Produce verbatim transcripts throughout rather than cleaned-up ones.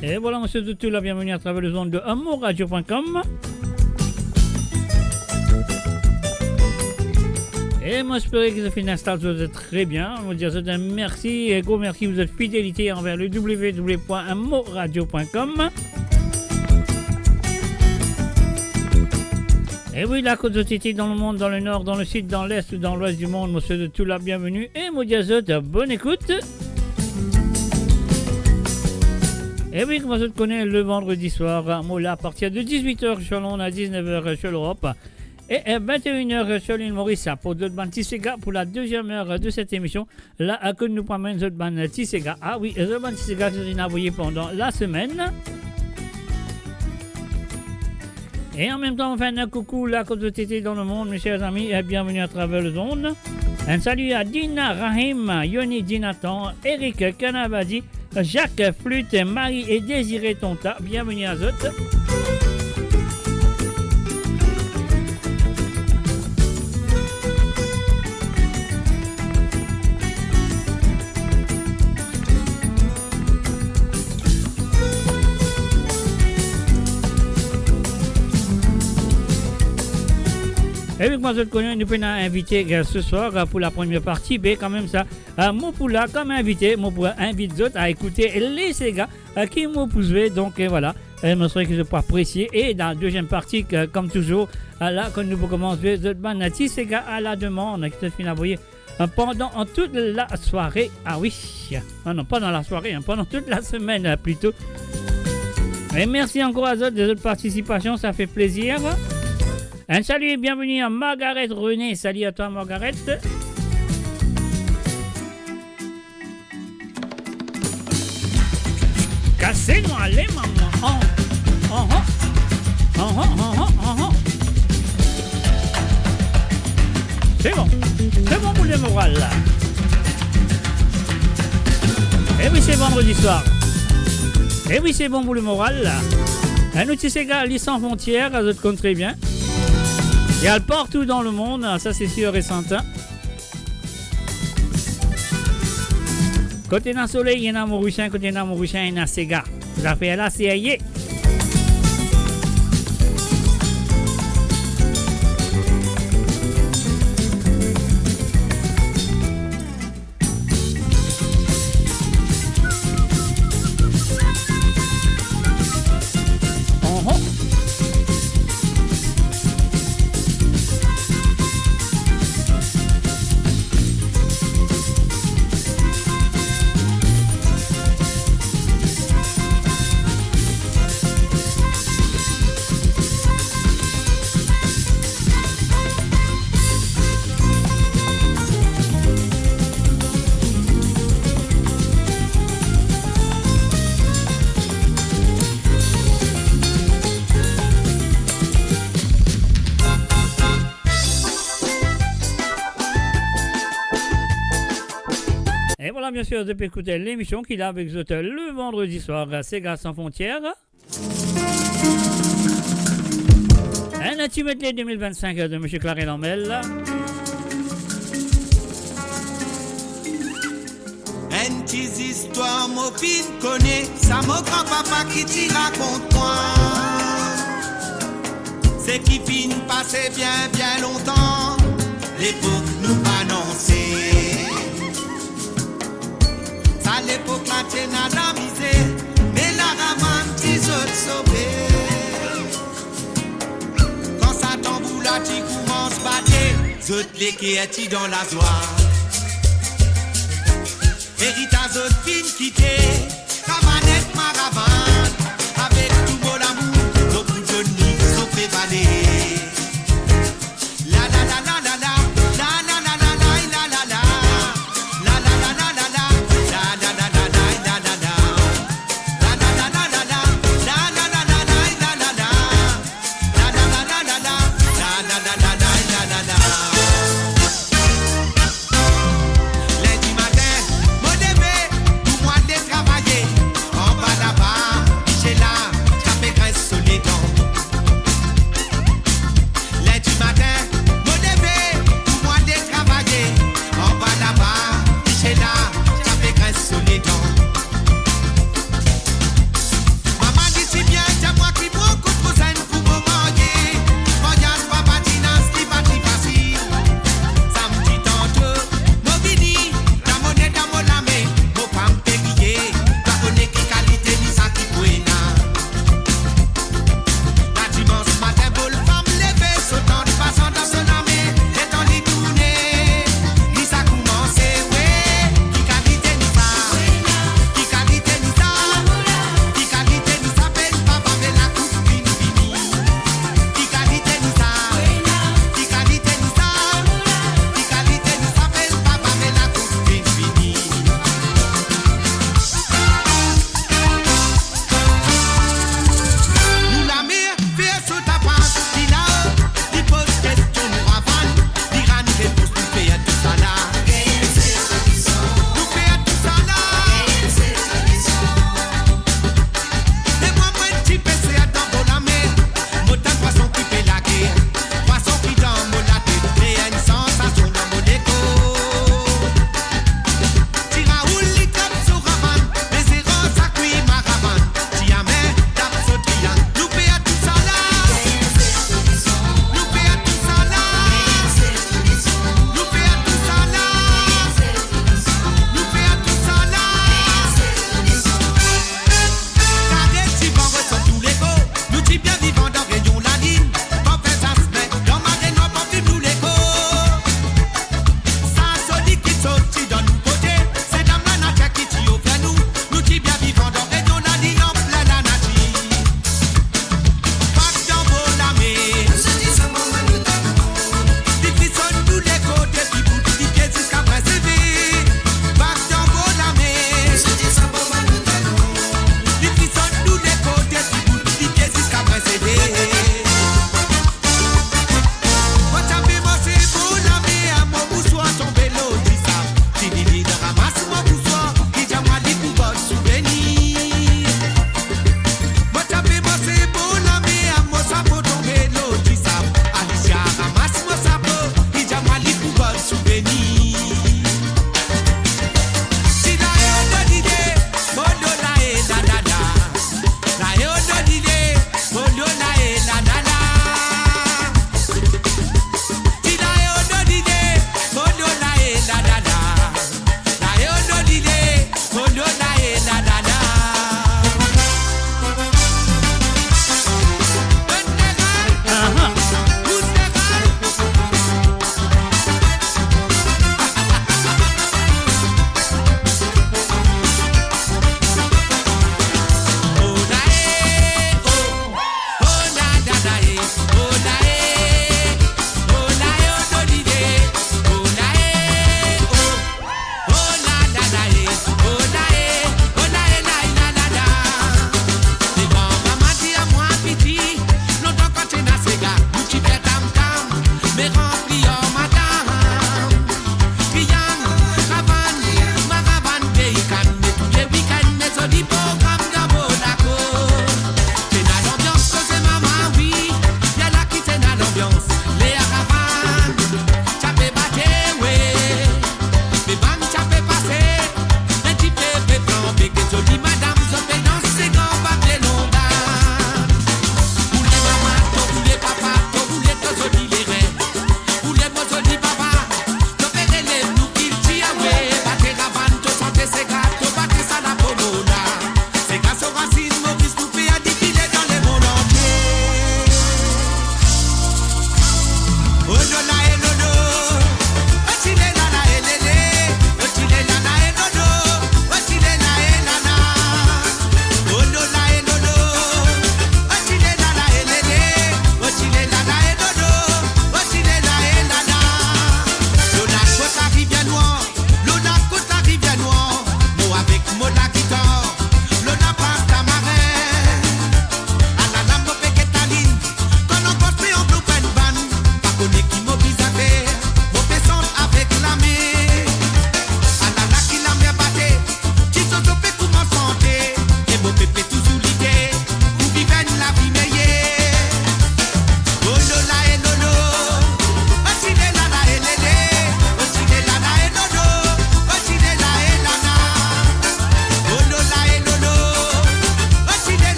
E vwala, mo swet zot tou la bienveni atraver lezond de moradio point com. E mo espere ki zot finn instal zot tre bien. Mo dir zot mersi, e gro mersi pou zot fidelite anver le w w w point moradio point com. E wi, la kot zot ete dan lemond, dan lenor, dan lesid, dan les ou dan lwes dimond, mo swet zot tou la bienveni e mo dir zot bonn ekout. E wi, kouma zot kone, le vandredi swar, mo la apartir de dix-huit heures sur l'onde à dix-neuf heures sur l'Europe et, euh, vingt et une heures sur l'île Maurice pour zot bann ti sega pour la deuxième heure de cette émission. La, euh, kot nou pou amenn zot bann ti sega. Ah wi, zot bann ti sega ki zot inn avoye pandan lasemenn. E an mem tan, mo fer enn koukou la kot zot ete dan lemond, mes chers amis, e bienveni atraver lezond. Enn sali a Dina, Rahim, Yoni, Dinatan, Eric, Kanabadi, Jacques, Flûte, Marie e Désiré Tonta. Bienveni a zot. E wi, kouma zot kone, nou pena invite, euh, ce soir, euh, pour la première partie, be kanmem sa, euh, mo pou la kom invite, mo pou invit zot a ekoute le sega, euh, ki mo pou zwe. Donk, euh, vwala, euh, mo espere ki zot pou apresie. E dan la deziem parti, euh, kom touzour, euh, la, kan nou pou koumans zwe zot bann ti sega a la demann, ki zot finn avoye, euh, pandan, euh, tout lasware. Ah wi. Ah non, pa dan lasware, hein, pandan tout lasemenn, euh, plito. E mersi ankor a zot de zot partisipasion, sa fer plezir. Enn sali e bienveni a Margaret René. Sali a twa, Margaret. Kase nou ale, mama. An, an, an. An, an, an, an, an. Se bon. Se bon pou lemoral la. E wi, se vandredi swar. E wi, se bon pou lemoral la. E nou ti sega, li san frontier, zot konn tre bien. Li al partou dan lemond, sa se sir e sertin. Kot ena soley, ena Morisien, kot ena Morisien, ena sega. Zafer la serye. E vwala, biensir, zot pe ekout lemision ki la avek zot le vandredi swar, Sega San Frontières. Enn ti medley de mil vinn-sink de Misie Clarel Amel. Enn ti zistwar mo finn kone, sa mo granpapa ki ti rakont mwa. Seki finn pase bien, bien lontan, lepok nou pa nanse. Sa lepok la ti ena lamize, me Laravann ti zot sove. Kan sa tanbour la ti koumans bate, zot leker ti dan lazwa. Eritaz zot finn kite, Kamanet Maravann, avek tou mo lamour, nou pou donn li so pe vale. Lindi matin, mo leve, pou mwa ale travaye. Anba laba,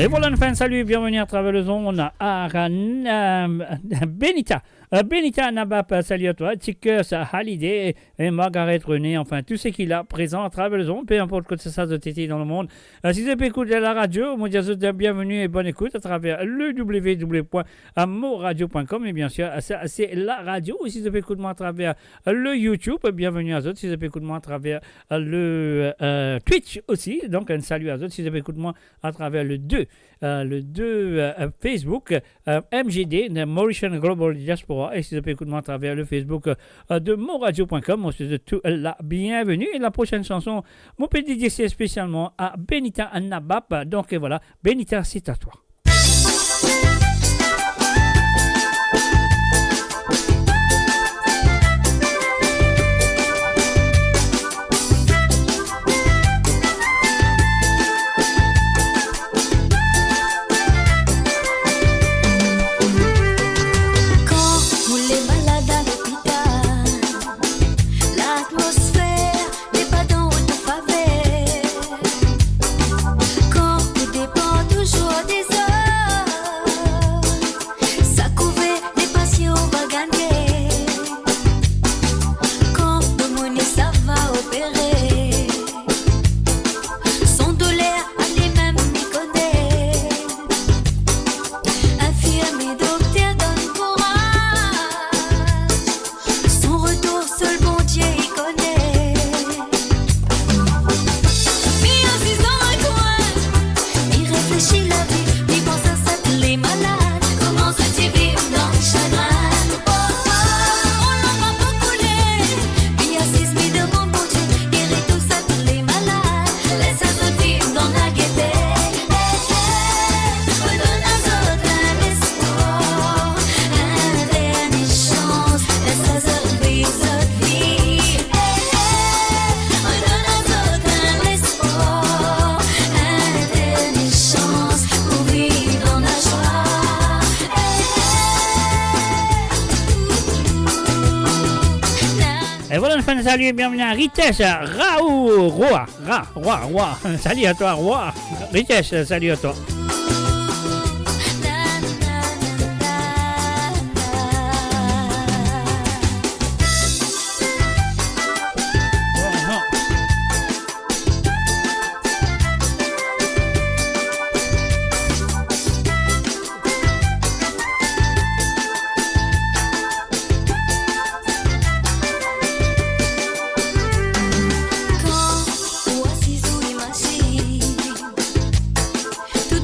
Et voilà, une fin de salut, bienvenue à travers les ondes à, euh, Benita. Euh, Benita Nabap, euh, salut à toi. Tickers, euh, Hallyday et Margaret René, enfin, tout ce qui est là présent à travers les ondes, peu importe que ça soit dans le monde. Euh, si vous écoutez la radio, on dit à vous bienvenue et bonne écoute à travers le w w w point moradio point com. Et bien sûr, euh, ça, c'est la radio. Si vous écoutez moi à travers, euh, le YouTube, bienvenue à vous. Si vous écoutez moi à travers, euh, le, euh, Twitch aussi, donc un salut à vous. Si vous écoutez moi à travers le deux, euh, le deux, euh, Facebook, euh, M G D, de Mauritian Global Diaspora, et si vous écoutez moi à travers le Facebook, euh, de moradio point com, on se dit tout la bienvenue. Et la prochaine chanson, mon petit dédié spécialement à Benita Nabap. Donc, euh, voilà, Benita, c'est à toi. Kan ou le malad a lopital, latmosfer n'est pas dans votre faveur. Kan ou depann touzour de zot, sa kouver le pasie ou va gagne. Kan le mo'nn sava opere, son doler a limem li kone. Infirmie, dokter donn kouraz. Son retour, sel Bondie li kone. Mi asiz dan enn kwin, mi reflesi lavi, mi pans a sa tou le malad. Kouma zot ti viv dan sagrin. Oh, oh, oh, lama pa koule. Mi asiz, mi demann Bondie, geri tou sa tou le malad. Les sa zot viv dan lagete. Eh, eh, pou donn azot enn lespwar, enn dernie sans, les sa zot viv zot vi. Eh, eh, pou donn azot enn lespwar, enn dernie sans, pou viv dan lazwa. Eh, eh. Et voilà, une fin de salut et bienvenue à Ritesh, Raoult, Roi, Ra, Roi, Roi. Salut à toi, Roi. Ritesh, salut à toi. Kan ou asiz ou imazinn, tout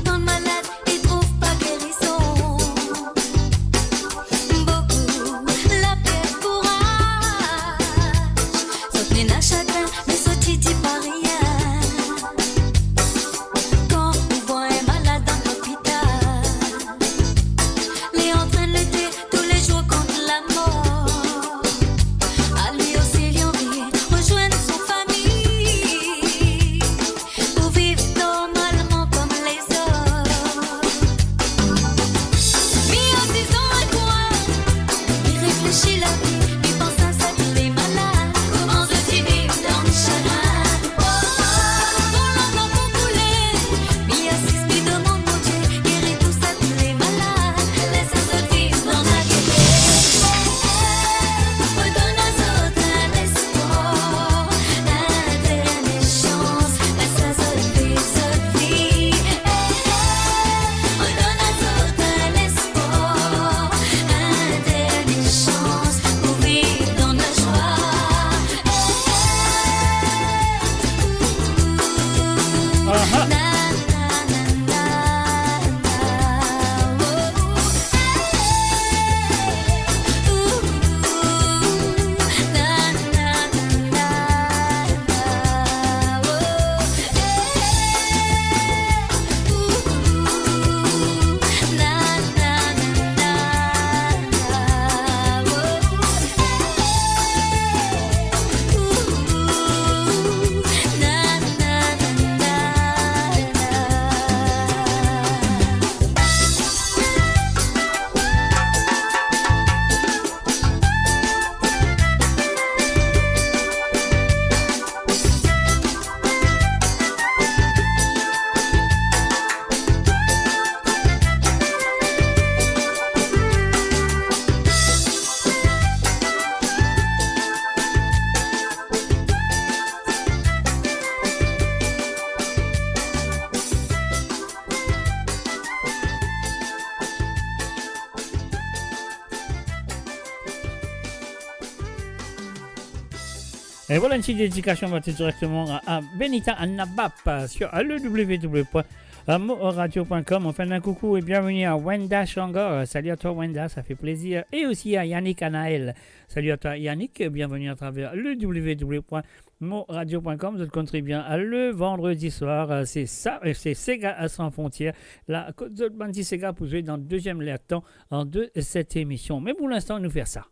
Et voilà une petite dédication, on va directement à, à Benita Annabap, euh, sur le w w w point moradio point com. On fait un coucou et bienvenue à Wenda Shangar. Euh, salut à toi, Wenda, ça fait plaisir. Et aussi à Yannick Anaël. Salut à toi, Yannick. Bienvenue à travers le w w w point moradio point com. Vous contribuez le vendredi soir. Euh, c'est ça, euh, c'est Sega à Sans Frontières. La Côte de Bandi Sega pour jouer dans le deuxième layer de temps en deux, cette émission. Mais pour l'instant, nous faire ça.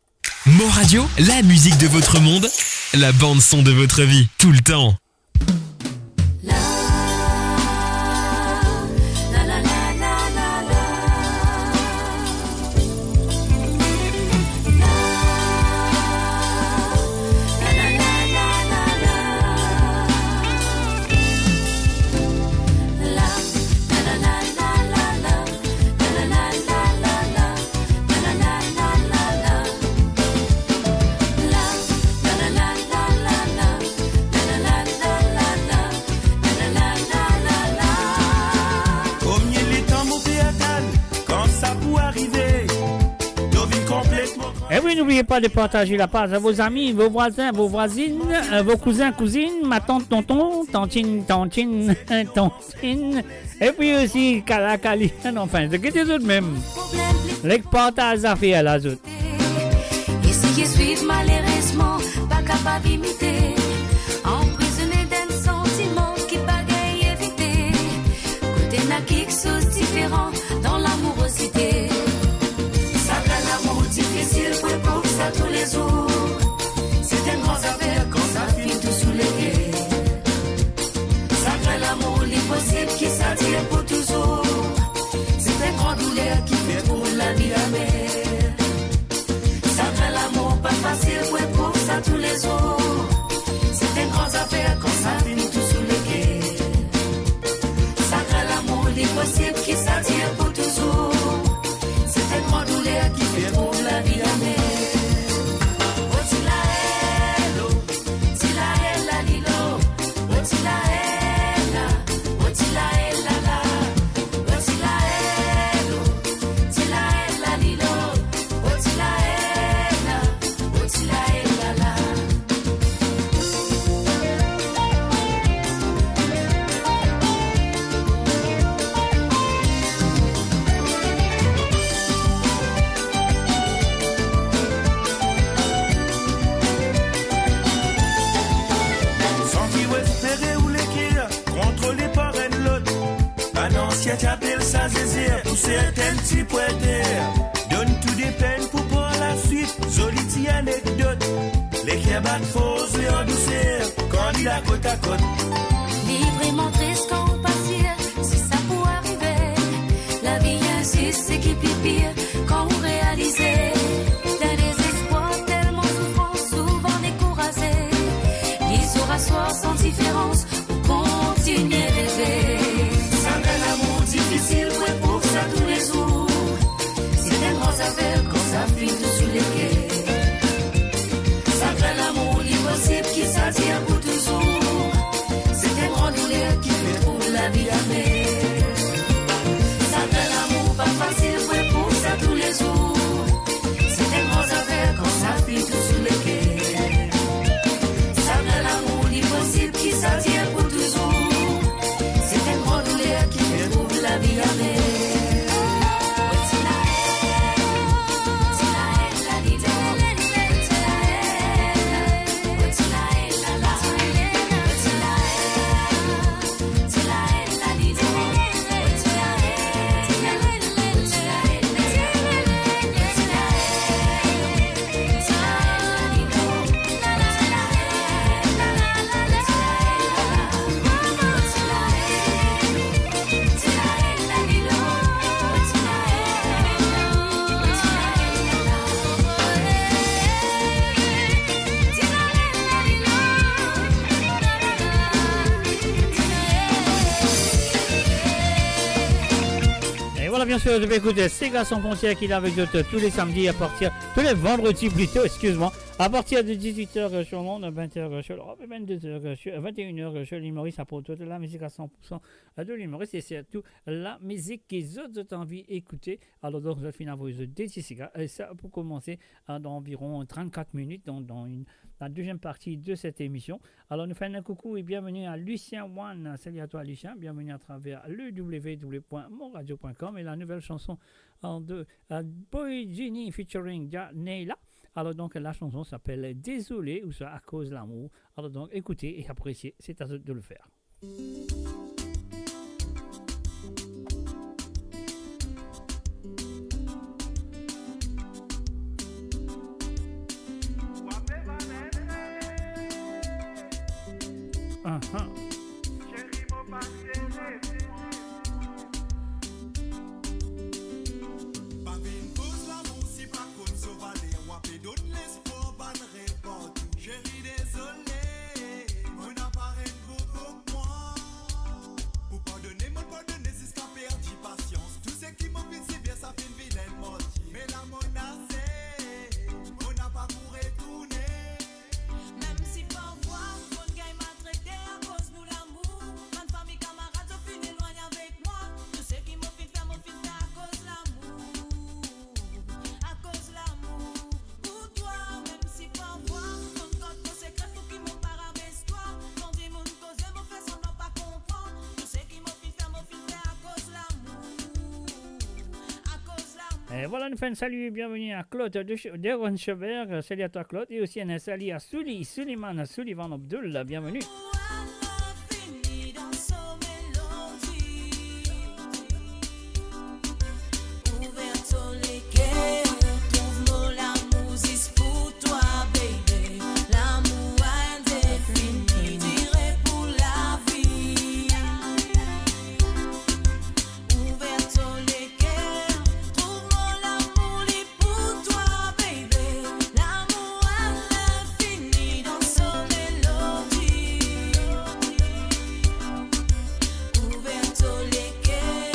Moradio, la musique de votre monde, la bande son de votre vie, tout le temps. Omie letan mo pe atann, kan sa pou arive, to vinn konplet mo. Eh oui, n'oubliez pas de partager la page à vos amis, vos voisins, vos voisines, euh, vos cousins, cousines, ma tante, tonton, tantine, tantine, tantine. Epi osi, kala kali, anfin, zot gete zot mem. Nek partaz zafer la, zot. Eseye swiv, malerezman, pa kapav imite. Anprizone dan enn santiman ki pa gagn evite. Kot ena kiksoz diferan dan lamourozite. Sa gagn lamour difisil pou eprouv sa toulezour. Se enn gran zafer kan sa finn tous ou leker. Sa gagn lamour, li posib ki sa dir pou touzour. Se enn gran douler ki fer trouv lavi amer. Sa gagn lamour pa fasil pou eprouv sa toulezour. Se enn gran zafer kan sa finn tous ou leker. Sa gagn lamour, li posib ki sa dir pou touzour. Se enn gran douler ki fer trouv lavi amer. O ti la elo, ti la ela lilo, o ti la ela, o ti la ela la, o ti la elo, ti la ela lilo, o ti la ela, o ti la ela la. Santi ou espere ou leker kontrole par enn lot. Bann ansien ti apel sa zezer, pou sertin ti pwinter. Donn tou depenn pou par laswit, zoli ti anekdot. Leker bat for, zwe an douser, kan li la kot a kot. Li vreman tris kan ou pa sir si sa pou arive. Lavi inzis, seki pli pir, kan ou realize. Dan dezespwar, telman soufrans, souvan dekouraze. Li zour aswar san diferans, ou kontigne reve. Sa gagn lamour difisil pou eprouv sa toulezour. Se enn gran zafer kan sa finn tous ou leker. Sa gagn lamour, li posib ki sa dir pou touzour. Se enn gran douler ki fer trouv lavi amer. Sa gagn lamour pa fasil pou eprouv sa toulezour. Se enn gran zafer kan sa finn tous ou leker. Sa gagn lamour, li posib ki sa dir pou touzour. Se enn gran douler ki fer trouv lavi amer. Et voilà, bien sûr, je vais écouter Sega Sans Frontières qui est là avec nous tous les samedis à partir, tous les vendredis plutôt, excuse-moi, À partir de dix-huit heures sur l'onde, vingt heures sur l'Europe et vingt-deux heures sur, vingt et une heures sur l'île Maurice, aport twa lamizik à cent pour cent de l'île Maurice et surtout lamizik ki zot, zot anvi ekoute. Alors donc, zot finn avoy zot de ti siga. E sa pou komanse, hein, dans environ trente-quatre minutes, donc dans une, la deuxième partie de cette émission. Alors, nous faisons un coucou et bienvenue à Lucien One. Salut à toi, Lucien. Bienvenue à travers le w w w point mon radio point com et la nouvelle chanson, hein, de, euh, Boy Genie featuring Jah Neila. Alors donc, la chanson s'appelle Désolé ou soit À cause l'amour. Alors donc, écoutez et appréciez, c'est à vous de le faire. Aha. Pa vinn koz lamour si pa konn so valer, wa pe donn lespwar bann rev partou. Seri, dezole, mo napa enn gro kok mwa. Pou pardone, mo pardone ziska perdi pasians. Tou seki mo finn sibir, sa finn vinn enn martir. Me la mo ase, mo napa pou retourne. Mem si parfwa mo gagn maltrete akoz nou lamour, bann fami, kamarad, zot finn elwagne avek mwa. Tou seki mo finn fer, mo finn fer akoz lamour, akoz lamour pou twa. Mem si parfwa mo gard to sekre pou ki mo pa rabes twa, kan dimoun koze, mo fer sanblan pa konpran. Tou seki mo finn fer, mo finn fer akoz lamour, akoz lamour. Et voilà, nous faisons un salut et bienvenue à Claude de Ch-, Deron Chobert. Euh, salut à toi, Claude. Et aussi un salut à Souli, Suleiman, Sullivan Abdul. Bienvenue. Ouver to leker, trouv mo lamour li pou twa, baby. Lamour a linfini dan so melodi. Ouver to leker,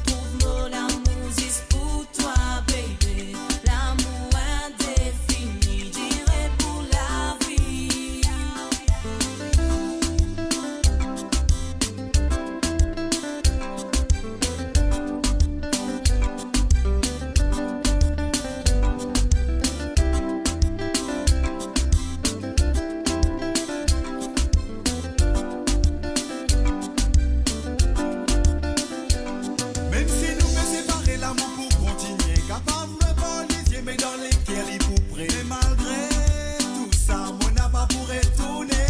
trouv mo lamour zis pou twa, baby. Lamour indefini, dire pou lavi. Mem si nou pe separe, lamour pou kontinie. Kapav lwe par lizie, me dan leker li pou pre. Me malgre tou sa, mo napa pou retourne.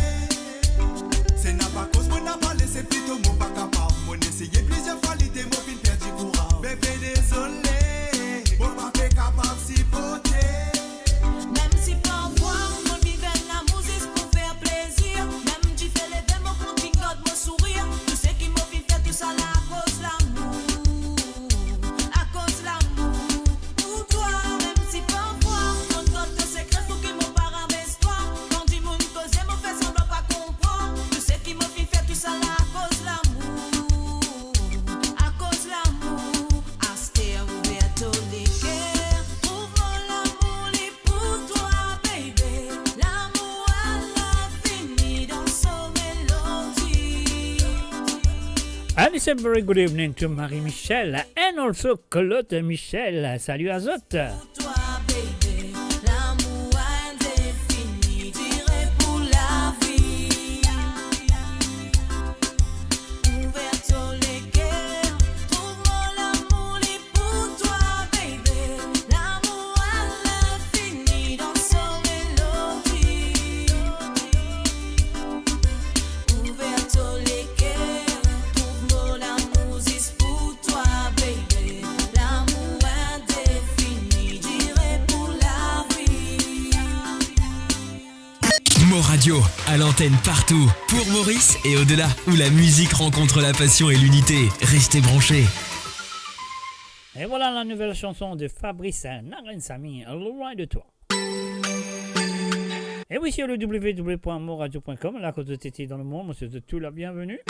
Se napa koz mo napa lese, plito mo pa kapav. Mo eseye plizier fwa, li de mo finn perdi kouraz. Bebe, dezole, mo pa pe kapav siporte. Mem si parfwa mo viv enn lamour zis pou fer plezir, mem dife leve, mo kontign gard mo sourir. Tou seki mo finn fer, tou sa la akoz lamour, akoz lamour pou twa. Mem si parfwa mo gard to sekre pou ki mo pa rabes twa, kan dimoun koze, mo fer sanblan pa konpran. Tou seki mo finn fer, tou sa la akoz lamour, akoz lamour. Aster ouver to leker, trouv mo lamour li pou twa, baby. Lamour a linfini dan so melodi. And it's a very good evening to Marie Michel and also Claude Michel. Salut à zot. Pou twa, baby. Lamour indefini, dire pou lavi. Ouver to leker, trouv mo lamour li pou twa, baby. Lamour a linfini dan so melodi. Ouver to leker, trouv mo lamour zis pou twa, baby. Lamour indefini, dire pou lavi. Mo Radio, à l'antenne partout, pour Maurice et au-delà, où la musique rencontre la passion et l'unité. Restez branchés. Et voilà la nouvelle chanson de Fabrice Narensamy, Loin de toi. Et oui, sur le w w w point mo radio point com, là, côté Titi dans le monde, monsieur de tout la bienvenue.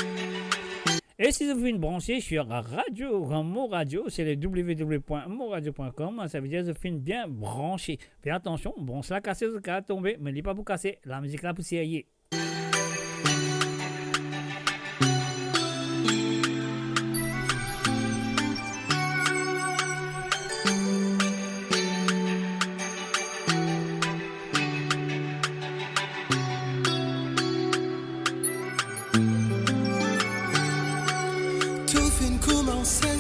E si zot finn branse sur Radio, Mo Radio, se le w w w point mo radio point com, savedir zot finn bien branse. Fer atansion, branch la kase, zot kapav tonbe, me li pa pou kase, lamizik la pou serye. Tou finn koumanse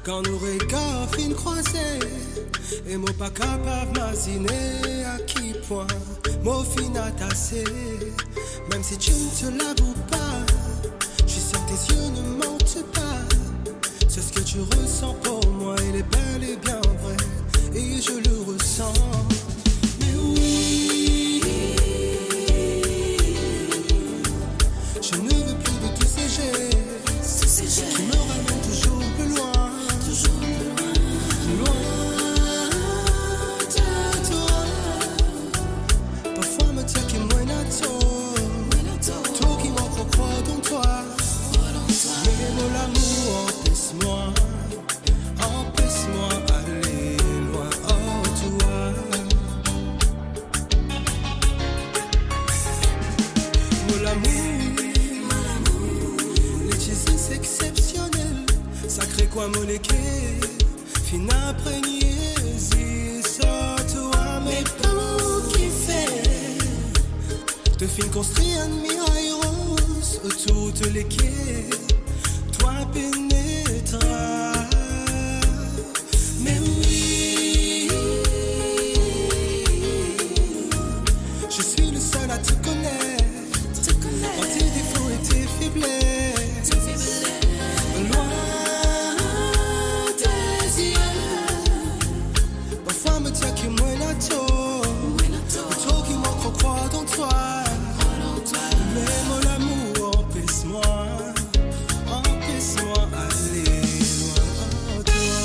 kan nou regar finn krwaze, e mo pa kapav mazine a ki pwin mo finn atase. Même si tu ne te l'avoues pas, je suis sûr que tes yeux ne mentent pas. Ce que tu ressens pour moi, il est bel et bien vrai, et je le ressens. Mais oui, je ne veux plus de tous ces gestes qui me ramènent toujours plus loin, loin de toi. Parfwa mo dir ki mo ena tor, tor ki mo krwar dan twa. Me mo lamour, anpes mwa, anpes mwa ale lwin ar twa. Mo lamour, li ti zis exepsionel, sakre kwa mo leker finn inpregne zis ar twa. Me pou kifer to finn konstrir enn miray roz otour to leker twa penetra? Mais oui, je suis le seul à te connaître, à tes défauts et tes faiblesses. Loin des yeux. Parfwa mo dir ki mo ena tor, tor ki mo krwar dan twa. Me mo lamour, anpes mwa, anpes mwa ale lwin ar twa.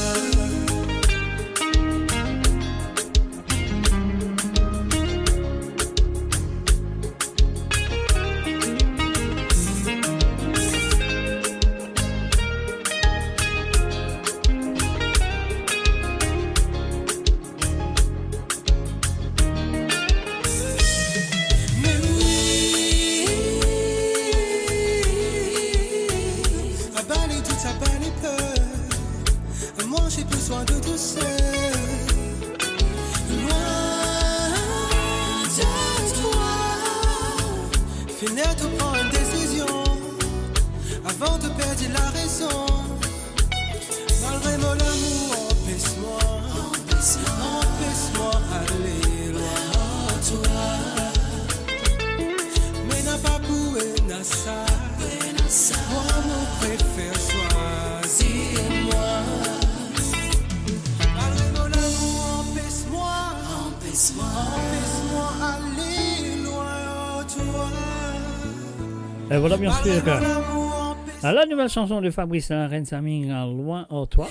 Me oui, aba le dout, aba le per, moi j'ai besoin de douceur. Loin de toi. Finn ler to pran enn desizion avan to perdi larezon. Malgre mo lamour, anpes mwa, anpes mwa ale lwin ar twa. Me napa pou ena sa, mwa mo prefer swazir mwa. Malgre mo lamour, anpes mwa, anpes mwa ale lwin ar twa. E vwala, bien sir. Malgre mo lamour, anpes Ah, la nouvelle chanson de Fabrice, hein, Reine Samy, Loin de toi.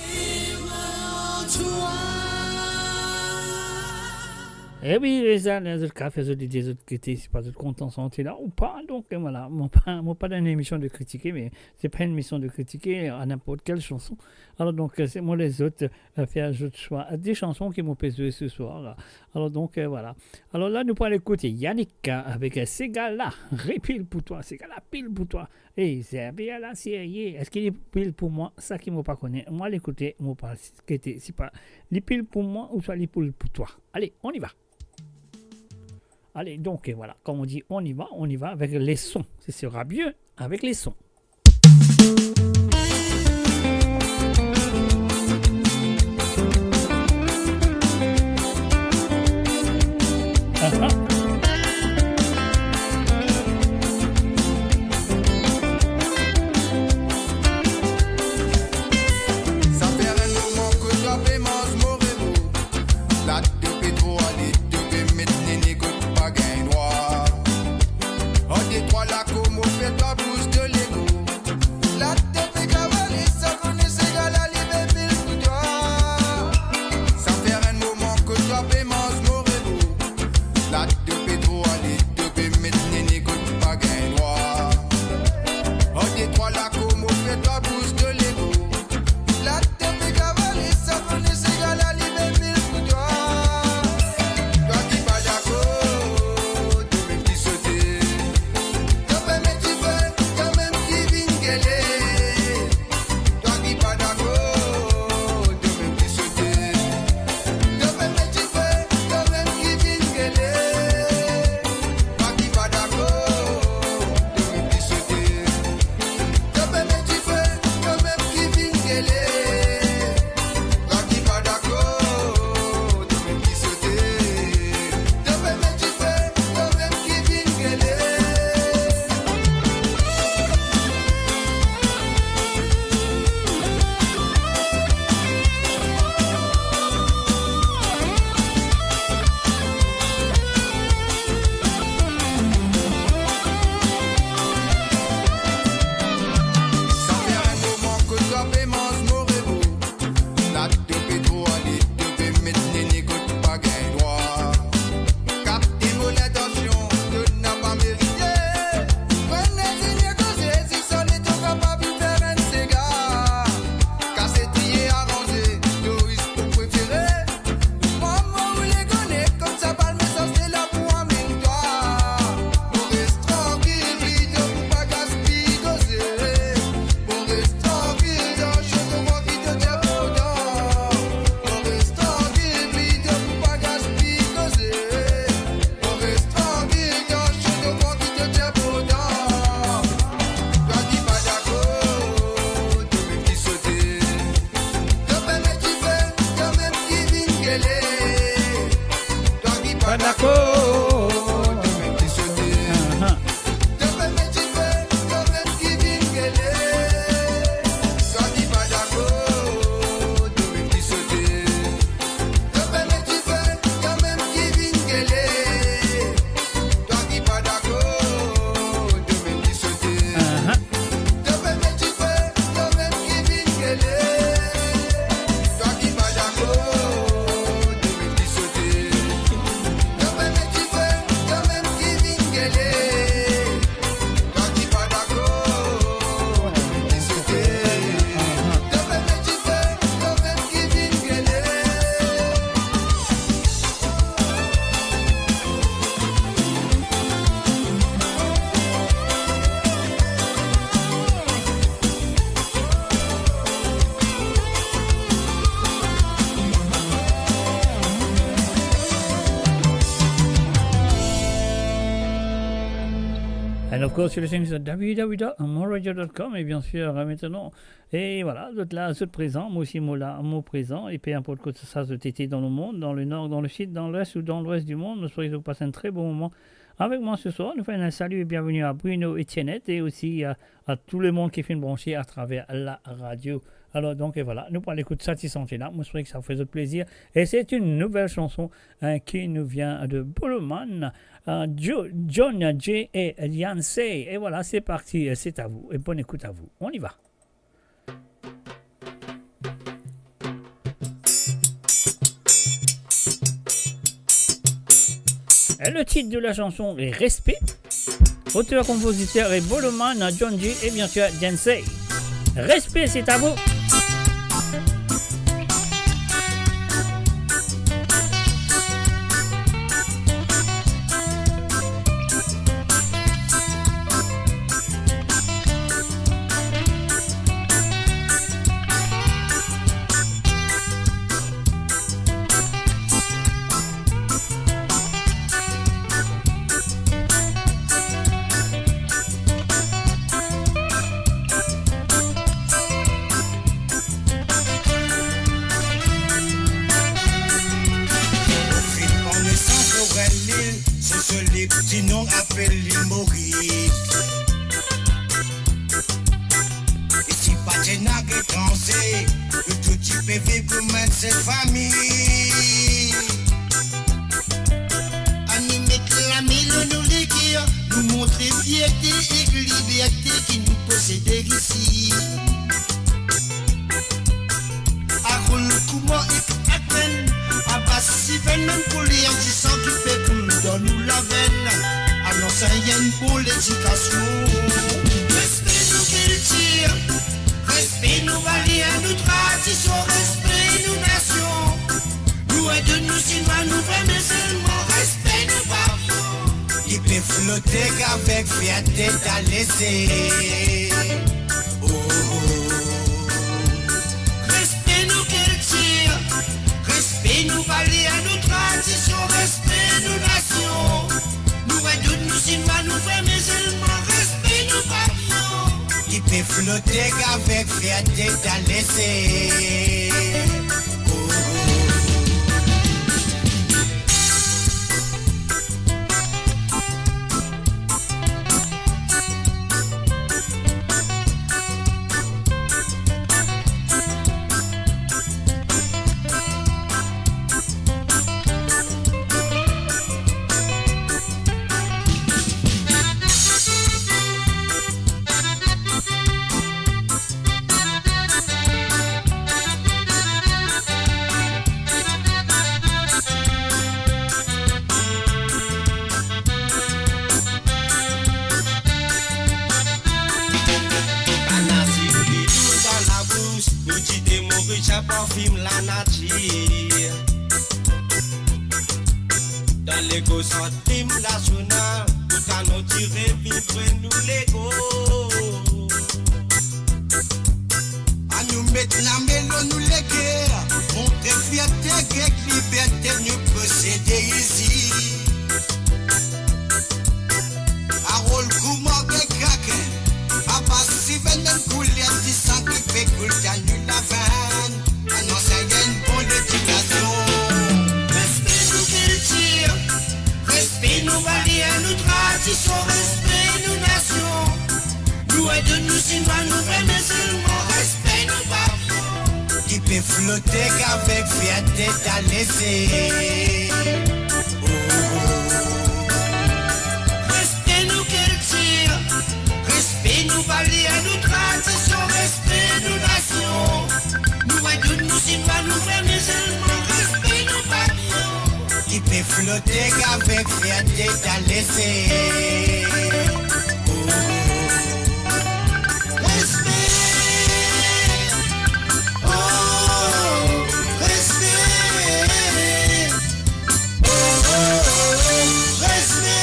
E wi, lezami, zot kapav fer zot lide, zot krite, si pa zot kontan sante la ou pa. Donk, euh, vwala, mo pa, mo pa dan enn emision de kritike, me se pa enn emision de kritike a ninport kel chanson. Alor, donk, euh, se mo les zot, euh, fer zot swa de chanson ki mo pe zwe se swar la. Alor, donk, euh, vwala. Alor la, nou pou al ekout Yannick, euh, avek, euh, Segala, Repil pou twa, Segala pil pou twa. Ey, Zerbi la, serye, eski li pil pou mwa? Sa ki mo pa kone. Mo al ekoute, mo pa gete, si pa li pil pou mwa ouswa li pil pou twa. Allez, on y va. Allez, donc, euh, voilà, comme on dit, on y va, on y va avec les sons. Ce sera mieux avec les sons. Ah, ah. Sa fer enn moman kot to pe manz mo remo. La to pe tro ale, to pe met nene kot pa gagn drwa. An de trwa la komo fer twa bous de lego. La to And of course, you're listening to w w w dot amor radio dot com, et bien sûr, euh, maintenant, et voilà, zot la, zot prezan, mwa osi mo la, mo prezan, e pe inport kot sa zot ete dan lemond, dan lenor, dan lesid, dan lwes ou dan lwes di mond, mo espere ke zot pas enn tre bon moman avek mwa seswar. Nou fer enn sali e bienveni a Bruno Etienne e osi a, a tou lemond ki finn branche atraver la radio. Alor, donk, e voilà, nou pou al ekout sa ti santi la. Mo espere ke sa fer zot plezir. E se enn nouvel sanson, hein, ki nou vien de Boloman, euh, Jo-, John Jay e Yancey. E voilà, se parti, euh, c'est à vous. E bonne écoute à vous. On y va. Et le titre de la chanson est Respect. Auteur, compositeur est Boloman, John Jay et bien sûr Yancey. Respect, c'est à vous. Mo finn pran nesans lor enn lil, so, so li ti nom apel Lil Moris. Isi pa ti ena etranze, nou tou ti pe viv kouma enn sel fami. Anou met lame lor nou leker, nou montre fierte ek liberte ki nou posede isi. Arol, Kouma ek Akenn, Abas, Sivenn, mem kouler disan ki pe koul dan nou lavenn. Anons enn bon ledikasion. Respe nou kiltir, respe nou valer, nou tradision, respe nou nasion. Nou ed nou siman, nou vre mizilman, respe nou papion. Li pe flote avek fierte dan lesiel. Oh, oh, oh. Respe nou kiltir, respe nou valer, nou tradision, respe nou nasion. Nou ed nou siman, nou vre mizilman, respe nou papion. Li pe flote avek fierte dan lesiel. Oh, oh, oh. Bann azil ki dou dan labous, nou dite Moris, sa parfim lanatir. Dan legosant lim nasional, nou tann nou ti revivre nou lego. Anou met lame lor nou leker, montre fierte ek liberte nou posede isi. Arol, Kouma ek Akenn, Abas, Sivenn, mem kouler disan ki pe koul dan nou lavenn. Anons enn bon ledikasion. Respe nou kiltir, respe nou valer, nou tradision, respe nou nasion. Nou ed nou siman, nou vre mizilman, respe nou papion. Li pe flote avek fierte dan lesiel. Oh, oh, oh. Respe nou kiltir, respe nou valer, nou tradision, respe nou nasion. Nou ed nou siman, nou vre mizilman, respe nou papion. Li pe flote avek fierte dan lesiel. Oh, oh, oh. Respe. Oh, respe. Oh, oh, oh, oh. Respe.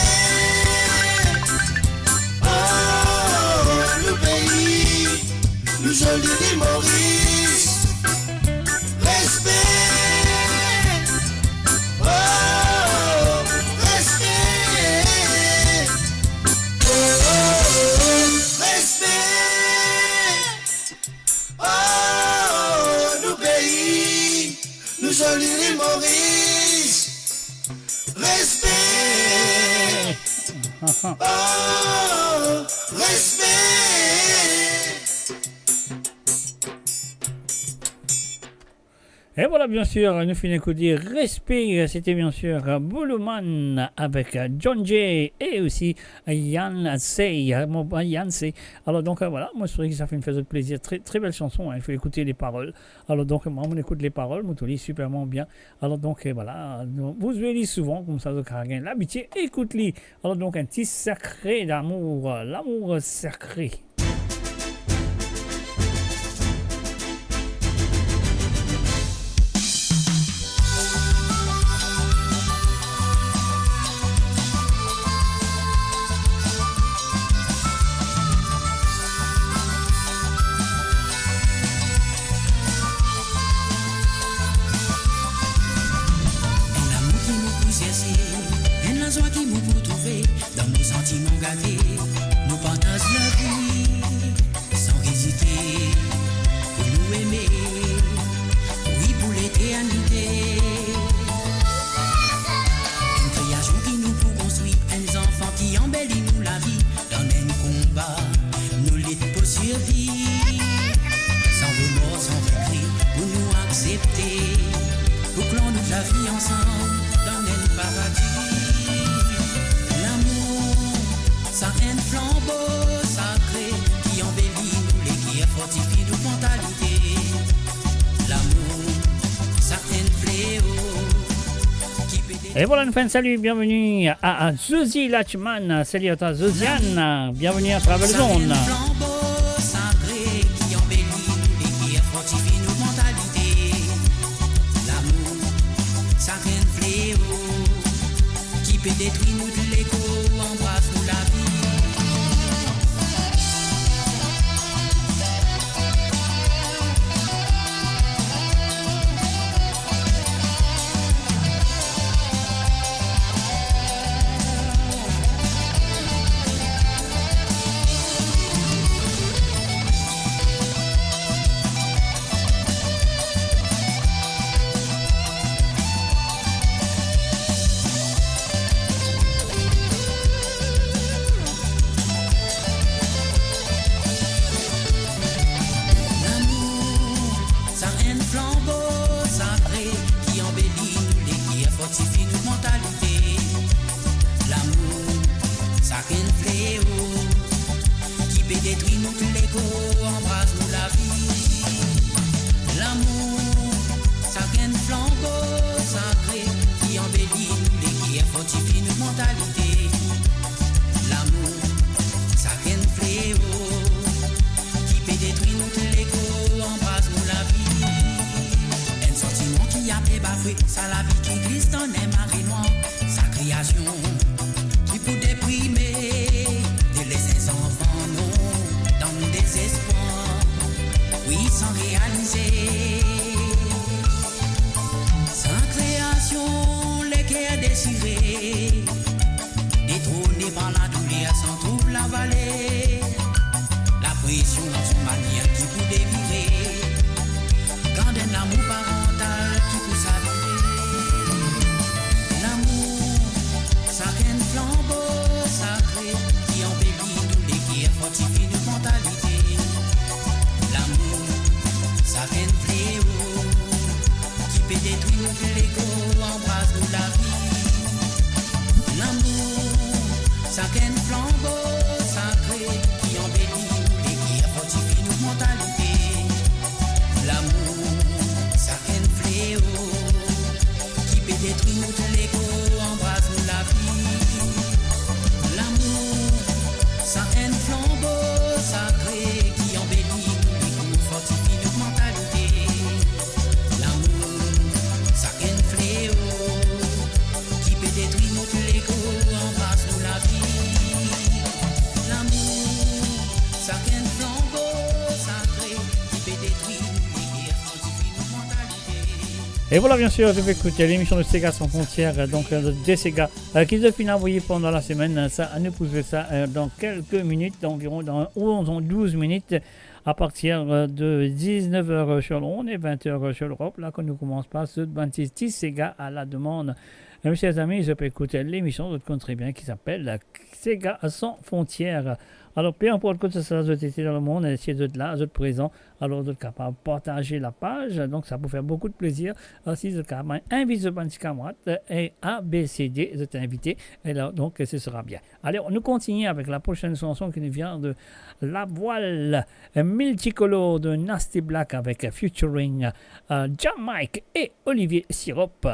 Oh, nou pei, nou zoli Lil Moris. Respe. Oh, respe. Zoli Moris, respe. Oh, respe. E vwala, biensir, nou finn ekout Respe, sete biensir Boulomane avek John Jay e osi Yann Sey, mo, Yann Sey. Alor donk, vwala, mo espere ki sa finn fer zot plezir. Tre, tre bel sanson, hein, finn ekout le parol. Alor donk, mwa, mo ekout le parol, mo trouv li siperman bien. Alor donk, vwala, nou, nou zwe li souvan, koumsa zot kapav gagn labitie ekout li. Alor donk, un ti Secret d'amour, l'amour secret. Enn lamour ki mo pou serse, enn lazwa ki mo pou trouve, dan mo santiman gate, nou partaz lavi san ezite, pou nou eme, wi, pou leternite. Enn kreasion ki nou pou konstri, enn zanfan ki anbeli nou lavi, dan enn konba, nou lit pou sirviv. San remor, san regre, pou nou aksepte, pou klan nou lavi ansam, dan enn paradi. Lamour, sa enn flanbo sakre, ki anbeli nou leker, fortifie nou mantalite. Lamour, sa enn fleo, ki pe E vwala, nou fer enn sali, bienveni a, a Zozi Lachman, sali a twa Zoziane, bienveni a Travel Zone. Sa enn flanbo sakre ki anbeli nou leker, fortifie nou mantalite. Lamour, sa enn fleo ki pe detri nou lego, anbras nou lavi. Lamour, sa enn flanbo sakre ki anbeli nou leker, fortifie nou mantalite. Lamour, sa enn fleo ki pe detri nou lego, anbras nou lavi. Lamour, sa enn flanbo sakre ki anbeli nou leker, fortifie nou mantalite. Lamour, sa enn fleo ki pe detri nou lego, anbras nou lavi. Enn santiman ki ape bafwe, sa lavi ki glis dan enn mare nwar. Sa kreasion ki pou deprime, de les zanfan nou dan dezespwar, wi, san realize. Sa kreasion leker desire, detrone par ladouler san trouv lavale. Lapresion dan so manier ki pou devire. Gard enn lamour parantal ki pou savire. Lamour, sa enn flanbo sakre ki anbeli nou leker, fortifie nou mantalite. Lamour, sa enn fleo ki pe detri nou lego, anbras nou lavi. Lamour, sa enn flanbo sakre ki anbeli nou leker, fortifie nou mantalite. Lamour, sa enn fleo ki pe detri nou lego, anbras nou lavi. Lamour, sa enn flanbo sakre ki anbeli nou lego, fortifie nou mantalite. Lamour, sa enn fleo ki pe detri nou lego, anbras nou lavi. Lamour, sa enn flanbo sakre ki pe detri nou leker, fortifie nou mantalite. E vwala, biensir, zot pe ekout lemision de Sega Sans Frontières, donk, euh, de Sega, euh, ki zot finn avoye pandan lasemenn, euh, sa, nou pou zwe sa, euh, dan kelke minit, anviron dan onz a douz minit. à partir, euh, de dix-neuf heures sur Londres et vingt heures sur l'Europe, la ke nou koumans pas zot bann ti, ti sega à la demande. Euh, mes chers amis, zot pe ekout lemision, zot konn tre bien, ki apel Sega Sans Frontières. Alor, pe inport kot sa zot ete dan lemond, e si zot la, zot prezan, alor zot kapav partaz lapaz, donk sa pou fer boukou de plezir, e si zot kapav invit zot bann ti kamarad, e A B C D, zot invite, e la, donk, ce sera bien. Allez, nou kontigne avek la prochaine chanson qui nous vient de La Voile, euh, Multicolore de Nasty Black avec, euh, featuring, euh, Jah Mike et Olivier Sirop.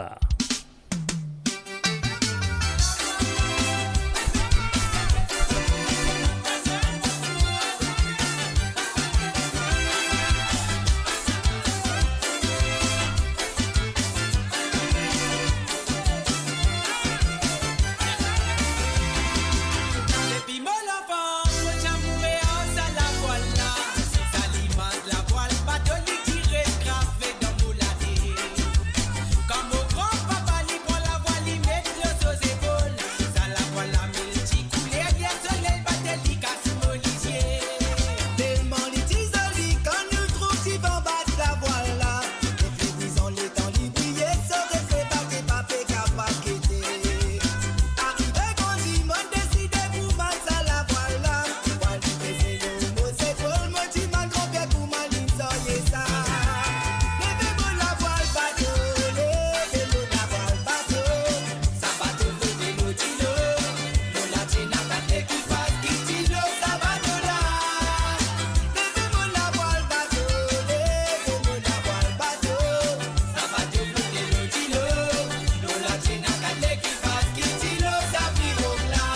Depi mo lanfans, mo ti amour ar sa lavwal la. Sa limaz lavwal bato, li ti res grave dan mo latet. Kan mo gran papa, li pran lavwal, li met lor so zepol. Sa lavwal la miltikouler, ler soley bat, li kas mo lizie. Telman li ti zoli, kan nou trouv divan bat lavwal la. Refleksion letan li briye, so refle pa ti pe kapav gete. Arive kan dimoun deside pou mat sa lavwal la, vwal li peze lor mo zepol, mo dimann gran pie kouma linn sarye sa. Leve mo lavwal bato, leve mo lavwal bato. Sa bato flote lor dilo, lor la ti ena kat lekipaz ki ti lor sa bato la. Leve mo lavwal bato, leve mo lavwal bato. Sa bato flote lor dilo, lor la ti ena kat lekipaz ki ti lor sa pirog la.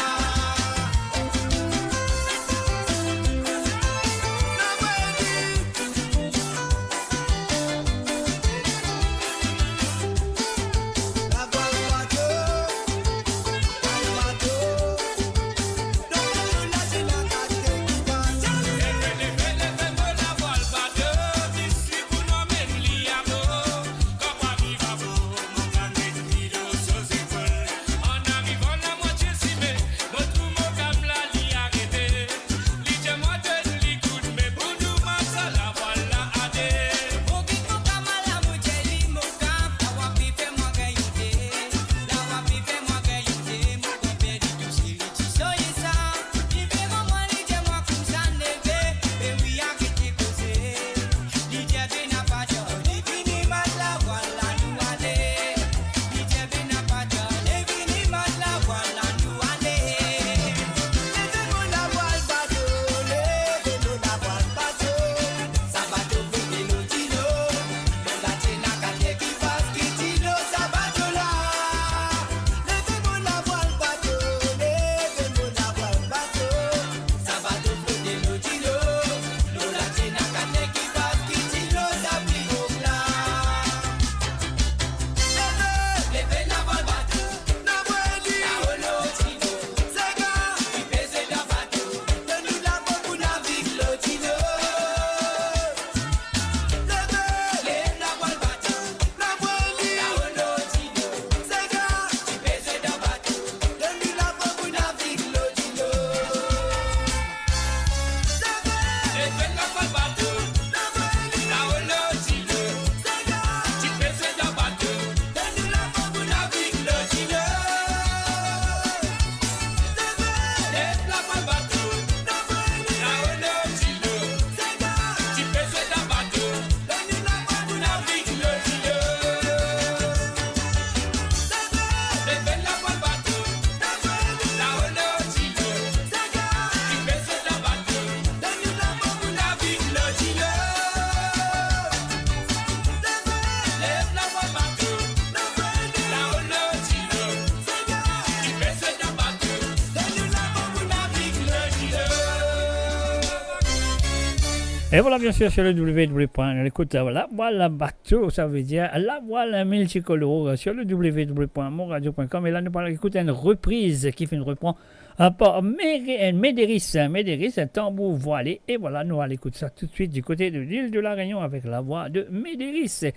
Et voilà, bien sûr, sur le W W W point, écoute, voilà, voilà, bato, sa ve dir lavwal miltikolor, sur le W W W point mon radio point com. E la, nou pou al ekout enn repriz ki finn repran, euh, par Mé-, Médéris, Médéris, Tanbour Vwale. Et voilà, nou al ekout sa tout de suite du côté de l'île de la Réunion avec la voix de Médéris.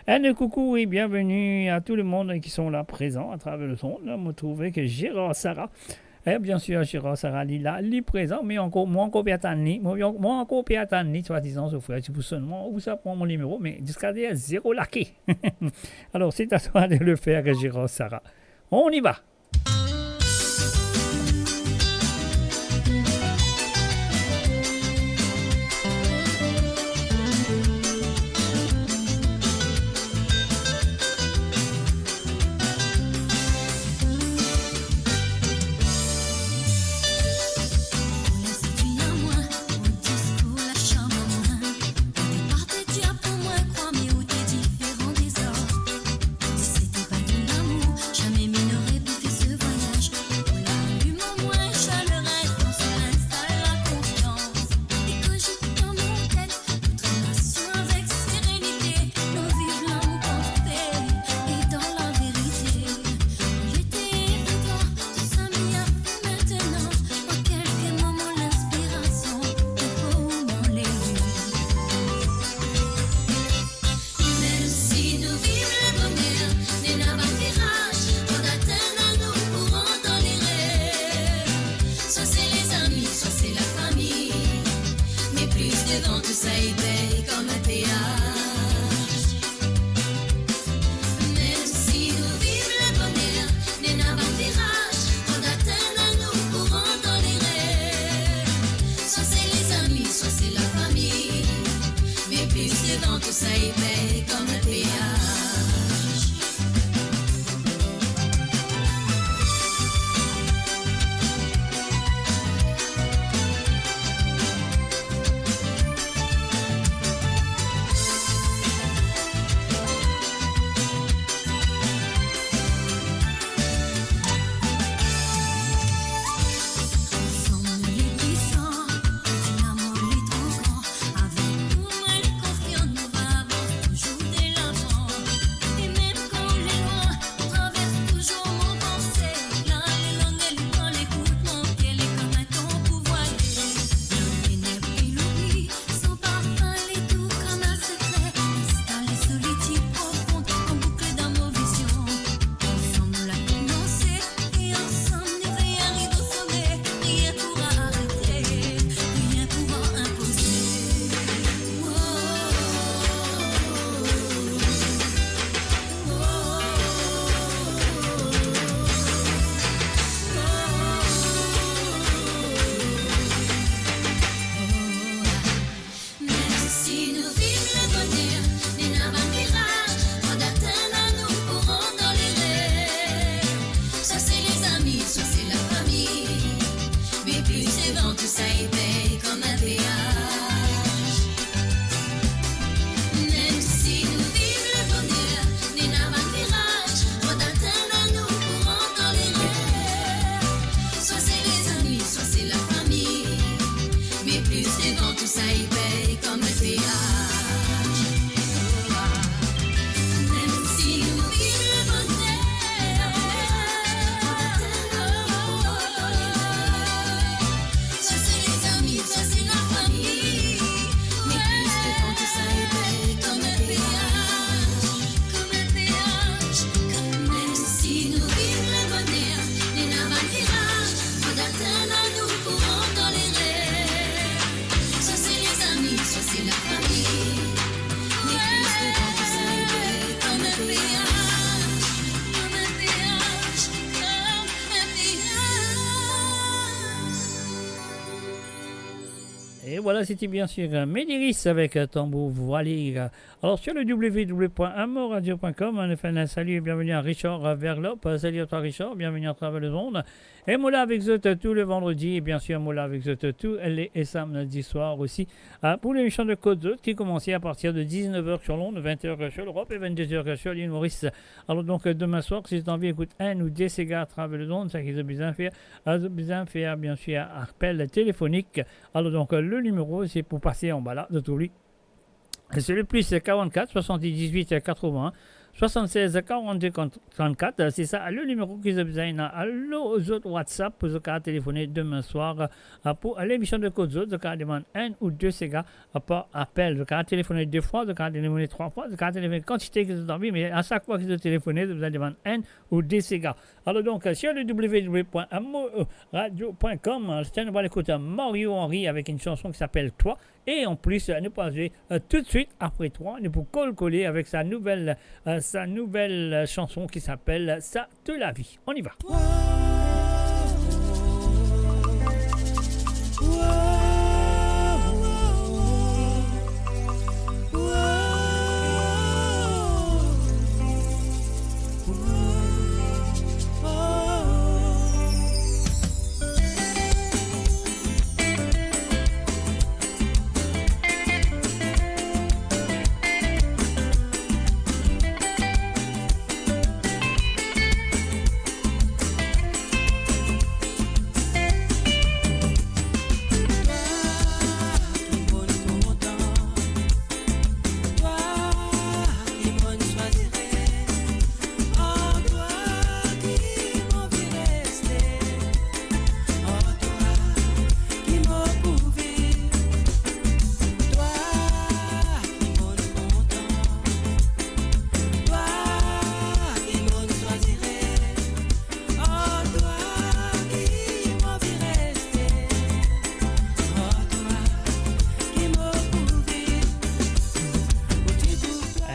Un coucou et bienvenue à tout le monde qui sont là présents à travers le monde. Mo trouve ke Gérard Sarah, E biensir, Gérard Sara, li la, li prezan, me ankor, mwa ankor pe atann li, mwa, mwa ankor pe atann li, swadizan so frer ti pou sonn mwa, ou sa pran mo nimero, me ziska ler, zero lake. Alors, c'est à toi de le faire, Gérard Sara. On y va. Mem si nou viv le boner, nena bann viraz, rod atann anou pou rant dan lerez. Swa se lezami, swa se lafami, me plis devan tousala, i pey kom enn peaz. Mem si nou viv le boner, nena bann viraz, rod atann anou pou rant dan lerez. Swa se lezami, swa se lafami, me plis devan tousala, i pey kom enn peaz. Mem si nou viv le boner, nena bann viraz, rod atann anou pou rant dan lerez. Swa se lezami, swa se lafami, me plis devan tousala, i pey kom enn peaz. Mem si nou viv le boner, nena bann viraz, rod atann anou pou rant dan lerez. Swa se lezami, swa se lafami, me plis devan tousala, i pey kom enn peaz. Mem si nou viv le boner, swa se lezami, swa se lafami, me plis devan tousala, i pey kom enn peaz. Mem si nou viv le boner, nena bann viraz, rod atann anou pou rant dan lerez. Swa se lezami, swa se lafami, me plis devan tousala, i pey kom enn peaz, kom enn peaz, kom enn peaz. Et voilà, c'était bien sûr, euh, Méliris avec, euh, Tambour Voile. Alors, sur le w w w point amoradio point com, on fait un salut et bienvenue à Richard, euh, Verlop. Euh, salut à toi, Richard. Bienvenue à travers le monde. Et mo la avek zot, euh, tous les vendredis. Et bien sûr, mo la avek zot, euh, tous les, les samedis soirs aussi, euh, pour l'émission de Kot Zot qui commence à partir de dix-neuf heures sur l'onde, vingt heures sur l'Europe et vingt-deux heures sur l'île Maurice. Alors donc, euh, demain soir, si zot anvi ekout enn ou de sega atraver le monde, seki zot bizin fer, euh, zot bizin fer, bien sûr, apel telefonik. Alors donc, euh, le nimero, se pou pase anba la, zot trouv li. Se le plus quarante-quatre soixante-dix-huit quatre-vingts swasannsez karannde trannkat, se sa le nimero ki zot bizin ena lor zot WhatsApp pou zot kapav telefone demin swar, euh, pou lemision de Kot Zot, zot kapav demann enn ou de sega, euh, par apel. Zot kapav telefone de fwa, zot kapav telefone trwa fwa, zot kapav telefone kantite ki zot anvi, me a sak fwa ki zot telefone, zot bizin demann enn ou de sega. Alor donk, euh, sur le w w w point mo radio point com, euh, nou pou al ekout, euh, Mario Henry avek enn sanson ki apel Toi. E an plis, euh, nou pou al zwe, euh, toutswit apre Toi, nou pou kol kole avek sa nouvel, euh, sa nouvel, euh, sanson ki apel Sa to lavi. On y va.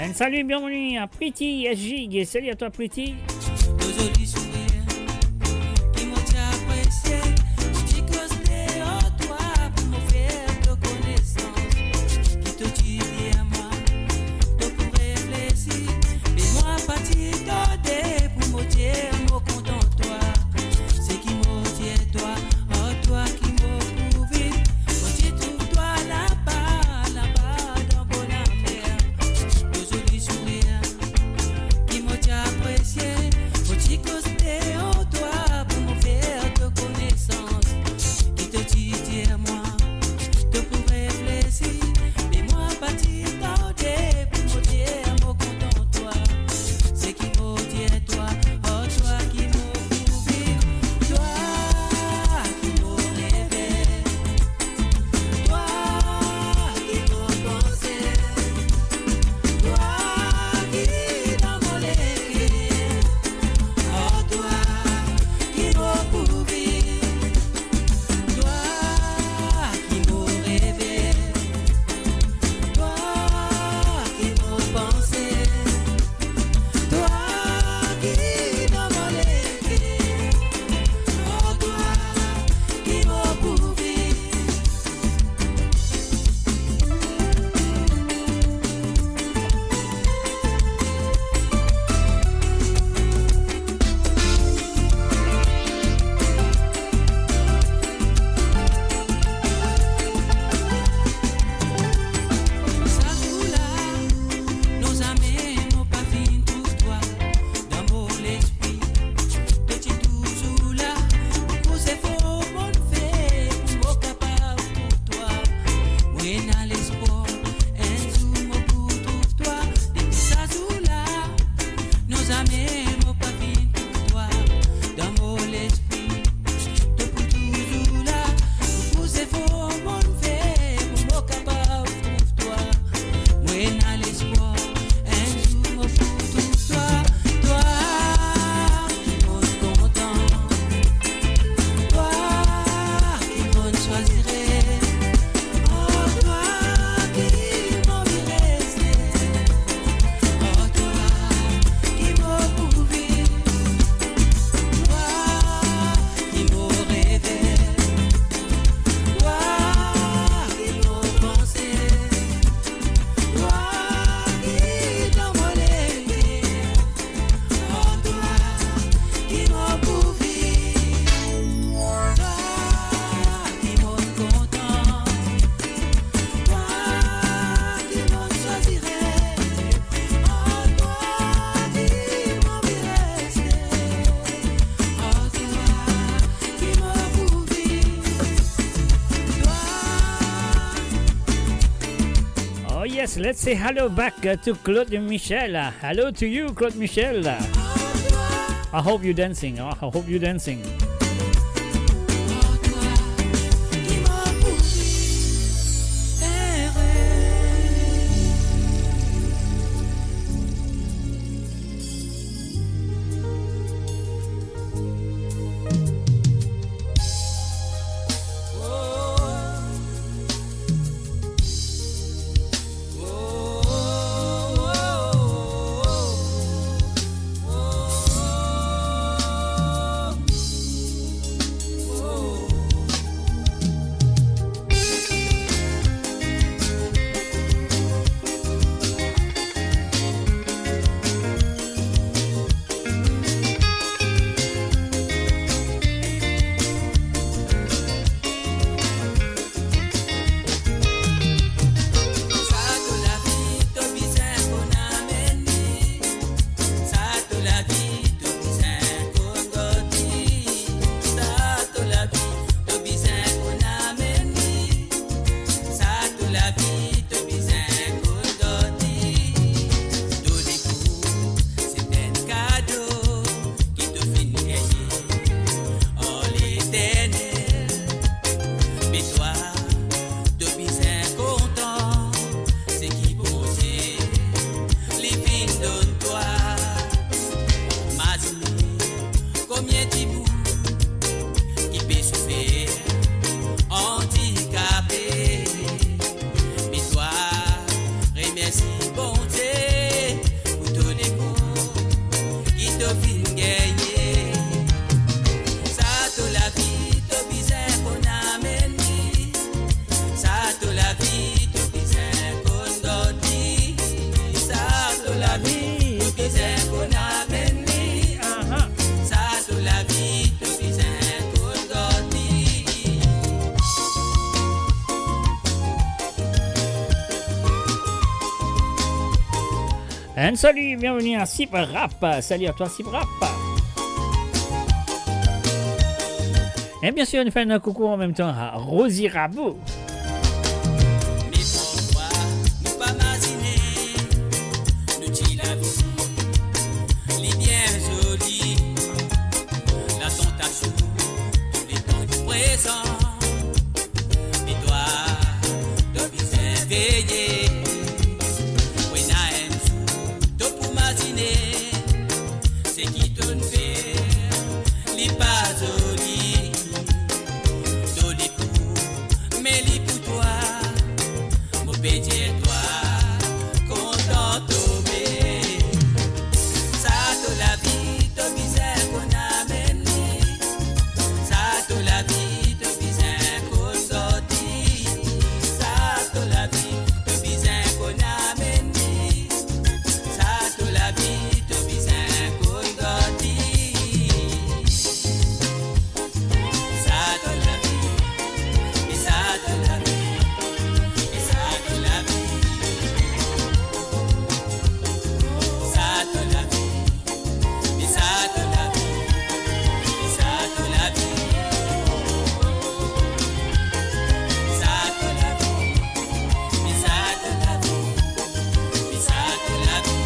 Enn sali, bienveni a Pretty S G. Sali a twa, Pretty. Let's say hello back, uh, to Claude Michel. Uh, hello to you, Claude Michel. Uh, I hope you're dancing. Uh, I hope you're dancing. Sa to lavi to bizin konn gete. To lekou, se enn kado ki to finn gagne ar Leternel. Me twa, to bizin kontan seki Bondie li finn donn twa. Mazinn konbien dimoun ki pe soufer, andikape. Me twa, remersi Bondie pou to lekor ki to finn gagne. Sa to lavi to bizin konn amenn li. Sa to lavi to bizin konn gete. Sa to lavi to bizin konn amenn li. Aha. Sa to lavi to bizin konn gete. And salut, bienvenue à Sip Rap. Salut à toi, Sip Rap. E bien sir, nou fer enn koukou an mem tan a Rosie Rabot. Me parfwa, nou pa mazine, nou ti lavi, li bien zoli. Latantasion, touletan li prezan. Me twa, to bizin veye. Pou ena enn zour, to pou mazine, seki tonn fer, li pa zoli. To li pou, me li pou twa. Mo pe dir twa, kontan to be. Sa to lavi to bizin konn amenn li. Sa to lavi to bizin konn gete. Sa to lavi to bizin konn amenn li. Sa to lavi to bizin konn gete. Sa to lavi, e sa to lavi, e sa to lavi. Sa to lavi, e sa to lavi, e sa to lavi. Sa to lavi, e sa to lavi, e sa to lavi.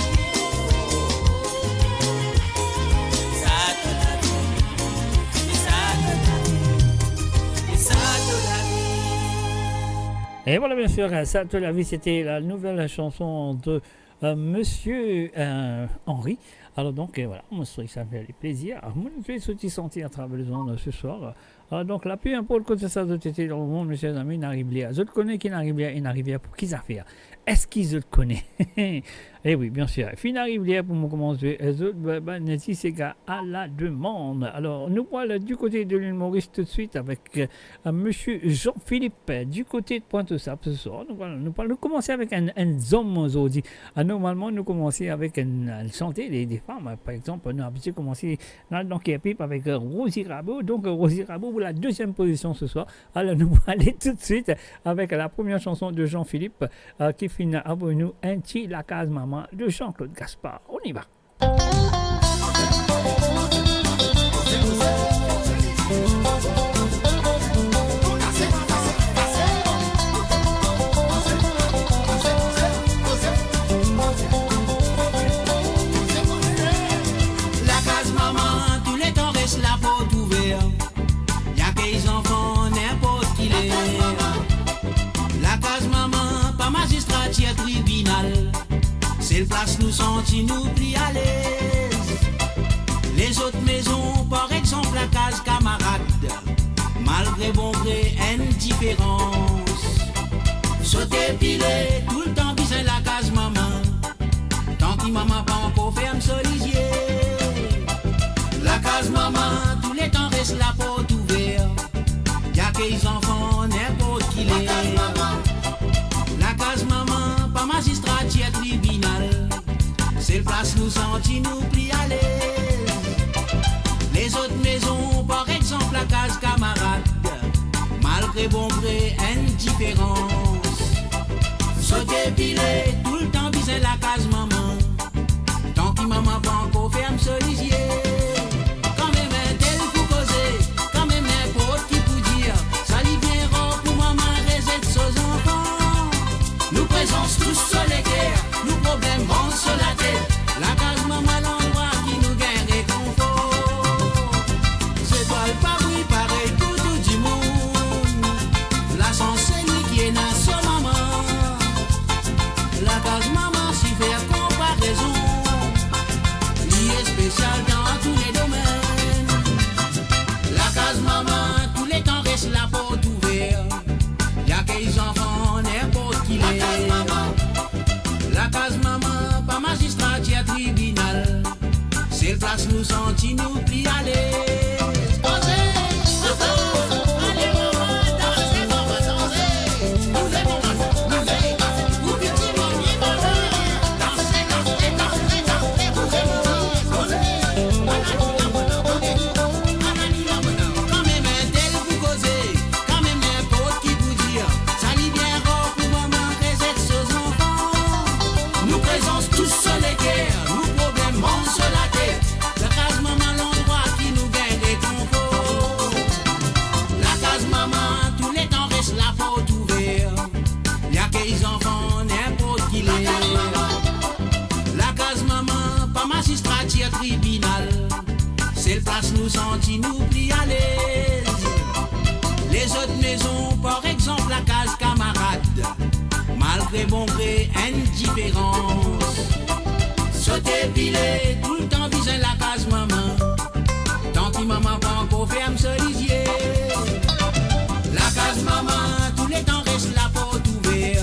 Sa to lavi, e sa to lavi, e sa to lavi. Et voilà, bien sûr, euh, Sa to lavi, c'était la nouvelle chanson de, euh, Monsieur, euh, Henry. Alors donc, euh, voilà, mo swete sa fer li plezir. Mo pe sorti santi atraver lezonn, euh, ce soir. Alors donc la, pe inport kote sa zot ete dan lemond, mes chers amis, inn ariv ler. Zot kone ki inn ariv ler, inn ariv ler pou ki zafer? Eski zot kone? Eh oui, bien sûr. Finn ariv ler pou mo koumans zwe, euh, zot, ba, ba, neti sega à la demande. Alors, nou pou al du côté de l'île Maurice tout de suite avec, euh, Monsieur Jean-Philippe, euh, du côté de Pointe-aux-Sables ce soir. Nou pou al, nou pou al, nou koumans avek enn, enn zom zordi. Ah, normalman, nou koumans avek enn, enn sante de, de fam. Par exanp, nou abitie koumans dan Kerpip avek, euh, Rosie Rabot. Donc, euh, Rosie Rabot pour la deuxième position ce soir. Alors, nou pou ale tout de suite avec la première chanson de Jean-Philippe, euh, ki finn avoy nou enn ti Lakaz Mama de Jean-Claude Gaspard. On y va. Santi nou pli alez. Lezot mezon, par exanp, lakaz kamarad, malgre bon gre enn diferans. Sote pile, toultan bizin lakaz mama, tan ki mama pankor ferm so lizie. Lakaz mama, touletan res laport ouver, li akey zanfan ninport ki ler. Lakaz mama, pa mazistra, ti tribinal, sel plas nou santi nou pli alez. Lezot mezon, par exanp, lakaz kamarad, malgre bon gre enn diferans. Sote pile, toultan bizin lakaz mama, tan ki mama pankor ferm so lizie. Kanmem enn tel pou koze, kanmem ninport ki pou dir, sa li bien rar pou mama rezet so zanfan. Nou prezans tous so leker, nou problem manz so latet. Lakaz mama, landrwa ki nou gagn rekonfor. Zetwal pa bril parey pou tou dimoun, lasans se li ki ena so mama. Lakaz mama, si fer konparezon, li espesial dan tou le domenn. Lakaz mama, touletan res laport ouver, li akey zanfan ninport ki ler. Lakaz mama, pa mazistra, ti tribinal, sel plas nou santi nou pli alez. Danse, danse, ale mama, danse, mama, danse. Bouze mama, bouze, pou piti mami mama. Danse, danse, danse, danse, bouze mama, bouze. Ala, ala, ala, ala, ala. Kanmem enn tel pou koze, kanmem ninport ki pou dir, sa li bien rar pou mama rezet so zanfan. Nou prezans tous so leker, nou problem manz so latet. Lakaz mama, landrwa ki nou gagn rekonfor. Lakaz mama, touletan res laport ouver, li akey zanfan ninport ki ler. Lakaz mama, pa mazistra, ti tribinal, sel plas nou santi nou pli alez. Lezot mezon, par exanp, lakaz kamarad, malgre bon gre enn diferans. Sote pile, toultan bizin lakaz mama, tan ki mama pankor ferm so lizie. Lakaz mama, touletan res laport ouver,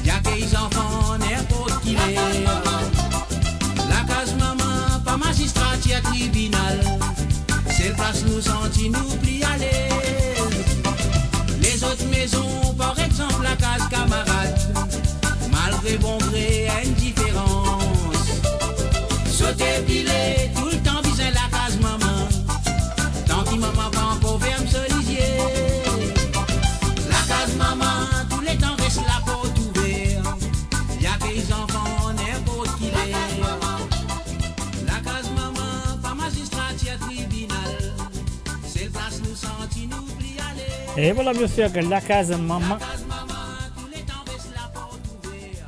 li akey zanfan ninport ki ler. Lakaz mama, pa mazistra, ti tribinal, sel plas nou santi nou pli alez. Lezot mezon, par exanp, lakaz kamarad, malgre bon gre enn diferans. Sote pile, toultan bizin lakaz mama, tan ki mama pankor ferm so lizie. Lakaz mama, touletan res laport ouver, li akey zanfan ninport ki ler. Lakaz mama, pa mazistra, ti tribinal, sel plas nou santi nou pli alez. E vwala, bien sir, ke Lakaz Mama. Lakaz mama, touletan res laport ouver.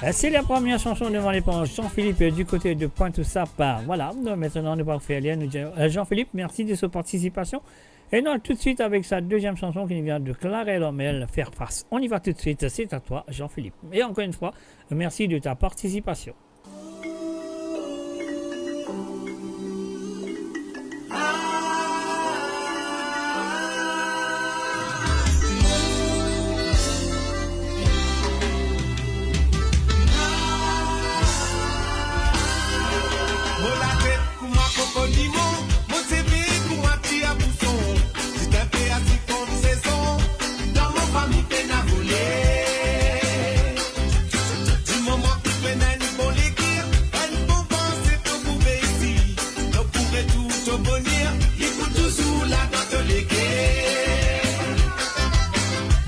E se la première chanson demandée par Jean-Philippe du côté de Pointe-aux-Sapes. Voilà, nou, aster nou pou fer li, nou dir, euh, Jean-Philippe, mersi de so partisipasion. E nou al toutswit avek sa deziem chanson ki vinn de Clarel Ormel, Faire face. On y va tout de suite, c'est à toi, Jean-Philippe. Et encore une fois, merci de ta participation. Mo latet kouma koko limon, mo seve kouma tir a bouson. Ti enn pe asi konn sezon, dan mo fami pena vole. Dimoman ki pena enn bon leker, enn bon panse to pou reisi, to pou retour to boner, li pou touzour la dan to leker.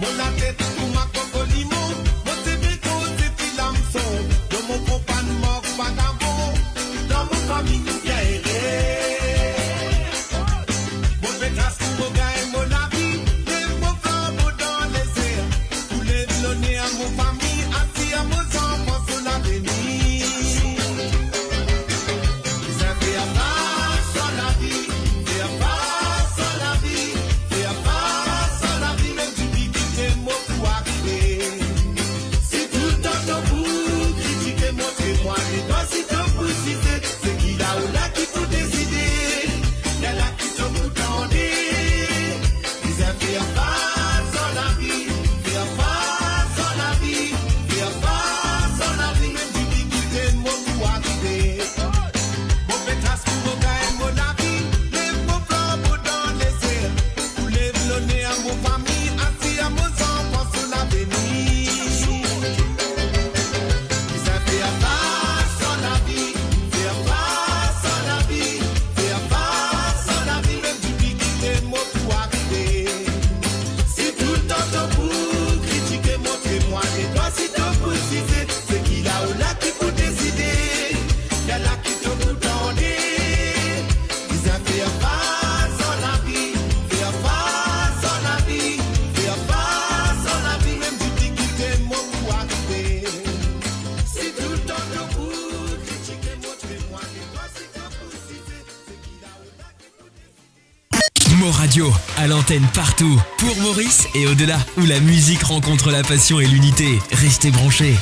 Mo latet kouma koko limon, mo seve kouma ti lamson, dan mo konpagn mor vagabon, dan mo fami nou bien ere. Mo pe tras pou mo gagn mo lavi, lev mo flanbo dan lezer, pou lev loner a mo fami, asir a mo zanfan so lavenir. Bizin fer fas ar lavi, fer fas ar lavi, fer fas ar lavi, mem difikilte mo pou arive. Si toultan to pou kritike, montre mwa Aux radios, à l'antenne, partout, pour Maurice et au-delà, où la musique rencontre la passion et l'unité. Restez branchés.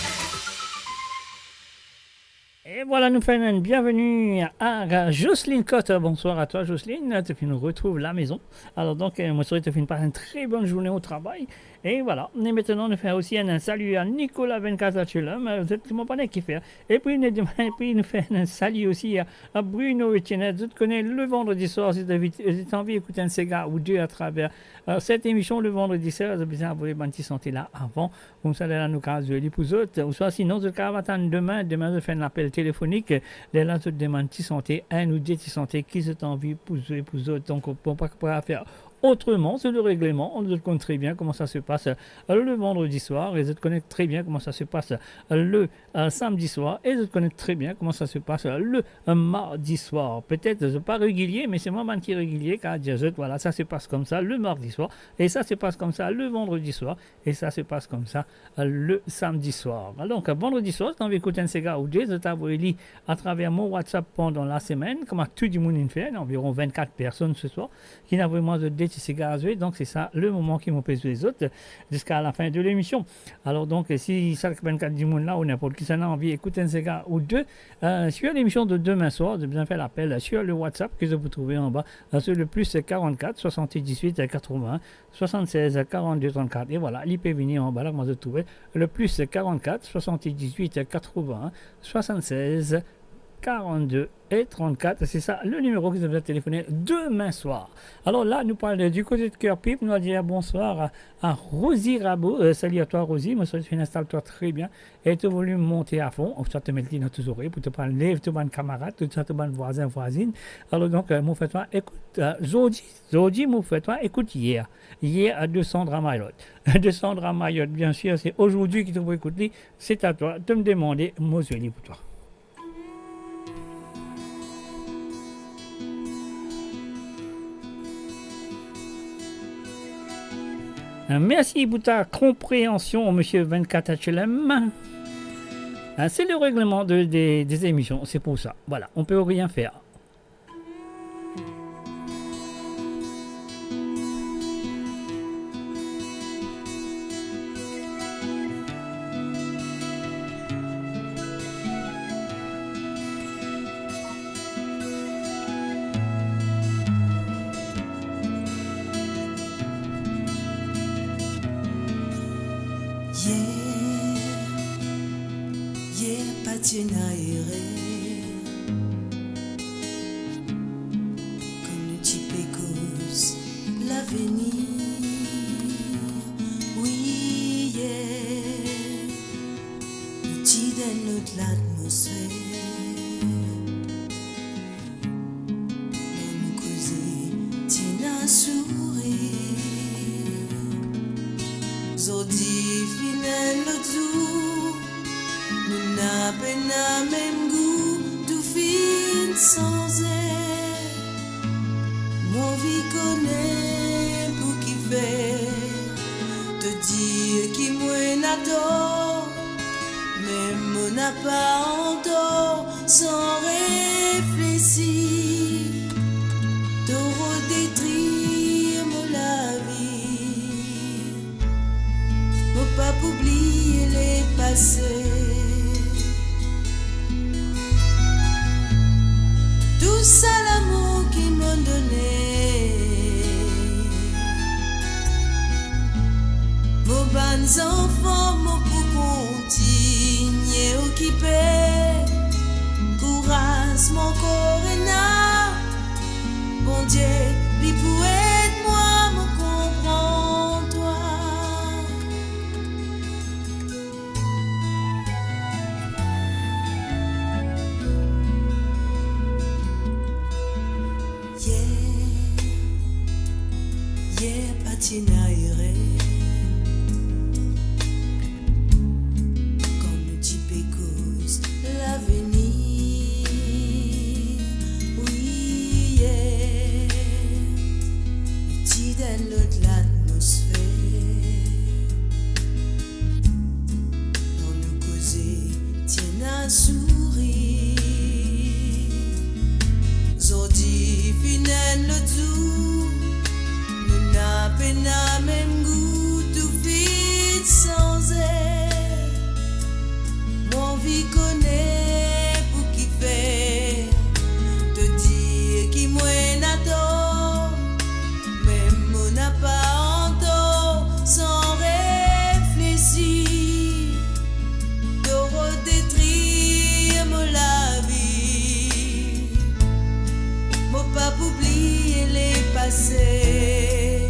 E vwala, nou fer enn bienveni a Jocelyne Cotte. Bonsoir à toi, Jocelyne. To finn retrouv lamezon. Alor donk, eh, mo swete to finn pas enn tre bonn zourne o travay. E vwala. E aster, nou fer osi enn, enn sali a Nicolas vennkat H L M. Eh, zot, mo pa kone ki fer. Epi nou, epi nou fer enn sali osi a, a Bruno Etienne. Zot kone, le vandredi swar, si zot anvi, zot anvi ekout enn sega ou de atraver, eh, set emision le vandredi swar, zot bizin avoy bann ti sante la avan. Koumsa, lerla nou kapav zwe li pou zot. Ouswa sinon, zot kapav atann demin. Demin, zot fer enn lapel telefonik. Lerla, zot demann ti sante, enn ou de ti sante ki zot anvi pou zwe pou zot. Donk, bon, pa, pa fer otreman, se le regleman. Zot konn tre bien kouma sa se pas, euh, le vandredi swar, e zot kone tre bien kouma sa se pas, euh, le, euh, samdi swar, e zot kone tre bien kouma sa se pas, euh, le, euh, mardi swar. Petet zot pa regilie, me se mwa bann ki regilie, kapav dir zot, vwala, sa se pas koumsa le mardi swar, e sa se pas koumsa le vandredi swar, e sa se pas koumsa, euh, le samdi swar. Donk, vandredi swar, zot anvi ekout enn sega ou de, zot avoy li atraver mo WhatsApp pandan lasemenn, kouma tou dimoun inn fer, anviron vennkat personn se swar, ki inn avoy mwa zot de ti sega a zwe. Donk, se sa le moman ki mo pe zwe zot ziska lafin de lemision. Alor donk, si sa vennkat dimoun la ou ninport kisannla anvi ekout enn sega ou de, euh, sur lemision de demin swar, zot bizin fer lapel sur le WhatsApp ke zot pou trouve anba, euh, sur le plus quarante-quatre soixante-dix-huit quatre-vingts soixante-seize quarante-deux trente-quatre. E vwala, li pe vini anba la, kouma zot trouve, le plus quarante-quatre soixante-dix-huit quatre-vingts soixante-seize quarante-deux trente-quatre. Se sa le nimero ki zot bizin telefone demin swar. Alor la, nou pral di kote de Kerpip, nou al dir bonswar a, a Rosie Rabot. Euh, salut à toi, Rosie. Mo swete to finn instal twa tre bien e to volim monte a fon, ouswa to met li dan to zorey pou to pa lev to bann kamarad, to, to bann vwazin, vwazinn. Alor donk, euh, mo fer twa ekout, euh, zordi, zordi mo fer twa ekout Yer. Yer de Sandra Mayotte. De Sandra Mayotte, bien sûr, c'est aujourd'hui ki to pou ekout li. C'est à toi de me demander, mo zwe li pou twa. Mersi pou ta konpreansion, monsieur vennkat H L M. Hein, c'est le règlement de, des, des émissions, c'est pour ça. Voilà, on peut rien faire. Yer, yer pa ti ena erer. Kan nou ti pe koz lavenir, wi, yer, nou ti dan enn lot latmosfer. Kan nou koze, ti ena sourir. Zordi finn enn lot zour, nou napa ena mem gou, tou finn sanze. Mo anvi kone pou kifer to dir ki mo ena tor, me mo napa antor. San reflesi, to rod detrir mo lavi. Mo pa pou bliye lepase. Tou sa lamour ki mo done. Mo bann zanfan, mo pou kontinie okipe. Kouraz mo ankor ena. Bondie, li pou ed mwa, mo konpran twa. Yer, yer pa ti ena erer. Kan nou ti pe koz lavenir, wi, yer, nou ti dan enn lot latmosfer. Kan nou koze, ti ena sourir. Zordi finn enn lot zour, pase.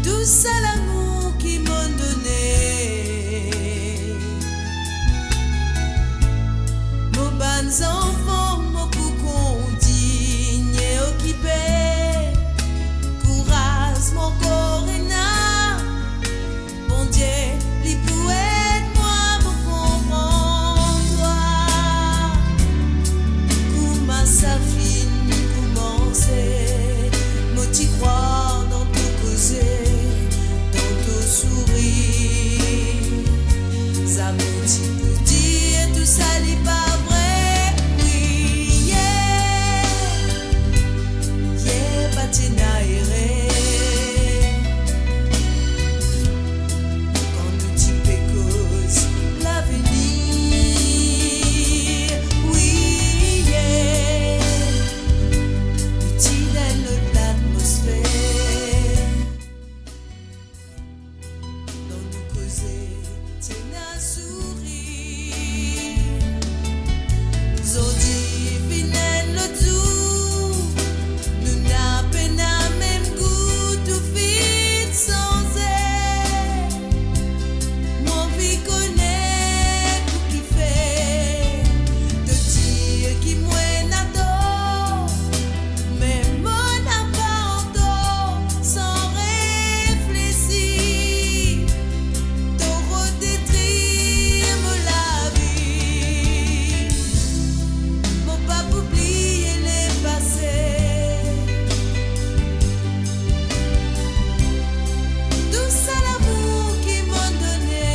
Tou sa lamour ki mo'nn done, mo bann zanfan mo pou kontigne okipe. Kouraz mo ankor ena, Bondie, li pou ed mwa pou konpran twa. Kouma sa finn koumanse, mo ti krwar dan to koze, dan to sourir. Zame ti pou dir tou sa li pa vre, wi, yeah. Yer pa ti ena ere. Kan nou ti pe koz lavenir, wi, yeah. Li ti dan enn lot latmosfer. Dan nou koze, ti ena sourir. Zordi finn enn lot zour, nou napa mem gou, tou finn sanze. Mo anvi kone pou kifer to dir ki mo ena tor. Me mo napa antor, san reflesi, to rod detrir mo lavi. Mo pa pou bliye lepase. Tou sa lamour ki mo'nn done,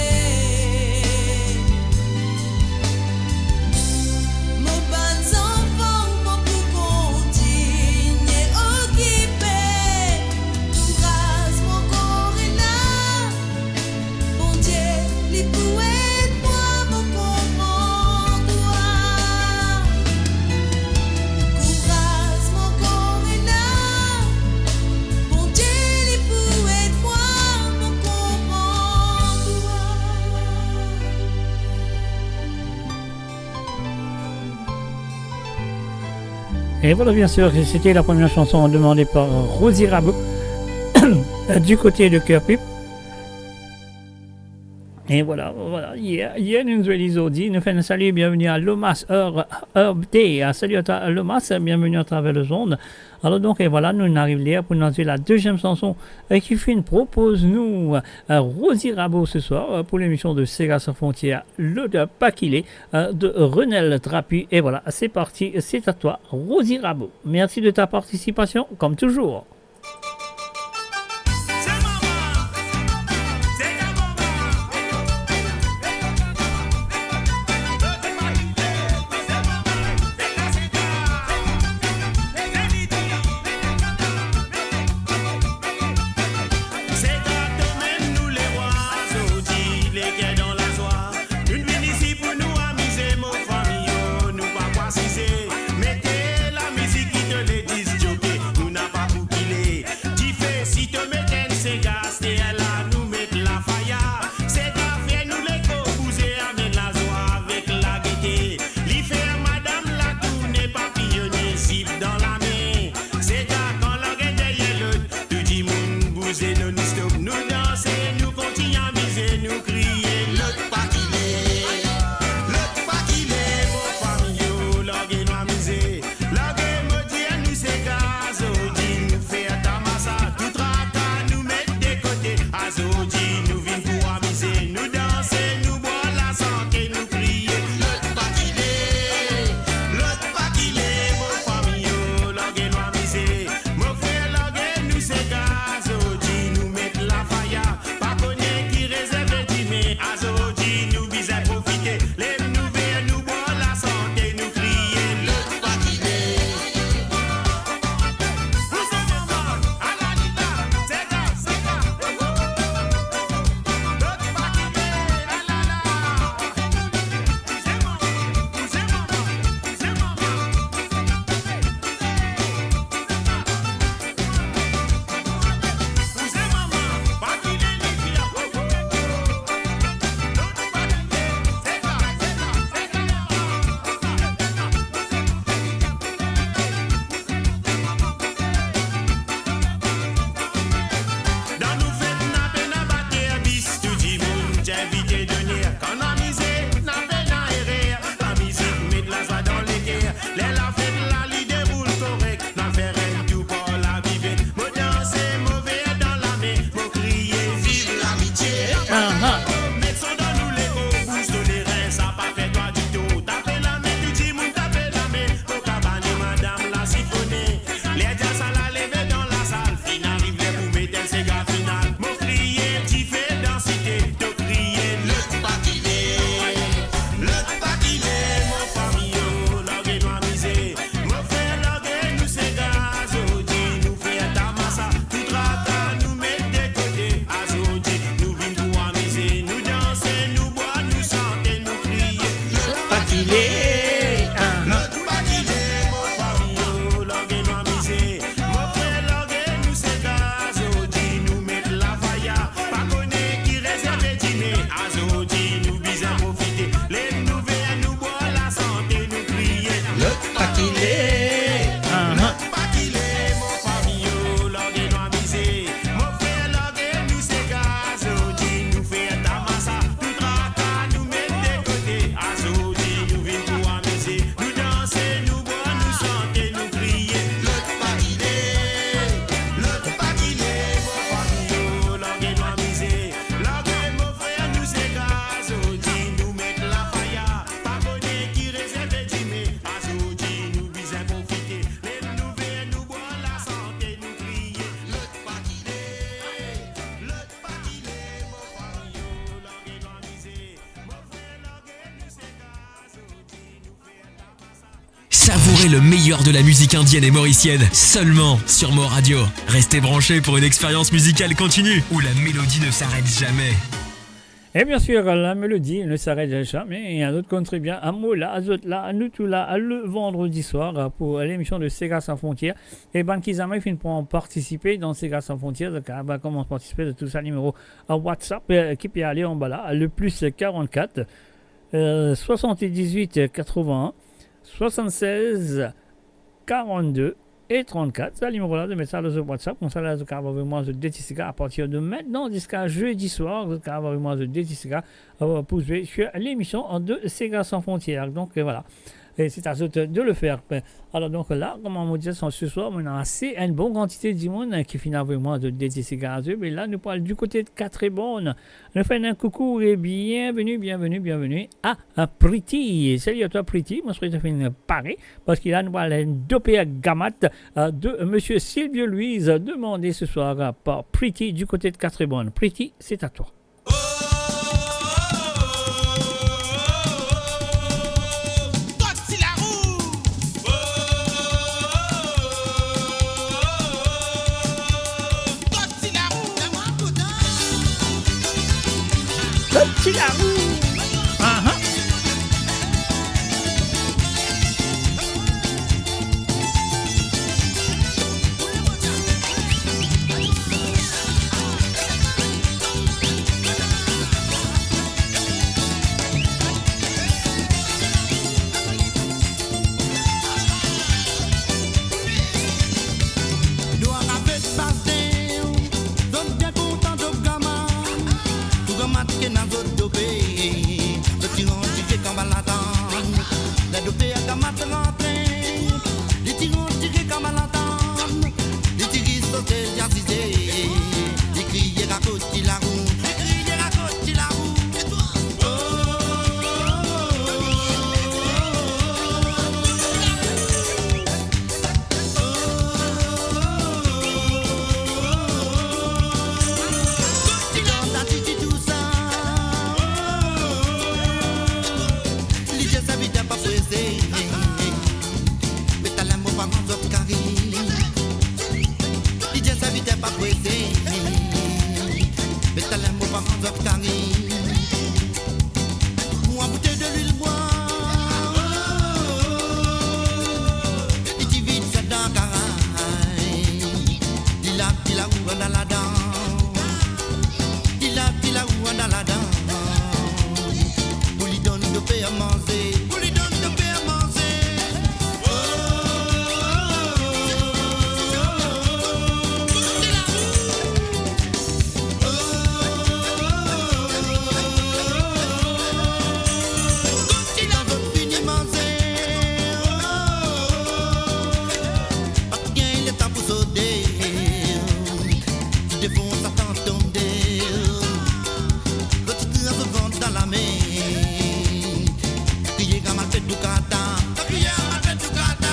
mo bann zanfan mo pou kontigne okipe. Kouraz mo ankor ena, Bondie, li pou ed mwa pou konpran twa. Kouraz mo ankor ena, Bondie, li pou ed mwa pou konpran twa. Et voilà, bien sûr, c'était la première chanson demandée par Rosie Rabault du côté de Kerpip. Et voilà, voilà, yer, yer nou zwe li zordi, nou fer enn sali, bienveni a Lomas Ur-, Urb T. Sali a twa Lomas, bienveni atraver lezond. Alor donk, et voilà, nou ariv ler pou nou zwe la deziem chanson, e ki finn propoz nou, euh, Rosie Rabault ce soir, euh, pour l'émission de Sega Sans Frontières, le, euh, Pakile, euh, de Renel Trapu. Et voilà, c'est parti, c'est à toi, Rosie Rabault. Merci de ta participation, comme toujours. Sega tomem nou lerwa, zordi leker dan lazwa. Nou'nn vinn isi pou nou amize, mo fami yo, nou pa pou asize. Mete lamizik ki to le disc jockey, nou napa pou kile. Et le meilleur de la musique indienne et mauricienne, seulement sur Mo Radio. Restez branchés pour une expérience musicale continue, où la mélodie ne s'arrête jamais. E bien sir, la melodi ne s'arrête jamais. E zot konn tre bien, amour la, zot la, nou tou la, le vandredi soir, pou lemision de Sega San Frontières. E bann ki zame finn pran partisipe dan Sega San Frontières, zot kapav koumans partisipe, zot trouv sa nimero WhatsApp, eh, ki pe ale anba la, le plus quarante-quatre, euh, soixante-dix-huit quatre-vingts, soixante-seize, quarante-deux et trente-quatre. Sa nimero la, zot met sa lor zot WhatsApp, koumsa la, zot kapav avoy mwa zot de ti siga. A partir de maintenant jusqu'à jeudi soir, zot kapav avoy mwa zot de ti siga, euh, pou zwe sur lemision de Sega San Frontières. Donc, euh, voilà. E se a zot de le fer. Alor, donk, la, kouma mo dir, se swar, mo ena ase enn bon kantite dimoun, eh, ki finn avoy mwa zot de ti siga. Me la, nou pou al du kote de Katreborn. Nou fer enn koukou e bienveni, bienveni, bienveni a, a Pretty. Salut à toi, Pretty. Mo swete to finn pare, parski la, nou pou al dope Gamat, eh, de Monsieur Silvio Luis, demandé ce soir, eh, par Pretty du côté de Katreborn. Pretty, c'est à toi. Kot ti larou? Aha. Dwa rapet basen, zot bien kontan dope Gamat. Tou Gamat ki ena zot dope, zot ti rant direk anba latann. Ler dope Gamat rantre, li ti rant direk anba latann. Li ti ris so sel, li asize, li kriye, rakot ti larou, li kriye, rakot ti larou. Li dir serviter pa prese, me taler mo pa rann zot kari. Li dir serviter pa prese, me taler mo pa rann zot kari. Mwa boutey de lwil bwa, li ti vid sa dan karay. Li lav ti larou andan ladan, li lav ti larou andan ladan. Pou li donn dope manze, pou li donn dope manze. Ti larou fini manze, pa ti gagn letan pou sode. Ti defons sa tan tonde, zot ti tras zot vant dan lame. Kriye Gamal pe doukata, kriye Gamal pe doukata.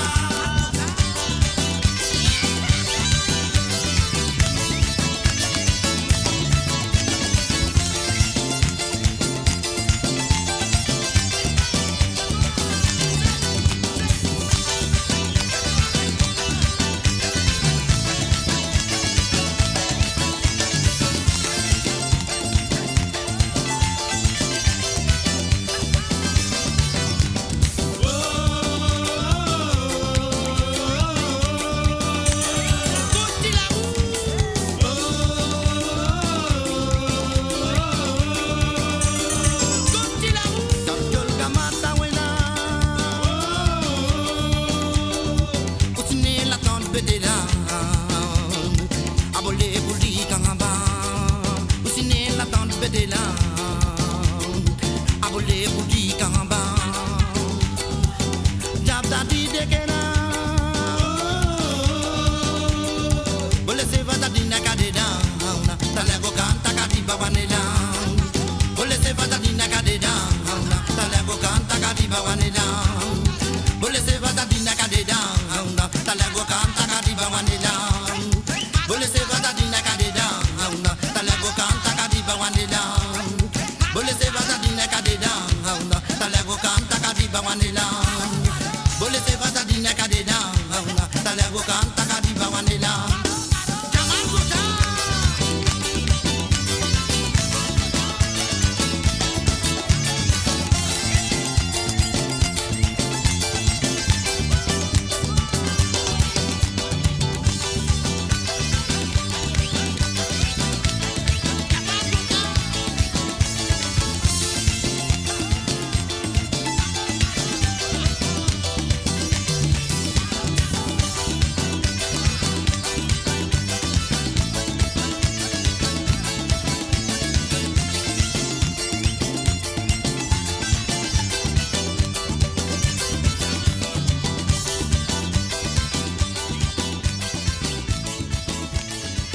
Ou ti ena latant pete lang, abole pou li karamba. Ou ti ena latant pete lang, abole pou li karamba. Diab ta dir deke la, bole se va ta dir neka dedan. Taler go kan ta ka dir bawa ne lang. Bole se va ta dir neka dedan. Taler go kan ta ka dir bawa ne lang. Bole se va ta dir neka dedan. Taler go kan ta ka dir bawa ne lang. Bole se va ta dir neka dedan. Taler go kan ta ka dir bawa ne lang. Bole se va ta dir neka dedan. Taler go kan ta ka dir bawa ne lang. Bole se va ta dir neka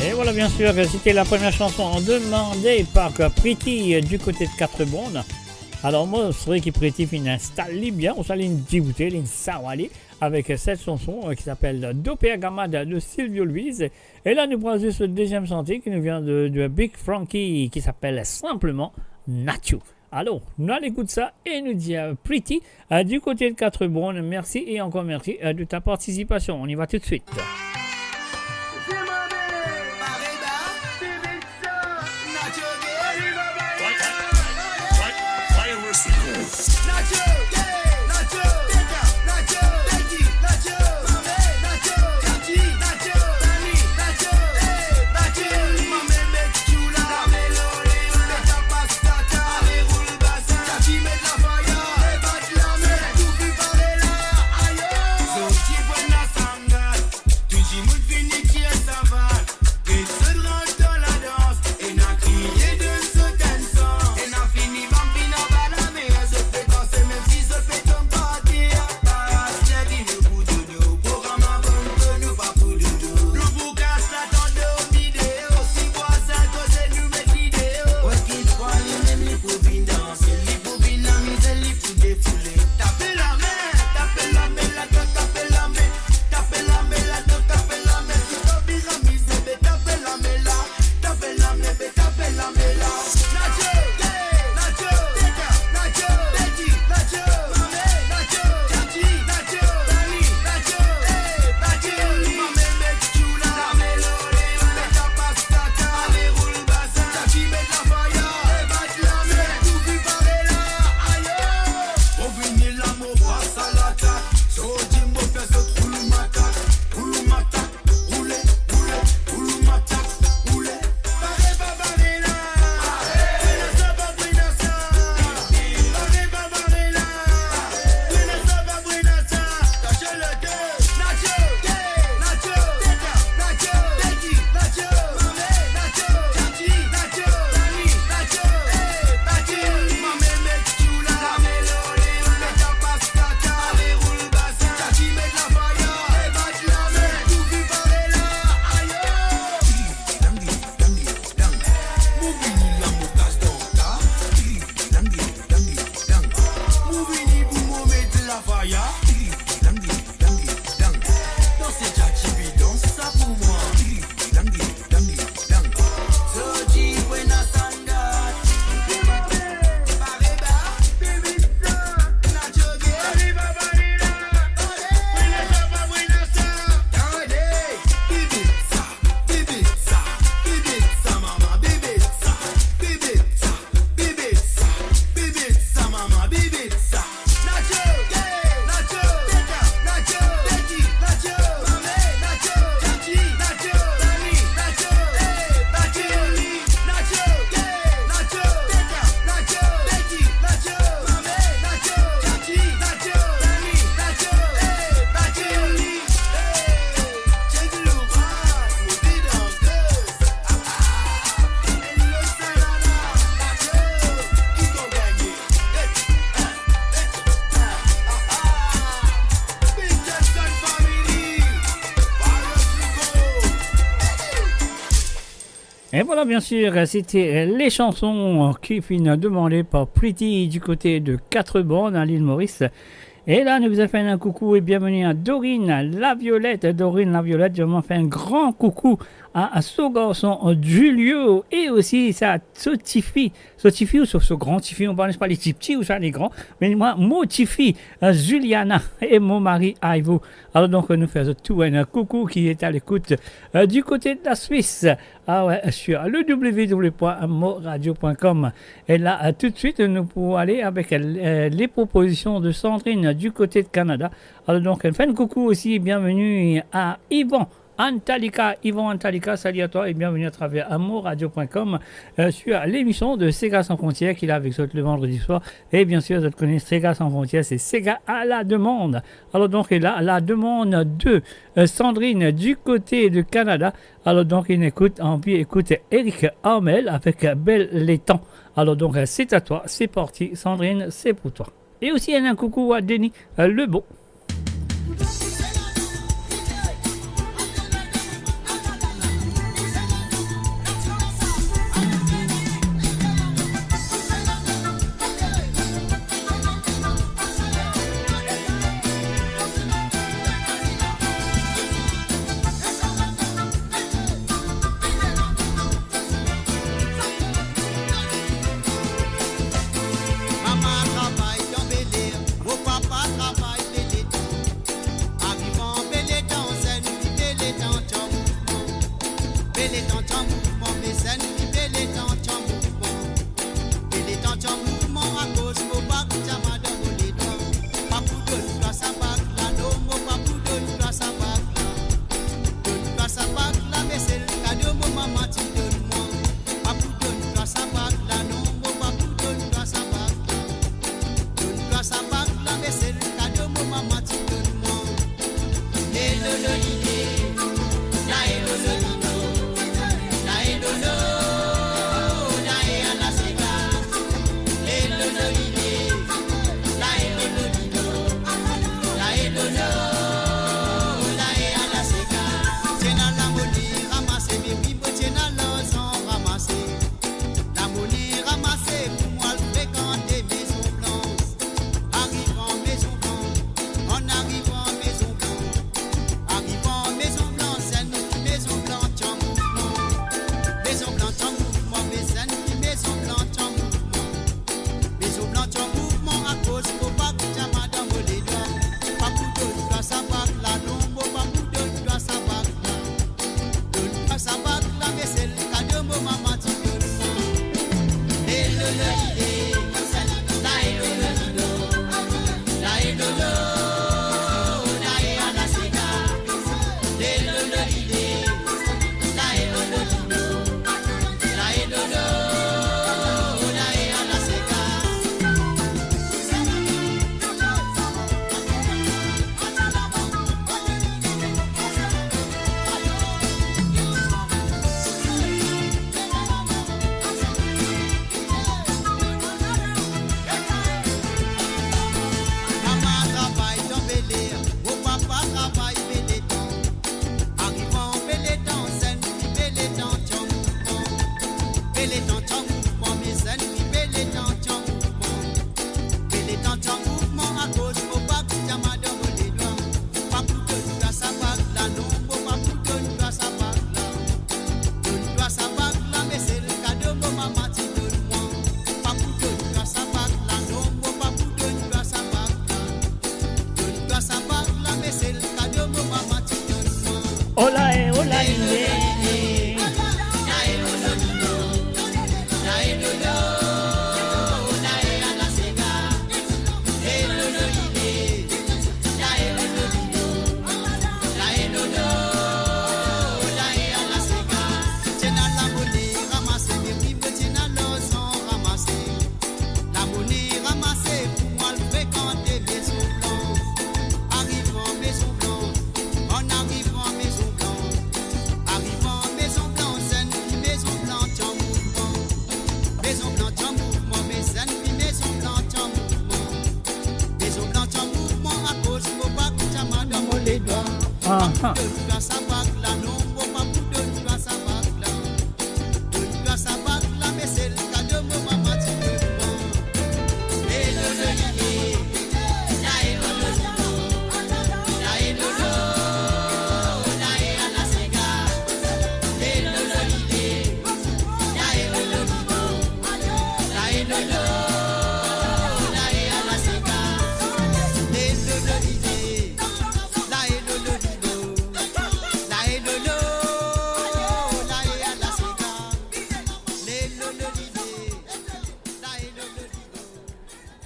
Et voilà, bien sûr, c'était la première chanson demandée par Pretty, euh, du côté de Quatre-Bornes. Alors, moi, c'est vrai que Pretty finn instal li bien, ou sa li diboute, li sawale avec cette chanson, euh, qui s'appelle Dope Agama de Silvio Luis. Et là, nous prenons juste le deuxième sentier qui nous vient de, de Big Frankie, qui s'appelle simplement Nacho. Alors, nou al ekout sa e nou dir, euh, Pretty, euh, du côté de Quatre-Bornes, merci et encore merci, euh, de ta participation. On y va tout de suite. Et voilà, bien sûr, c'était les chansons qui furent demandées par Pretty du côté de Quatre-Bornes à l'île Maurice. E la, nou bizin fer enn koukou e bienveni a Dorine Laviolette. Dorine Laviolette, nou fer enn gran koukou a, a so garson, euh, Julio, e osi sa, so tifi, so tifi ou so, so gran tifi, nou pa kone si li tipti ouswa li gran, me mwa, mo tifi, euh, Juliana, e mo mari Ivo. Alor donk, nou fer zot tou enn koukou ki est à l'écoute, euh, du côté de la Suisse. Ah ouais, sur le w w w point mo radio point com. E la, euh, tout de suite, nou pou ale avek, euh, les propositions de Sandrine du côté de Canada. Alor donk, nou fer enn koukou osi, bienveni a Ivan Antalika. Ivan Antalika, salut à toi et bienvenue à travers mo radio point com, euh, sur l'émission de Sega Sans Frontières ki la avek zot le vendredi soir. E bien sûr, zot kone Sega Sans Frontières, c'est Sega à la demande. Alor donk, la, la demande de, euh, Sandrine du côté de Canada. Alor donk, nou ekout, anvi ekout Eric Armel avek Bel Letan. Alor donk, c'est à toi, c'est parti, Sandrine, c'est pour toi. E osi enn koukou a Denis, euh, Lebon. Ti an mouvman, mezanmi, pe letan ti an mouvman. Pe letan ti an mouvman, akoz mo pa kout sa madanm mo ledwa. Pa pou donn twa sa bag la non, mo pa pou donn twa sa bag la. Donn twa sa bag la, me se kado mo mama ti donn mwa. Pa pou donn twa sa bag la non, mo pa pou donn twa sa bag la. Donn twa sa bag la, me se kado mo mama ti donn mwa. Hello, lolide, la hello, lolide, la hello, la e ala sega. Hello, lolide, la hello, lolide, la hello, la e ala sega. Ti ena lamone ramase, me wi, mo ti ena larzan ramase. Lamone ramase pou mo al frekante Mezon Blans. Arivan Mezon Blans, an arivan Mezon Blans, arivan Mezon Blans, zenn Mezon Blans ti an mouvman. Mezon Blans ti an mouvman, mezanmi, Mezon Blans ti an mouvman. Mezon Blans ti an mouvman, akoz mo pa kout sa madanm mo ledwa. Pa pou donn twa sa bag la non, mo pa pou donn twa sa bag la. Donn twa sa bag la, me se kado mo mama ti donn mwa. Hello, lolide, la hello, lolide, la hello, la e ala sega. Hello, lolide, la hello, lolide, la hello, la e ala sega. Mama travay dan Bel Air, mo papa travay Bel Letan. Arivan Bel Letan, zenn fi Bel Letan ti an mouvman. Bel Letan ti an mouvman, mezanmi, Bel Letan ti an mouvman. Bel Letan ti an mouvman, akoz mo pa kout sa madanm mo ledwa. Pa pou donn twa sa bag la non, mo pa pou donn twa sa bag la. Donn twa sa bag la, me se kado mo mama ti donn mwa. Pa pou donn twa sa bag la non, mo pa pou donn twa sa bag la. Donn twa sa bag la, me se kado mo mama ti donn mwa. Ola e, ola e. Ti ena lamone ramase, me wi, mo ti ena larzan ramase. Lamone ramase pou mo al frekante Mezon Blans. Arivan Mezon Blans, an arivan Mezon Blans, arivan Mezon Blans, zenn fi Mezon Blans ti an mouvman. Mezon Blans ti an mouvman, mezanmi, Mezon Blans ti an mouvman. Mezon Blans ti an mouvman, akoz mo pa kout sa madanm mo ledwa. Aha. Pa pou donn twa sa bag la non, mo pa pou donn twa sa bag la. Donn twa sa bag la, me se kado mo mama ti donn mwa. Hello, lolide, la hello, lolide, la hello, la e ala sega. Hello, lolide, la hello, lolide, la hello, la e ala sega. Hello, lolide, la hello, lolide, la hello, la e ala sega.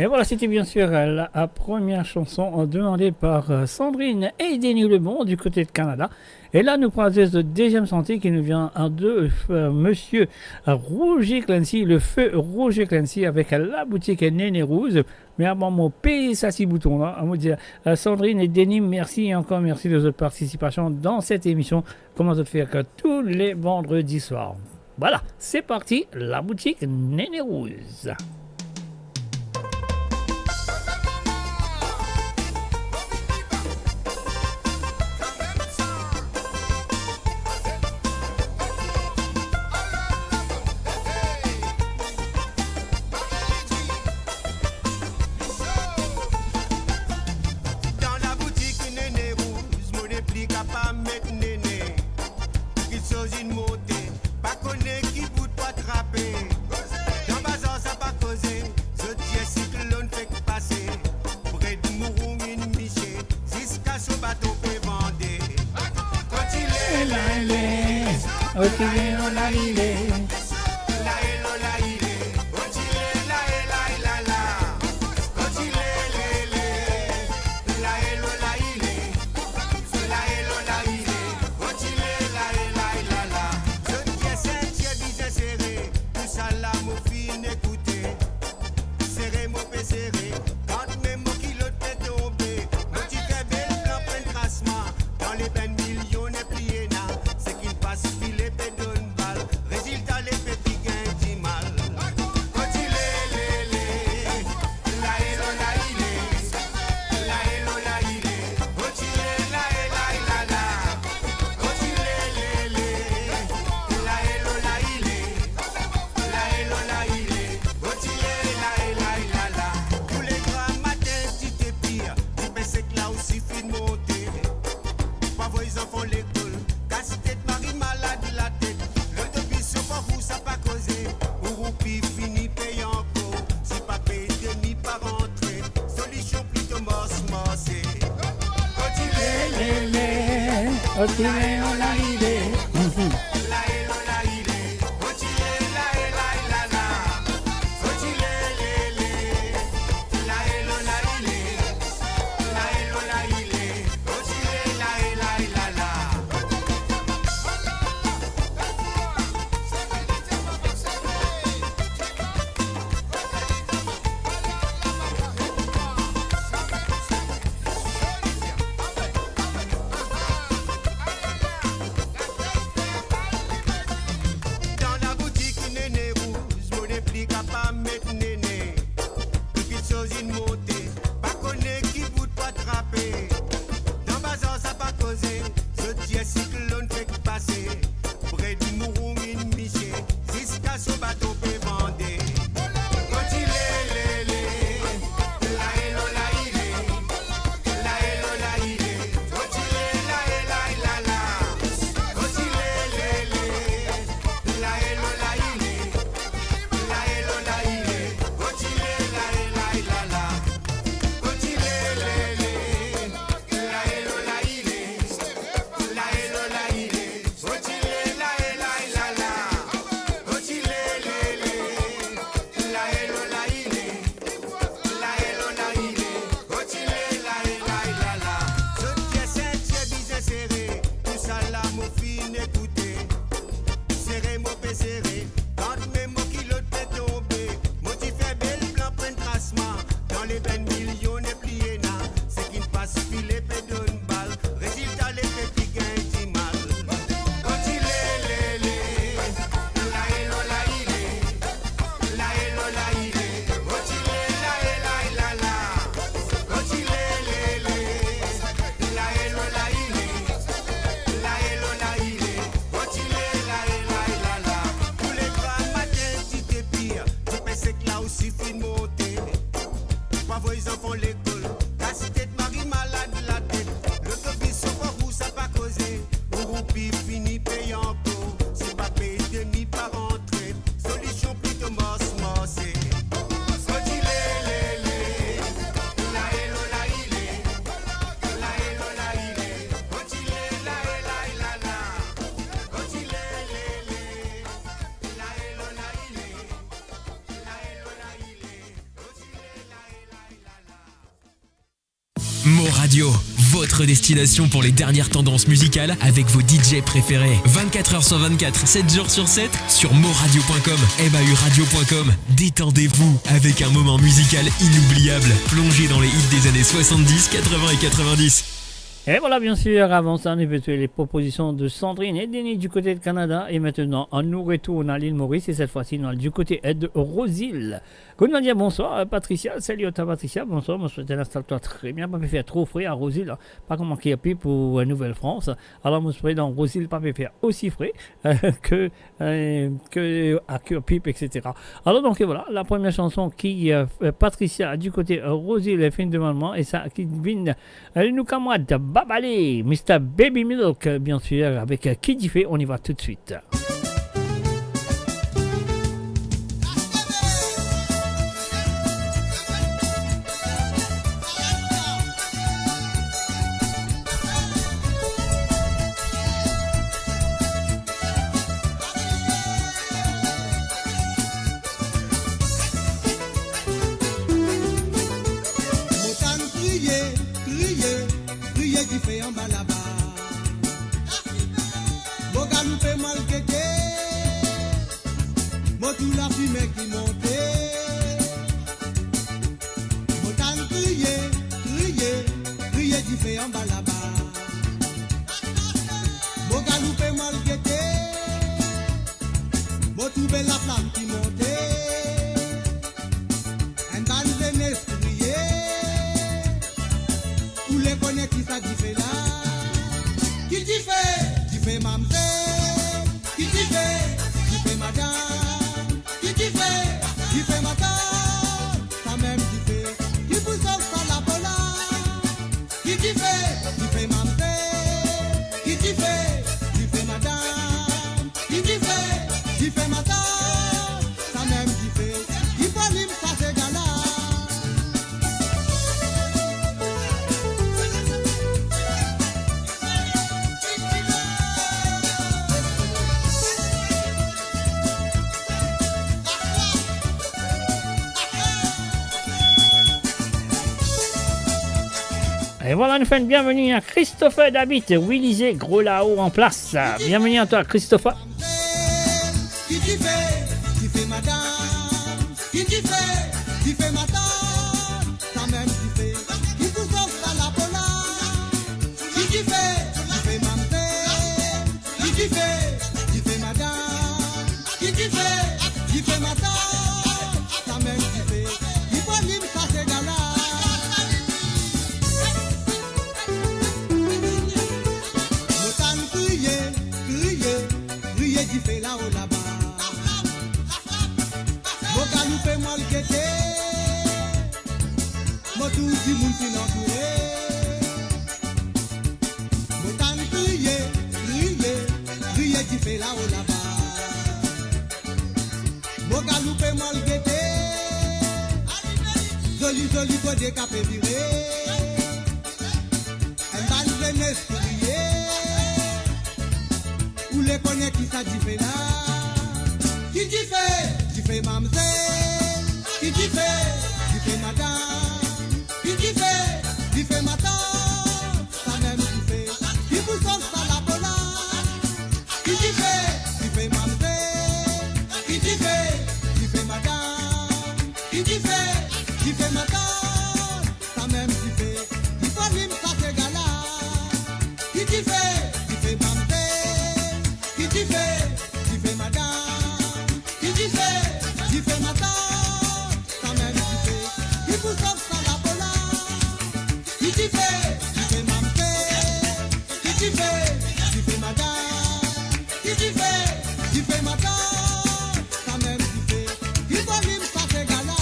Et voilà, c'était bien sûr, euh, la, la première chanson, euh, demandée par, euh, Sandrine et Denis Lebon du côté de Canada. Et là, nous prenons le deuxième santé qui nous vient, euh, de, euh, monsieur, euh, Roger Clancy, le feu Roger Clancy avec, euh, la boutique Néné Rose. Mais avant, mo pez sa ti bouton la, mo dir, euh, Sandrine et Denis, merci et encore merci de votre participation dans cette émission. Kouma zot fer tous les vendredis soirs. Voilà, c'est parti, la boutique Néné Rose. Dan laboutik Néné Rose, mo nepli kapav met nene. Kiksoz inn monte, pa kone ki bout pou atrape. Dan bazar sa pa koze, Otile, ola, ile. Zot tir seintir bizin sere, tou sa la mo finn ekoute. Sere mo pe sere, kan mem mo kilot pe tonbe. Mo ti fer bel plan, pran tras mwa, dan le bann milion nepli ena, seki pas file pe donn bal, rezilta le pe pi gagn dimal. Otile, le, le, la, elo, la, ile, la, elo, la, ile, otile, la, e, la, e, la, la, otile, le, le, la, elo, la, ile. La, elo, la, ile, otile, la, e, la, e, la, la. Tou le gra matin, ti te pir, dipin sek la osi finn monte. Pa voy zanfan lekol, kas tet, mari malad latet. Lotobis, sofer ou sa pa koze, ou roupi fini pey ankor. Si pa pey, demi pa rantre, solision plito mars marse. Otile, le, le, otile, ola, ile. Mhm. Dan laboutik Nene Rouz, mo nepli kapav met nene. Tou kitsoz inn monte, pa kone ki bout pou atrape. Dan bazar sa pa koze, zot dir siklonn fek pase. Bred, mouroum inn misie, ziska so baton pe vande. Otile, le, le, la, elo, la, ile, la, elo, la, ile, otile, la, e, la, e, la, la, otile, le, le, la, elo, la, ile, la, elo, la, ile, otile, la, e, la, e, la, la, otile, le, le, la, elo, la, ile, la, elo, la, ile. Otile, la, e, la, e, la, la. Otile, le, le. La, elo, la, ile. La, elo, la, ile. Otile, la, e, la, e, la, la. Zot tir seintir bizin sere, tou sa la mo finn ekoute. Sere mo pe sere, kan mem mo kilot pe tonbe. Mo ti fer bel plan, pran tras mwa, dan le bann milion nepli ena, seki pas file pe donn bal, rezilta le pe pi gagn dimal. Otile, le, le, la, elo, la, ile, la, elo, la, ile, otile, la, e, la, e, la, la, otile, le, le, la, elo, la, ile, la, elo, la, ile, otile, la, e, la, e, la, la. Tou le gra matin ti te pir, dipin sek la osi finn monte. Pa voy zanfan lekol, kas tet, mari malad latet. Lotobis, sofer ou sa pa koze, ou roupi fini pey ankor. Si pa pey, demi pa rantre, solision plito mars marse. Otile, le, le, la, elo, la, ile, la, elo, la, ile, otile, la, e, la, e, la, la, otile, le, le, la, elo, la, ile, la, elo, la, ile, otile, la, e, la, e, la, la. Mo Radio, votre destination pour les dernières tendances musicales avec vos D J préférés. Vingt-quatre heures sur vingt-quatre, sept jours sur sept, sur mo radio point com, M A U radio point com. Détendez-vous avec un moment musical inoubliable, plongé dans les hits des années soixante-dix, quatre-vingts et quatre-vingt-dix. Et voilà, bien sûr, avant ça, on avait les propositions de Sandrine et Denis du côté de Canada. Et maintenant, on nous retourne à l'île Maurice, et cette fois-ci, on est du côté de Rosile. Kouma dir bonswar, euh, Patricia. Salut à toi, Patricia. Bonswar, mo swete instal twa tre bien. Pa pe fer tro fre a Rosile, hein. Pa kouma Kirpip ou, euh, Nouvelle-France. Alor, mo swete dan Rosile pa pe fer osi fre, euh, ke, euh, ke a Kirpip, et cetera. Alor, donk, voilà, la première chanson ki, euh, Patricia, du côté, euh, Rosile, finn demann mwa, e sa ki vinn, euh, nou kamarad Babalé, Mister Baby Milk, euh, bien sûr, avec, euh, Ki Dife. On y va tout de suite. Dife anba laba. Mo galoupe, mo al gete. Mo trouv lafime ki monte. Mo tann kriye, kriye, kriye dife anba laba. Mo galoupe, mo al gete. Mo trouv laflam ki monte. Enn bann zenes kriye. Oule kone ki sa dife la? Ki dife? Dife mamzel. Ki dife? Dife madam. Ki dife? Dife madam. Samem dife ki pou sof sa lapo la. Ki dife? Dife mamzel. Ki dife? Dife madam. Ki dife? Dife madam. Samem dife ki pou alim sa sega la. E vwala, nou fer enn bienveni a Christopher David, Willy Zé, Gro Lao an plas. Bienveni a twa, Christopher. Ki dife? Dife madam. Ki dife? Dife madam. Samem dife ki pou sof sa lapo la. Ki dife? Dife mamzel. Ki dife? Dife madam. Ki dife? Dife madam. Samem dife ki pou alim sa sega la. Mo tann kriye, kriye, kriye dife lao laba. Mo galoupe, mo al gete. Mo trouv dimoun finn antoure. Mo tann kriye, kriye, kriye dife lao laba. Mo galoupe, mo al gete. Zoli, zoli kode kape vire. Enn bann zenes kriye. Oule kone ki sa dife la? Ki dife? Dife mamzel. Ki dife? Dife madam. Ki dife? Dife madam. Samem dife ki pou sof sa lapo la. Ki dife? Dife mamzel. Ki dife? Dife madam. Ki dife? Dife madam. Samem dife ki pou alim sa sega la. Ki dife? Dife mamzel. Ki dife? Dife madam. Ki dife? Dife madam. Samem dife ki pou sof sa lapo la. Ki dife? Dife mamzel. Ki dife? Dife madam. Ki dife? Dife madam. Samem dife ki pou alim sa sega la.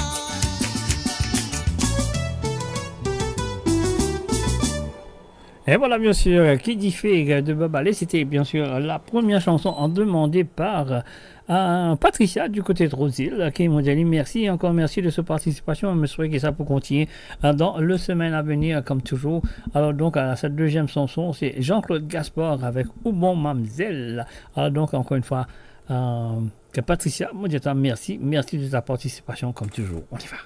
Et voilà, bien sûr, Ki dife de Babale, c'était bien sûr la première chanson en demandée par, euh, Patricia du côté de Rose Hill, ki mo dir li mersi, ankor mersi de sa partisipasyon. Mo swete ki sa pou kontigne, euh, dan le semaine à venir, comme toujours. Alors donc, à cette deuxième chanson, c'est Jean-Claude Gaspard avec Ou bon mamzel. Alors donc, encore une fois, euh, Patricia, mo dir twa mersi, mersi de ta participation, comme toujours. On y va.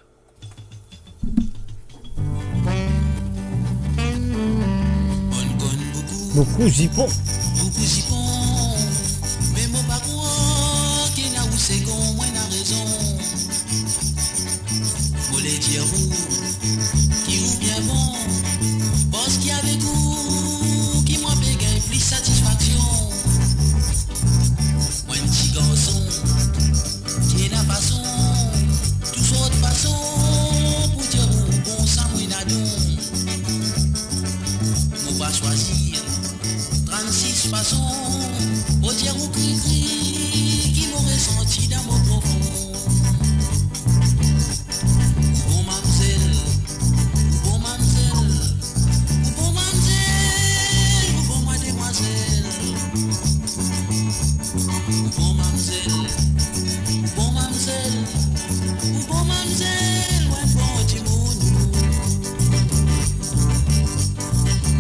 Boukou zipon. Boukou zipon, me mo pa krwar ki ena ou segon, mo ena rezon. Mo le dir ou ki ou bien bon, parski avek ou ki mwa pe gagn plis satisfaksion. Mwa enn ti garson ki ena fason, tou sort fason pou dir ou bon sa mo ena don. Mo pa swazir trannsis fason pou dir ou krikri ki mo resanti dan mo profon. Ou bon mamzel, ou bon mamzel, ou bon mamzel, ou bon mademwazel. Ou bon mamzel, ou bon mamzel, ou bon mamzel, ou enn bon dimoun.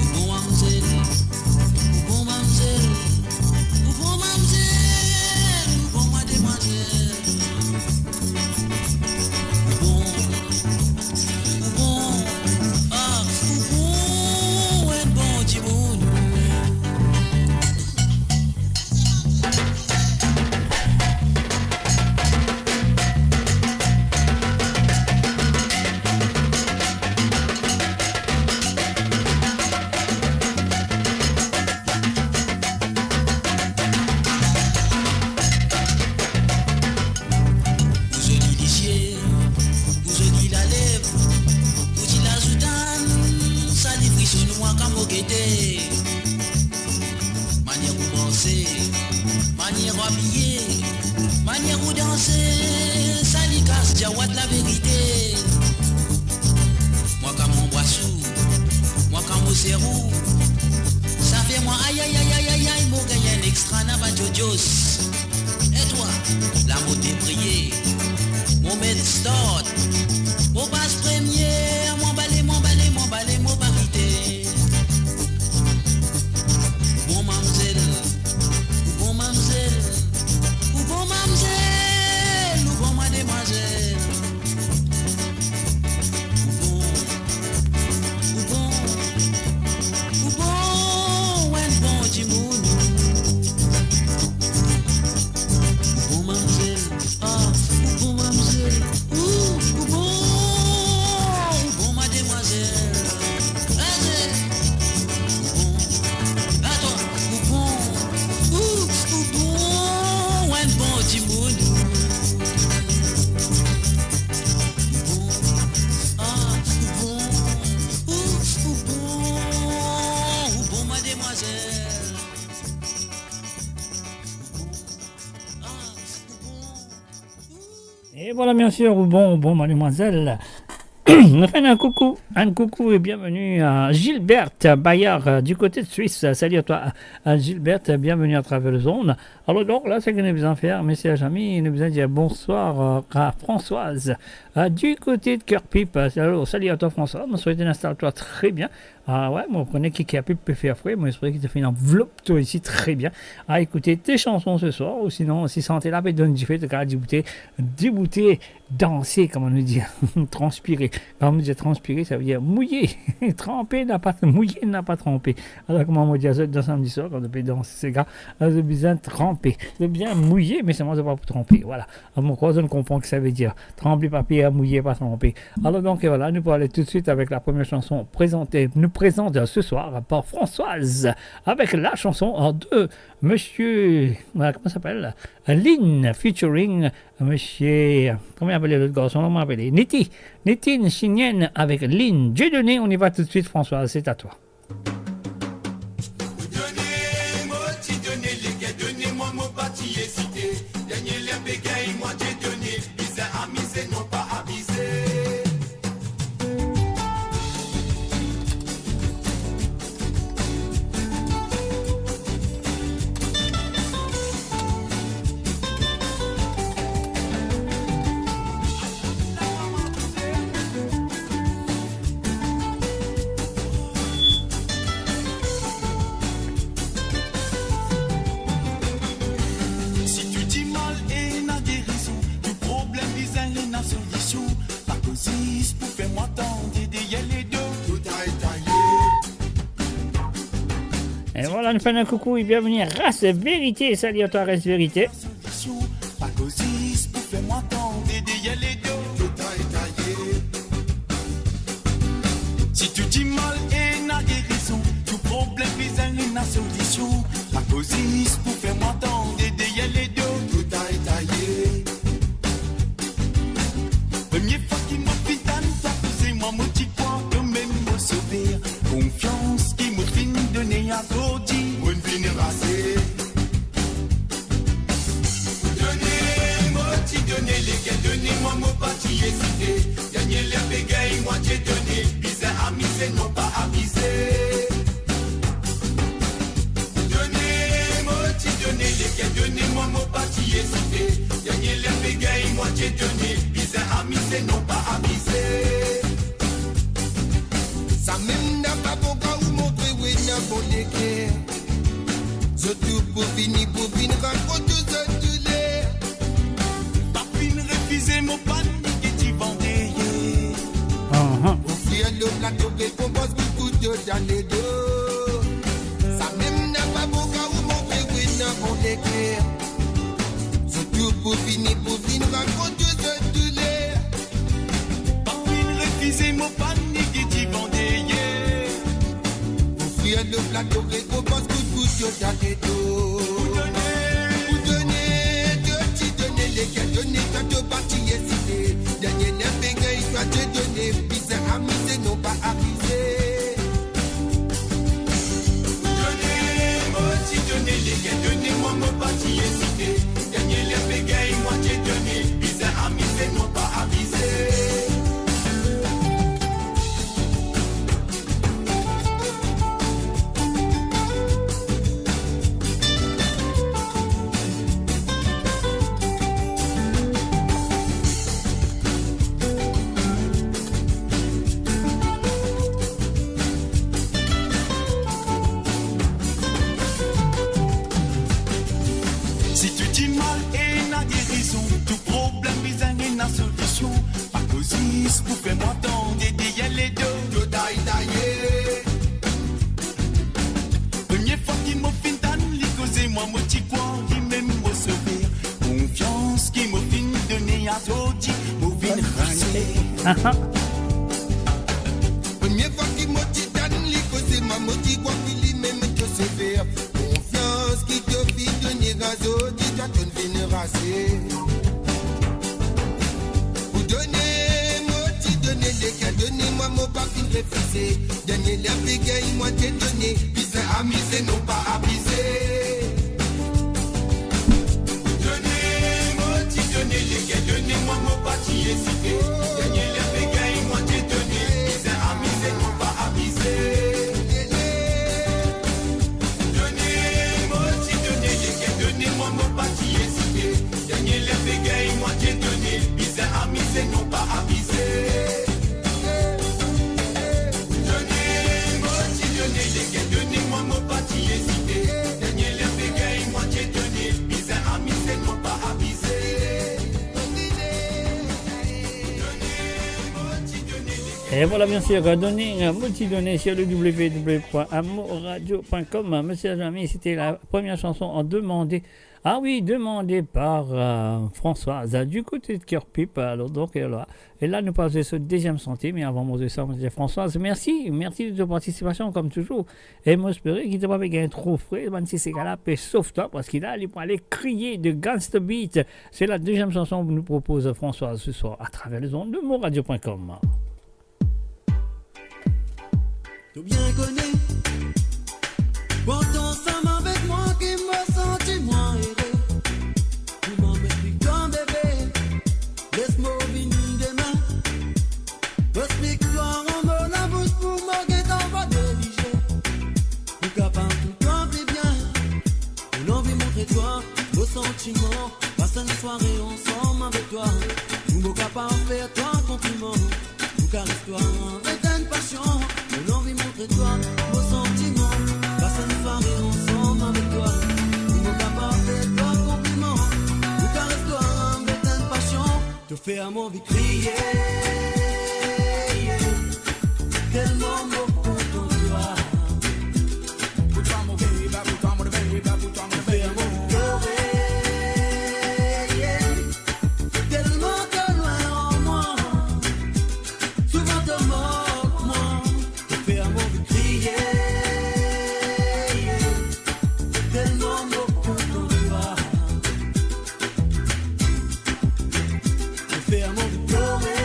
Ou bon mamzel, ou bon mamzel, ou bon mamzel, ou bon mademwazel. Mwa kan mo gete manier ou marse, manier ou abiye, manier ou danse, sa li kas dir ou laverite. Mwa kan mo anbras ou, mwa kan mo ser ou, sa fer mwa ay, ay, ay, ay, ay, ay, mo gagn enn extra naba djodjos. E twa, la mo debriye, mo met start, mo pas premie, mo bale, mo bale, mo bale, mo pa kite. Ou bon mamzel, ou bon mamzel, ou bon mamzel, ou bon mademwazel. Ou bon, ou bon, ou bon, ou enn bon dimoun. Ou bon mamzel, ah, ou bon mamzel, ou, ou bon, ou bon mademwazel. Aze, ou bon, atwa, ou bon, ou, ou bon, ou enn bon dimoun. Ou bon, ah, ou bon, ou, ou bon, ou bon mademwazel. Ou bon, ah, ou bon, ou. E vwala, bien sir, ou bon, ou bon mademwazel. Nou fer enn koukou, enn koukou e bienveni a Gilberte Bayard, euh, du côté de Suisse. Salut à toi, euh, Gilberte, bienvenue à travers le zone. Alors donc, là, ce que nous besoin faire, mes chers amis, nous besoin dire bonsoir, euh, à Françoise, euh, du côté de Kerpip. Alors, salut à toi, Françoise. Mo swete ou instal twa tre bien. Ah ouais, mo kone ki Kerpip pe fer fre, mo espere ki to finn anvlop twa isi tre bien. Ah, écoutez tes chansons ce soir, ou sinon, si sante la pe donn dife, to kapav diboute, diboute, danse, kouma nou dir, transpire. Kan nou dir transpire, sa ve dir mouye. Tranpe napa, mouye napa tranpe. Alor, kouma mo dir zot, dan samdi swar, kan zot pe dans sega, zot bizin tranpe. Zot bizin mouye, me selman zot pa pou tranpe. Vwala. Ah, mo krwar zot konpran ki sa ve dir. Tranpe pa per, mouye pa tranpe. Alors donc, voilà, nous allons tout de suite avec la première chanson présentée, nous présente ce soir par Françoise, avec la chanson, euh, de monsieur, euh, comment il s'appelle ? Lynn, featuring monsieur, comment il s'appelle l'autre garçon ? Comment il s'appelle ? Niti, Nitin Chinien avec Lynn. Dieudonné, on y va tout de suite, Françoise, c'est à toi. Ou done, mo ti done, leker done, mwa mo pa ti ezite. Dernie ler pe gagn mwa Dieudonné, bizin amize, non pa abize. Si tou dimal ena gerizon, tou problem bizin ena solision. Pa koz zis pou fer mwa tande deryer ledo. Tou taye taye. E vwala, nou fer enn koukou e bienveni a Ras Verite. Salut à toi, Ras Verite. Pa koz zis pou fer mwa tande deryer ledo. Tou taye taye. Si tou dimal ena gerizon, tou problem bizin ena solision. Pa koz zis pou fer mwa tande deryer ledo. Tou taye taye. Premie fwa ki mo finn tann twa koze, mwa mo ti krwar tomem mo sove. Konfians ki mo finn done akordi, mo finn raze. Ou done, mo ti done, leker done, mwa mo pa ti ezite. Dernie ler pe gagn mwa Dieudonné, bizin amize, non pa abize. Ou done, mo ti done, leker done, mwa mo pa ti ezite. Dernie ler pe gagn mwa Dieudonné, bizin amize, non pa abize. Samem napa bon kan ou montre ou ena bon leker. Zot tou pou fini, pou vinn rakont tou zot douler. Pa finn refize mo pann ki ti vande ye. Aha. Ofrir lo plato rekonpans pou tou zot ale do. Samem napa bon kan ou montre ou ena bon leker. Zot tou pou fini, pou vinn rakont tou zot douler. Pa finn refize mo pann ki ti vande ye. Ofrir lo plato rekonpans pou tou zot ale do. Ou done, ou done, to ti done, leker done, twa to pa ti ezite. Dernie ler pe gagn twa Dieudonné, bizin amize, non pa abize. Premie fwa ki mo finn tann li koze, mwa mo ti krwar limem mo sove. Konfians ki mo finn done, azordi mo vinn rase. Aha. Premie fwa ki mo ti tann li koze, mwa mo ti krwar ki limem to sove. Konfians ki to finn done, azordi twa tonn vinn rase. Pou done, mo ti done, leker done, mwa mo pa finn refize. Dernie ler pe gagn, mwa ti done, bizin amize, non pa abize. Pou done, mo ti done, leker done, mwa mo pa ti ezite. Dernie ler pe gagn, mwa ti done, bizin amize, non pa abize. Done, mo ti done, leker done, mwa mo pa ti ezite. Dernie ler pe gagn, mwa ti done, bizin amize, non pa abize. Done, mo ti done, leker done, mwa mo pa ti ezite. Dernie ler pe gagn, mwa ti done, bizin amize, non pa abize. Et voilà, bien sûr, euh, donné, euh, mo ti done sur le w w w point amourradio point com. Monsieur et amis, c'était la première chanson en demandé. Ah oui, demandée par, euh, Françoise, euh, du côté de Kerpip. Alors, donc, euh, là, et là, nous passons sur le deuxième sentier, mais avant, moi, je dis à Françoise, merci, merci de ta participation, comme toujours. E mo espere ki to pa pe gagn tro fre, bann ti sega la pe sof twa, parski la, li pou ale kriye de Gangsta Beat. C'est la deuxième chanson que nous propose Françoise ce soir à travers les ondes de Mon Radio point com. To bien kone, kan to ansam avek mwa, ki mo santi mwa ere. Kouma mo explik twa, bebe? Les mo vini demin. Mo explik twa an mo labous pou mo gentan pa neglize. Pou kapav trouv twa pli bien, mo anvi montre twa mo santiman. Pas enn sware ansam avek twa, pou mo kapav fer twa konpliman. Pou kares twa avek enn pasion, mo anvi montre twa mo santiman. Pas enn sware ansam avek twa, pou mo kapav fer twa konpliman. Pou kares twa avek enn pasion. To fer mwa anvi kriye, telman mo kontan twa. Pou twa mo bebe, pou twa mo bebe, pou twa mo bebe. To fer mwa anvi plore, telman to lwin ar mwa. Souvan to mok mwa. To fer mwa anvi kriye, telman mo kontan twa. To fer mwa anvi plore,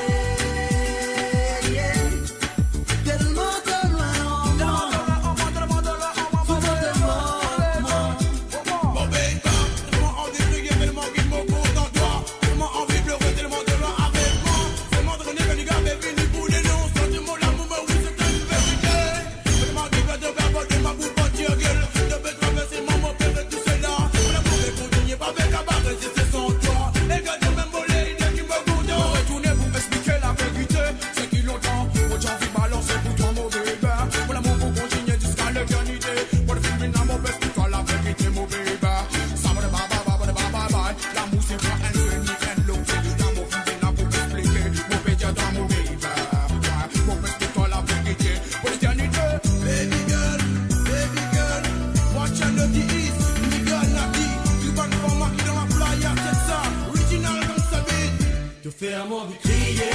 telman to lwin ar mwa. Souvan to mok mwa. Mo bebe, telman anvi kriye, telman ki mo kontan twa. Telman anvi plore, telman to lwin avek mwa. Selman to kone ki nigga pe vini pou de nou. Santi mo lamour, me wi, se enn verite. Telman ki fer to pe aport mwa pou parti, girl. To pe traverse mwa, mo pe fer tou sela. Mo lamour pe kontinie, pa fer kapav reziste san twa. E gard mwa mem mo lady, ki mo kontan. Mo retourne pou explike laverite. Seki lontan mo ti anvi balanse pou twa, mo bebe. Mo lamour pou kontinie ziska leternite. Mo finn vinn la, mo pe explik twa laverite, mo bebe. Sa mo de bye bye bye bye bye bye. Lamour se pa enn semi, enn long, se li lamour finn vinn la pou explike. Mo pe dir twa, mo bebe. Mo pe explik twa laverite. Pou leternite. Baby girl, baby girl, watch out, Lucky East, nigga Lucky, ki bann fama ki dan la playa, check sa, original Gangsta Beat. To fer mwa anvi kriye,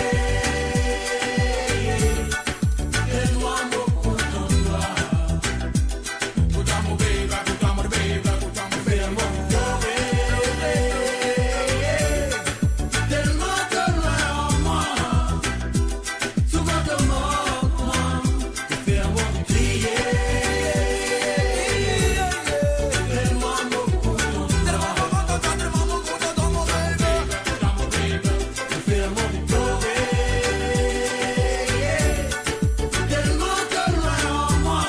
telman mo kontan twa. Pou twa mo bebe, pou twa mo bebe, pou twa mo bebe. To fer mwa anvi plore, telman to lwin ar mwa. Souvan to mok mwa. To fer mwa anvi kriye, telman mo kontan twa. To fer mwa anvi plore, telman to lwin ar mwa.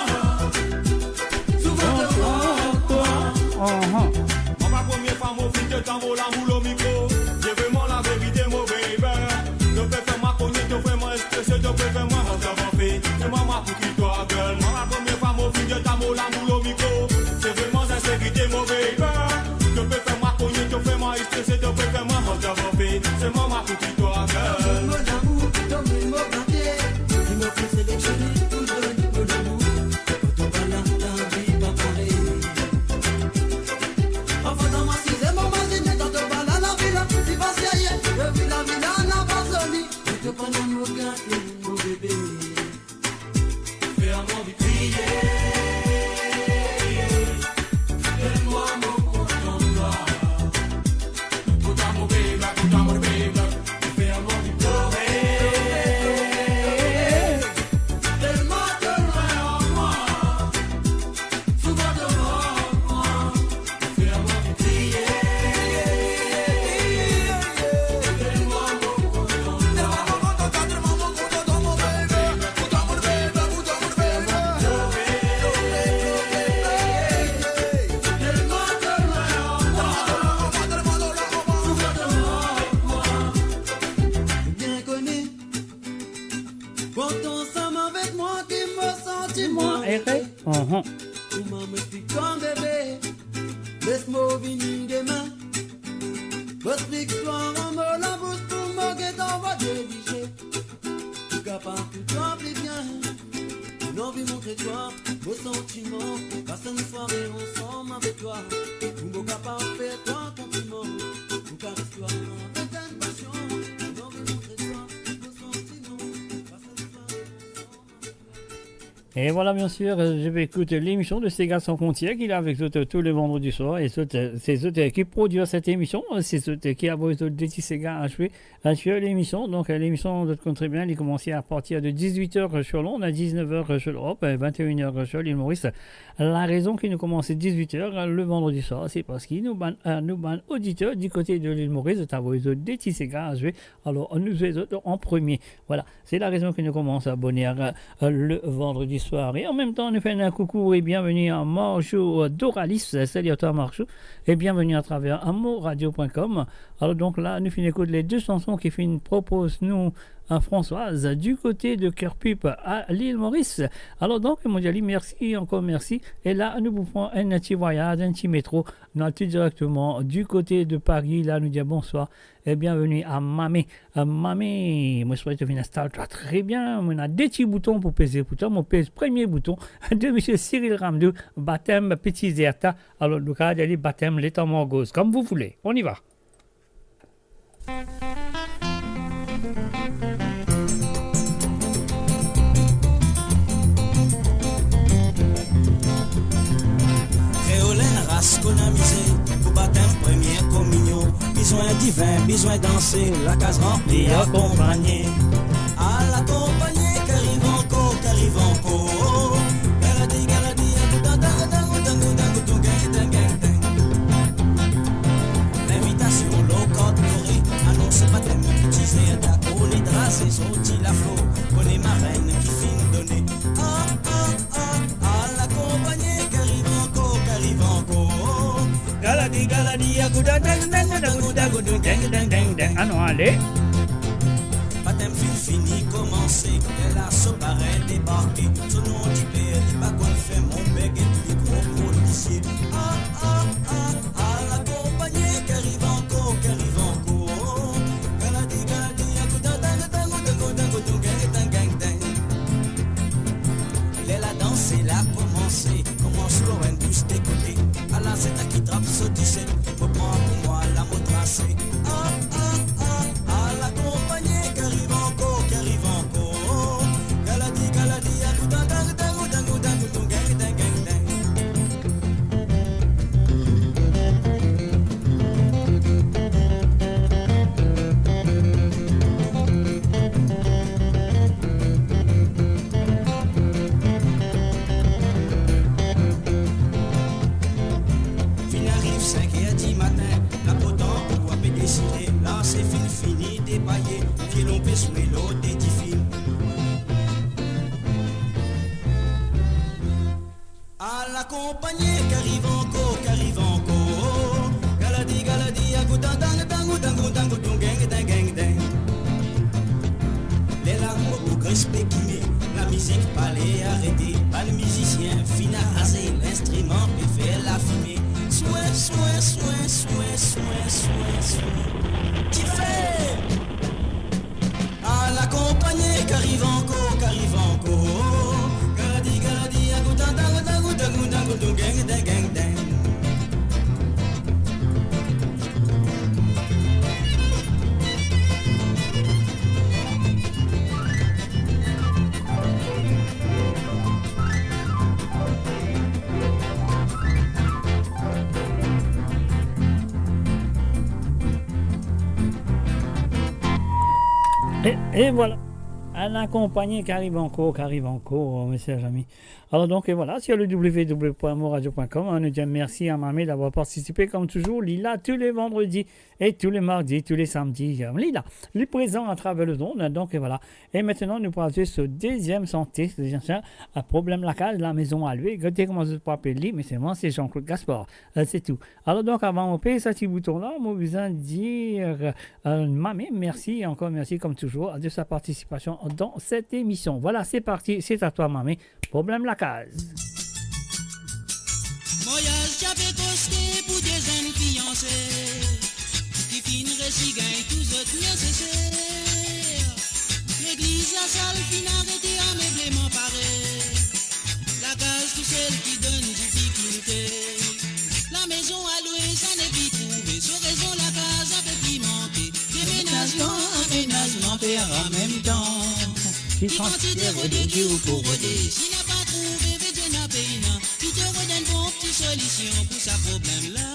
Souvan to mok mwa. Aha. Mwa, premie fwa mo finn get twa mo lamour lor mikro. Dir vremem laverite, mo bebe. To pe fer mwa kogne, to fer mwa strese, to pe fer mwa manz avan fe. Se mwa, mwa pou ki twa, girl. Mwa, premie fwa mo finn get twa mo lamour lor mikro. Se vremem sinserite, mo bebe. To pe fer mwa kogne, to fer mwa strese, to pe fer mwa manz avan fe. Se mwa, mwa pou ki twa, girl. Donn mwa mo lamour, donn mwa mo gate. Li mo pe seleksionnen pou donn mo lamour. Kan to pa la, lavi pa parey. Kouma mo ti kan bebe, les mo vini demin. Mo explik twa an mo labous pou mo get anvi dirige. Pou kapav toutan pli bien, mo anvi montre twa mo santiman, pas enn sware ansam avek twa. Pou mo kapav fer twa konpliman, pou kares twa avek enn pasion. Mo anvi montre twa mo santiman, pas enn sware ansam avek twa. Et voilà, bien sûr, euh, je vais écouter l'émission de Séga Sans Frontières, qui est avec nous tous les vendredis soirs. Et c'est, euh, c'est eux, euh, qui produit cette émission, euh, c'est eux, euh, qui envoie de petits ségas à jouer, à jouer l'émission. Donc, euh, l'émission, vous connaissez très bien, elle commence à partir de dix-huit heures sur Londres, à dix-neuf heures sur l'Europe, et vingt et une heures sur l'île Maurice. La raison qui nous commence à dix-huit heures le vendredi soir, c'est parce que nous ban-, euh, nous ban auditeurs du côté de l'île Maurice, vous envoie de petits ségas à jouer. Alors, nous jouons en premier. Voilà. C'est la raison que nous commençons à bonne heure, euh, le vendredi soir. Et en même temps, nous faisons un coucou et bienvenue à Marjo, euh, Doralis. Salut à toi, Marjo. Et bienvenue à travers amourradio point com. Alors donc là, nous finissons écouter les deux chansons qui finissent propose nous à Françoise du côté de Kerpip à l'île Maurice. Alors donc, mon Dieu, merci, encore merci. Et là, nous vous prenons un petit voyage, un petit métro. Nous allons tout directement du côté de Paris. Là, nous disons bonsoir et bienvenue à Mamé. Euh, Mamé, mo swete to finn instal twa tre bien. Mo ena de ti bouton pou peze pou twa. Mo pez premie bouton de Misie Cyril Ramdou, Batem Piti Zerta. Alors, nou kapav dir li Batem Letan Margoz, comme vous voulez. On y va. Kreol enn ras konn amize, pou batem, premie kominion, bizin divin, bizin danse, lakaz ranpli, akonpagne. Al akonpagne, ki ariv ankor, ki ariv ankor. Galadi, galadi, agou, dan, dan, dan, dan, dan, dan, dan, dan, dan, dan. Linvitasion lor kart dore, anons batem Piti Zerta, kouleur drase, sorti laflor, kone marenn ki finn done. Ah, ah, ah, al akonpagne, ki ariv ankor, ki ariv ankor. Galadi, galadi, agou, dan, dan, dan, dan, dan, dan, dan, dan. Ah non, ale. Batem finn fini komanse, lerla so parenn debarke. So nom dife, li pa konn fer, mon beg e pli gro, gro lisier. Ah, ah, ah, al akonpagne, ki ariv ankor, ki ariv ankor. Galadi, galadi, agou, dan, dan, dan, dan, dan, dan, dan, dan, dan. Ler ladans la komanse, koumans lor enn dous dekote. Ala, se ta ki trap so diset, mo pran pou mwa, la mo trase. Ah, ah, ah, al akonpagne, ki ariv ankor, ki ariv ankor. Galadi, galadi, agou, dan, dan, dan, dan, dan, dan, dan, dan, dan, dan. Finn ariv sink er dimatin, la potan pou ape deside, la se finn fini depaye, violon pe zwe lor de difin. Al akonpagne, ki ariv ankor, ki ariv ankor. Galadi, galadi, agou, dan, dan, dan, dan, dan, dan, dan, dan, dan. Lerla mo boug respek ki me, lamizik pale arete. Bann mizisien finn araze, linstriman pe fer lafime. Swin, swin, swin. Dife! Al akonpagne, ki ariv ankor, ki ariv ankor. Galadi, galadi, agou, dan, dan, dan, dan, dan, dan, dan, dan. Et, et voilà. Al akonpagne, ki ariv ankor, ki ariv ankor, mes chers amis. Alors donc, et voilà, sur le w w w point amourradio point com, hein, nous disons merci à Mamé d'avoir participé, comme toujours, li la tous les vendredis et tous les mardis, tous les samedis, euh, li la, li prezan à travers le monde, hein, donc, et voilà. Et maintenant, nous passons au deuxième santé, deuxième santé, un problème la case, la maison à lui, regardez comment je peux appeler lui, mais c'est moi, c'est Jean-Claude Gaspard, euh, c'est tout. Alors donc, avant de payer ce petit bouton-là, moi, besoin dire, euh, Mamé, merci, encore merci, comme toujours, de sa participation dans cette émission. Voilà, c'est parti, c'est à toi, Mamé. Problem lakaz. Ti ape koste pou de zenn fianse ki finn resi gagn tou zot neseser. Legliz lasal finn arete, amebleman pare. Lakaz tousel ki donn difikilte. Lamezon a lwe, sa nepli trouve. So rezon lakaz ape pli manke. Demenazman, amenazman, fer anmemtan. Ki kantite rode ki ou pou rode. Si napa trouve, vedir napa ena. Pito rod enn bon pti solision pou sa problem la.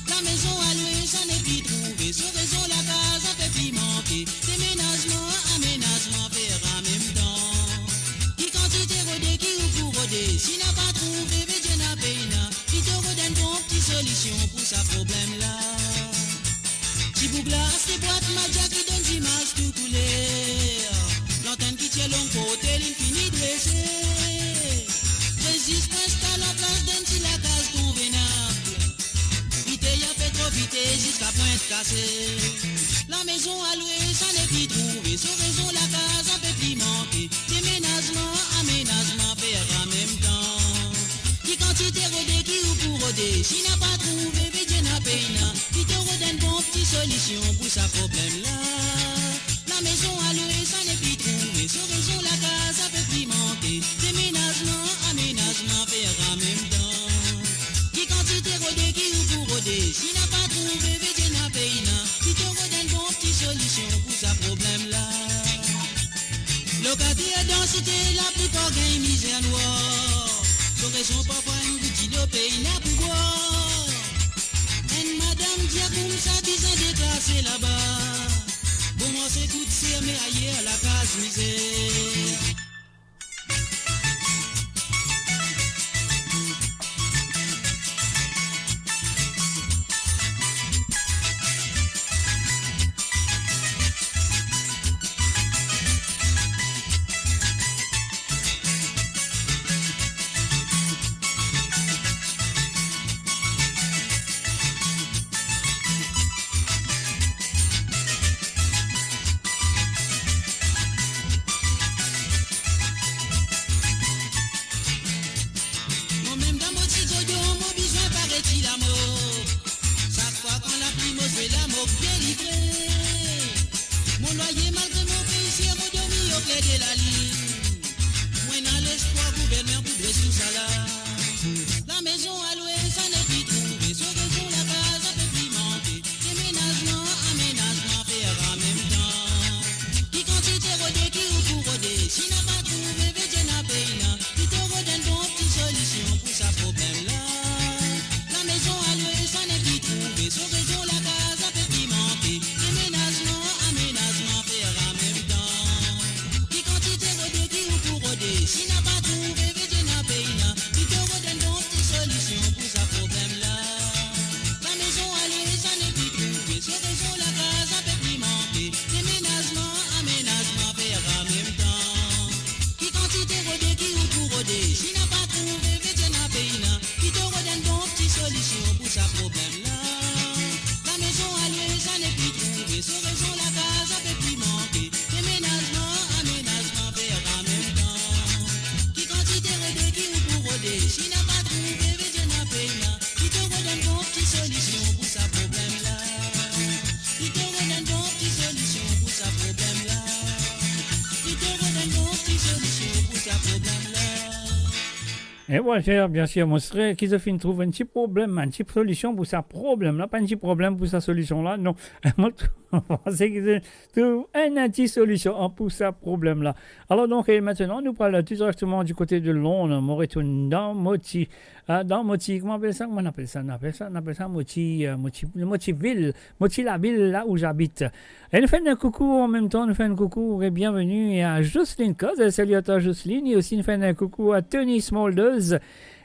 Lamezon a lwe, sa nepli trouve. So rezon lakaz ape pli manke. Demenazman, amenazman, fer anmemtan. Ki kantite rode ki ou pou rode. Si napa trouve, vedir napa ena. Pito rod enn bon pti solision pou sa problem la. Ti boug la, se bwat madia ki donn zimaz tou kouler. Lantenn ki tir long kote, li fini drese. Rezis pou instal anplas dan enn ti lakaz konvenab. Vite, ape tro vite, ziska pwint kase. Lamezon a lwe, sa nepli trouve. So rezon lakaz ape pli manke. Demenazman, amenazman, fer anmemtan. Ki kantite rode ki ou pou rode. Si napa trouve, vedir napa ena. Pito rod enn bon pti solision pou sa problem la. Lamezon a lwe, sa nepli trouve. So rezon lakaz ape pli manke. Demenazman, amenazman, fer anmemtan. Ki kantite rode ki ou pou rode. Si napa trouve, vedir napa ena. Pito rod enn bon pti solision pou sa problem la. Lokater dan site, laplipar gagn mizer nwar. So rezon parfwa nou dilo pena pou bwar. Enn madam dir koumsa bizin deplase laba. Bon, mwa se kout ser, me ayer lakaz mizer. Mwa mem dan mo ti godo, mo bizin pare ti lamok. Sak fwa kan lapli mo zwe, lamok delivre. Mo lwaye malgre mo pe isi, mo dormi okler de lalinn. Mo ena lespwar gouvernman pou dres tousala. Lamezon a lwe, sa nepli trouve. So rezon lakaz ape pli manke. Demenazman, amenazman, fer anmemtan. Ki kantite rode ki ou pou rode. Si napa trouve, vedir napa ena. Pito rod enn bon pti solision pou sa problem la. Lamezon a lwe, sa nepli trouve. So rezon lakaz ape pli manke. Demenazman, amenazman, fer anmemtan. Ki kantite rode ki ou pou rode. Si napa trouve, vedir napa ena. Pito rod enn bon pti solision pou sa problem la. Lamezon a lwe, sa nepli trouve. So rezon lakaz ape pli manke. Demenazman, amenazman, fer anmemtan. Ki kantite rode ki ou pou rode. Si napa trouve, vedir napa ena. Pito rod enn bon pti solision pou sa problem la. Lamezon a lwe, sa nepli trouve. So rezon lakaz ape pli manke. Demenazman, amenazman, fer anmemtan. Ki kantite rode ki ou pou rode. Si napa trouve, vedir napa ena. Pito rod enn bon pti solision pou sa problem la. Pito rod enn bon pti solision pou sa problem la. Pito rod enn bon pti solision pou sa problem la. E voilà, bien sir, mo sre ki zot finn trouv enn ti problem, enn ti solision pou sa problem la, pa enn ti problem pou sa solision la, non. Mo panse ki zot trouv enn, enn ti solision, an, pou sa problem la. Alor donk, e, aster nou pral tou direkteman di kote de Lond, mo retourn dan mo ti, a, dan mo ti, kouma apel sa, kouma apel sa, apel sa, apel sa mo ti, e, mo ti, mo ti vil, mo ti lavil la ou z'abit. E nou fer enn koukou, an mem tan nou fer enn koukou e bienveni a Jocelyne Coz, e salut à toi Jocelyne, e osi nou fer enn koukou a Tony Smulders,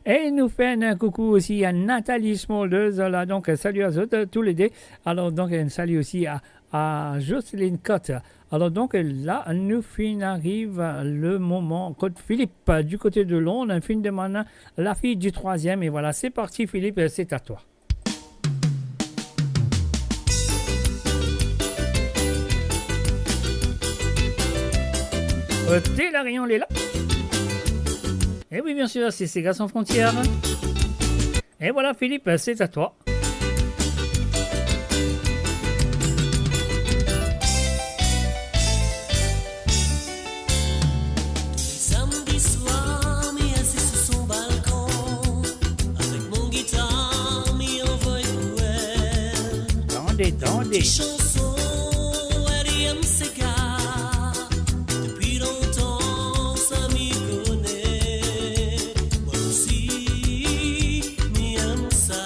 e nou fer enn koukou osi a Nathalie Smulders, la, donk, salut à zot, e, tou le de. Alor, donk, enn salut osi a, a Jocelyne Coz. Alor, donk, la, nou finn ariv le moman kot Philippe, du kote de Lond, finn demann La fille du troisième, e voilà, c'est parti, Philippe, c'est à toi. Kote La Réunion, li la. E wi, bien sir, se Sega Sans Frontières. Et voilà, Philippe, c'est à toi. Samedi soir, mi asiz sou son balkon, avek mo gitar, mi anvoy pou el. Tande, tande. Ti chanson, William Segar. Depi lontan sa mi kone, mwa osi mi enn sa.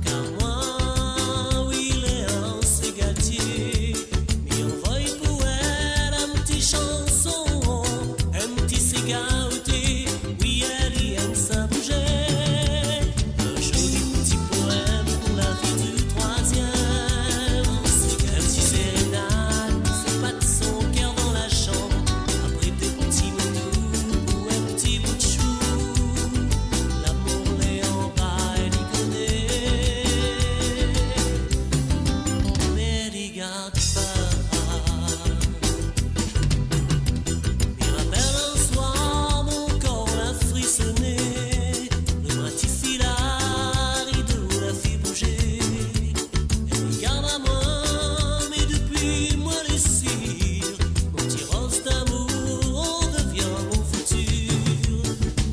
Kar mwa, wi, le an se gate, mi anvoy pou el enn ti chanson, enn ti sega ote, wi, li enn sa bouze. Un joli petit poème pour la fille du troisième. Un petit sérénade, fais battre son cœur dans la chambre. Après deux petits mots doux pour un petit bout de chou. L'amour n'est en bas, elle y connaît. Mais regarde pas. Mi rapel enn swar, mo kor la frisone, le bra ti fil a rido la fer bouze. Li gard a mwa, me depi mwa le sir, mon ti roz damour devien mon fitir.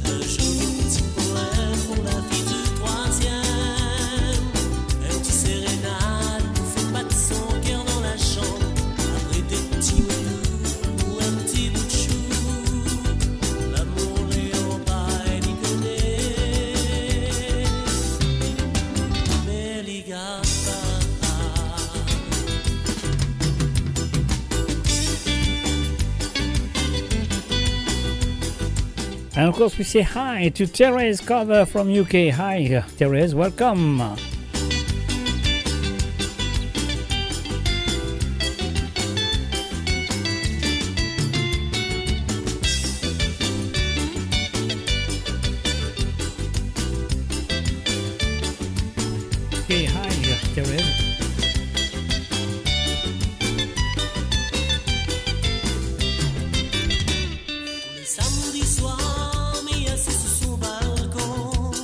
Un joli petit poème pour la fille du troisième. Un petit sérénade pour faire battre son cœur dans la chambre. Après deux petits mots doux pour un petit bout de chou. L'amour n'est en bas, elle y connaît. Mais les gars, And of course, we say hi to Therese Carver from U K. Hi, Therese, welcome. Okay, hi, Therese. Samedi soir, mi asiz sou son balkon,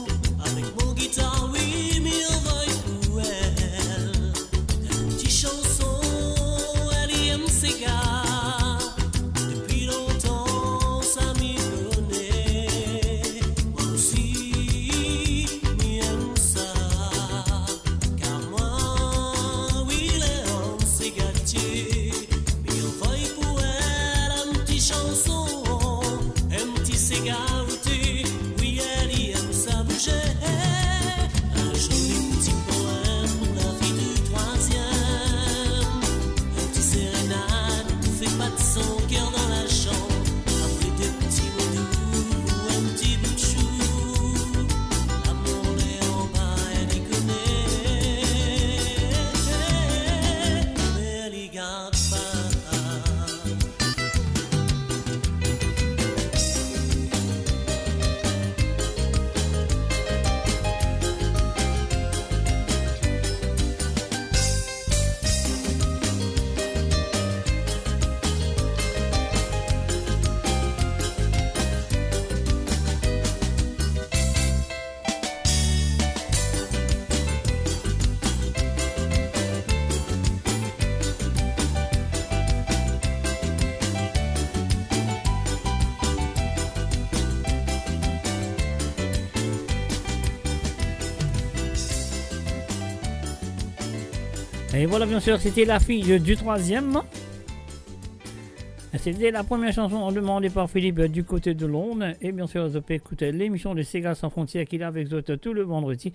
avek mo gitar, wi, mi anvoy pou el. Ti chanson, William Segar. Depi lontan sa mi kone, mwa osi mi enn sa. Kar mwa, wi, le an se gate, mi anvoy pou el enn ti chanson, enn ti sega ote, wi, li enn sa bouze. Un joli petit poème pour la fille du troisième. Un petit sérénade pour faire battre son cœur dans la chambre. Après deux petits mots doux pour un petit bout de chou. L'amour n'est en bas, elle y connaît. Mais les gars, Et voilà, bien sûr, c'était la fille du troisième. C'était la première chanson demandée par Philippe du côté de Londres. Et bien sûr, vous pouvez écouter l'émission de Séga Sans Frontières qu'il a avec vous tous les vendredis.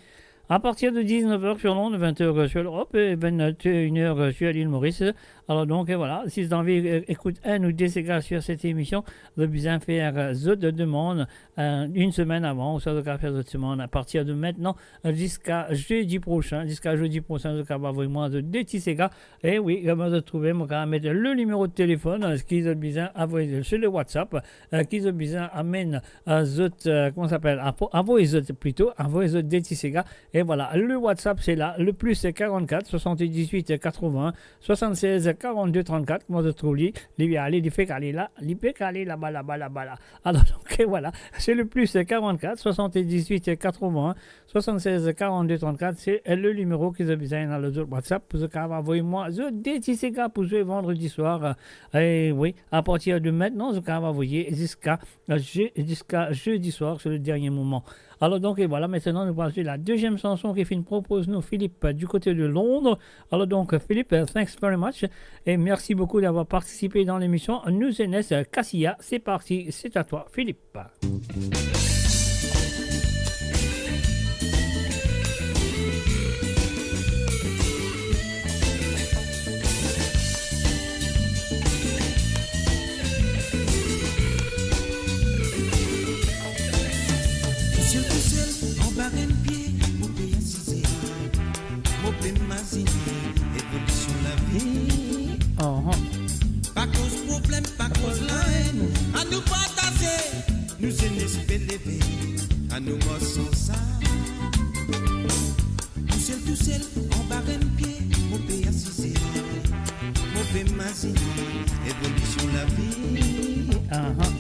À partir de dix-neuf heures sur Londres, vingt heures sur l'Europe et vingt et une heures sur l'île Maurice. Alors donc, euh, voilà, si vous avez envie, euh, écouter un ou deux ségas sur cette émission, vous avez besoin faire, euh, zot demande, euh, une semaine avant, ou soit vous pouvez faire zot demande à partir de maintenant, euh, jusqu'à jeudi prochain. Jusqu'à jeudi prochain, vous pouvez envoyer moi deux petits ségas. E wi, kouma zot trouve, mo kapav met le nimero de telefon, euh, ki zot bizin avoy sur le WhatsApp, euh, ki zot bizin amenn, euh, zot, euh, kouma sa apel, avo-, avoy zot plito, avoy zot de ti sega, Et voilà, le WhatsApp, c'est là, le plus quarante-quatre soixante-dix-huit quatre-vingts soixante-seize quarante-deux trente-quatre. Kouma zot trouv li, li pe ale, li fek ale la, li fek ale laba, laba, laba la. Alors, donc, et voilà, c'est le plus quarante-quatre soixante-dix-huit quatre-vingts soixante-seize quarante-deux trente-quatre, c'est le numéro ki zot bizin ena lor zot WhatsApp pou zot kapav avoy mwa zot de ti siga pou zwe vandredi swar. Eh oui, à partir de maintenant, zot kapav avoye ziska, euh, je-, ziska jeudi soir, c'est le dernier moment. Alors donc, et voilà, maintenant, nous passons la deuxième chanson ki finn propoz nou Philippe, euh, du côté de Londres. Alors donc, Philippe, euh, thanks very much et merci beaucoup d'avoir participé dans l'émission. Nou Zenes, euh, Cassia, c'est parti, c'est à toi, Philippe. Tousel, tousel, anba enn pie, mo pe asize. Mo pe mazine evolision lavi. Ahan. Pa koz problem, pa koz laenn. Anou partaze, nou zenes pe leve, anou mars ansam. Tousel, tousel, anba enn pie, mo pe asize. Mo pe mazine evolision lavi. Ahan.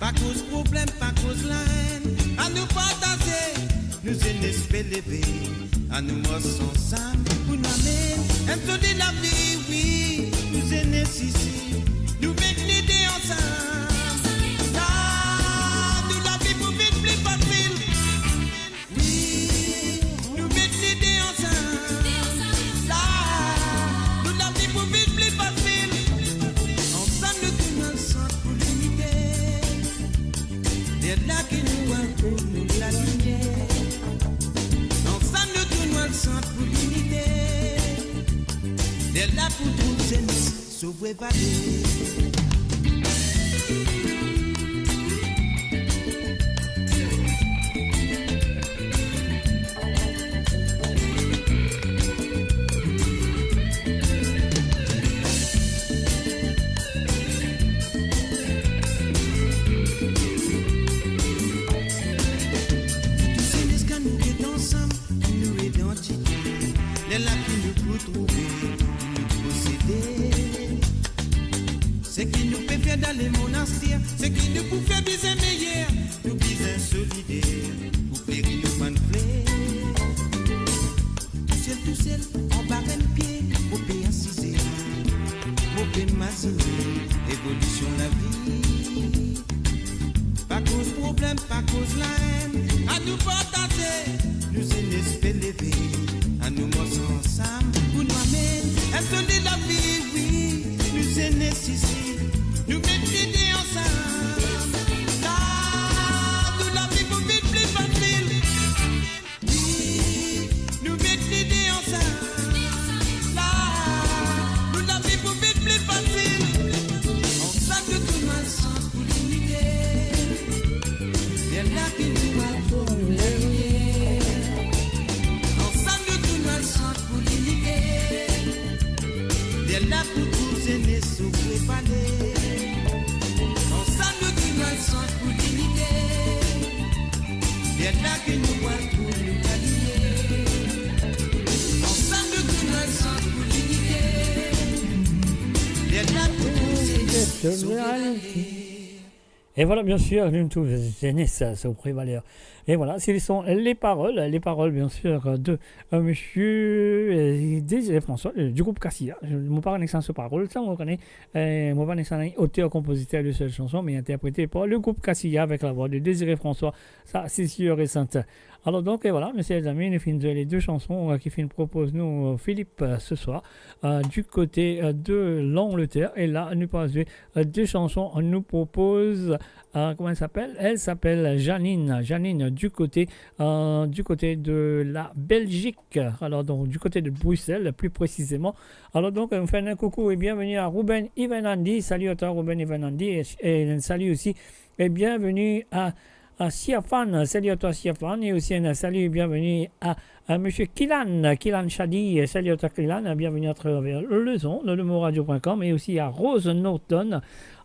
Pa koz problem, pa koz laenn. Anou partaze, nou zenes pe leve, anou mars ansam pou nou amenn enn soli lavi, wi. Nou zenes isi, nou met lide ansam. La, nou lavi pou vinn pli fasil. Wi, nou met lide ansam. La, nou lavi pou vinn pli fasil. Ansam nou tourn al sant pou linite. Lerla ki nou al trouv nou lalimier. Ansam nou tourn al sant pou linite. Lerla pou trouv zenes so vre valer. Tou zenes kan nou get ansam, nou idantite. Lerla ki nou pou trouve, nou posede. Seki nou pe fer dan lemonn aster, seki nou pou fer bizin meyer, nou bizin solider, pou fleri nou bann fler. Tousel, tousel, anba enn pie, mo pe asize. Mo pe mazine evolision lavi. Pa koz problem, pa koz laenn. Anou partaze, nou zenes pe leve, anou mars ansam pou nou amenn enn soli lavi, wi. Nou zenes isi, nou met lide ansam. La, nou lavi pou vinn pli fasil. Wi, nou met lide ansam. La, nou lavi pou vinn pli fasil. Ansam nou tourn al sant pou linite. Lerla ki nou al trouv nou lalimier. Ansam nou tourn al sant pou linite. Lerla pou trouv zenes so vre valer. Ansam nou tourn al sant pou linite. Lerla ki nou al trouv nou lalimier. Ansam nou tourn al sant pou linite. Lerla pou trouv zenes so vre valer. Et voilà, bien sûr, nou trouv zenes so vre valer. Et voilà, ce sont les paroles, les paroles, bien sûr, de, euh, monsieur, euh, Désiré François, euh, du groupe Cassia. Mo pa kone sa so parol, sa, mo kone, euh, mo pa kone sa, auteur, compositeur de cette chanson, mais interprété par le groupe Cassia avec la voix de Désiré François. Ça, c'est sûr et certain. Alors donc, et voilà, messieurs les amis, nou finn zwe les deux chansons, euh, ki finn propoz nou, euh, Philippe, euh, ce soir, euh, du côté, euh, de l'Angleterre. Et là, nou pa zwe, euh, deux chansons, nou propoz, euh, comment elle s'appelle ? Elle s'appelle Janine. Janine, du côté, euh, du côté de la Belgique. Alors donc, du côté de Bruxelles, plus précisément. Alors donc, on fait un coucou et bienvenue à Ruben Ivan Andy. Salut à toi, Ruben Ivan Andy. Et, et un salut aussi et bienvenue à, à Siafan. Salut à toi, Siafan. Et aussi un salut et bienvenue à, à monsieur Kilan, Kilan Chadi. Salut à toi, Kilan. Bienvenue à travers le son, le mot radio point com, et aussi à Rose Norton.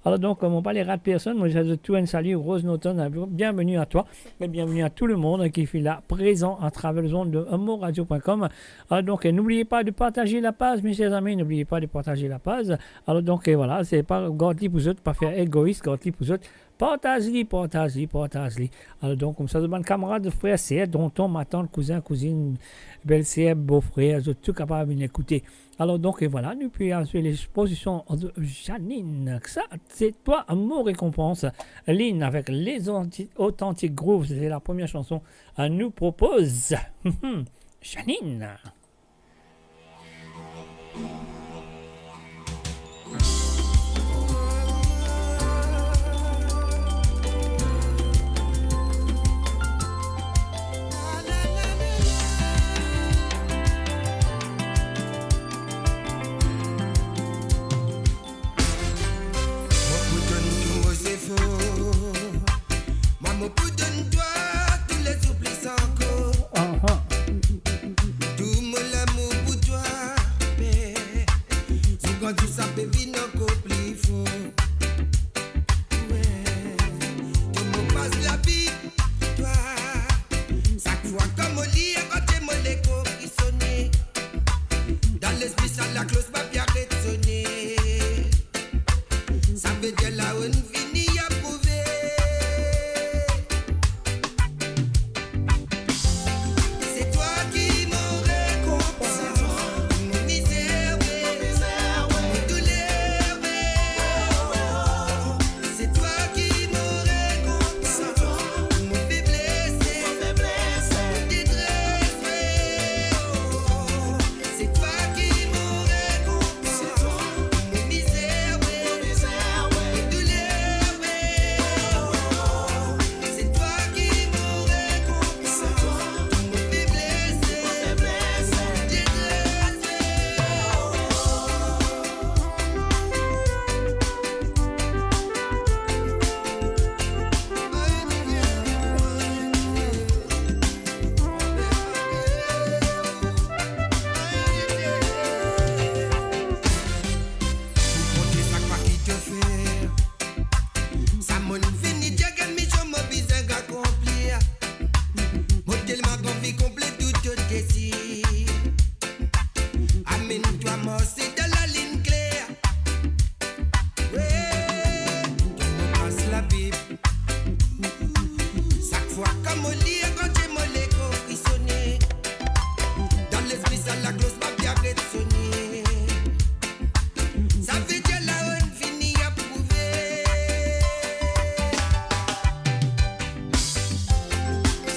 Alors donc, euh, mo pa le rat personn, mo dir a zot tou enn sali, Rose Norton, euh, bienvenue à toi, et bienvenue à tout le monde qui est là, présent à travers les ondes de amour radio point com. Alors donc, euh, n'oubliez pas de partager la page, mes chers amis, n'oubliez pas de partager la page. Alors donc, euh, voilà, se pa gard li pou zot, pa fer egois, gard li pou zot, partaz li, partaz li, partaz li. Alors donc, koumsa, zot bann kamarad, frer, ser, tonton, matant, kouzin, kouzinn, belser, bofrer, zot tou kapav vinn ekoute. Alors donc, euh, voilà, nou pe al swiv l'exposition de Janine. Ça, c'est toi, mon récompense. Lynn avec les Authentic Groove, c'était la première chanson à nous proposer. Janine. Mo pou donn twa tou lezour plis ankor. Aha. Tou mo lamour pou twa, be. Zour kan zour sa pe vinn ankor pli for. Wi. To mo pas lavi pou twa. Sak fwa kan mo lir, kan mo lekor frisone. Dan lespri sa laklos pa pe aret sone. Savedir laonn fini aprouve. C'est toi qui m'aurais compensé mon misère, mon douleur. C'est toi qui m'aurais compensé mon faiblesse, mon détresse. C'est toi qui m'aurais compensé mon misère, mon douleur. C'est toi qui m'aurais compensé mon faiblesse, mon détresse. Pou konte sa kwa ki to fer. Sa monn fini, Dieu ke mision mo bizin akonplir. Mo telman anvi konble tou to dezir. Amenn twa marse dan lalinn kler. Wi, to mo pas labib. Sak fwa kan mo lir, kan mo lekor frisone. Dan lespri sa laklos pa pe aret sone. Savedir laonn fini aprouve.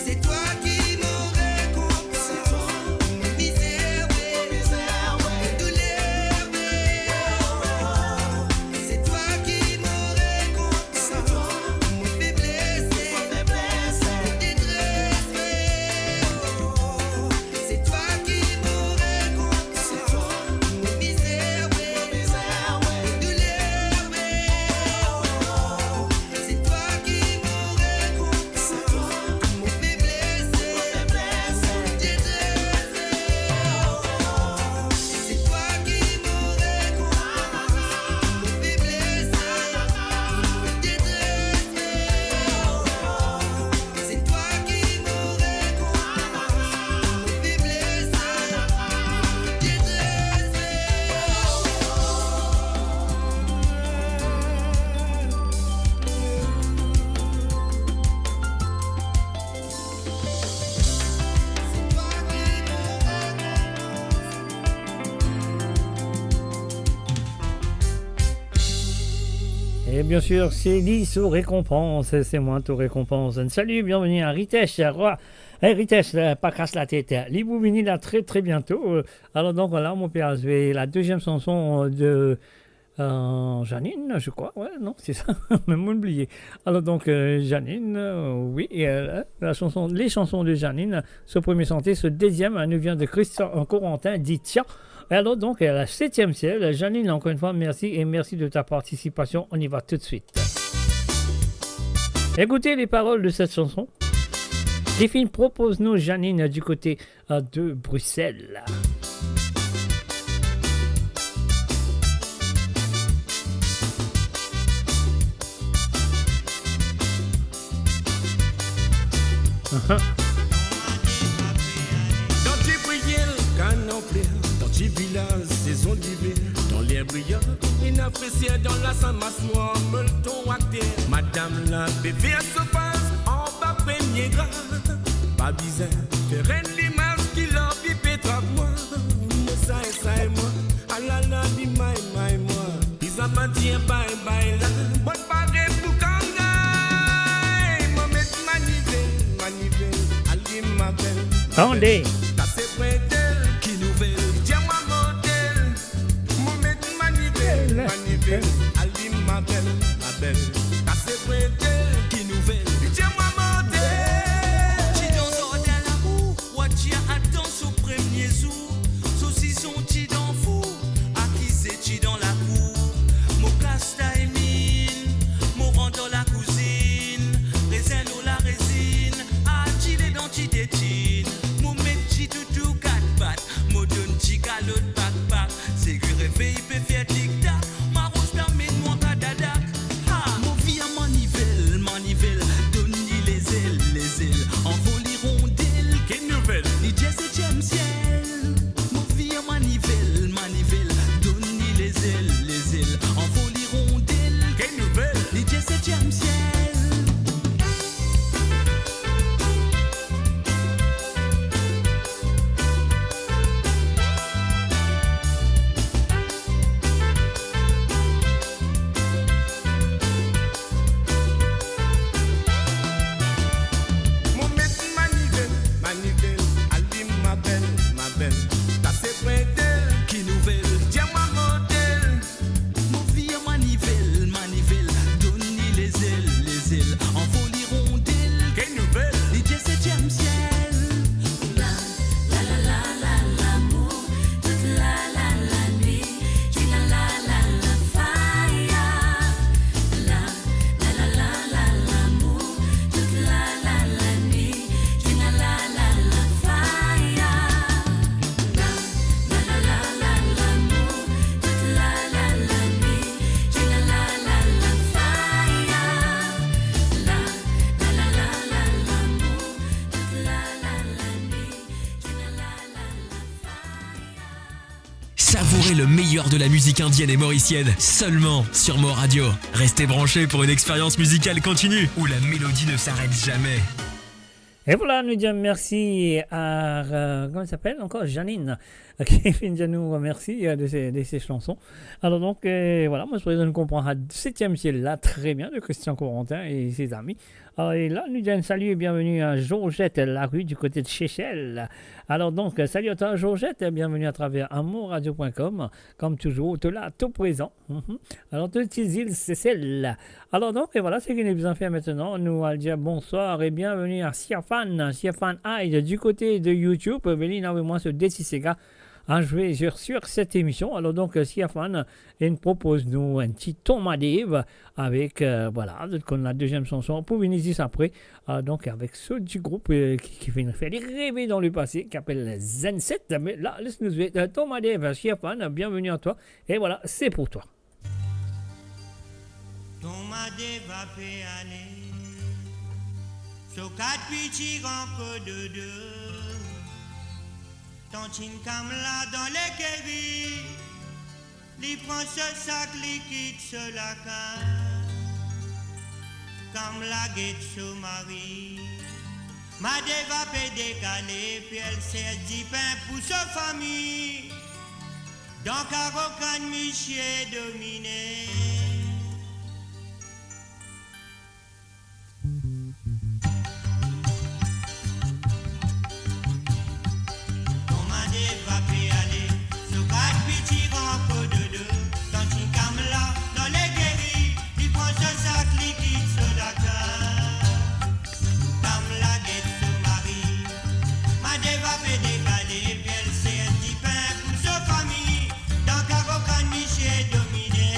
C'est toi qui m'aurais compensé mon misère, mon douleur. C'est toi qui m'aurais compensé mon faiblesse, mon détresse. C'est toi qui m'aurais compensé mon misère, mon douleur. C'est toi qui m'aurais compensé mon faiblesse, mon détresse. C'est toi qui m'aurais compensé mon faiblesse, mon détresse. C'est toi qui m'aurais compensé mon faiblesse, mon détresse. Et bien sûr, c'est lui, son récompense, c'est moi, ton récompense. Salut, bienvenue à Ritesh, roi. Eh, Ritesh, euh, pa kas latet. Li pou vini la très, très bientôt. Euh, alors donc voilà, mo pe al zwe la deuxième chanson, euh, de, euh, Janine, je crois. Ouais, non, c'est ça. Mem mo bliye. Alors donc, euh, Janine, euh, oui, et, euh, la chanson, les chansons de Janine, ce premier chanté, ce deuxième, hein, nous vient de Christian, euh, Corentin, dit Tiens. Et alors donc, à la septième ciel, Janine, encore une fois, merci et merci de ta participation. On y va tout de suite. Écoutez les paroles de cette chanson. Li finn propoz nou Janine du côté, euh, de Bruxelles. Dan ti priyel, kanan fler, dan ti vilaz, sezon liver, dan ler briyan, ena freser, dan lasann maswar, molton ater. Madam la pe fer so faz anba premie gra. Pa bizin fer enn limaz ki lanvi pe trap mwa. Mo say say mwa, alala li may may mwa. Bizin pa dir bay bay la, mo pare pou kangay. Mo met manivel, manivel, alim ma bel. Tande. Sa se printel, ki nouvel, dir mwa model. Mo met manivel, manivel, alim ma bel, ma bel. Sa se printel, ki nouvel, dir mwa model. Ti dan zardin lamour, wa ti a atann so premie zour. Sosison ti dan four, akize ti dan lakour. Mo kas tayminn, mo rant dan lakouzinn. Rezin lor larezinn, a ti ledan ti detinn. Mo met ti toutou kat pat, mo donn ti kalot pak pak. Segwi revey pe fer tik tak, maros la met mwa kadadak. Ha! Mo vir manivel, manivel, donn li lezel, lezel, anvol li rondel. Ki nouvel? Li dir setiem siel. Mo vir manivel, manivel, donn li lezel, lezel, anvol li rondel. Ki nouvel? Li dir setiem siel. Mo met manivel, manivel, alim ma bel, ma bel. Sa se printel, ki nouvel, dir mwa model. Mo vir manivel, manivel, donn li lezel, lezel, anvol li rondel. Ki nouvel? Li dir setiem siel. La, la, la, la, la, lamour, tout la, la, la, nuit, ti la, la, la, la, faya. La, la, la, la, la, lamour, tout la, la, la, nuit, ti la, la, la, la, faya. La, la, la, la, la, lamour, tout la, la, la, nuit, ti la, la, la, la, faya. La, la, la, la, la, lamour, tout la, la, la, nuit, ti la, la, la, la, faya. Savourez le meilleur de la musique indienne et mauricienne, seulement sur Mor Radio. Restez branchés pour une expérience musicale continue où la mélodie ne s'arrête jamais. E vwala, nou dir mersi a, euh, kouma li apel ankor, Janine, ki finn dir nou mersi, euh, de se, de se shanson. Alor donk, euh, vwala, mo sipoze nou konpran sa setiem siel la tre bien, de Christian Corentin e se zami. Ah, e la, nou dir enn sali e bienveni a Georgette Larue du côté de Seychelles. Alor donk, sali a twa Georgette, bienveni atraver amour radio point com. Kom touzour, to la, to prezan. Mhm. Alor, to ti zil Sesel. Alor donk, e vwala, seki nou bizin fer aster, nou al dir bonswar e bienveni a Siafan, Siafan Hyde du côté de YouTube. Vini avoy mwa so de ti sega a zwe sur, sur set emision. Alor donk, euh, Siafan, euh, inn propoz nou enn ti Ton Madev avek, euh, vwala, zot konn la deziem shanson pou vini zis apre. Ah, donk avek so ti group, euh, ki, ki finn fer li reve dan lepase, ki apel Zen Set. Me la, les nou zwe, euh, Ton Madev, Siafan, bienveni a twa. E vwala, se pou twa. Ton Madev pe ale, so kat piti gran kododo. Tantin Kamla dan lekeri, li pran so sak, li kit so lakaz. Kamla get so mari, Madev pe dekale, pou al sers dipin pou so fami. Dan karo kann misie domine. Ton Madev pe ale, so kat piti gran kododo, Tantin Kamla dan lekeri, li pran so sak, li kit so lakaz. Kamla get so mari, Madev pe dekale, pou al sers dipin pou so fami, dan karo kann misie domine.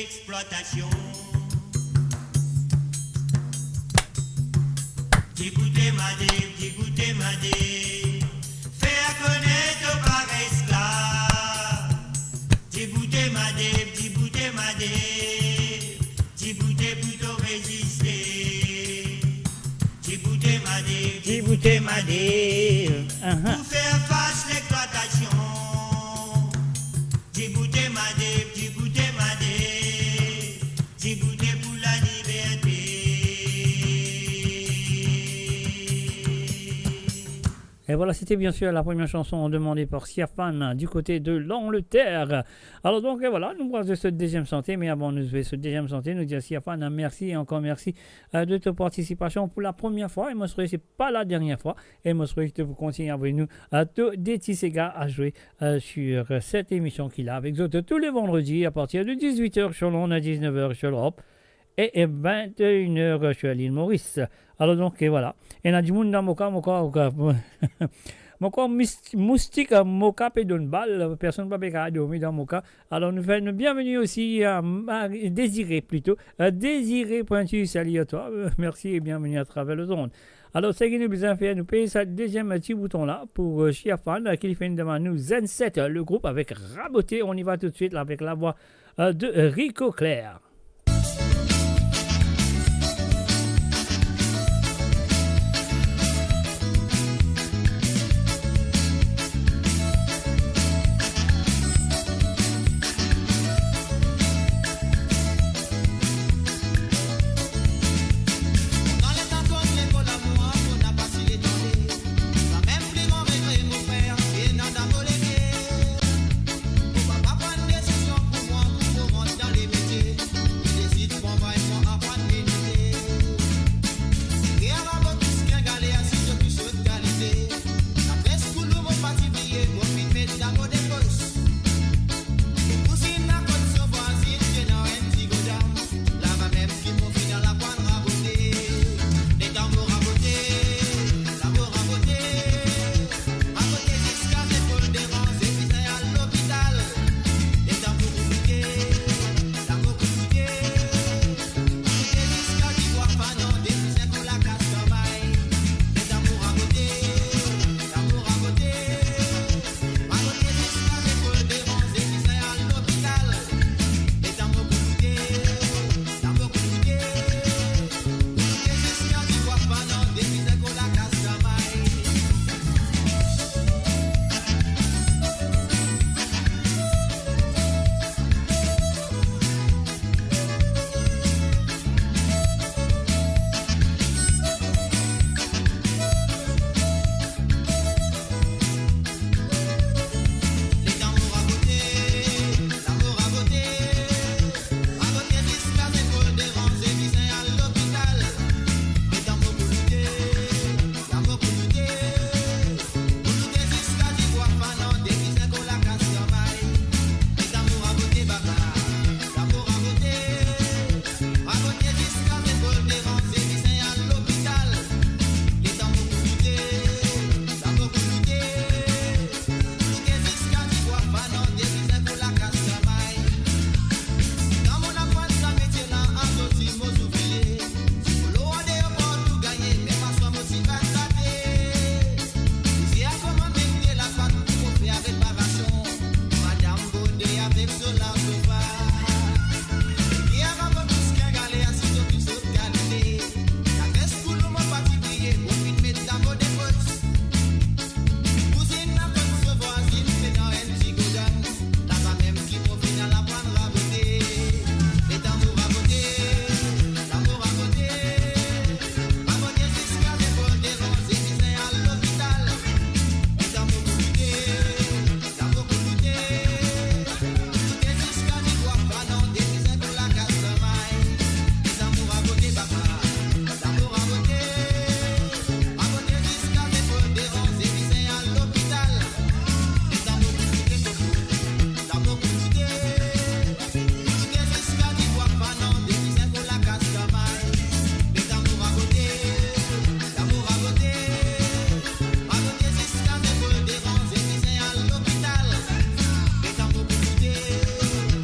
Exploitation. Diboute madé, diboute madé, fer konet to pa esklav. Diboute madé, diboute madé, diboute pou to reziste. Diboute madé, diboute madé, pou fer fas lexploitasion. Diboute madé, diboute madé, diboute pou laliberte. Et voilà, c'était bien sûr la première chanson demandée par Siafan du côté de l'Angleterre. Alors donc, et voilà, nou pral zwe so deziem sante, me avan nou zwe so deziem sante, nou dir Siafan, mersi e ankor mersi, euh, de to partisipasion pou la première fois, e mo swete se pa la dernière fois, e mo swete ki to pou kontigne avek nou, euh, tou de ti sega a zwe, euh, sur, euh, cette émission ki la avek zot tou le vandredi à partir de dix-huit heures sur l'onde, à dix-neuf heures sur l'Europe, e, e vingt et une heures sur l'île Maurice. Alors donc, et voilà. Ena dimoun dan mo ka, mo krwar, mo krwar, mo krwar mis-, moustik, euh, mo ka pe donn bal, personn pa pe kapav dormi dan mo ka. Alors, nou fer nou bienveni osi a Marie, Désiré plito. Euh, Désiré Pointu, salut à toi. Euh, merci et bienvenue à travers les ondes. Alors, seki nou bizin fer, nou pey sa deziem ti bouton la pou, euh, Siafan, euh, ki li fer enn demann nou, Zen Set, euh, le groupe avec Raboté. On y va tout de suite là, avec la voix, euh, de Rico Clair.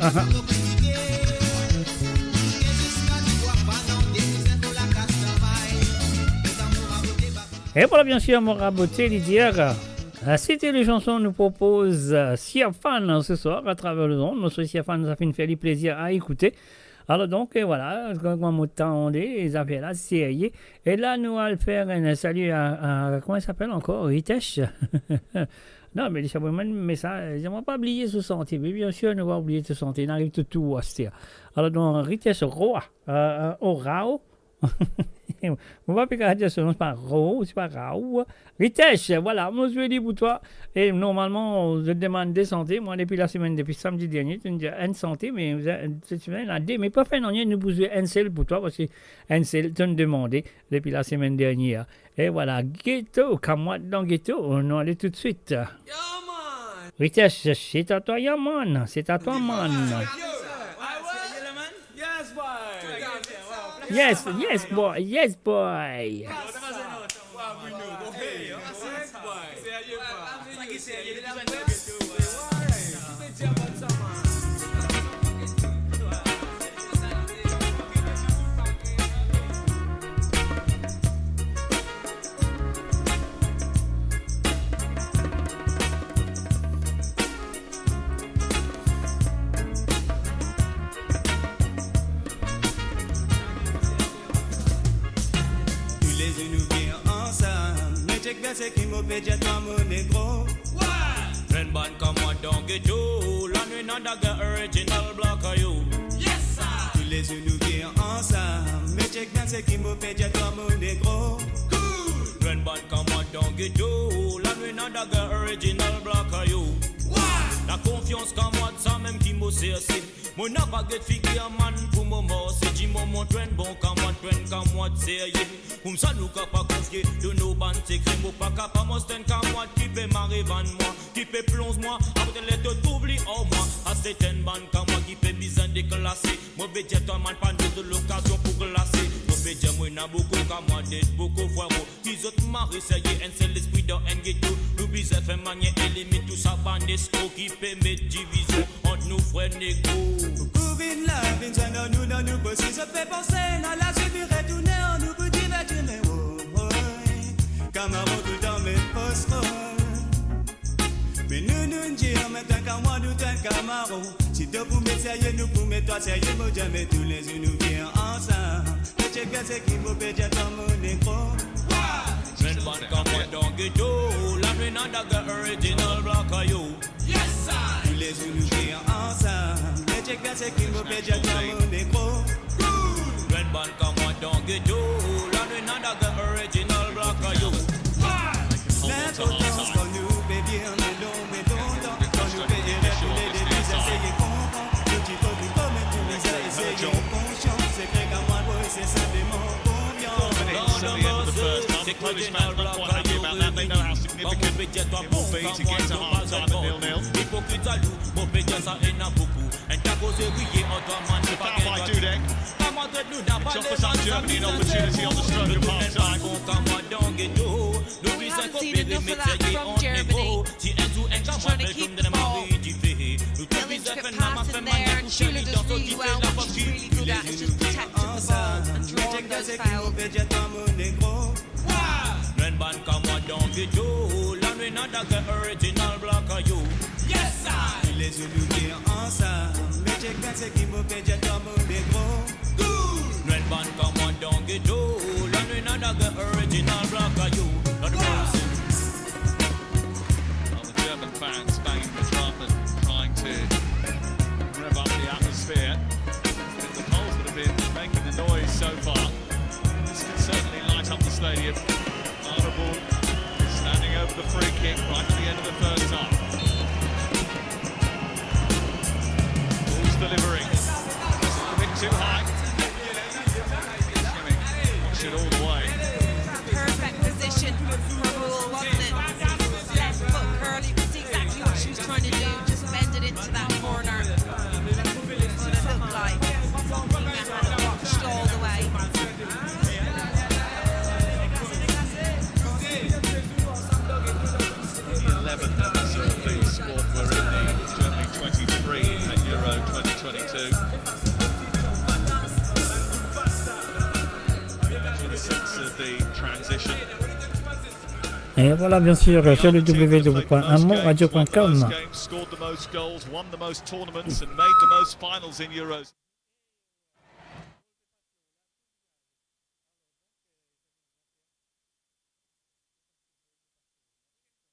Aha. E vwala, bien sir, mo rabote li dir, euh, se ti le chanson nou propoz, euh, Siafan, hein, ce soir, à travers le monde. Mo swete Siafan, sa finn fer li plezir a ekoute. Alor donk, euh, vwala, kouma mo tande, zafer la serye. E la, nou al fer enn sali a, a, kouma li apel ankor? Ritesh. Non, me li sa pou mwa, me sa, euh, nou pa bliye so sante. Me bien sir, nou pa bliye so sante. Nou ariv tou, tou aster. Alor donk, Ritesh Roa, euh, euh, Orao, Mo pa pe kapav dir so nom, se pa Rao, se pa Rao. Ritesh, vwala, mo swete li pou twa. E normalman, zot demann de sante. Mwa, depi lasemenn, depi samdi dernie, to'nn dir enn sante, me set semenn, la de. Me pa fer nanye, nou pou zwe enn sel pou twa, parski enn sel, to'nn demande depi lasemenn dernie. E vwala, Ghetto, Kamwad dan Ghetto, nou ale toutswit. Yeah, man! Ritesh, c'est à toi, yeah, man. C'est à toi, man. Yes, boy. Yes, yes, boy. Yes, boy. Toulezour nou vinn ansam, me check bien seki mo pe dir twa, mo negro. Enn bann kamwad dan ghetto, la nou ena dagger original Black Ayou. Yes, sir. Toulezour nou vinn ansam, me check bien seki mo pe dir twa, mo negro. Cool. Enn bann kamwad dan ghetto, la nou ena dagger original Black Ayou. Lakonfians kamwad, samem ki mo serse. Mo napa get figir mann pou mo marse. Dimoman to enn bon kamwad, to enn kamwad serye, koumsa nou kapav konfie to nou bann sekre. Mo pa kapav marse, to enn kamwad ki pe mare vann mwa, ki pe plonz mwa, apre ler to trouv li ar mwa. Aster to enn bann kamwad ki pe bizin deklase. Mo pe dir twa, mann, pa donn zot lokazion pou klase. Mo pe dir, mo ena boukou kamwad, boukou frero, ki zot mari serye, enn sel lespri dan enn ghetto. Nou bizin fer manier, eliminn tou sa bann eskro ki pe met divizion ant nou frer negro. Boukou vinn la, vinn zwenn nou dan nou posi, zot pe panse ena lavi pou retourne ar nou pou divertir, me oh, oh, kamaro toultan met pos, oh. Me nou, nou dir, me to enn kamwad, nou to enn kamaro. Si to pou met serye, nou pou met twa serye, mo dir, me toulezour nou vinn ansam. Me check bien seki mo pe dir twa, mo negro. Enn bann kamwad dan ghetto, la nou ena dagger original Black Ayou. Yes, sir. Toulezour nou vinn ansam, me check bien seki mo pe dir twa, mo negro. Enn bann kamwad dan ghetto, la nou ena dagger original Black Ayou. Linportans kan nou pe vinn, me lon, me lontan, kan nou pe erer pou lede bizin seye konpran. Nou ti fo nou komet tou bizin eseye konsian, sekre kamwad, se sinpleman konfians. Minutes at the end of the first half. The Polish fans not quite happy about that. They know how significant it will be to get to half time at nil nil. Ipokrit, zalou, mo pe dir sa ena boukou. Enn ta koze riye ant twa mann, se pa enn foul. Dudek. It's offers up Germany an opportunity on the stroke of half time. We haven't seen enough of that from Germany. Just trying to keep the ball. Bielinski passing there, and Chouledouzou well, which he's really good at, is just protecting the ball and drawing those fouls. Enn bann kamwad dan ghetto, la nou ena dagger original Black Ayou. Yes, sir. Toulezour nou vinn ansam, me check bien seki mo pe dir twa, mo negro. Cool. Enn bann kamwad dan ghetto, la nou ena dagger original Black Ayou. Now the German fans banging the drum and trying to rev up the atmosphere. It's been the Poles that have been making the noise so far. This can certainly light up the stadium. Marable standing over the free kick right at the end of the first half. Ball's delivering. Just a bit too high. Kimmich, push it all the way. Perfect position for a goal, wasn't it? Left foot curl, you can see exactly what she was trying to do, just bend it into that corner. But it looked like he had it pushed all the way. Eleven members of the squad were in the Germany twenty-three at Euro twenty twenty-two. Et voilà, bien sûr, sur le w w w point amourradio point com. Scored the most goals, won the most tournaments and made the most finals in Euros.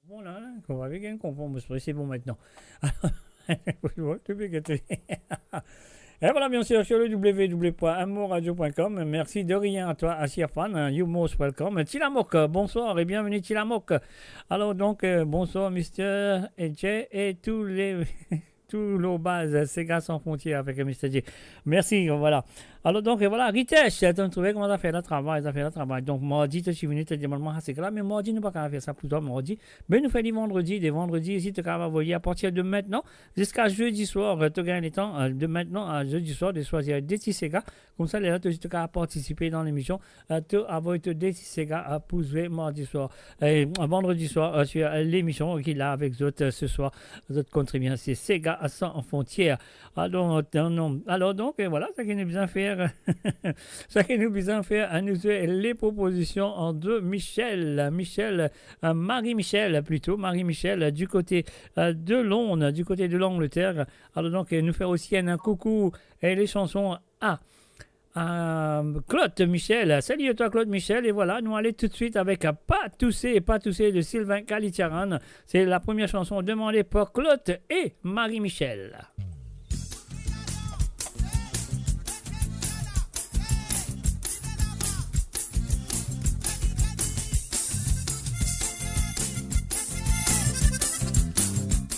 Bon, la, la, qu'on va bien comprendre, c'est bon maintenant. Je vois que tu peux guetter. Et voilà, bien sûr, sur le w w w point amourradio point com. Merci de rien à toi, à Sirfan, hein, you most welcome. Tilamok, bonsoir et bienvenue, Tilamok. Alors donc, euh, bonsoir, Mister J et tous les, tous les baz, Sega Sans Frontières avec Mister J. Merci, voilà. Alors donc, voilà, Ritesh, tu trouves comment ça fait le travail, ça fait le travail. Donc, mardi, tu es venu te demander, ah, c'est là, mais mardi, nous pas qu'à faire ça pour toi, mardi. Mais nous faisons vendredi, des vendredis, ici, tu vas envoyer à partir de maintenant, jusqu'à jeudi soir, euh, tu gagnes le temps, euh, de maintenant à jeudi soir, de choisir deux petits Sega. Comme ça, les là, tu, tu vas participer dans l'émission. Euh, tu envoies deux petits Sega, euh, pour jouer mardi soir. Et, euh, vendredi soir, euh, sur, euh, l'émission qu'il a avec zot, euh, ce soir, zot contribue, c'est Sega Sans Frontières. Alors, non, non. Alors donc, euh, voilà, ce qui nous besoin faire, ce qui nous besoin faire, euh, nous, euh, les propositions en deux. Michel, Michel, euh, Marie-Michel, plutôt, Marie-Michel, euh, du côté, euh, de Londres, du côté de l'Angleterre. Alors donc, euh, nous faire aussi un, un coucou et les chansons à, à Claude Michel. Salut à toi, Claude Michel. Et voilà, nous allons tout de suite avec, euh, Pas Toussé, Pas Toussé de Sylvain Kalitiaran. C'est la première chanson demandée par Claude et Marie-Michel.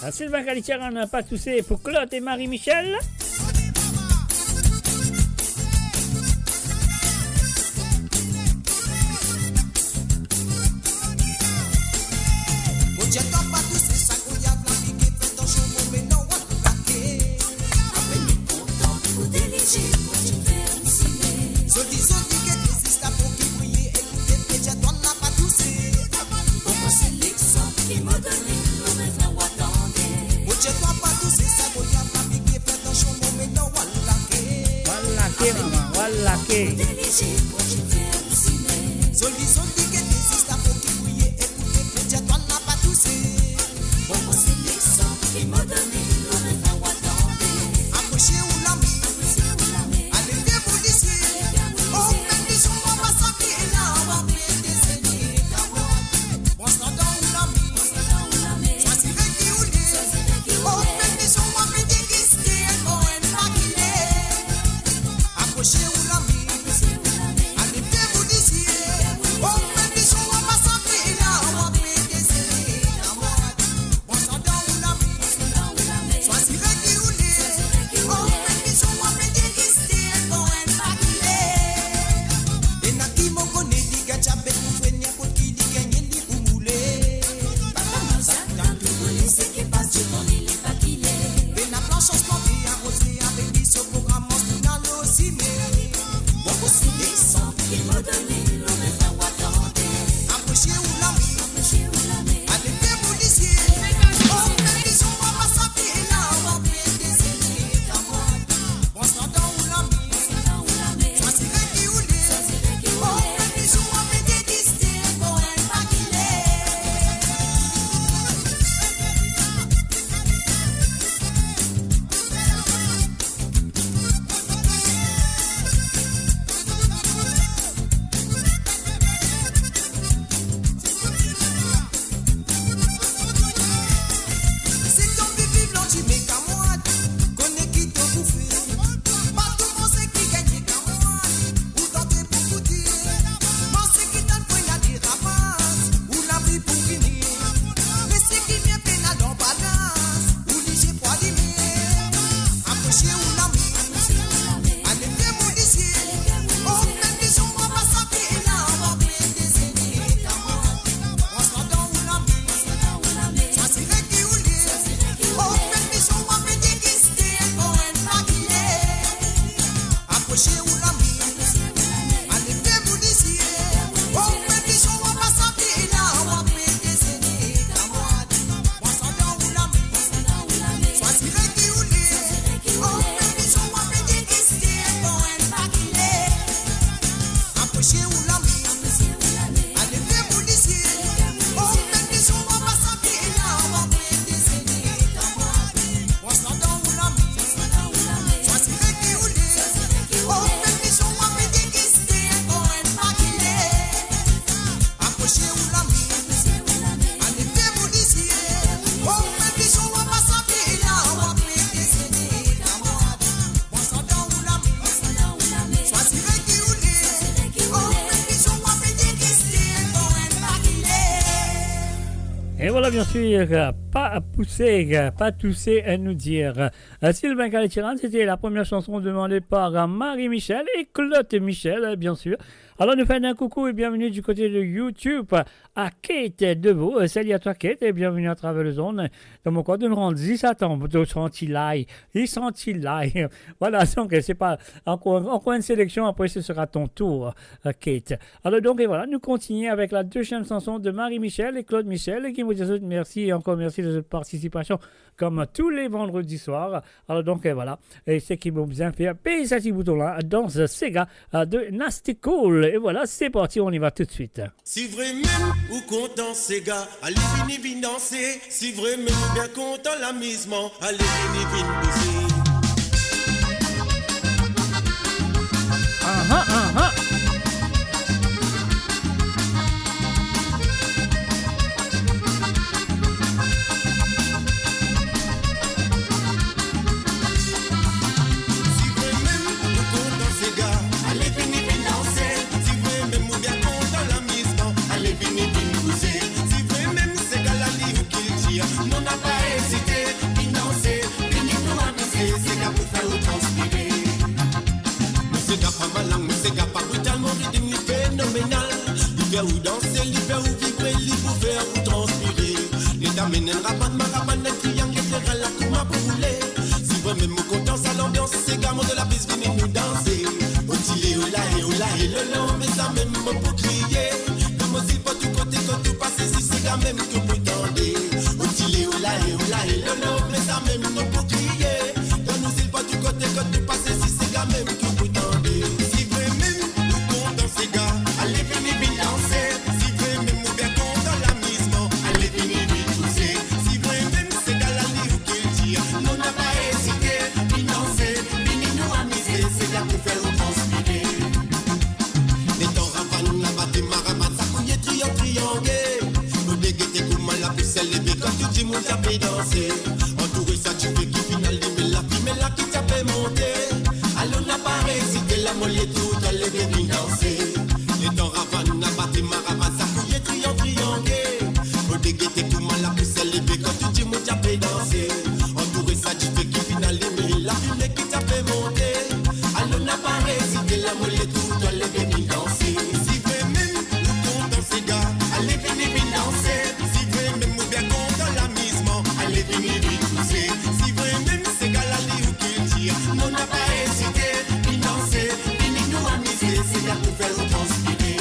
Ah, Sylvain Kalitiaran, Pas Toussé pour Claude et Marie-Michel. Wala ke, mama, wala ke. Bien sûr, euh, pas pousser, euh, pas tousser, euh, nous dire. Euh, Sylvain Kaletiran, c'était la première chanson demandée par, euh, Marie-Michel et Claude Michel, euh, bien sûr. Alors, nous faisons un coucou et bienvenue du côté de YouTube à Kate Deveau. Euh, salut à toi, Kate, et bienvenue à travers le zone. Donc, mon corps de rendre dix à temps pour te sentir là. Il sentit là. Voilà, donc, euh, c'est pas encore, encore une sélection. Après, ce sera ton tour, euh, Kate. Alors donc, et voilà, nous continuons avec la deuxième chanson de Marie-Michel et Claude Michel, qui vous disent merci et encore merci de votre participation, comme tous les vendredis soirs. Alors donc, et voilà, et c'est qui vous bien fait payer ce petit bouton-là dans ce séga, euh, de Nasty Cool. Et voilà, c'est parti, on y va tout de suite. Si vremem ou kontan sega, ale vini vinn danse. Si vremem ou bien kontan lamizman, ale vini vinn bouze. Aha, aha. Si vremem ou kontan sega, ale vini vinn danse. Si vremem ou bien kontan lamizman, ale vini vinn bouze. Si vremem sega la li ou kiltir, non, pa ezite, vinn danse, vini nou amize, sega pou fer ou transpire. Mo sega pa malang, mo sega pa brital, mo ridim li fenomenal. Li fer ou danse, li fer ou vibre, li pou fer ou transpire. Li amenn enn rabann, marabann, enn triang, et cetera, la kouma pou roule. Si vremem ou kontan sa lanbians, sega, mont dan lapis, vini nou danse. Otile, olae, olae, lolo, me samem mo pou kriye. Dan mo zil partou kote kot ou pase, se sega mem ki ou pou tande. Otile, olae, olae, lolo, me samem mo pou kriye. Dan nou zil partou kote kot ou pase, se sega mem ki ou pou tande. Si vremem ou kontan sega, ale vini vinn danse. Si vremem ou bien kontan lamizman, ale vini vinn bouze. Si vremem sega la li ou kiltir, non, pa ezite, vinn danse, vini nou amize, sega pou fer ou transpire. Letan ravann, labate, maravann, sakouye, triang, triange. Mo de gete kouma lapis leve, kan tou dimoun ti pe danse. Antoure sa dife ki finn alime, lafime la ki ti pe monte. Alor, pa ezite, la mo le tou, to leve, vinn danse. Letan ravann, labate, maravann, sakouye, triang, triange. Mo de gete kouma lapis leve, kan tou dimoun ti pe danse. Antoure sa dife ki finn alime, lafime ki ti pe monte. Alor, pa ezite, la mo le tou, to leve, vinn danse. Si vremem ou kontan sega, ale vini vinn danse. Si vremem ou bien kontan lamizman, ale vini vinn bouze. Si vremem sega la li ou kiltir, non, pa ezite, vinn danse, vini nou amize, sega pou fer ou transpire.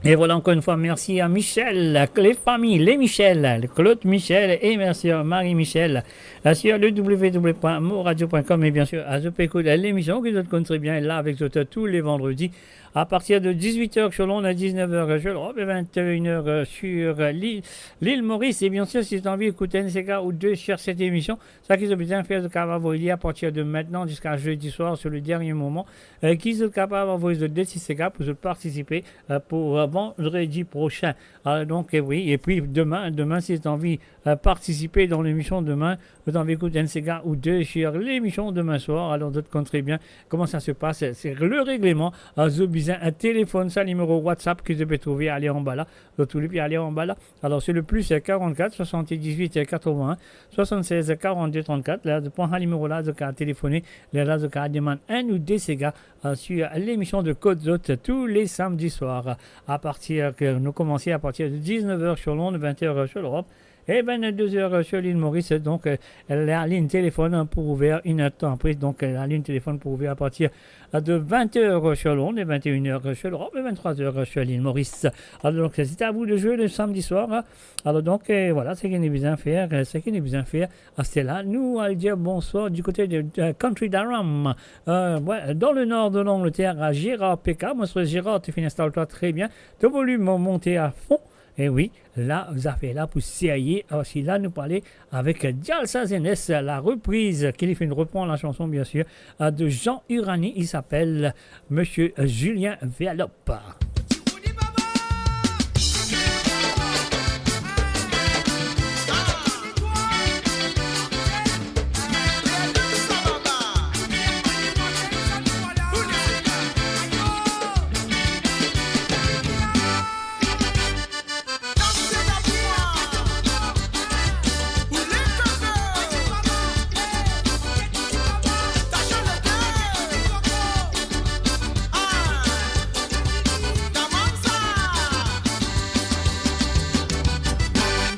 Et voilà, encore une fois, merci à Michel, les familles, les Michel, Claude Michel et merci à Marie Michel. Euh, sur le w w w point moradio point com et bien sûr, euh, zot pe ekout, euh, lemision ki zot konn tre bien, la avek zot, euh, tou le vandredi, à partir de dix-huit heures sur l'onde, à dix-neuf heures sur l'Europe et vingt et une heures, euh, sur, euh, l'île, l'île Maurice. Et bien sûr, si zot anvi ekout enn sega ou de sur cette émission, sa ki zot bizin fer, zot kapav avoy li à partir de maintenant jusqu'à jeudi soir, sur le dernier moment, euh, ki zot kapav avoy zot de ti sega pou zot partisipe, euh, pou, euh, vandredi prosin. Alors donc, euh, oui, et puis demain, demain, si zot anvi, euh, participer dans l'émission demain, zot anvi ekout enn sega ou de sur l'émission demain soir, alors zot konn tre bien comment ça se passe. C'est le règlement. Euh, zot bizin enn telefonn, sa nimero WhatsApp ki zot pe trouve ale anba la. Zot trouve li ale anba la. Alors, c'est le plus, euh, quarante-quatre soixante-dix-huit quatre-vingts soixante-seize quarante-deux trente-quatre. La, zot pran sa nimero la, zot kapav telefone. La, la, zot kapav demann enn ou de sega, euh, sur l'émission de Kot Zot tous les samedis soirs, euh, à partir que nous commençons à partir de dix-neuf heures sur l'onde, vingt heures sur l'Europe, et vingt-deux heures sur l'île Maurice. Donc, euh, la ligne téléphone pour ouvrir une heure de temps après. Donc, euh, la ligne téléphone pour ouvrir à partir de vingt heures sur l'onde et vingt et une heures sur l'Europe et vingt-trois heures sur l'île Maurice. Alors donc, c'est à vous de jouer le samedi soir, hein. Alors donc, euh, voilà, seki nou bizin fer, euh, seki nou bizin fer, aster la, nou al dir bonsoir du côté de, de County Durham, euh, ouais, dans le nord de l'Angleterre, à Gérard P K. Bonsoir Gérard, to finn instal twa tre bien. To volim monte à fond. E wi, la, zafer la pou serye. Alor, si la, nou pou ale avek Jalsa Zenes, la repriz, ki li finn repran la chanson, bien sûr, euh, de Jean Uranie, il s'appelle Monsieur Julien Verlop.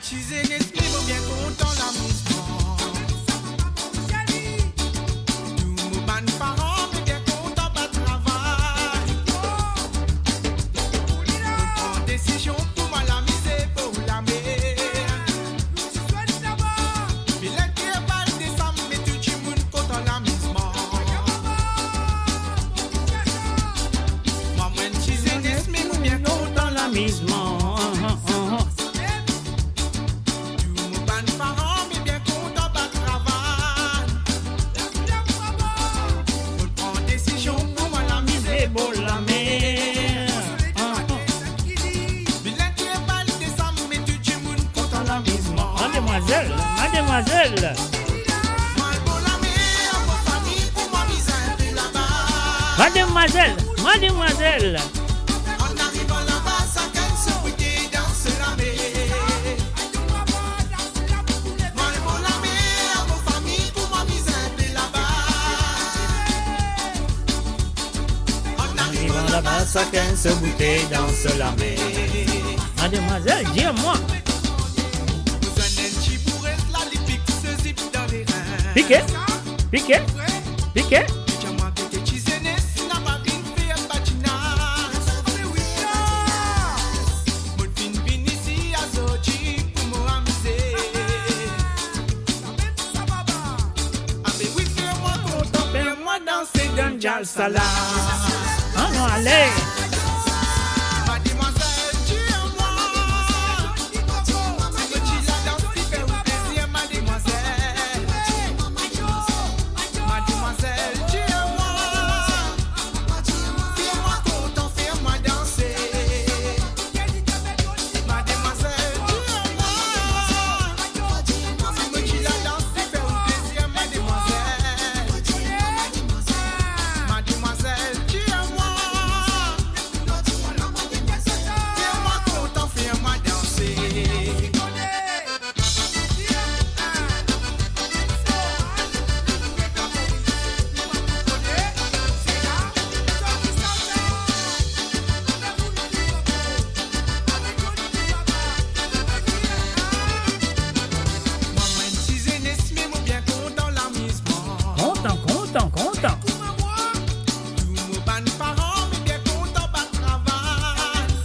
Ti zenes, me mo bien kontan lamizman. Tou mo bann paran, me bien kontan pa travay. Pran desizion pou mwa lamize bor lamer. Bilet ki epal desam, me tou dimoun kontan lamizman. Mwa, mwa enn ti zenes, me mo bien kontan lamizman. Tou mo bann paran, me bien kontan pa travay. Mo pran desizion pou mwa lamize bor lamer. Bilet ki epal desam, me tou dimoun kontan lamizman. Mademwazel, mademwazel. Mwa al bor lamer, mo fami, pou mwa mize enpe laba. Mademwazel, mademwazel. An arivan laba, sakenn so kote dan so lame. Mwa al bor lamer, mo fami, pou mwa mize enpe laba. An arivan laba, sakenn so kote dan so lame. Mademwazel, dir mwa. Pike, pike, pike. Mo finn vinn isi azordi pou mo amize. Abe wi, fer mwa kontan, fer mwa danse dan Jalsa la. Anon ale. Mademwazel, dir mwa. Ti ladans ki fer ou plezir, mademwazel. Mademwazel, dir mwa. Fer mwa kontan, fer mwa danse. Mademwazel, dir mwa. Si mo ti ladans ki fer ou plezir, mademwazel. Mademwazel, dir mwa.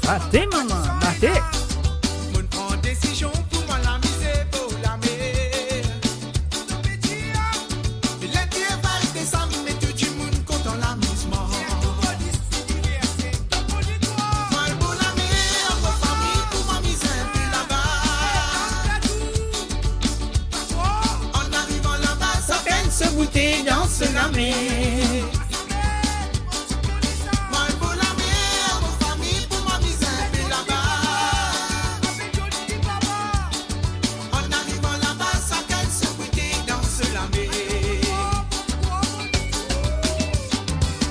Bate, mama, bate. Mo'nn pran desizion pou mwa lamize bor lame. Lindi, mardi, samdi, me tou dimoun kontan lamizman. Mwa bor lame, mo fami pou mwa mize inpe laba. An arivan laba, sakenn se boutey dan se lame. Mwa bor lame, mo fami pou mwa mize inpe laba. An arivan laba, sakenn se boutey dan se lame.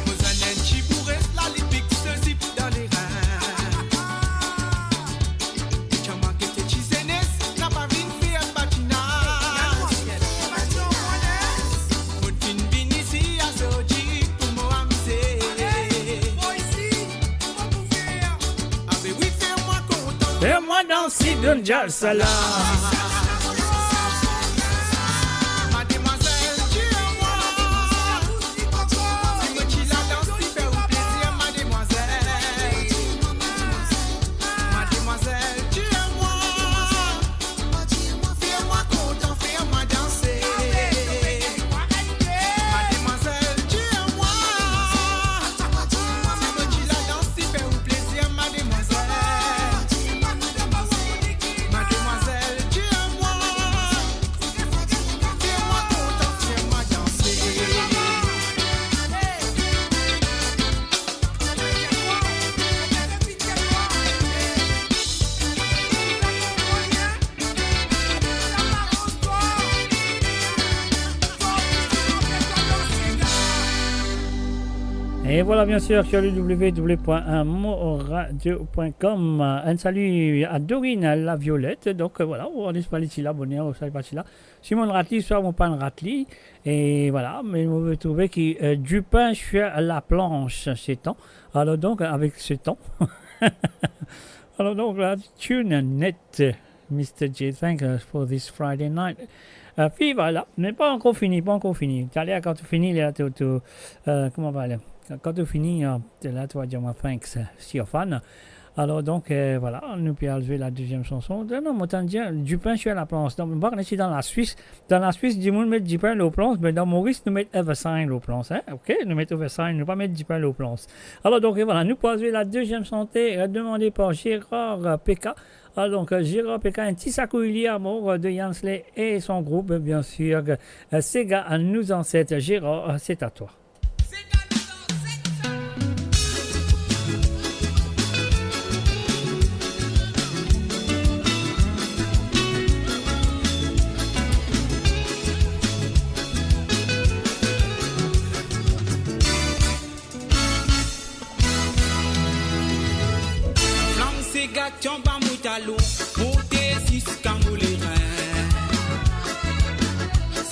Mo zwenn enn ti boure, la li pik so zip dan lerin. Ti manke ti zenes, napa vinn fer badinaz. Mo finn vinn isi azordi pou mo amize. Abe wi, fer mwa kontan. Fer mwa danse, donn diaz sa la. Mademwazel, dir mwa. Si mo ti la dans, li fer ou plezir, mademwazel. Mademwazel, dir mwa. Fer mwa kontan, fer mwa danse. Mademwazel, dir mwa. Si mo ti la dans, li fer ou plezir, mademwazel. Mademwazel, dir mwa. Fer mwa kontan, fer mwa danse. Et voilà, bien sûr, sur le w w w point moradio point com. Un salut à Dorine Laviolette. Donc, euh, voilà, ou ane pa li ti la, bonè, ou salut pa ti la. Si mo'nn rat li, swa mo pa'nn rat li. E vwala, me mo trouve ki, euh, dipin sir laplansh, se tan. Alor donk, avek se tan. Alor donk, la, tune net, Mister J, thank us for this Friday night. Euh, pi vwala, me pa ankor fini, pa ankor fini. Taler, kan to fini, la, to, to, euh, kouma apel? Kan to fini, euh, la, to va dir mwa thanks, euh, si to fan. Alor donk, euh, vwala, nou pe al zwe la deziem sanson. Non, non, mo tann dir, dipin sir laplansh. Donk, mo pa kone si dan Laswis, dan Laswis, dimoun met dipin lor plans, me dan Moris, nou met ever shine lor plans, hein? Ok? Nou met ever shine, nou pa met dipin lor plans. Alor donk, euh, vwala, nou pou al zwe la deziem sanson, euh, demande par Gérard, euh, P K. Alor donk, euh, Gérard P K, Un ti sakouy li amor, euh, de Yansley et son groupe, bien sûr, euh, Sega, euh, nos ancêtres. Gérard, euh, c'est à toi. Flam sega ti anba mo talon, monte ziska mo lerin,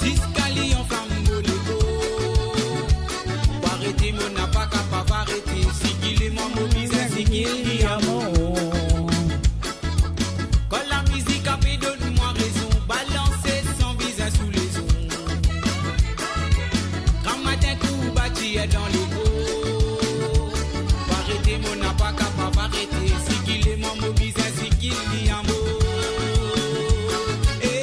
ziska li anflam mo lekor. Pou arete mo napa kapav arete, zigile mwa mo bizin zigil li amor. Kan lamizik ape donn mwa rezon, balanse san bizin sou lezon. Gramatin kou batir dan lekor. Pou arete mo napa kapav arete, zigile mwa mo bizin zigil li amor. Eh,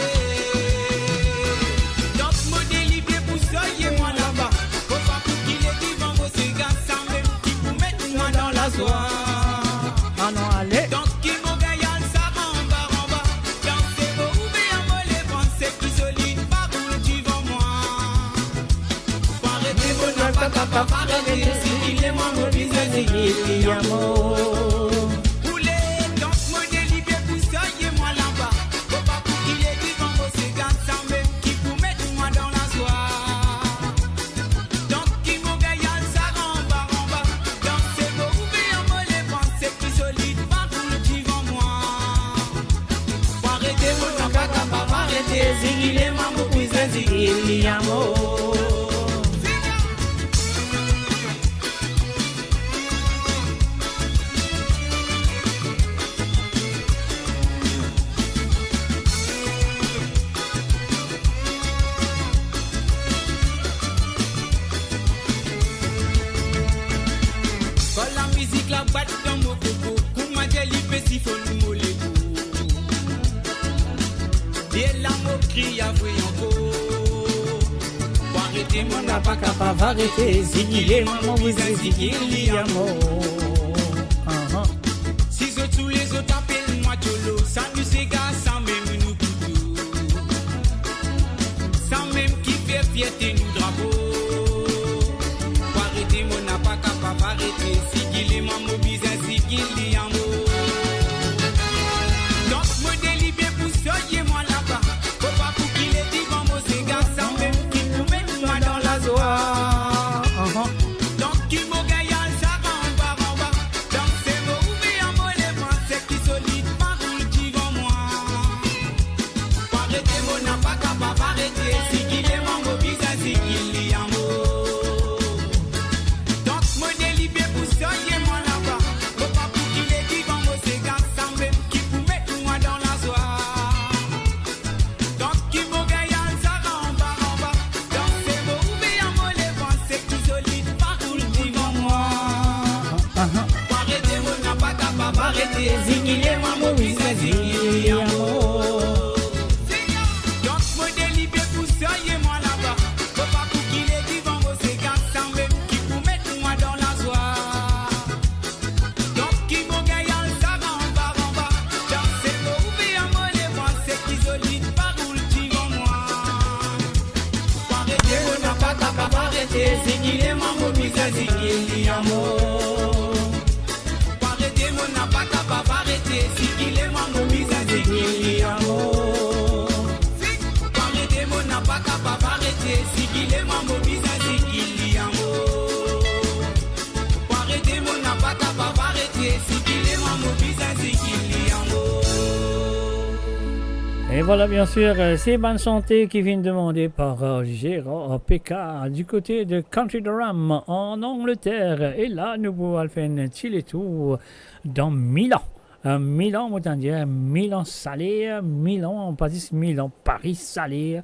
donk mo delibere pou soye mwa laba. Mo pa pou kile divan mo sega, samem ki pou met mwa dan lazwa. Anon ale. Donk ki mo gagn al sa ranba ranba, danse mo ouver mo levan, seki solid pa boul divan mwa. Pou arete mo napa kapav arete, zigile mwa mo bizin zigil li amor. Boule, donk mo delibere pou soye mwa laba. Mo pa pou kile divan mo sega, samem ki pou met mwa dan lazwa. Donk ki mo gagn al sa ranba ranba, danse mo ouver mo levan, seki solid pa boul divan mwa. Pou arete mo napa kapav arete, zigile mwa mo bizin zigil li amor. Kan lamizik la bat dan mo koko, kouma Li fo nou mo leve. E la mo kriy avwe ankor. Pou arete mo napa kapav arete, zigile mwa mo bizin zigil li amor. Ahan. Si zot toulezot apel mwa Tcholo, sa nou sega samem nou pou tou. Samem ki fer fierte nou drapo. Pou arete mo napa kapav arete, zigile mwa mo bizin zigil li amor. Donk mo delibere pou soye mwa laba. Mo pa pou kile divan mo sega, samem ki pou met mwa dan lazwa. Ahan. Donk ki mo gagn al sara anba, anba. Danse mo, ouver mo levan, seki solid pa roul divan mwa. Pou arete mo napa kapav arete, zigile mwa mo bizin zigil li amor. Donk mo delibere pou soye mwa laba. Mo pa pou kile divan mo sega, samem ki pou met mwa dan lazwa. Donk ki mo gagn al sara anba, anba. Danse mo, ouver mo levan, seki solid pa roul divan mwa. Ahan. Pou arete mo napa kapav arete, zigile mwa mo bizin zigil li amor. Donk mo delibere pou soye mwa laba. Mo pa pou kile divan mo sega, samem ki pou met mwa dan lazwa. Donk ki mo gagn al sara anba, anba. Danse mo, ouver mo levan, seki solid pa roul divan mwa. Pou arete mo napa kapav arete, zigile mwa mo bizin zigil li amor. Pou arete mo napa kapav arete, zigile mwa mo bizin zigil li amor. Pou arete mo napa kapav arete, zigile mwa mo bizin zigil li amor. Pou arete mo napa kapav arete, zigile mwa mo bizin zigil li amor. Et voilà, bien sûr, euh, c'est une bonne chanté qui vient demandée par, euh, Gérard Pécard du côté de Country Durham en Angleterre. Et là, nous pouvons faire un petit tour dans Milan. Euh, Milan, mo tann dir, Milan sale, Milan, pa zis Milan, Paris sale,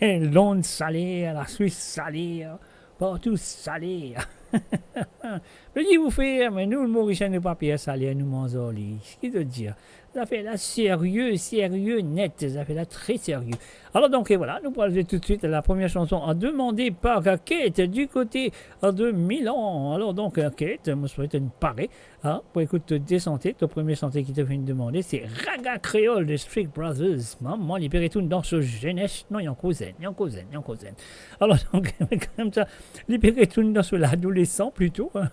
Londres sale, la Suisse sale, partou sale. Me ki pou fer, me nou, Morisien, nou pa per sale, nou manz ar li. Ki zot dir? Zafer la serie, serie net, zafer la tre serie. Alors donc, et voilà, nous pourrons jouer tout de suite la première chanson demandée par Kate du côté de Milan. Alors donc, Kate, mo swete ou pare, hein, pou ekout to de sante. To premie sante ki to finn demande, se Raga Kreyol de Street Brothers. Mama, li pe retourn dan so zenes. Non, li ankor zenn, li ankor zenn, li ankor zenn. Alors donc, koumsa, li pe retourn dan so ladolesan plito, hein.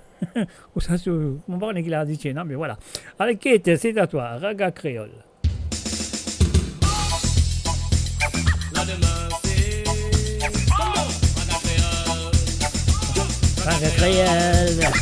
Ou sa, so, mo pa kone ki laz li ti ena, me voilà. Allez, Kate, c'est à toi, Raga Kreyol. Raga Kreyol.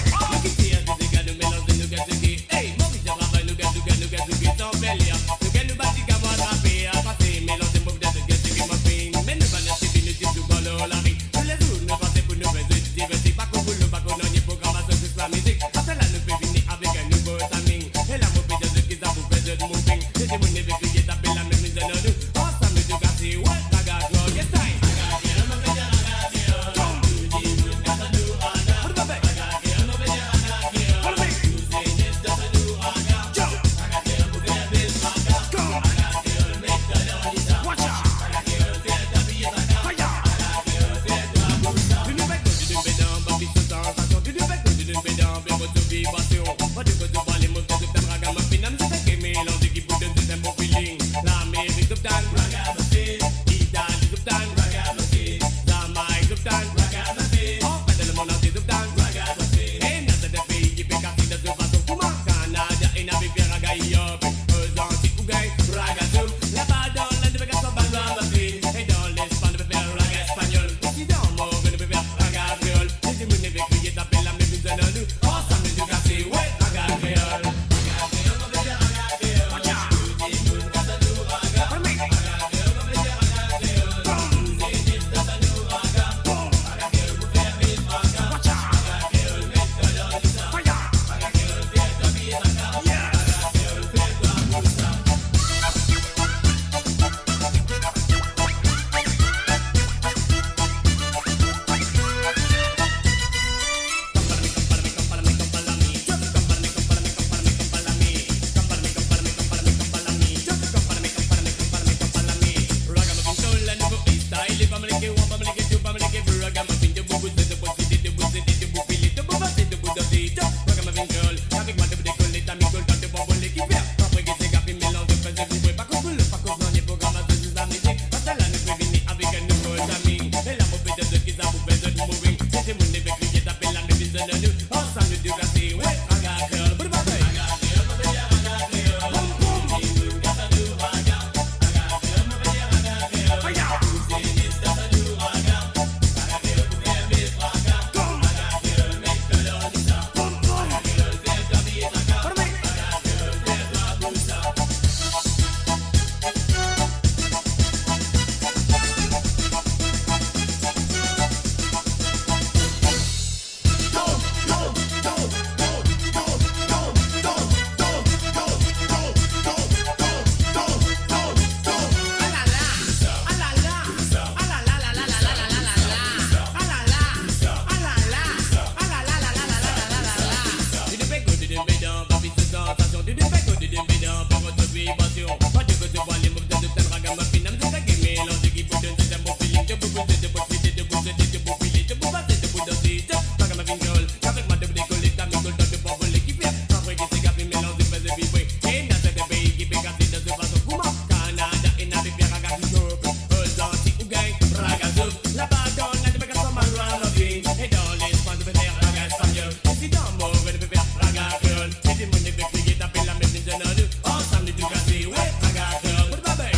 Vibre. Ena sertin pei ki pe kase dan zot fason kouma Kanada, ena pe fer raga zouk. Ozordi ou gagn raga zouk. Laba dan Ladribaka sa mann rwar lovin. E dan Lespas nou pe fer raga espanyol. E si dan Morez nou pe fer raga kreol. E dimoun pe kriye, tape lamem, nou zwenn nou. Ansam nou tou kase, wi, raga kreol. Bout babay.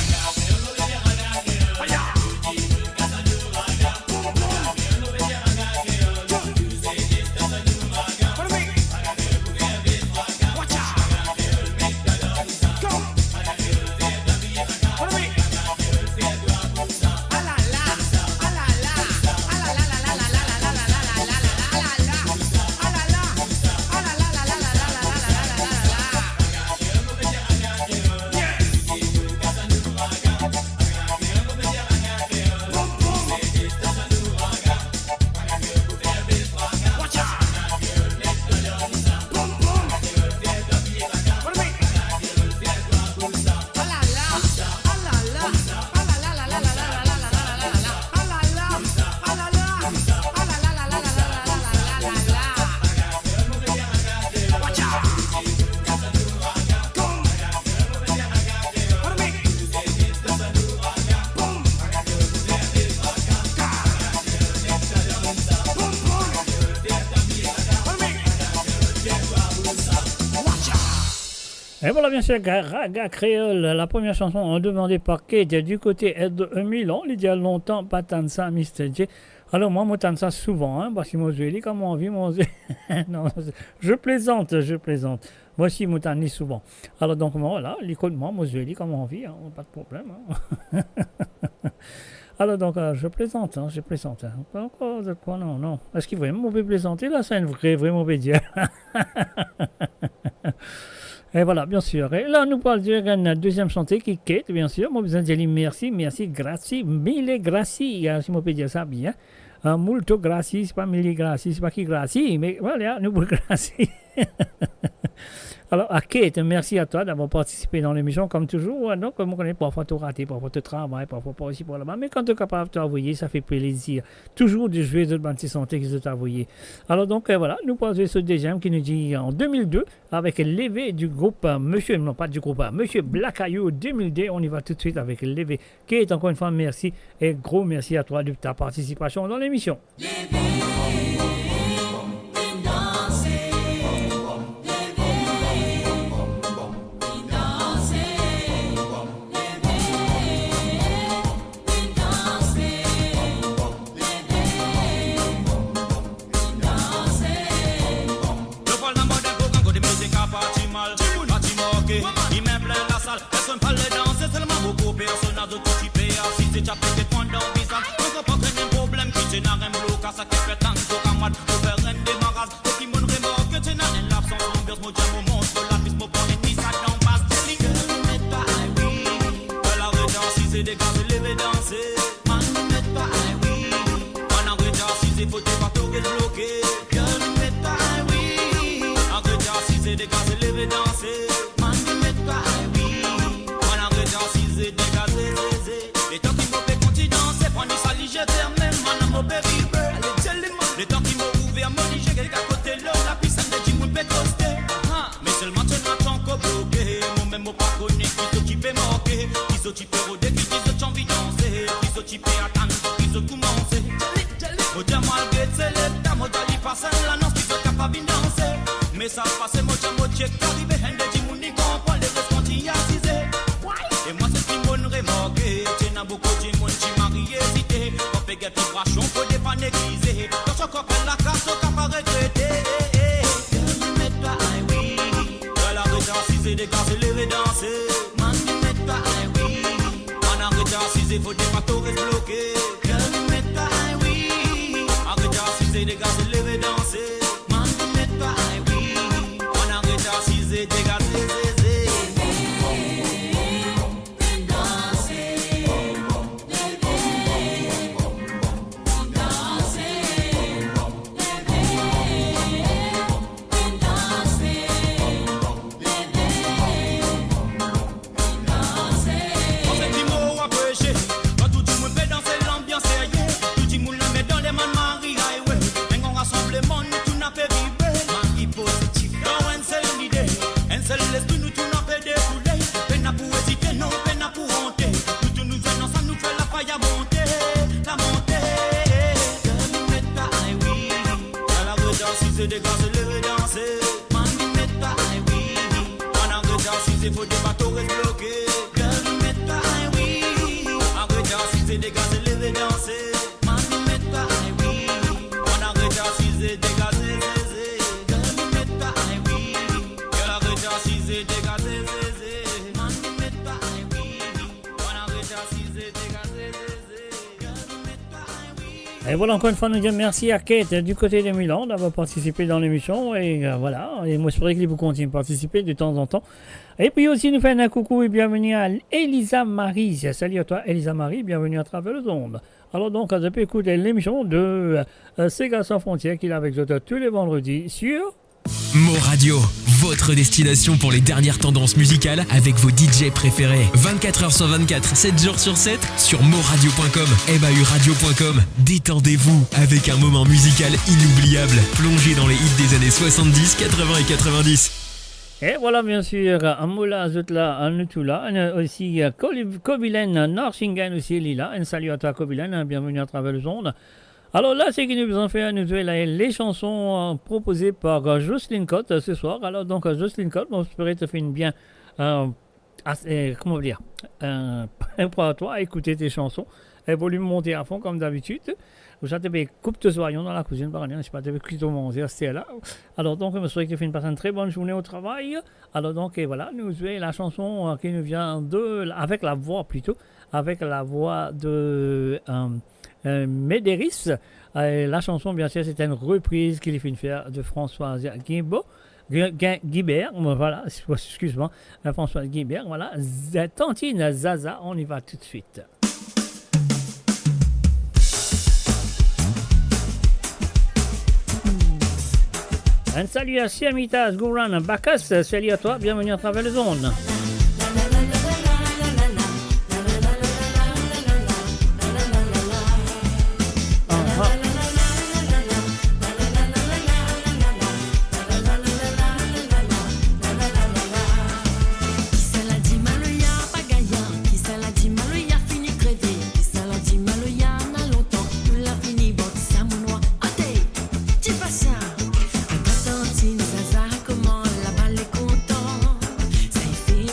Aya. E vwala, biensir, Ga-, Raga Kreol, la première chanson demandée par Kate du côté de Milan. Li dir lontan pa tann sa, Mister J. Alor, mwa, mo tann sa souvan, hein, parski mo zwe li kan mo anvi, mo zwe, non, je plaisante, je plaisante. Mwa osi, mo tann li souvan. Alor, donk, mwa, vwala, li kot mwa, mo zwe li kan mo anvi, hein, pa de problem, hein. Alor, donk, euh, je plaisante, hein, je plaisante, hein. Pa ankor, zot krwar, non, non. Eski vremem mo pe plaisante la? Sa enn vre, vre mo pe dir. E vwala, biensir. E la, nou pou al dir enn deziem sante ki Kate, biensir. Mo bizin dir li mersi, mersi, grazie, mille grazie, hein, si mo pe dir sa bien. Ah, molto grazie, se pa mille grazie, se pa ki grazie, me vwala, nou pou grazie. Alor, a Kate, merci à toi d'avoir participé dans l'émission, comme toujours, hein. Donk, mo kone parfwa to rate, parfwa to travay, parfwa par isi, par laba, me kan to kapav, to avoye, sa fer plezir. Toujours de zwe zot bann ti sante ki zot avoye. Alor, donk, euh, vwala, nou pou al zwe so deziem ki nou dir an de mil de, avek Leve du group, euh, Monsieur, non, pas du groupe, euh, Monsieur Black Ayou, de mil de, on y va tout de suite avec Leve. Kate, encore une fois, merci et gros merci à toi de ta participation dans l'émission. Lefwa lamod enn program kote mizik a parti mal, parti morke, li mem plin lasal, personn pa le danse, selman boukou personn, zot tou ti pe asize, ti a pete pran dan vizaz. Nou konpran ki ena enn problem, ki ti ena enn blokas, sa ki fer tann so kamwad pou fer enn demaraz. Depi monn remarke ti ena enn labsans lanbians, mo dir mo mont so lapis, mo pran enn mizak dan bas. Girl, nou met twa, ay wi. Girl, aret asize, degaze, leve danse. Man, nou met twa, ay wi. Man, aret asize, fote pa to res bloke. Girl, nou met twa, ay wi. Aret asize, degaze, leve danse. Man, nou met twa, ay wi. Man, aret asize, degaze, zeze. Letan ki mo pe kontign danse, pran li sa lizie, mem mwa mo pe vibre. Ale, tell him, man. Letan ki mo ouver mo lizie, get kote lo lapis, enn de dimoun pe toste. Ah, me selman ti ena ti ankor bloke. Mo mem mo pa kone ki zot ti pe marke, ki zot ti pe rode, ki, ki zot ti anvi danse, ki zot ti pe atann ki zot koumanse. Mo dir mwa al get se leta, mo dir li pas enn lanons ki zot kapav vinn danse. Me sa pase, mo dir mo chek ki arive, enn de dimoun inn konpran, leres kontign asize. E mwa seki monn remarke, ti ena boukou dimoun ti marie ezite. Kan pe get vibrasion, fode pa neglize. Kan so kor pe lakas, to kapav regrete. Girl, nou met twa, ay wi. Girl, aret asize, degaze, leve danse. Man, nou met twa, ay wi. Man, aret asize, fode pa to res bloke. Girl, nou met twa, ay wi. Aret asize, degaze, leve danse. Man, nou met twa, ay wi. Man, aret asize, degaze, zeze. Kan se ki mo apresie, kan tou dimoun pe danse, lanbians serye, tou dimoun lame dan lemann, mari, ay we, enn gran rasanbleman, nou tou ena pe vibre, mari pozitif, dan enn sel lide, enn sel Fode bato res bloke. Girl, nou met twa, ay wi. Aret asize, degaze, leve danse. Man, nou met twa, ay wi. Bann aret asize, degaze, zeze. Girl, nou met twa, ay wi. Girl, aret asize, degaze, zeze. Man, nou met twa, ay wi. Bann aret asize, degaze, zeze. Girl, nou met twa, ay wi. Et voilà, encore une fois, nous disons merci à Kate, euh, du côté de Milan, d'avoir participé dans l'émission. Et, euh, voilà, et moi, j'espère qu'il vous continue de participer de temps en temps. Et puis aussi, nous faisons un coucou et bienvenue à Elisa Marie. Salut à toi, Elisa Marie, bienvenue à travers le monde. Alors donc, on peut écouter l'émission de, euh, Sega Sans Frontières, qui est avec vous tous les vendredis sur Mo Radio, votre destination pour les dernières tendances musicales avec vos D J préférés. Vingt-quatre heures sur vingt-quatre, sept jours sur sept, sur moradio point com, M A U radio point com. Détendez-vous avec un moment musical inoubliable, plongé dans les hits des années soixante-dix, quatre-vingts et quatre-vingt-dix. Et voilà, bien sûr, amour la, zot la, nou tou la. On a aussi, euh, Coli-, Kobilen Narsingen aussi, li la. Un salut à toi, Kobilen, hein, bienvenue à travers le monde. Alors là, ce qui nous en fait, nous jouer là, les chansons, euh, proposées par, euh, Jocelyne Cotte, euh, ce soir. Alors donc, euh, Jocelyne Cotte, bon, j'espère que tu fais une bien, euh, ass-, euh, comment dire, euh, prépare-toi à écouter tes chansons. Et volume monté à fond, comme d'habitude. Ou sa, tu peux couper tes oignons dans la cuisine, par exemple, je sais pas, tu peux cuire ton manger, c'est là. Alors donc, je souhaite que tu fasses une très bonne journée au travail. Alors donc, et voilà, nous jouer la chanson, euh, qui nous vient de, avec la voix plutôt, avec la voix de, euh, euh, Médéris. Euh, la chanson, bien sûr, c'est une reprise qu'il vient de faire de Françoise Guimbaud, Gu-, Gu-, Guibert, voilà, excuse-moi, euh, Françoise Guibert, voilà, Z-, Tantine Zaza, on y va tout de suite. Un salut à Siamitas, Gouran, Bakas, salut à toi, bienvenue à travers les ondes. Kisala di maloya pa gayan, kisala di maloya fini kreve, kisala di maloya na lontan, nou la fini bot sa monwa. Ate, ti pasa, aga Tantine Zaza kouma labale kontan. Sa i fer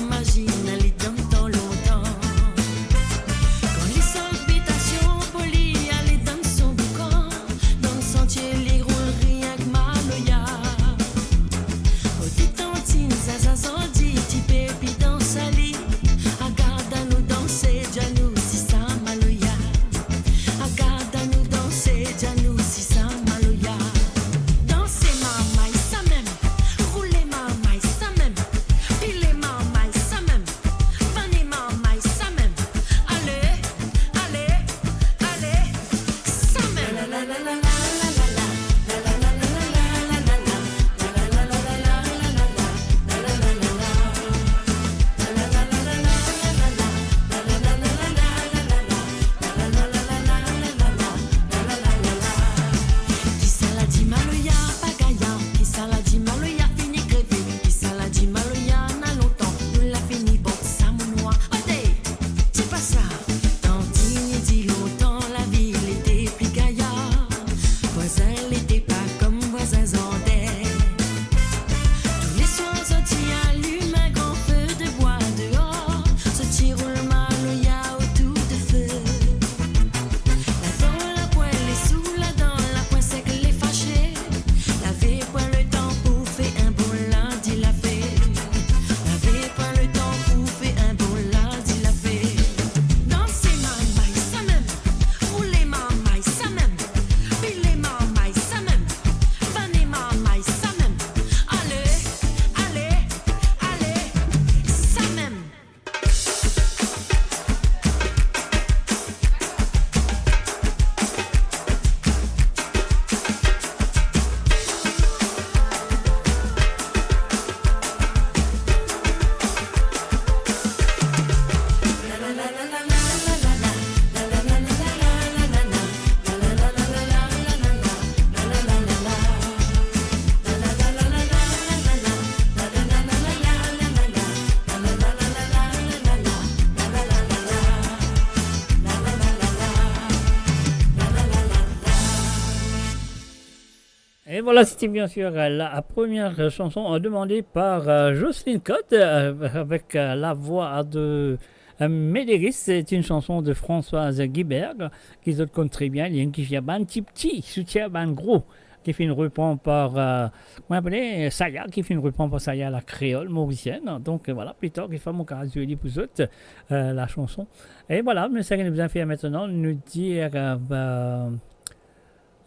Voilà, c'était bien sûr, euh, la première chanson, euh, demandée par, euh, Jocelyne Cotte, euh, avec, euh, la voix de, euh, Médéris. C'est une chanson de Françoise Guibert, ki zot konn tre bien, li enn ki fer bann tipti soutien bann gro, ki finn repran par, euh, kouma apele, Saya, ki finn repran par Saya, la kréol morisienn. Donk, euh, voilà, pli tar, kikfwa mo kapav zwe li pou zot, euh, la chanson. E voilà, me seki nou bizin fer aster, nou dir, euh, euh,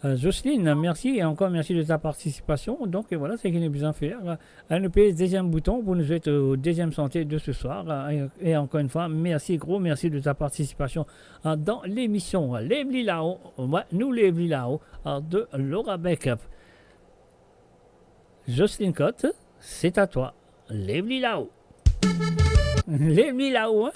Euh, Jocelyne, merci et encore merci de ta participation. Donk, euh, voilà, seki nou bizin fer. Euh, nou pez deziem bouton pou nou zwe o deziem sante de ce soir. Euh, et, et encore une fois, merci, gro mersi de ta participation, euh, dans l'émission Lev li lao. Ouais, nou lev li lao, euh, de Laura Backup. Jocelyne Cotte, c'est à toi. Lev li lao. Lev li lao, hein?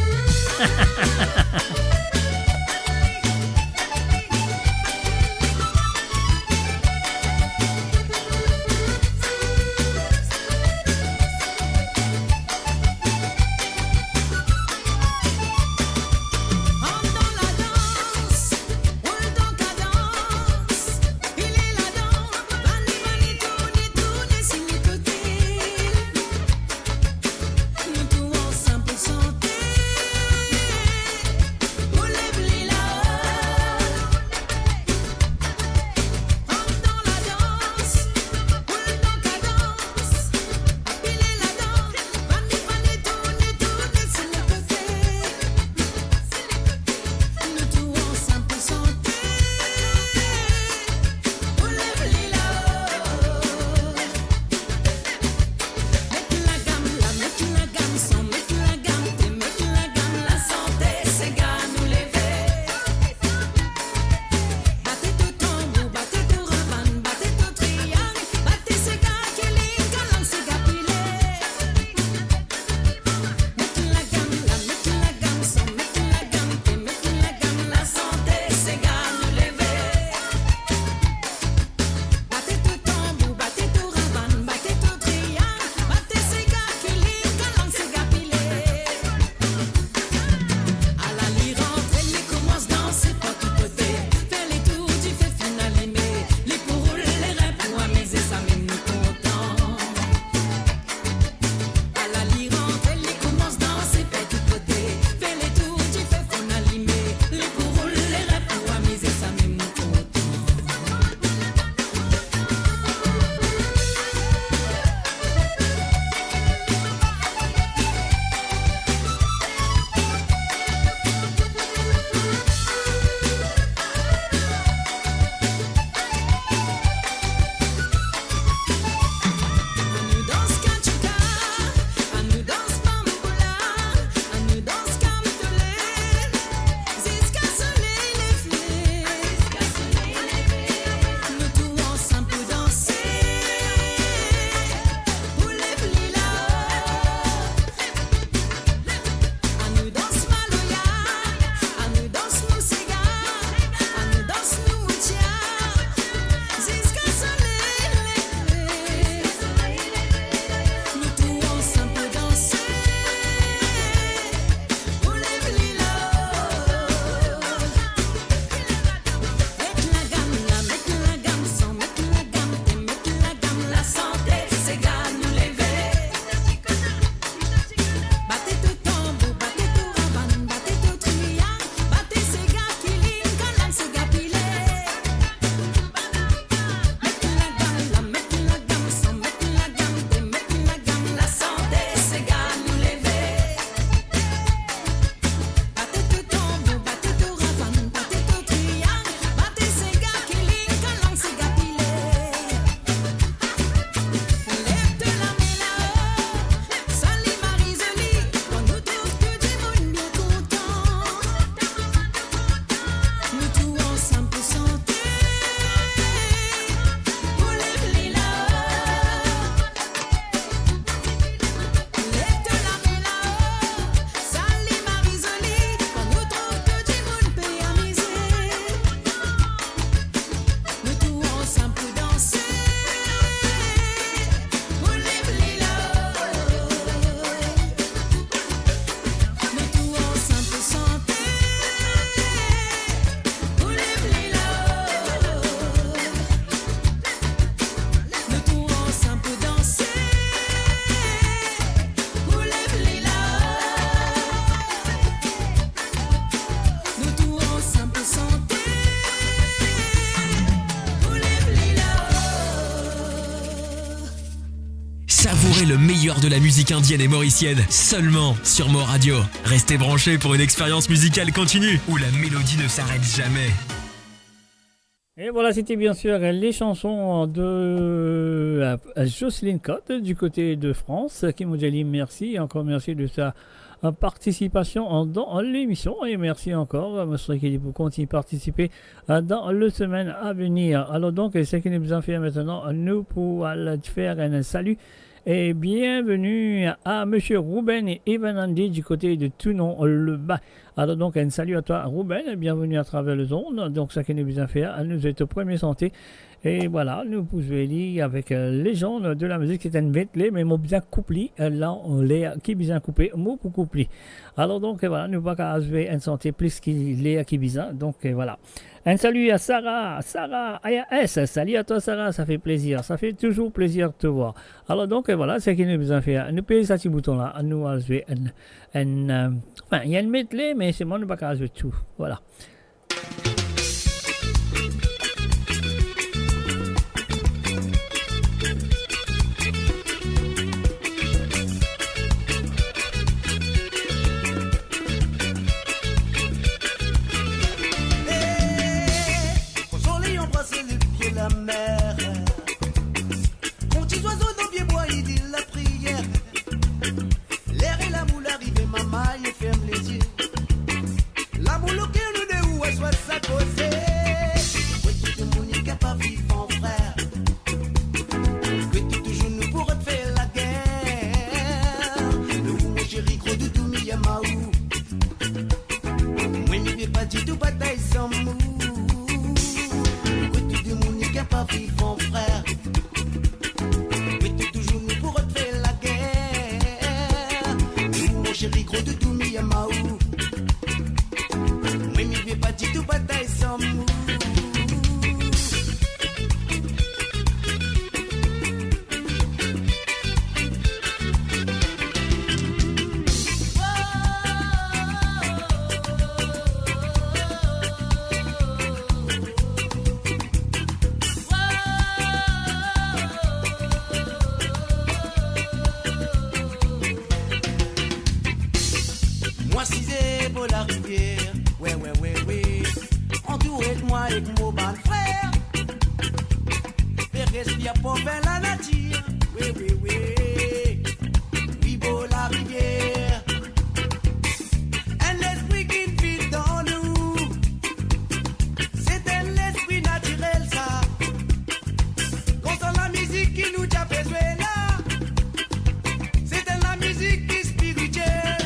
L'heure de la musique indienne et mauricienne, seulement sur Mo Radio. Restez branchés pour une expérience musicale continue où la mélodie ne s'arrête jamais. Et voilà, c'était bien sûr les chansons de, euh, Jocelyne Cotte du côté de France, ki mo dir li mersi, ankor mersi de sa, euh, participasion an, dan lemision, e mersi ankor, euh, mo swete ki li pou kontign partisipe, euh, dan le semenn a venir. Alor donk, seki nou bizin fer aster, nou pou al fer enn sali e bienveni a Misie Ruben e Evan Andy du côté de Toulon-le-Bas. Alor donk, enn sali a twa, Ruben, bienveni atraver lezond. Donk, seki nou bizin fer, nou zet premie sante. E vwala, nou pou zwe li avek, euh, lezond de la mizik. Se enn medley, me mo bizin koup li, euh, la, ler ki bizin koupe, mo pou koup li. Alor donk, vwala, nou pa kav zwe enn sante plis ki ler ki bizin. Donk, euh, vwala. Enn sali a Sarah, Sarah A R S. Sali a twa, Sarah, sa fer plezir. Sa fer touzour plezir de te vwar. Alor donk, vwala, seki nou bizin fer, nou pez sa ti bouton la, nou al zwe enn, enn, euh, anfin, ena enn medley, me selman nou pa kav zwe tou. Vwala. Kan soley anbras lepie lamer, kan ti zwazo dan pie bwa, li dir lapriyer. Ler lamour arive, mama, e ferm lezie. Lamour lor ker nou de, ou aswar sa koze. Kot tou dimoun ki kapav viv an frer. Kot tou touzour nou pou rod fer lager. Ou mo seri, gro doudou, mi amour. Mwa, mi pe pa ditou batay san mou. Kot tou dimoun ki kapav viv an frer. Kot tou touzour nou pou rod fer lager. Ou mo seri, gro doudou, mi amour. Mwa, mi pe pa ditou batay san mou. Mwa asize bor larivier, we, we, we, we. Antoure mwa ek mo bann frer. Pe respir pwin lanati, we, we, we. Wi, bor larivier. Enn lespri ki vinn dan nou. Se enn lespri natirel sa. Konsa lamizik ki nou ti pe zwe la, se enn lamizik ki spiritiel.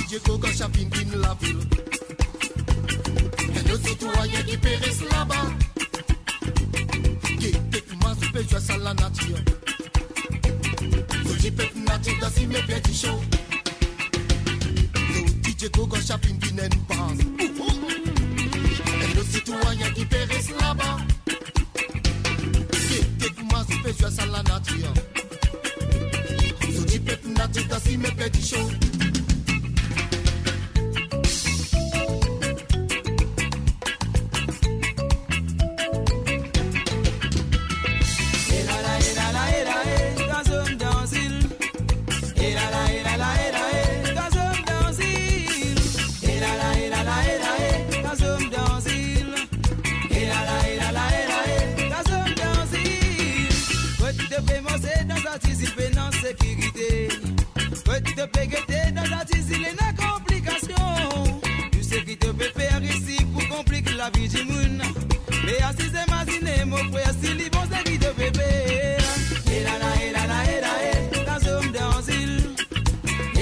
Diego Gachapin vinn lavil. Gete sitwayin ki pe res laba. Gete kouma zot pe zwe sa lanatir. Zot dir pep natir dan sime perdision. Zot dir Diego Gachapin vinn enn baz. Enn lot sitwayin ki pe res laba. Gete kouma zot pe zwe sa lanatir. Zot dir pep natir dan sime perdision. Kot to pe manze dan sa ti zil pena sekirite. Kot to pe gete dan sa ti zil ena konplikasion. Tou seki to pe fer isi pou konplik lavi dimoun. Me asize imazine, mo frer, si li bon seki to pe fer. Elala, elala, ela, e, dan zom dan zil.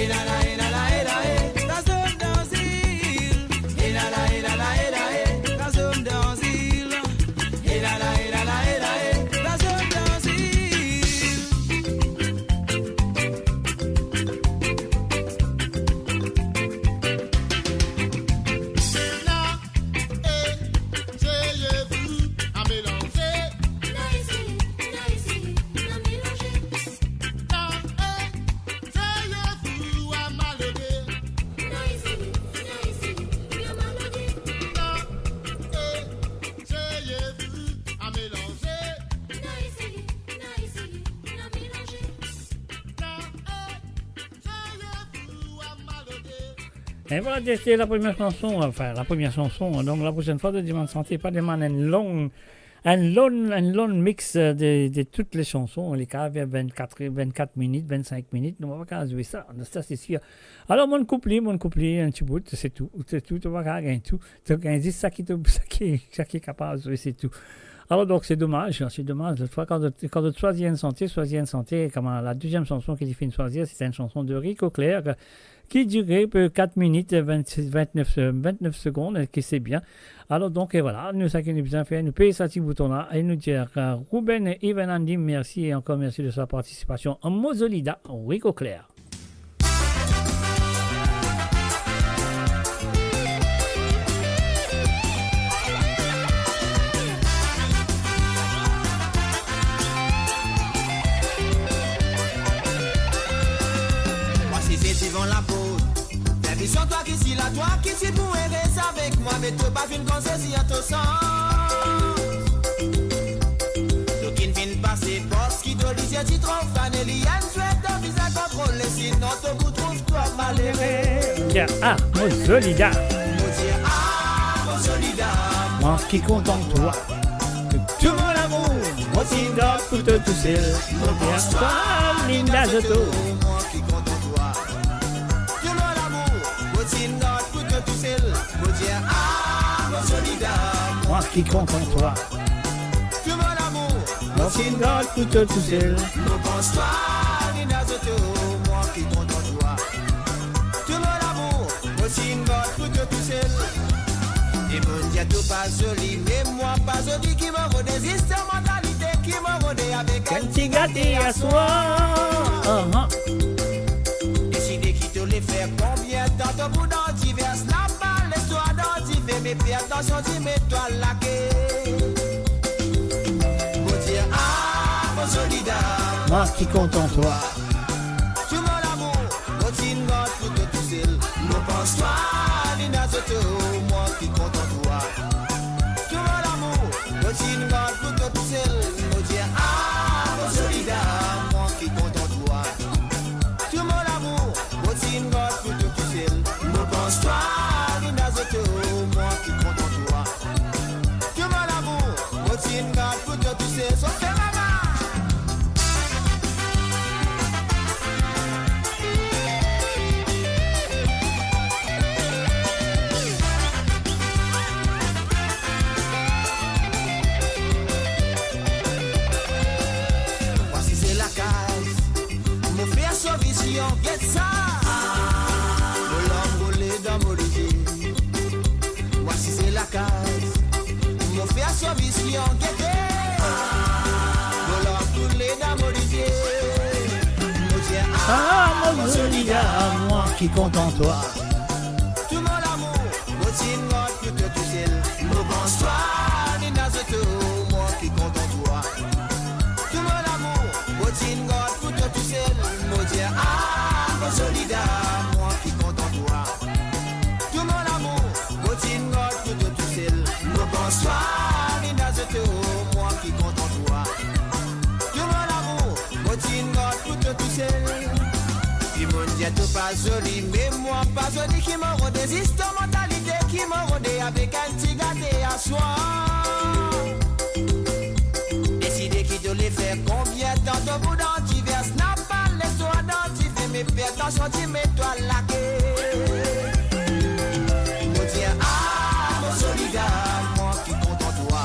Elala, elala, ela, e, dan zom dan zil. Elala, elala, ela, e, dan zom dan zil. Elala, elala, ela, e, dan zom dan zil. E vwala, se, se lapremier sanson, anfin, lapremier sanson. Donk, laprosenn fwa, zot dimann sante, pa demann enn long, enn long, enn long mix, euh, de, de tout le sanson. Li kapav vennkat, vennkat minit, vennsink minit, nou pa kapav zwe sa, sa se sir. Alor, mo'nn koup li, mo'nn koup li enn ti bout, se tou, se tou, to pa kapav gagn tou. To gagn zis sa ki to, sa ki, sa ki kapav zwe, se tou. Alor, donk, se domaz, se domaz. Lot fwa, kan zot, kan zot swazir enn sante, swazir enn sante, kouma la deziem sanson ki li finn swazir, se enn sanson de Rico Clair, ki dire pe kat minit, vennsis, vennef, vennef segonn, ki se bien. Alor donk, e vwala, nou, seki nou bizin fer, nou pez sa ti bouton la e nou dir, euh, Ruben e Ivan Andy, mersi e ankor mersi de sa partisipasion. Mo zoli da, Rico Clair. Mwa si se divan laport, fer vision twa ki si la, twa ki si pou reste avek mwa, me to pa finn konn sezir to sans. To ki'nn vinn pase pos ki to lizie ti tro fane, li enn swet to bizin kontrole, sinon to pou trouv twa malere. Mo dir, ah, mo zoli da. Mo dir, ah, mo zoli da. Mwa ki kontan twa. Tou mo lamour, mo ti gard pou to tousel. Mo pans twa, Linda Zotto. Mwa ki kontan twa. Tou mo lamour, mo ti gard pou to tousel. Mo dir, ah, mo zoli da. Mwa ki kontan twa. Tou mo lamour, mo ti gard pou to tousel. Mo pans twa, Linda Zotto, mwa ki kontan twa. Tou mo lamour, mo ti gard pou to tousel. Dimoun dir to pa zoli, me mwa pa zoli ki mo rode, zis to mantalite ki mo rode avek enn ti gate aswar. Deside ki to le fer, konbien tan to pou dan diver, snap lestwa dan dife, me fer atansion, ti met twa lake. Mo dir, ah, mo zoli dam. Mwa ki kontan twa. Tou mo lamour, mo ti gard pou to tousel. Mo pans twa, Linda Zotto, mwa ki kontan twa. Tou mo lamour, mo ti gard pou to tousel. Mo dir, ah, mo zoli dam, mwa ki kontan twa. Tou mo lamour, mo ti gard pou to tousel. Mo pans twa, Linda Zotto, mwa ki kontan twa. Tou mo lamour, mo ti gard pou to tousel. So fè mama. Mwa si se lakaz, mo fer so vision, get sa. Mo larm koule dan mo lizie. Mwa si se lakaz, mo fer so vision, gete. Mo larm koule dan mo lizie. Mo dir, ah, mo zoli dam, mwa ki kontan twa. Tou mo lamour, mo ti gard pou to tousel. Mo pans twa, Linda Zotto, mwa ki kontan twa. Tou mo lamour, mo ti gard pou to tousel. Mo dir, ah, mo zoli dam, mwa ki kontan twa. Tou mo lamour, mo ti gard pou to tousel. Mo pans twa, Linda Zotto, mwa ki kontan twa. Tou mo lamour, mo ti gard pou to tousel. Dimoun dir to pa zoli, me mwa pa zoli ki mo rode, zis to mantalite ki mo rode avek enn ti gate aswar. Deside ki to le fer, konbien tan to pou dan diver, snap lestwa dan dife, me fer atansion, ti met twa lake. Mo dir, ah, mo zoli dam, mwa ki kontan twa.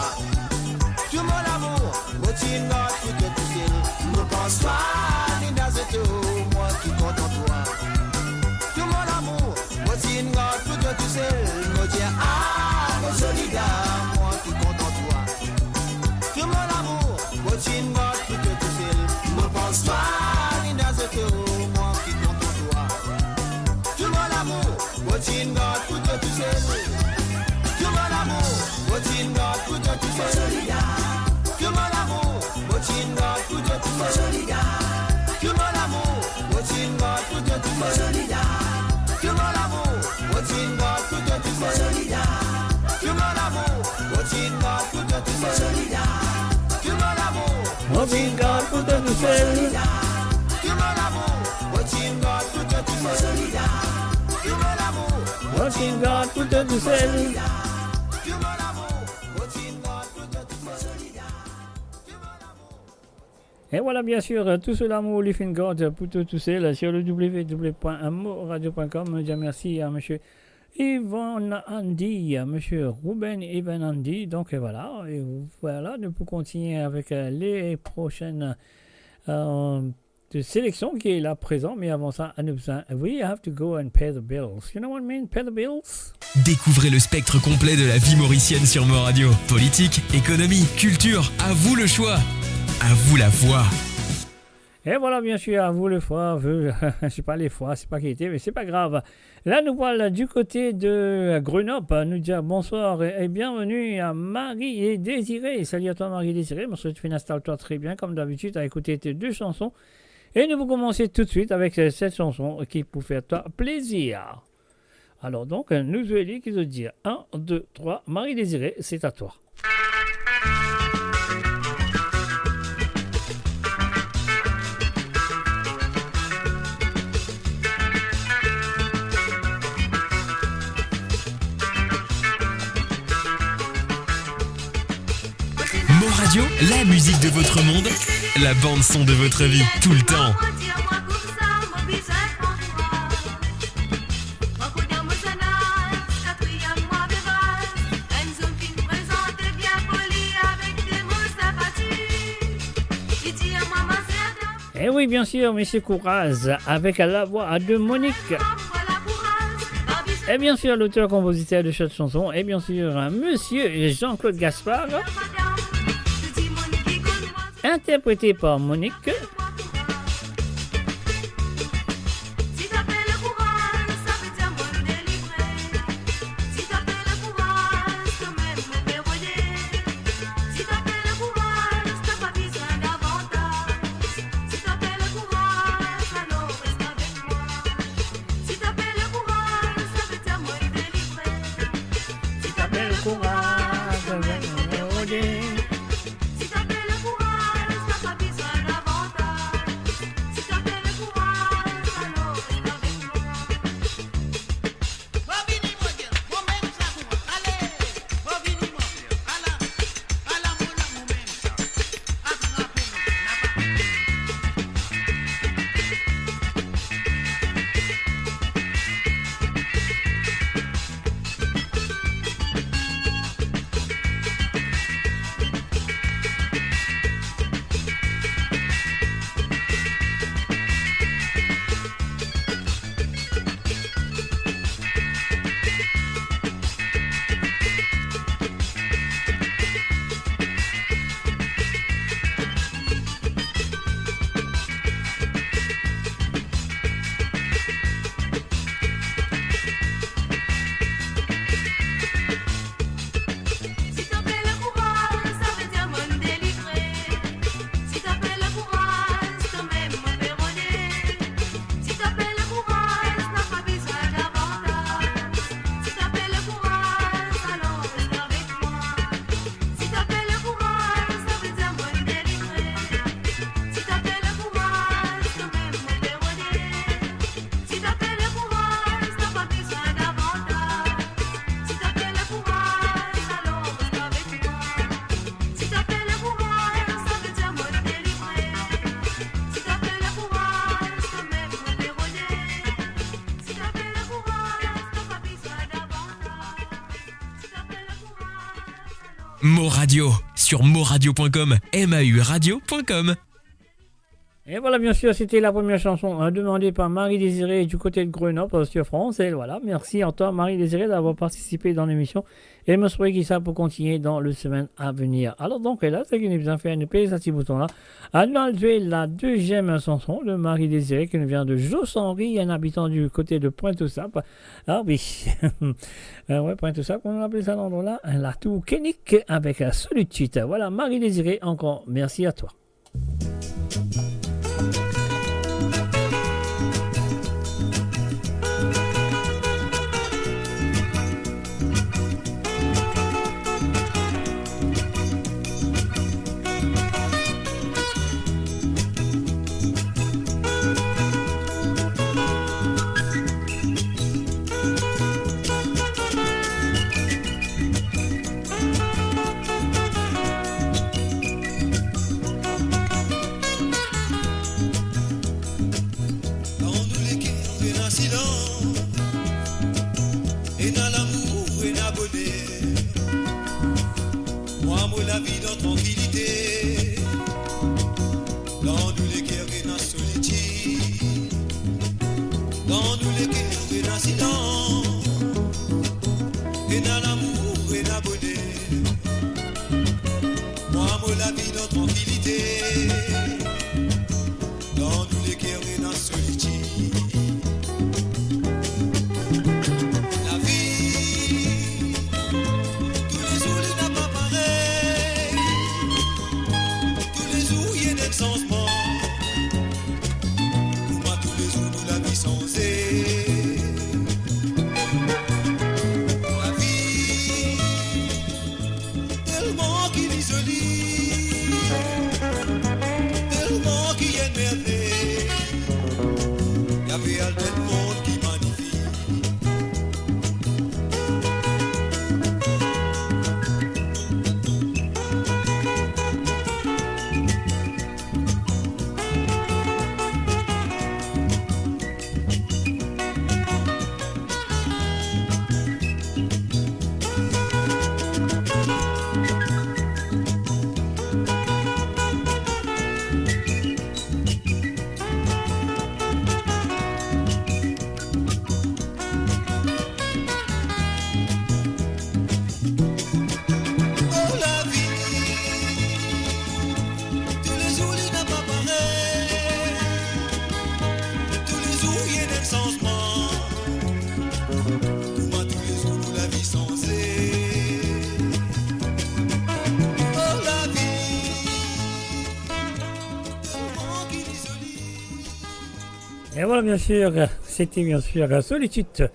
Tou mo lamour, mo ti gard pou to tousel. Mo pans twa, Linda Zotto, mwa ki kontan twa. Tou mo lamour, mo ti gard pou to tousel. Mo dir, ah, mo zoli dam, mwa ki kontan twa. Tou mo lamour, mo ti gard pou to tousel. Mo pans twa, Linda Zotto, mwa ki kontan twa. Tou mo lamour, mo ti gard pou to tousel. Tou mo lamour, mo ti gard pou to tousel. Tou mo lamour, mo ti gard pou to tousel. Tou mo lamour, mo ti gard pou to tousel. Tou mo lamour, mo ti gard pou to tousel. Tou mo lamour, mo ti gard pou to tousel. Tou mo lamour, mo ti gard pou to tousel. Tou mo lamour, mo ti gard pou to tousel. Tou mo lamour, Finn gard pou to tousel. Et voilà, bien sûr, euh, Tout ce lamour li finn gard pou to tousel sur le w w w point moradio point com. Nou dir mersi a monsieur Yvonne Andy, à monsieur Ruben Yvonne Andy. Donc, euh, voilà, et voilà, nous pouvons continuer avec, euh, les prochaines, euh, de sélection qui est là présent. Mais avant ça, nous, we have to go and pay the bills. You know what I mean? Pay the bills. Découvrez le spectre complet de la vie mauricienne sur Mo Radio. Politique, économie, culture, à vous le choix. À vous la voix. Et voilà, bien sûr, à vous le choix. Je sais pas les fois, c'est pas qui était, mais c'est pas grave. Là, nous voilà du côté de Grenoble. Nous dire bonsoir et, et bienvenue à Marie et Désiré. Salut à toi, Marie et Désiré. Moi, je suis installe-toi très bien, comme d'habitude, à écouter tes deux chansons. Et nous allons commencer tout de suite avec, euh, cette chanson qui pour faire toi plaisir. Alors donc, euh, nous allons dire un, deux, trois. Marie Désiré, c'est à toi. Mo Radio, la musique de votre monde, la bande son de votre vie, tout le temps. Eh oui, bien sûr, monsieur Courage, avec la voix de Monique. Et bien sûr, l'auteur-compositeur de cette chanson, et bien sûr, monsieur Jean-Claude Gaspard. Interprété par Monique. Mo Radio, sur mo radio point com, M A U radio point com. Et voilà, bien sûr, c'était la première chanson, hein, demandée par Marie Désirée du côté de Grenoble, euh, sur France. Et voilà, merci à toi, Marie Désirée, d'avoir participé dans l'émission. Et je souhaite que ça peut continuer dans les semaines à venir. Alors donc, là, c'est qu'il nous a fait une pause à ce bouton-là. Allons jouer la deuxième chanson de Marie Désirée, qui nous vient de Jos Henry, un habitant du côté de Pointe-aux-Sapes. Ah oui. Euh, ouais, Pointe-aux-Sapes, on appelle ça l'endroit-là, hein, la tour Koenig avec, euh, Solitude. Voilà, Marie Désirée, encore merci à toi. Ena silans, ena lamour, ena boner. Mwa, mo lavi dan trankilite. Dan nou leker ena solitid. Dan nou leker ena silans. Ena lamour, ena boner. Mwa, mo lavi dan trankilite. Dan nou leker ena solitid. Lavi, toulezour li napa parey. Toulezour ena enn sanzman. Pou mwa, toulezour nou lavi sanze. Lavi, telman ki li zoli, telman ki enn mervey. Li ave al dan enn mond ki manifik. Oh, lavi, toulezour li napa parey. Toulezour ena enn sanzman. Pou mwa, toulezour nou lavi sanze. Oh, lavi, telman ki li zoli. Et voilà, bien sûr, c'était bien sûr Solitude.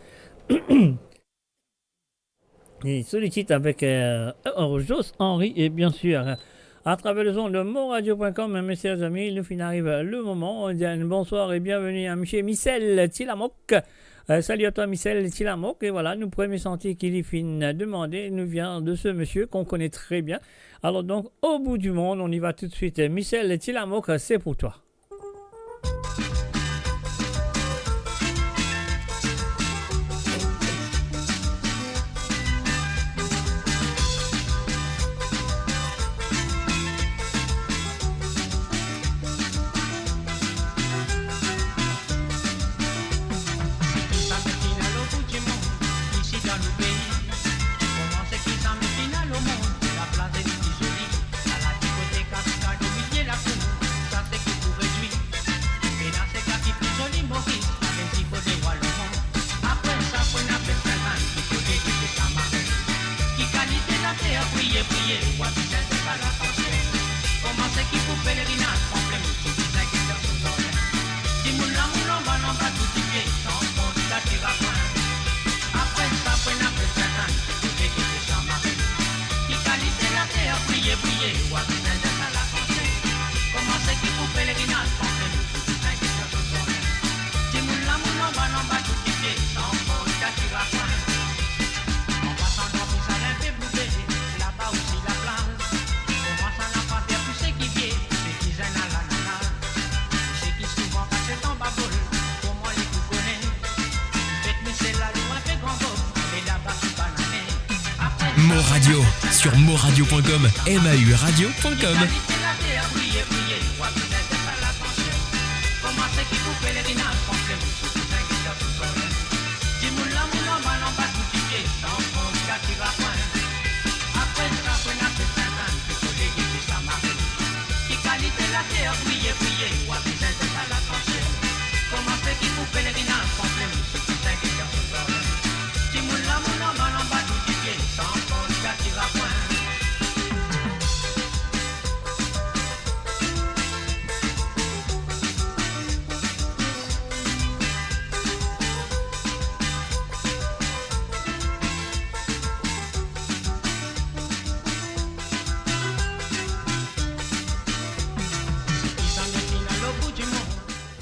Et Solitude avec, euh, Jos Henry, et bien sûr, à travers les ondes de moradio point com, mes chers amis, nou finn ariv le moman. On dit un bonsoir et bienvenue à monsieur Michel Tilamoc. Euh, salut à toi, Michel Tilamoc. Et voilà, nou premie santi ki li finn demande, nous vient de ce monsieur qu'on connaît très bien. Alors donc, Au bout du monde, on y va tout de suite. Michel Tilamoc, c'est pour toi. Ki sa finn al o bout dimoun isi dan nou pei? Kouma seki zame finn al o mond, laplas ena ti zoli. Ala ti kote kaskad omilie lakour, sa seki pou rezwi. Pena seka ki pli zoli Moris, avek zifo lerwa lemond. Apre sa pou ena bel Sint-Ann ki kole depi Saint-Marin. Ki kalite later briye, briye, ou abize sa lakansiel. Kouma seki pou pelerinaz, konpleman Dimoun lamour anba, anba tou dipie, san kont ki atira pwin. Apre sa pou ena bel Sint-Ann, ki pou gete Saint-Marin. Ki kalite later briye, briye, ou abize sa lakansiel. Kouma seki pou pelerinaz, konpleman Dimoun lamour anba, anba tou dipie, san kont ki atira pwin. An pasan dan Pisalin pe boule, laba osi laplas. Kouma sa napa per pou seki vie, seki zenn ala nana. Pou seki souvan kaset anba bol, kouma li pou kone. Fet Michel Lalou enpe gran bob, ale laba ki banane. Apre Mo Radio, sur moradio point com, M A U radio point com. Kalite later briye, briye, ou abize sa lakansiel. Kouma seki pou pelerinaz, konpleman Dimoun lamour anba, anba tou dipie, san kont ki atira pwin. Apre sa pou ena bel Sint-Ann, ki kole depi Saint-Marin. Ki kalite later briye, briye, ou abize sa lakansiel. Kouma seki pou pelerinaz, konpleman Dimoun lamour anba, anba tou dipie, san kont ki atira pwin.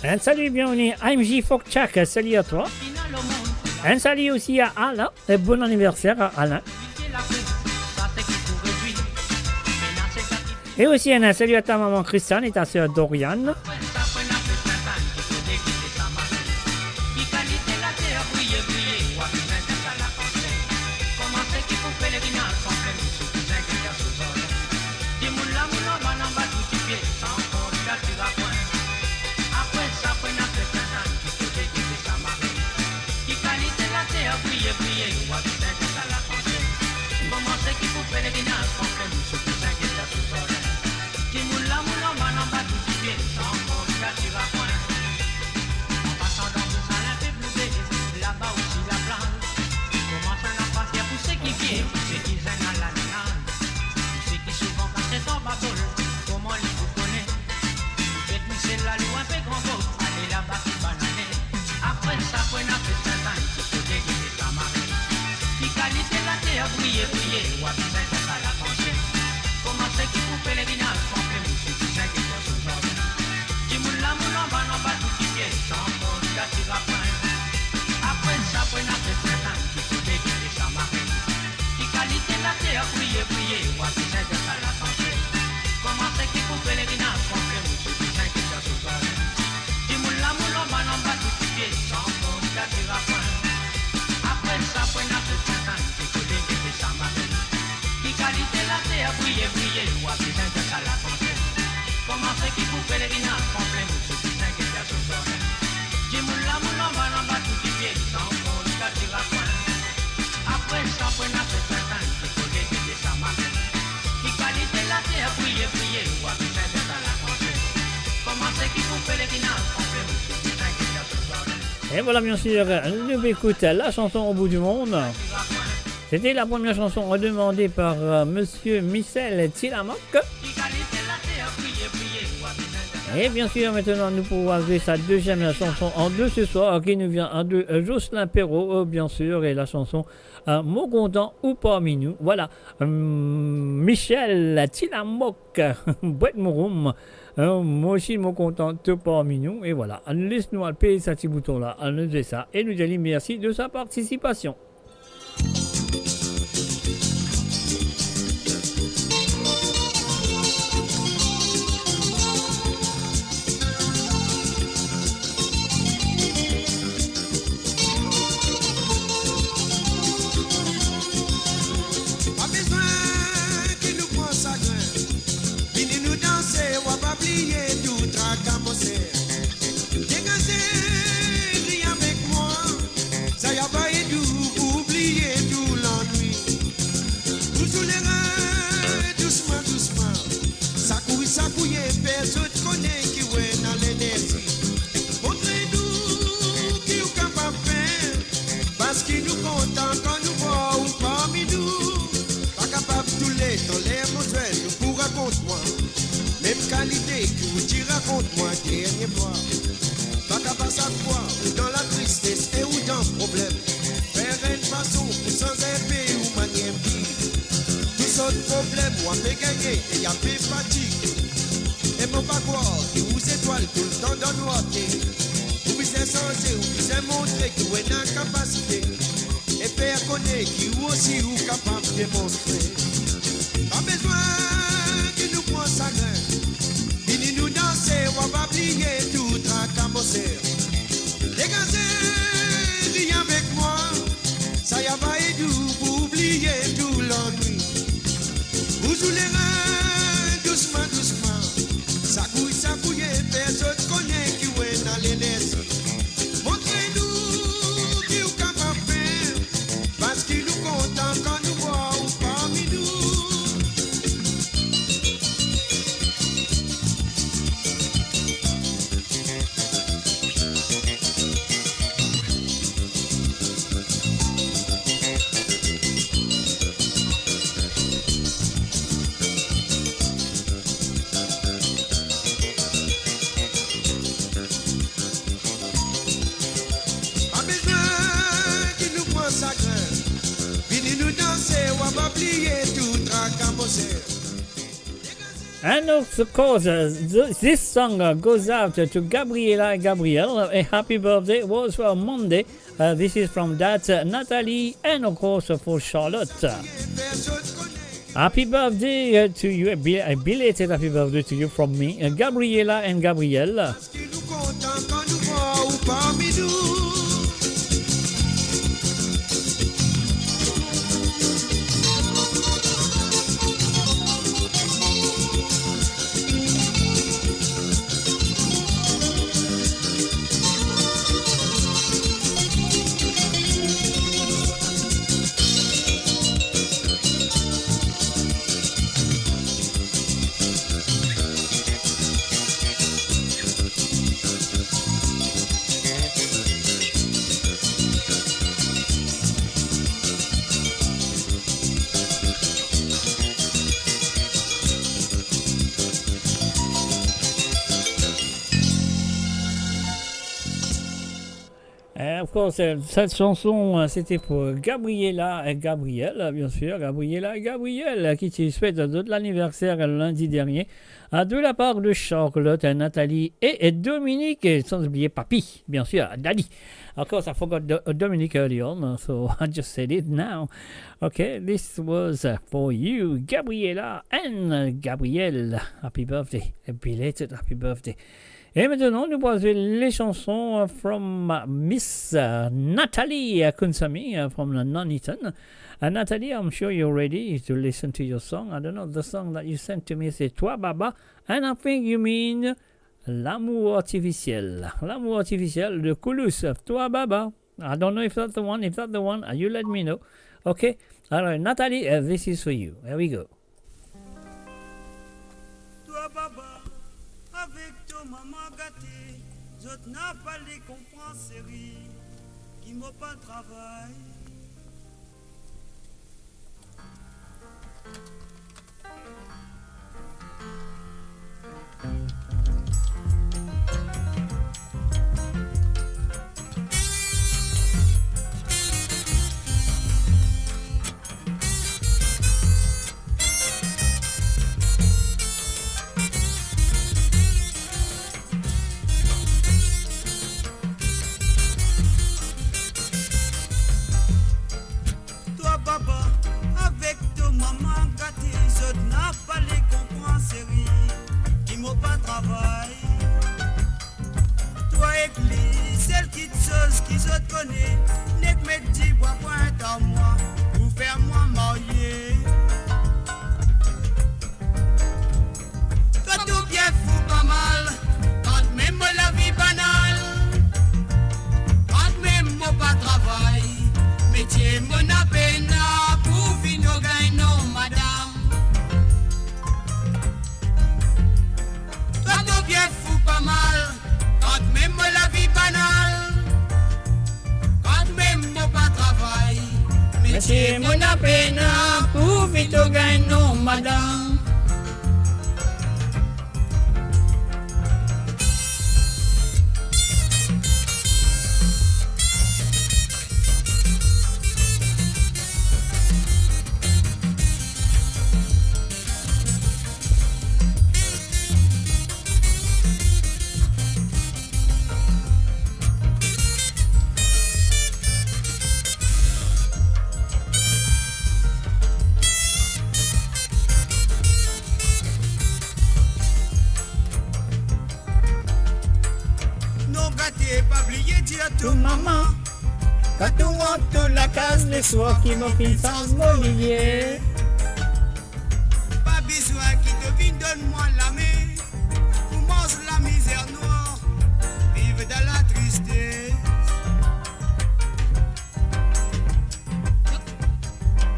Un salut, bienvenue, A M J Fokchak, salut à toi. Un salut aussi à Alain, et bon anniversaire à Alain. Et aussi un salut à ta maman Christiane et ta sœur Doriane. Wa bizin get sa lakansiel. Kouma seki pou pelegrinn al Pamplemouns, ou bizin get sa Sozarlen. Dimoun lamour anba, anba tou dipie, san kont sa ti rapwin. An pasan dan Bousalin, pe Blou Beliz, laba osi laplaz. Kouma sa, lapasie pou seki vie, pou seki zenn al lamenaz. Pou seki souvan kasiet anba tol, kouma li pou kone? Get misie lalou, enpe gran bot, ale laba ki banane. Apre sa, pou ena fet Sint-Ann, ki kote gete Samari. Ki kalite later briye, briye, wa bizin get sa lakansiel. Kouma seki pou pelegrinn al Pamplemouns, ou bizin get sa Sozarlen. Dimoun lamour anba, anba tou dipie, san kont sa ti rapwin. Apre sa, pou ena fet Sint-Ann, ki kote gete Samari. Ki kalite later briye, briye, wa bizin get sa lakansiel. Kouma seki pou pelegrinn al Pamplemouns, ou bizin get sa Sozarlen. Dimoun lamour anba, anba tou dipie, san kont sa ti rapwin. Apre sa, pou ena fet Sint-Ann, ki kote gete Samari. Ki kalite later briye, briye, wa bizin get sa lakansiel. Kouma seki pou pelegrinn al Pamplemouns, ou bizin get sa Sozarlen. Dimoun lamour anba, anba tou dipie, san kont sa ti rapwin. Apre sa, pou ena fet Sint-Ann, ki kote gete Samari. Ki kalite later briye, briye, wa bizin get sa lakansiel. Kouma seki pou pelegrinn al Pamplemouns, ou bizin get sa Sozarlen. Et voilà, bien sûr, nous écoutons la chanson Au bout du monde. C'était la première chanson demandée par, euh, monsieur Michel Tilamoc. Et bien sûr, maintenant, nous pourrons jouer sa deuxième chanson en deux ce soir, qui nous vient en deux, euh, Jocelyn Perrault, euh, bien sûr, et la chanson, euh, Mo kontan ou parmi nou. Voilà. Euh, Michel Tilamoc, Bwet Mouroum. Euh, mwa osi, mo kontan to parmi nou. Et voilà. Ann les nou al pez sa ti bouton la. Ann les sa. Et nou dir li mersi de sa participation. Pa bizin ki nou pran sagrin, vini nou danse, wa pa bliye tou traka, mo ser. Degaze, riye avek mwa, sa ava ed ou pou bliye tou lannwi. Bouzoul lerin dousman, dousman, sakouy, sakouye, fer zot kone ki ou ena lenerzi. Montre nou ki ou kapav fer, parski nou kontan kan nou vwar ou parmi nou. Pa kapav touletan ler mo zwenn ou pou rakont mwa mem kalite ki ou ti rakont mwa dernie fwa. Pa kapav sak fwa ou dan latristes e ou dan problem. Fer enn fason pou sanz inpe ou manier viv. Tou sort problem ou ape gagne e ape fatige. E mo pa krwar ki ou zetwal toultan dan nwarte. Ou bizin sanze, ou bizin montre ki ou ena kapasite. E fer kone ki ou osi ou kapav demonstre. Pa bizin ki nou pran sagrin. Vini nou danse, wa pa bliye tou traka, mo ser. Degaze, riye avek mwa, sa ava ed ou pou bliye tou lannwi. Bouzoul lerin dousman, dousman, sakouy, sakouye, fer zot kone ki ou ena lenerzi. Montre nou ki ou kapav fer, parski nou kontan kan nou vwar ou parmi nou. Pa bizin ki nou pran sagrin. Vini nou danse, wa pa bliye tou traka, mo ser. And of course, uh, th-, this song, uh, goes out to Gabriella and Gabriel. A happy birthday was for Monday. Uh, this is from that, uh, Natalie and of course, uh, for Charlotte. Happy birthday, uh, to you, a be-, a belated happy birthday to you from me, uh, Gabriella and Gabriel. And of course, euh, cette chanson, euh, c'était pour Gabriella et Gabriel, euh, bien sûr. Gabriella et Gabriel, euh, qui te souhaitent, euh, d'autres l'anniversaire, euh, lundi dernier. Euh, de la part de Charlotte, euh, Nathalie et, et Dominique, et sans oublier Papy, bien sûr, Daddy. Of course, I forgot Do-, Dominique early on, uh, so I just said it now. Okay, this was, uh, for you, Gabriella and, uh, Gabriel. Happy birthday, a belated happy birthday. Et maintenant, nous passons les chansons, uh, from, uh, Miss, uh, Nathalie, uh, Kunsami, uh, from the Nuneaton. Uh, Nathalie, I'm sure you're ready to listen to your song. I don't know, the song that you sent to me, c'est Toi Baba, and I think you mean L'amour artificiel. L'amour artificiel de Koulous. Toi Baba. I don't know if that's the one. If that's the one, uh, you let me know. Okay? Alors, Nathalie, uh, this is for you. Here we go. Toi Baba, avek to mama gate, zot napa le konpran seri, ki mo pa travay. Twa baba avek to mama gate, zot napa le konpran seri, ki mo pa travay. Twa ek li, sel kitsoz ki zot kone, nek met dibwa pwint ar mwa pou fer mwa marye. Twa to bien fou pa mal, kantmem mo lavi banal. Kantmem mo pa travay, metie mo ena pena pou vinn gagn nom madam. Twa to bien fou pa mal, kantmem mo lavi banal. Kantmem mo pa travay, metie mo ena pena pou vinn gagn nom madam. Non gate, pa bliye dir to mama, kan to rant to lakaz leswar ki mo finn sanz mo lilie. Pa bizin ki to vinn donn mwa lame pou manz lamizer nwar, viv dan latriste.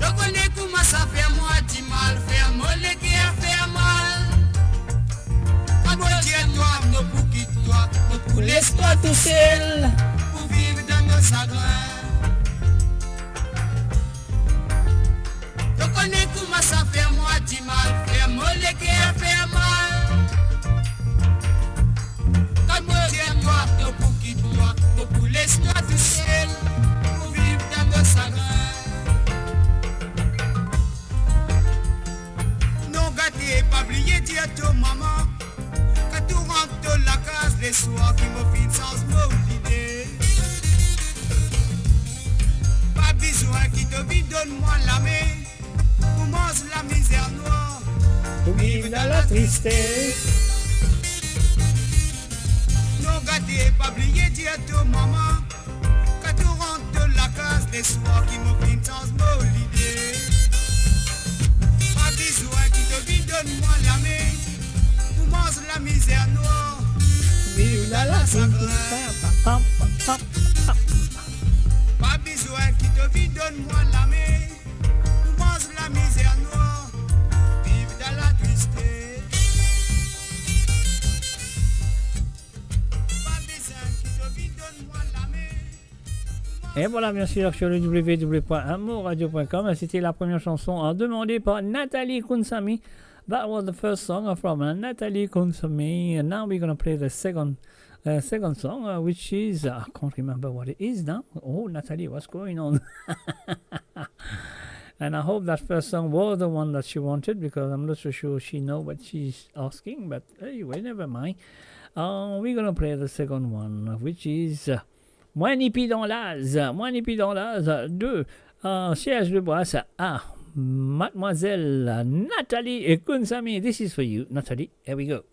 To kone kouma sa fer mwa dimal, fer mo leker fer mal. Kan mo dir twa mo pou kit twa, mo pou les twa tousel pou viv dan mo sagrin. To kone kouma sa fer mwa dimal, fer mo leker fer mal. Kan mo dir twa mo pou kit twa, mo pou les twa tousel pou viv dan to sagrin. Non gate, pa bliye dir to mama, kan to rant to lakaz leswar ki mo finn sanz mo lide. Pa bizin ki to vinn donn mwa lame pou manz lamizer nwar, pou viv dan latriste. Non gate, pa bliye dir to mama, kan to rant to lakaz leswar ki mo finn sanz mo lide. Pa bizin ki to vinn donn mwa lame pou manz lamizer nwar, viv dan lasagrin. Pa bizin ki to vinn donn mwa lame pou manz lamizer nwar, viv dan latriste. Pa bizin ki to vinn donn mwa lame. Et voilà, bien sûr, sur le w w w point amour radio point com, c'était la première chanson, euh, demandée par Nathalie Kunsami. That was the first song from, uh, Nathalie Kunsami. And now we're gonna play the second uh, second song, uh, which is, uh, I can't remember what it is now. Oh, Nathalie, what's going on? And I hope that first song was the one that she wanted, because I'm not so sure she know what she's asking, but anyway, never mind. Uh, we're gonna play the second one, which is, uh, Mwa Epi Dan Laz, Mwa Epi Dan Laz, de, uh, Serge Lebras à Mademoiselle Nathalie Kounsamy. This is for you, Nathalie. Here we go.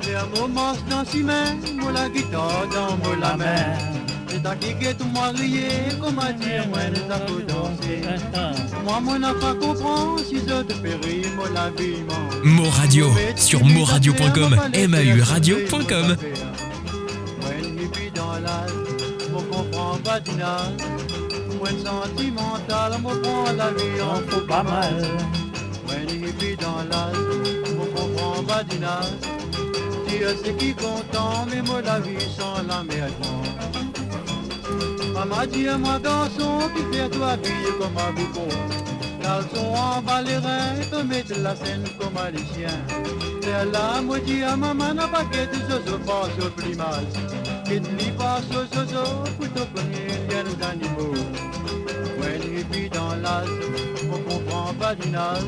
Ler mo mars dan sime, mo lagitar dan mo lame. Zot a ki get mwa riye, kouma dir mwa, nou ti pou danse. Mwa, mo napa konpran si zot pe ri mo lavi, mwa. Mo Radio, sur mo radio point com, M A U radio point com. Mwa epi dan laz, mo konpran badinaz. Mwa santimantal, mo pran lavi an fou pa mal. Mwa epi dan laz, mo konpran badinaz. Dir seki kontan, me mo lavi san lamerd, mwa. Mama dir mwa, garson, kifer to abiye kouma bouko? Kalson anba lerin, to met lasenn kouma lisien. Lerla mo dir mama, napa get zozo par so plimaz. Get li par so zozo, pou to kone li enn zanimo. Mwa epi dan laz, mo konpran badinaz.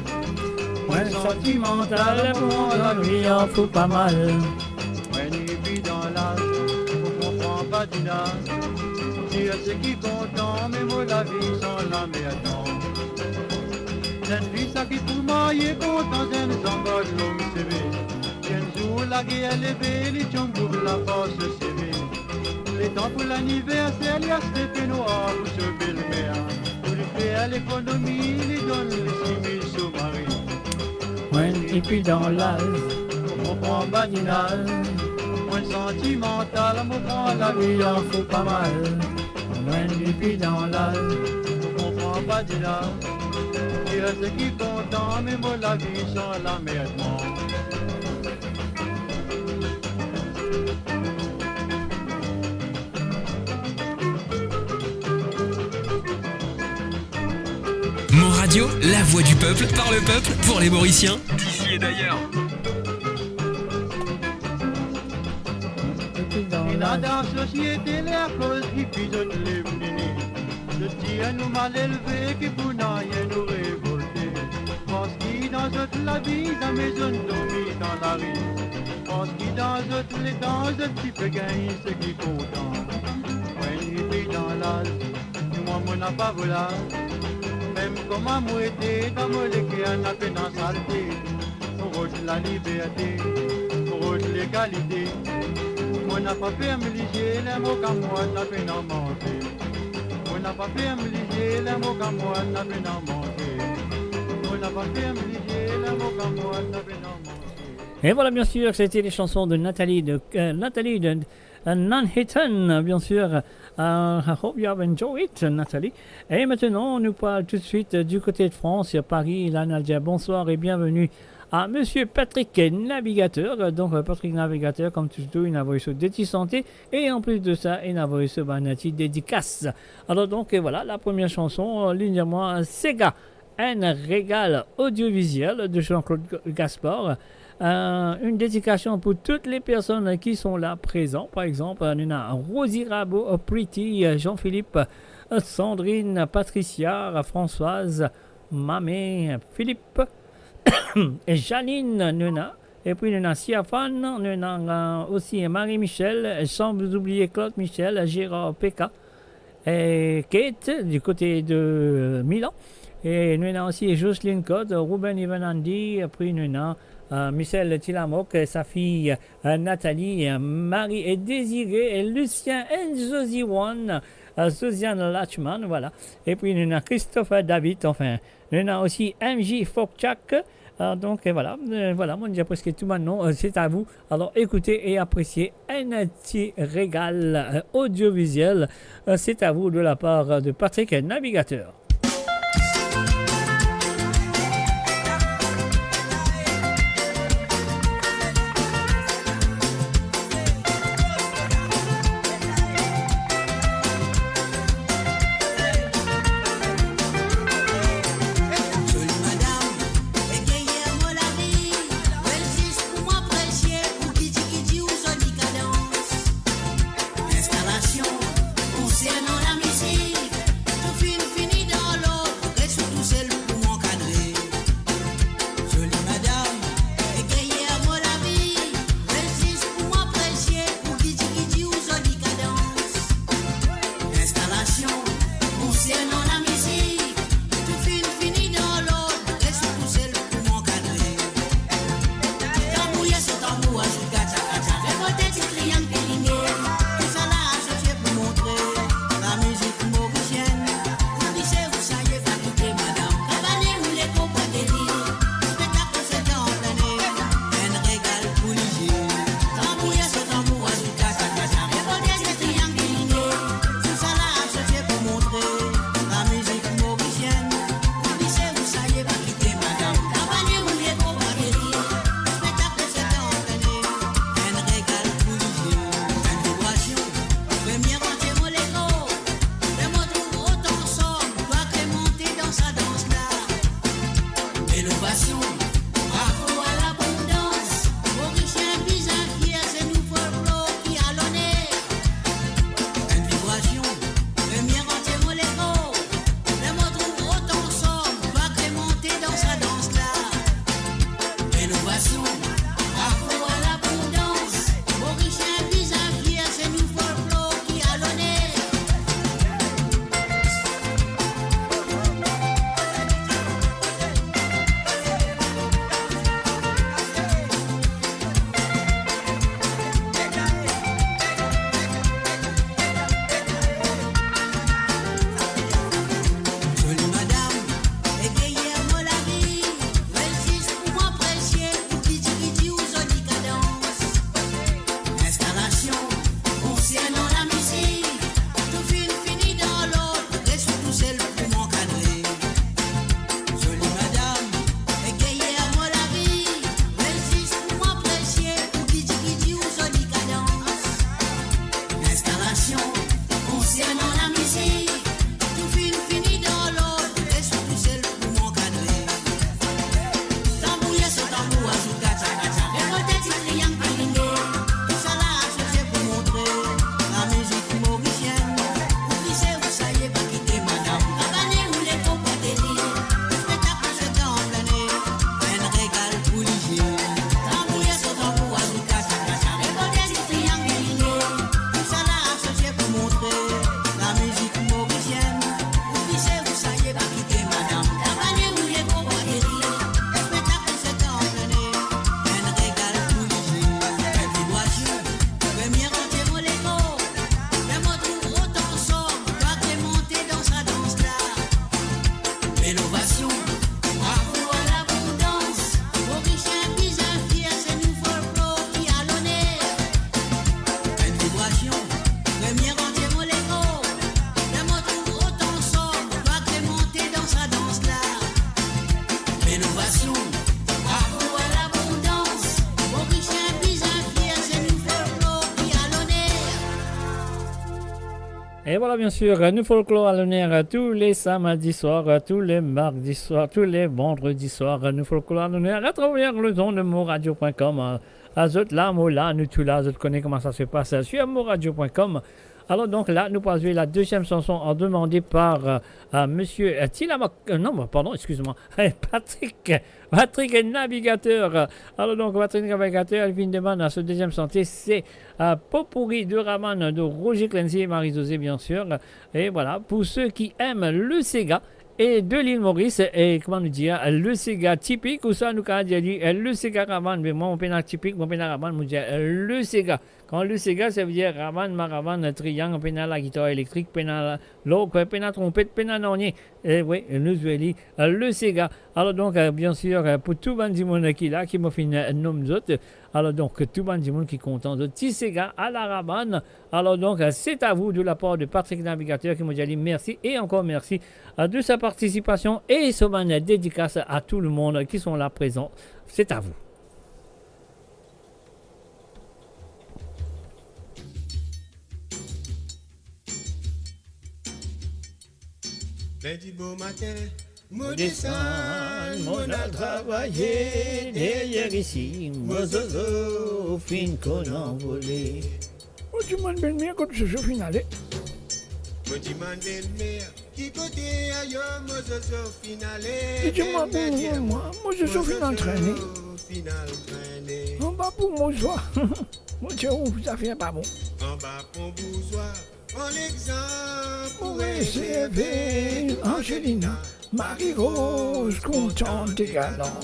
Mwa santimantal, mo pran lavi an fou pa mal. Mwa epi dan laz, mo konpran badinaz. Dir seki kontan, me mo lavi san lamerd, mwa. Zenn fi sa ki pou marye kontan, zenn zangard long seve. Enn zour lager leve, li tonm boug laport so seve. Letan pou laniverser, li aste penwar pou so belmer. Pou li fer lekonomi, li donn li simiz so mari. Mwa epi dan laz, mo pran badinaz. Mwa santimantal, mo pran lavi an fou pa mal. Mwa epi dan laz, mo pran badinaz. Dir seki kontan, me mo lavi san lamerd, mwa. Mo Radio, la voix du peuple, par le peuple, pour les Mauriciens, d'ici et d'ailleurs. Ena dan sosiete ler koz ki pi zot lev nene. Zot dir nou malelve, ki pou nanye nou revolte. Parski dan zot lavi, zame zot dormi dan lari. Parski dan zot letan, zot ti pe gagn seki kontan. Mwa epi dan laz, mwa mo napa vola. Mem kouma mo ete, dan mo leker ena pena salte. Mo rod laliberte, mo rod legalite. Mo napa ferm lizie, ler mo kamwad ena pena manze. Mo napa ferm lizie, ler mo kamwad ena pena manze. Mo napa ferm lizie, ler mo kamwad ena pena manze. Et voilà, bien sûr, c'était les chansons de Nathalie de, euh, Nathalie de, euh, Manhattan, bien sûr. Euh, I hope you have enjoyed it, Nathalie. Et maintenant, nou pral tout de suite, euh, du côté de France, à Paris. La, nou al dir bonsoir et bienvenue à Monsieur Patrick Navigateur. Donc, euh, Patrick Navigateur, comme toujours, il a envoyé sur Déti Santé. Et en plus de ça, il a envoyé sur Banati Dédicace. Alors donc, euh, voilà, la première chanson, euh, li dir mwa, Sega, un régal audiovisuel de Jean-Claude Gaspard. Euh, une dédication pour toutes les personnes qui sont là présentes. Par exemple, euh, nou ena Rosie Rabot, euh, Pretty, euh, Jean-Philippe, euh, Sandrine, Patricia, Françoise, Mamé, Philippe, et Janine, nou ena. Et puis, nou ena Siafane, nou ena, euh, aussi Marie-Michel, sans oublier Claude Michel, Gérard P K, et Kate du côté de Milan. Et nou ena aussi Jocelyne Code, Ruben Ivan Andy, et puis nou ena, euh, Michel Tilamoc, sa fille, euh, Nathalie, euh, Marie et Désiré, et Lucien and Josie One, euh, Josiane Lachman, voilà. Et puis nou ena Christopher David, enfin, nou ena aussi M J Fokchak. Euh, donc, euh, voilà, euh, voilà, mo dir preske tou bann nom, euh, c'est à vous. Alors, écoutez et appréciez un petit régal, euh, audiovisuel. Euh, c'est à vous de la part, euh, de Patrick Navigateur. Inovasion, bravo à l'abondance. Morisien bizin fier, se nou folklor ki a loner. Enn vibrasion, premie rantie mo lekor. Ler mo trouv otan sor, nou agreman dan sa dans la. Inovasion, bravo à l'abondance. Morisien bizin fier, se nou folklor ki a loner. Zoli madam, egayer mo lavi, rezis pou mo apresie, ou ki diri dir ou zoli kadans. Instalasion, konsernan lamizik, tou finn fini dan lord, res ou tousel pou mo ankadre. Zoli madam, egayer mo lavi, rezis pou mo apresie, ou ki diri dir ou zoli kadans. Instalasion, konsernan lamizik, tou finn fini dan lord, res ou tousel pou mo ankadre. Tanbouye so tanbou, azout katsa katsa, rekolte ti triang bilinge. Tousala asosie pou montre lamizik morisienn. Ou ki se ou sa ye, pa kite madam. Abane ou lekor pou ateri. Spektak se dan plane, enn regal pou lizie. Tanbouye so tanbou, azout katsa katsa, rekolte ti triang bilinge. Tousala asosie pou montre lamizik morisienn. Ou ki se ou sa ye, pa kite madam. Abane ou lekor pou ateri. Spektak se dan plane, enn regal pou lizie. Enn vibrasion, premie rantie mo lekor. Ler mo trouv otan sor, nou agreman dan sa dans la. Inovasion, bravo à l'abondance. Morisien bizin fier, se nou folklor ki a loner. Enn vibrasion, premie rantie mo lekor. Ler mo trouv otan sor, nou agreman dan sa dans la. Inovasion, bravo à l'abondance. Morisien bizin fier, se nou folklor ki a loner. Et voilà, bien sûr, nou folklor a loner tou le samdi swar, tou le mardi swar, tou le vandredi swar, nou folklor a loner atraver lezond de moradio point com. Azot la, mo la, nou tou la, zot kone kouma sa se pas sur moradio point com. Alor donk la, nou pou zwe la deziem sanson demande par, euh, euh, misie, euh, Tilamak, euh, non, pardon, excuse-moi, Patrick, Patrick Navigateur. Alor donk, Patrick Navigateur, li finn demann so deziem sanson, se, euh, Potpourri de Raman de Roger Clemency et Marie-Josée, bien sûr. Et voilà, pour ceux qui aiment le séga, et de l'île Maurice, et comment nous dire, le séga tipik, ouswa nou kapav dir li, euh, le séga raman, me mwa, mo pena tipik, mo pena raman, mo dir, euh, le séga. Kan le séga, sa ve dir raman, maraman, triang, pena lagitar elektrik, pena la, lorg, pena tronpet, pena nanye. E wi, nou zwe li, euh, le séga. Alor donk, euh, bien sûr, euh, pour tou bann dimoun ki la, ki mo finn, euh, nom zot, alor donk, tou bann dimoun ki kontan zot ti séga a la raman, alor donk, euh, c'est à vous de la part de Patrick Navigateur, ki mo dir li mersi e ankor mersi, euh, de sa participation et so bann dedikas à tout le monde qui sont là présents. C'est à vous. Lindi bomatin, mo desann, mo al travay, deryer isi, mo zozo finn konn anvole. Mo demann belmer kot zozo finn ale. Mo demann belmer ki kote ayo mo zozo finn ale. Li dir mwa, bonzour, mwa, mo zozo finn al trene. Anba pon bouzwa. Mo dir ou, zafer pa bon. Anba pon bouzwa. Pran legzanp pou Hervé, Angelina, Marie-Rose, kontan de galan.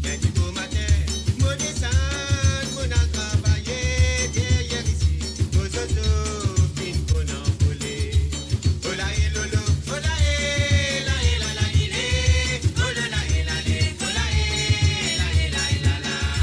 Lindi bomatin, mo desann, mo al travay, deryer isi, mo zozo finn konn anvole. Ola e lolo, ola e, la e la la e le, olo la e la le, ola e, la e la e la la.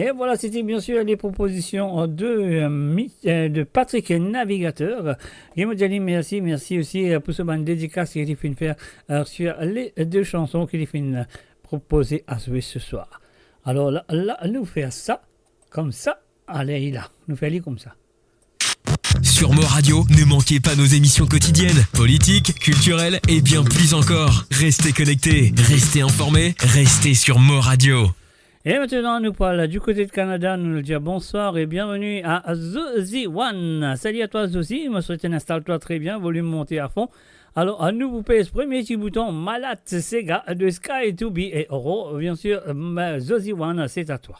Et voilà, c'était bien sûr les propositions de, euh, Mi-, euh, de Patrick Navigateur. Ki mo dir li mersi, mersi osi, euh, pou so bann dedikas ki li finn fer, euh, sur les deux chansons ki li finn propoze aswar se swar. Alor la, la, nou fer sa, koumsa, ale la, nou fer li koumsa. Sur Mo Radio, ne manquez pas nos émissions quotidiennes, politiques, culturelles et bien plus encore. Restez connectés, restez informés, restez sur Mo Radio. E aster nou pral di kote Kanada, nou dir bonswar e bienveni a Zozi One. Salut à toi Zozi, mo swete instal twa tre bien, volim monte a fon. Alor, nou pou pez premie ti bouton, Malat Sega de Sky to Be e Oro, bien sûr, euh, Zozi One, c'est à toi.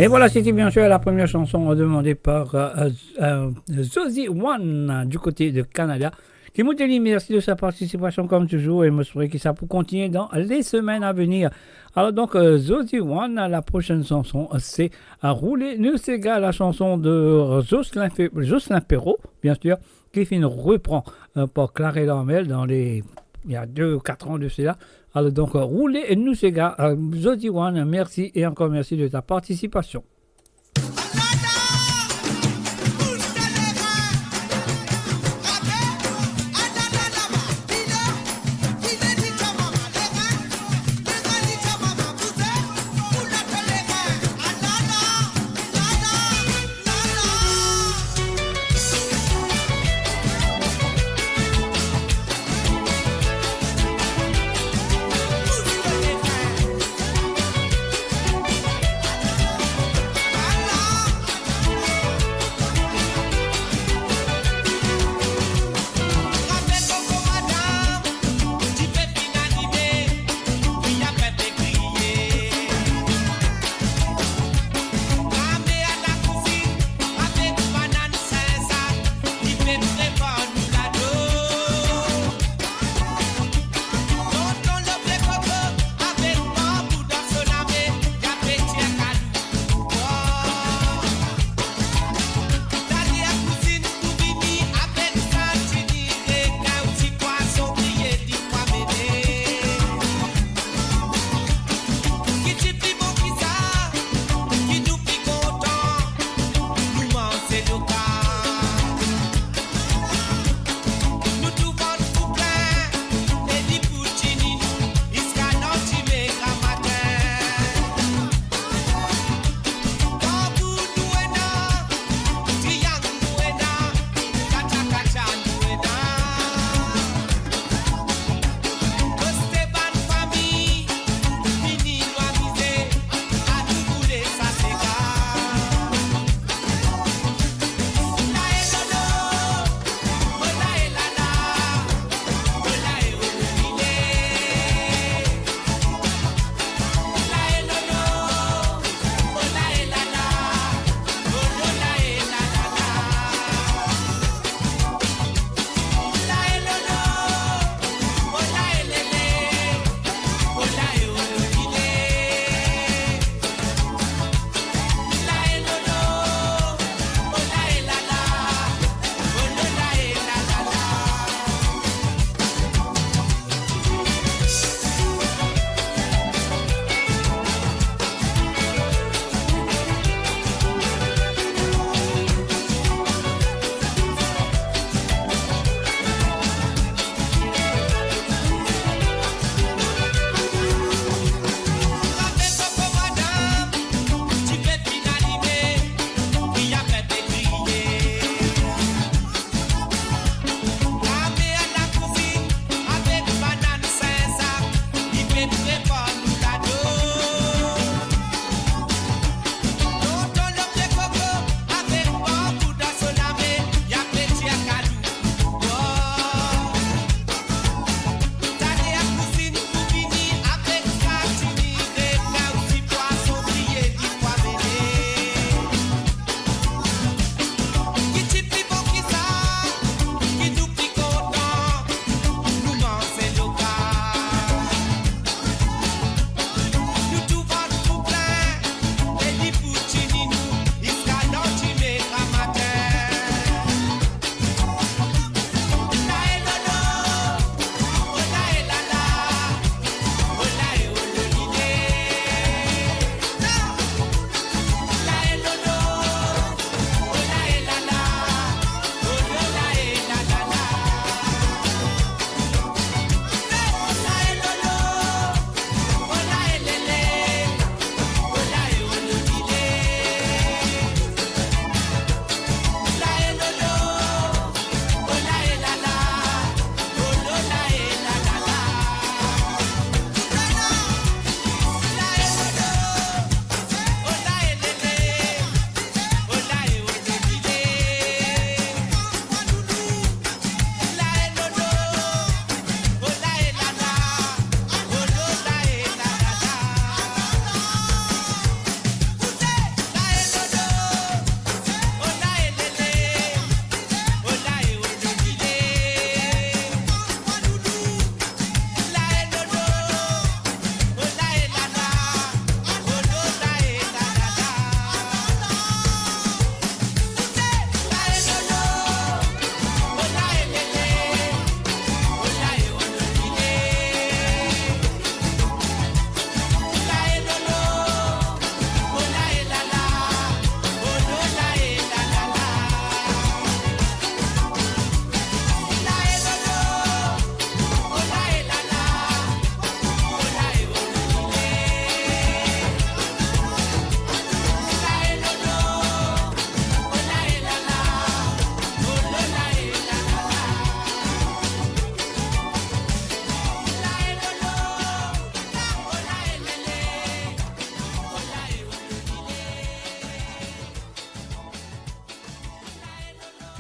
Et voilà, c'était bien sûr la première chanson demandée par, euh, euh, Zozi One, euh, du côté de Canada. Ki mo dir li mersi de sa partisipasyon, comme toujours, et mo espere ki sa pou kontinie dans les semaines à venir. Alors donc, euh, Zozi One, la prochaine chanson, c'est, euh, Rouler nos ségas, la chanson de Jocelyn Fe-, Jocelyn Perrault, bien sûr. ki finn repran, euh, par Clarel Armel dan le, il y a deux ou quatre ans de cela. Alors donc, euh, Roule nou sega, euh, Zodi One, merci et encore merci de ta participation.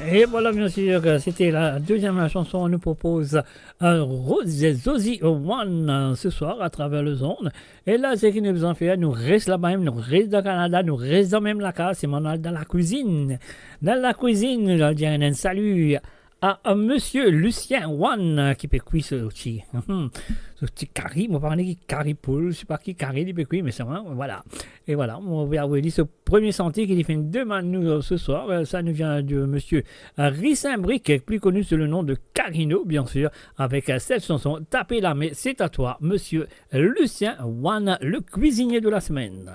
Et voilà, bien sûr, que c'était la deuxième chanson. On nous propose, euh, Rose, Zozi One, euh, ce soir à travers les ondes. E la, seki nou bizin fer, nou res laba mem, nou res dan Kanada, nou res dan mem lakaz, se nou al dan lakwizinn. Dan lakwizinn, nou al dir enn salut à, à Monsieur Lucien One, euh, ki pe kwi so ti, so ti kari, mo pa kone ki kari poul, se pa ki kari li pe kwi, me sa, hein, voilà. E voilà, mo pe avoy li so premie santi ki li finn demann nou, euh, ce soir. Euh, ça nous vient de Monsieur, euh, Rissin Brique, plus connu sous le nom de Carino, bien sûr, avec, euh, cette chanson, Tape lame, c'est à toi, Monsieur Lucien One, le cuisinier de la semaine.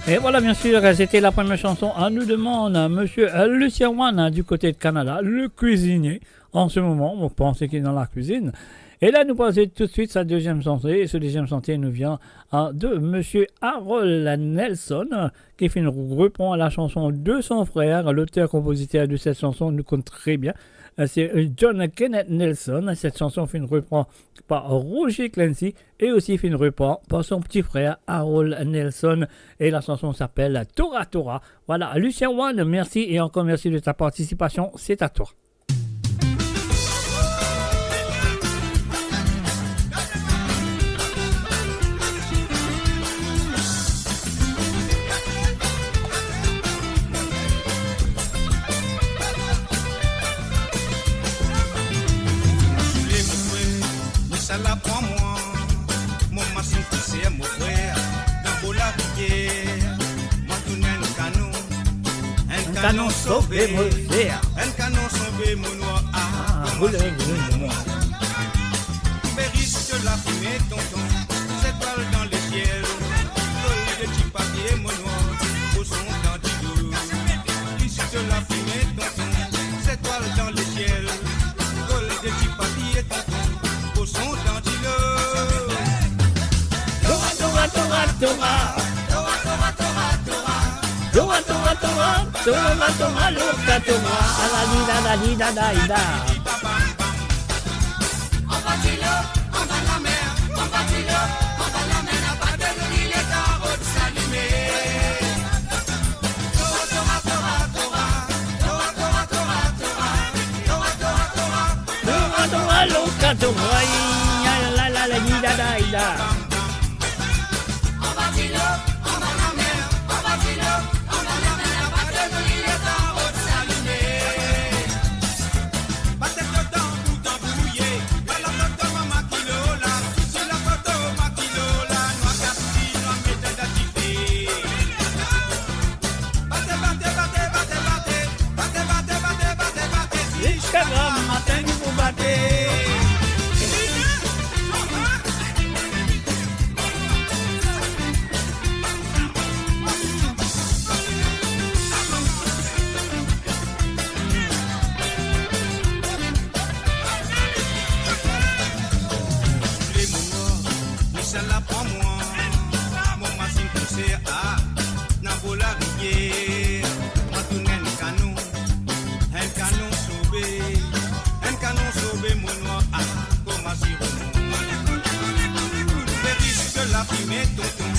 Et voilà, bien sûr, c'était la première chanson. On nous demande, euh, monsieur, euh, Lucien Wan, hein, du côté de Canada, le cuisinier. En ce moment, on pense qu'il est dans la cuisine. Et là, nous passons tout de suite sa deuxième chanson. Et ce deuxième chanson nous vient, hein, de monsieur Harold Nelson, euh, ki finn repran la chanson de son frère, l'auteur-compositeur de cette chanson nous connaît très bien. Euh, c'est, euh, John Kenneth Nelson. Cette chanson finn repran par Roger Clancy. Et aussi finn repran par son petit frère Harold Nelson. Et la chanson s'appelle Tora Tora. Voilà, Lucien Wan, merci et encore merci de ta participation. C'est à toi. Mo sa la pran mwa, mo masinn pouse mo frer, dan bo larivier, mo tounen enn kanon, enn kanon sove mo frer, enn kanon sove mo nwar, ah, ah, mo masinn pouse mwa. Be risk lafime tonton, zetwal dan lesiel, kol de ti papie mo nwar, poson dan dilo. Risk lafime tonton, zetwal dan lesiel, kol de ti papie tonton, poson dan dilo. Tora, tora, tora, tora. Tora, tora, tora, tora. Tora, tora, tora, tora, tora, loka, tora. Alali, lalali, dadaida. Anba dilo, anba lamer, anba dilo, anba lamer, napa delwil, letan rod salime. Tora, tora, tora, tora. Tora, tora, tora, tora. Tora, tora, tora. Tora, tora, loka, tora. Ay, ay, la, la, la, di, da, da, da. Anba dilo, anba lamer, anba dilo, anba lamer, napa delwil, letan rod salime. Bate to tanbou, tanbou ye, bala to tanbou, mama kilo la, si la foto, ma kilo la, nou a kas li, nou a met dan dife. Bate, bate, bate, bate, bate. Bate, bate, bate, bate, bate, ziska gramatin nou pou bate. Lemor, misala pran mwa, mo masinn pouse, ah, dan bo larivier, mo tounen enn kanon, enn kanon sove, enn kanon sove mo nwar, ah, kouma siromon. Be risk lafime tonton,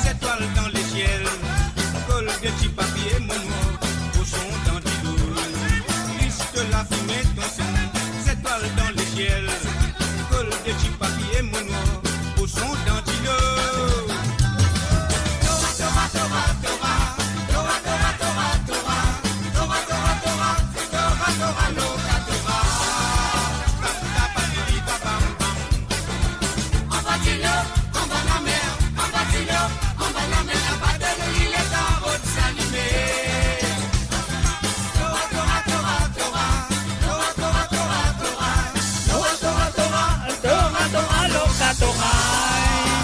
zetwal dan lesiel, kol de ti papie mo nwar, poson dan dilo. Risk lafime tonton, zetwal dan lesiel, kol de ti papie mo nwar, poson dan dilo. Tora, tora, tora, tora. Tora, tora, tora, tora. Tora, tora, tora. Tora, tora, loka, tora. Anba dilo, anba lamer, anba dilo, anba lamer, napa delwil, letan rod salime. Tora, tora, tora, tora. Tora, tora, tora, tora. Tora, tora, tora, tora, tora, loka, tora.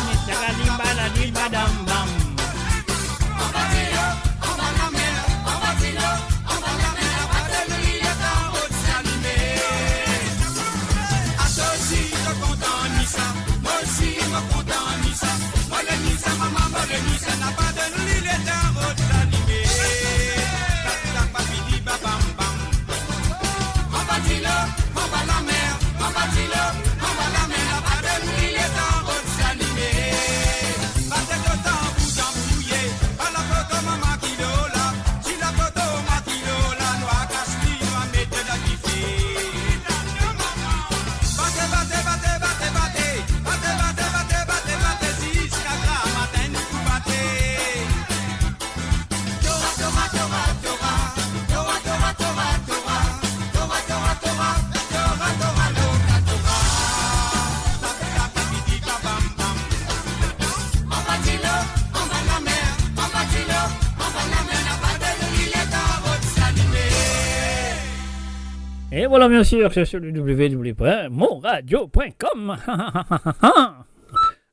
Ni tagadi, baladi, badam, bam. Anba dilo, anba lamer, anba dilo, anba lamer, napa delwil, letan rod salime. Ato osi to kontan ni sa, mwa osi mo kontan ni sa. Mo le ni sa, mama, mo le ni sa, napa delwil, letan rod salime. Tata, papi, di, babam, bam. Anba dilo, anba lamer, anba dilo, anba lamer, napa delwil, letan rod salime. Bate to tanbou, tanbou ye, bala to tanbou, mama kilo la, si la to tanbou, ma kilo la, nou a kas li, nou a met dan dife. Bate, bate, bate, ziska gramatin nou pou bate. Tora, tora, tora, tora. Tora, tora, tora, tora. Tora, tora, tora, tora, tora, loka, tora. Anba dilo, anba lamer, anba dilo, anba lamer, napa delwil, letan rod salime. Et voilà, bien sûr, c'est sur le w w w point mon radio point com.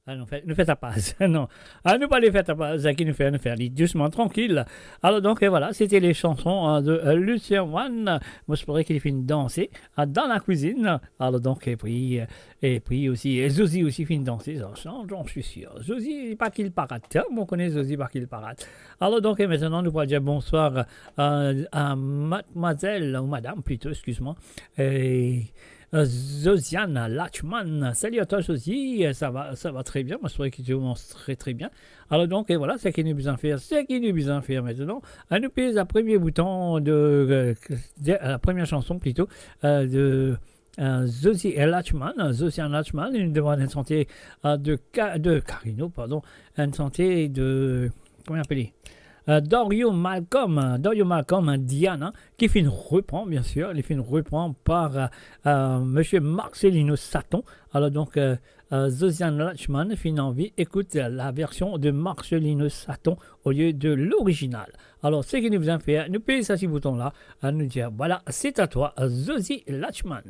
Ah, nou fer, nou fer tapaz. Non. Ah, nou pa ale fer tapaz, seki nou fer, nou fer li dousman, trankil. Alor, donk, e vwala, sete le sanson, hein, de, euh, Lucien One. Mo espere ki li finn danse, hein, dan lakwizinn. Alor, donk, epi, euh, epi osi, e Zozi osi finn danse, sa, sa, j'en suis sûr. Zozi, pa ki li pa rat, hein, mo kone Zozi pa ki li pa rat. Alor, donk, e aster, nou pou dir bonswar, euh, à mademoiselle, ou madame plito, excuse-moi, euh, euh, Josiane Lachman. Salut à toi, Josie. Euh, ça va, ça va très bien. Moi, je trouvais que tu commences très, très bien. Alor, donk, e vwala, seki nou bizin fer, seki nou bizin fer aster, hein, nou pez le premier bouton de, euh, de, la première chanson plutôt, euh, de, euh, Josie Lachman, Josiane Lachman, li demann enn sante, euh, de Ka-, de Carino, pardon, enn sante de, kouma apel li? Euh, Dario Malcolm, euh, Dario Malcolm, euh, Diana, ki finn repran, bien sûr, li finn repran par, euh, euh, Monsieur Marcelino Saton. Alor, donk, euh, euh, Josiane Lachman finn anvi ekout la version de Marcelino Saton au lieu de l'original. Alor, seki nou bizin fer, nou pez sa ti bouton la, hein, nou dir, vwala, c'est à toi, Josie Lachman.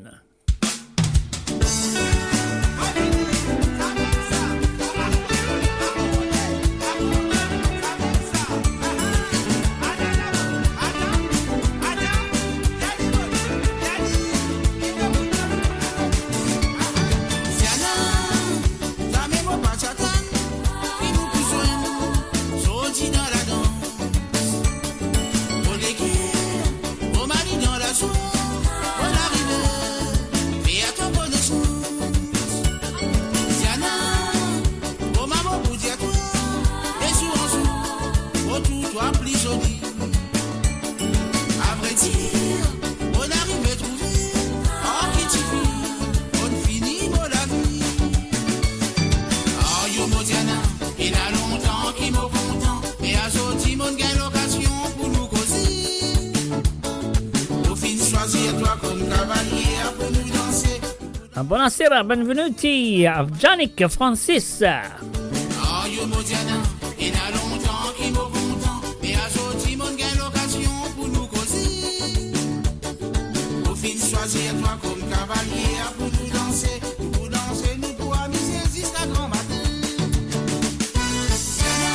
Zame mo pa ti atann ki nou pou zwenn, sorti dan ladans. Mo leker, mo mari dan lazour, mo larive, fer twa konesans. Diana, mo mama pou dir twa, de zour an zour, mo trouv twa pli zoli. Avredir, mo arive trouve, ar ki tifi, mo fini mo lavi. Ayo mo Diana, ena lontan ki mo kontan, me azordi mo gagn lokazion pou nou koze. Mo finn swazir twa kom kavalie pou nou danse. Buonasera, benvenuti a Janik Francis. Ayo mo Diana, ena lontan ki mo kontan, me azordi mo gagn lokazion pou nou koze. Mo finn swazir twa kom kavalie pou nou danse, nou pou danse, nou pou amize ziska granmatin. Diana,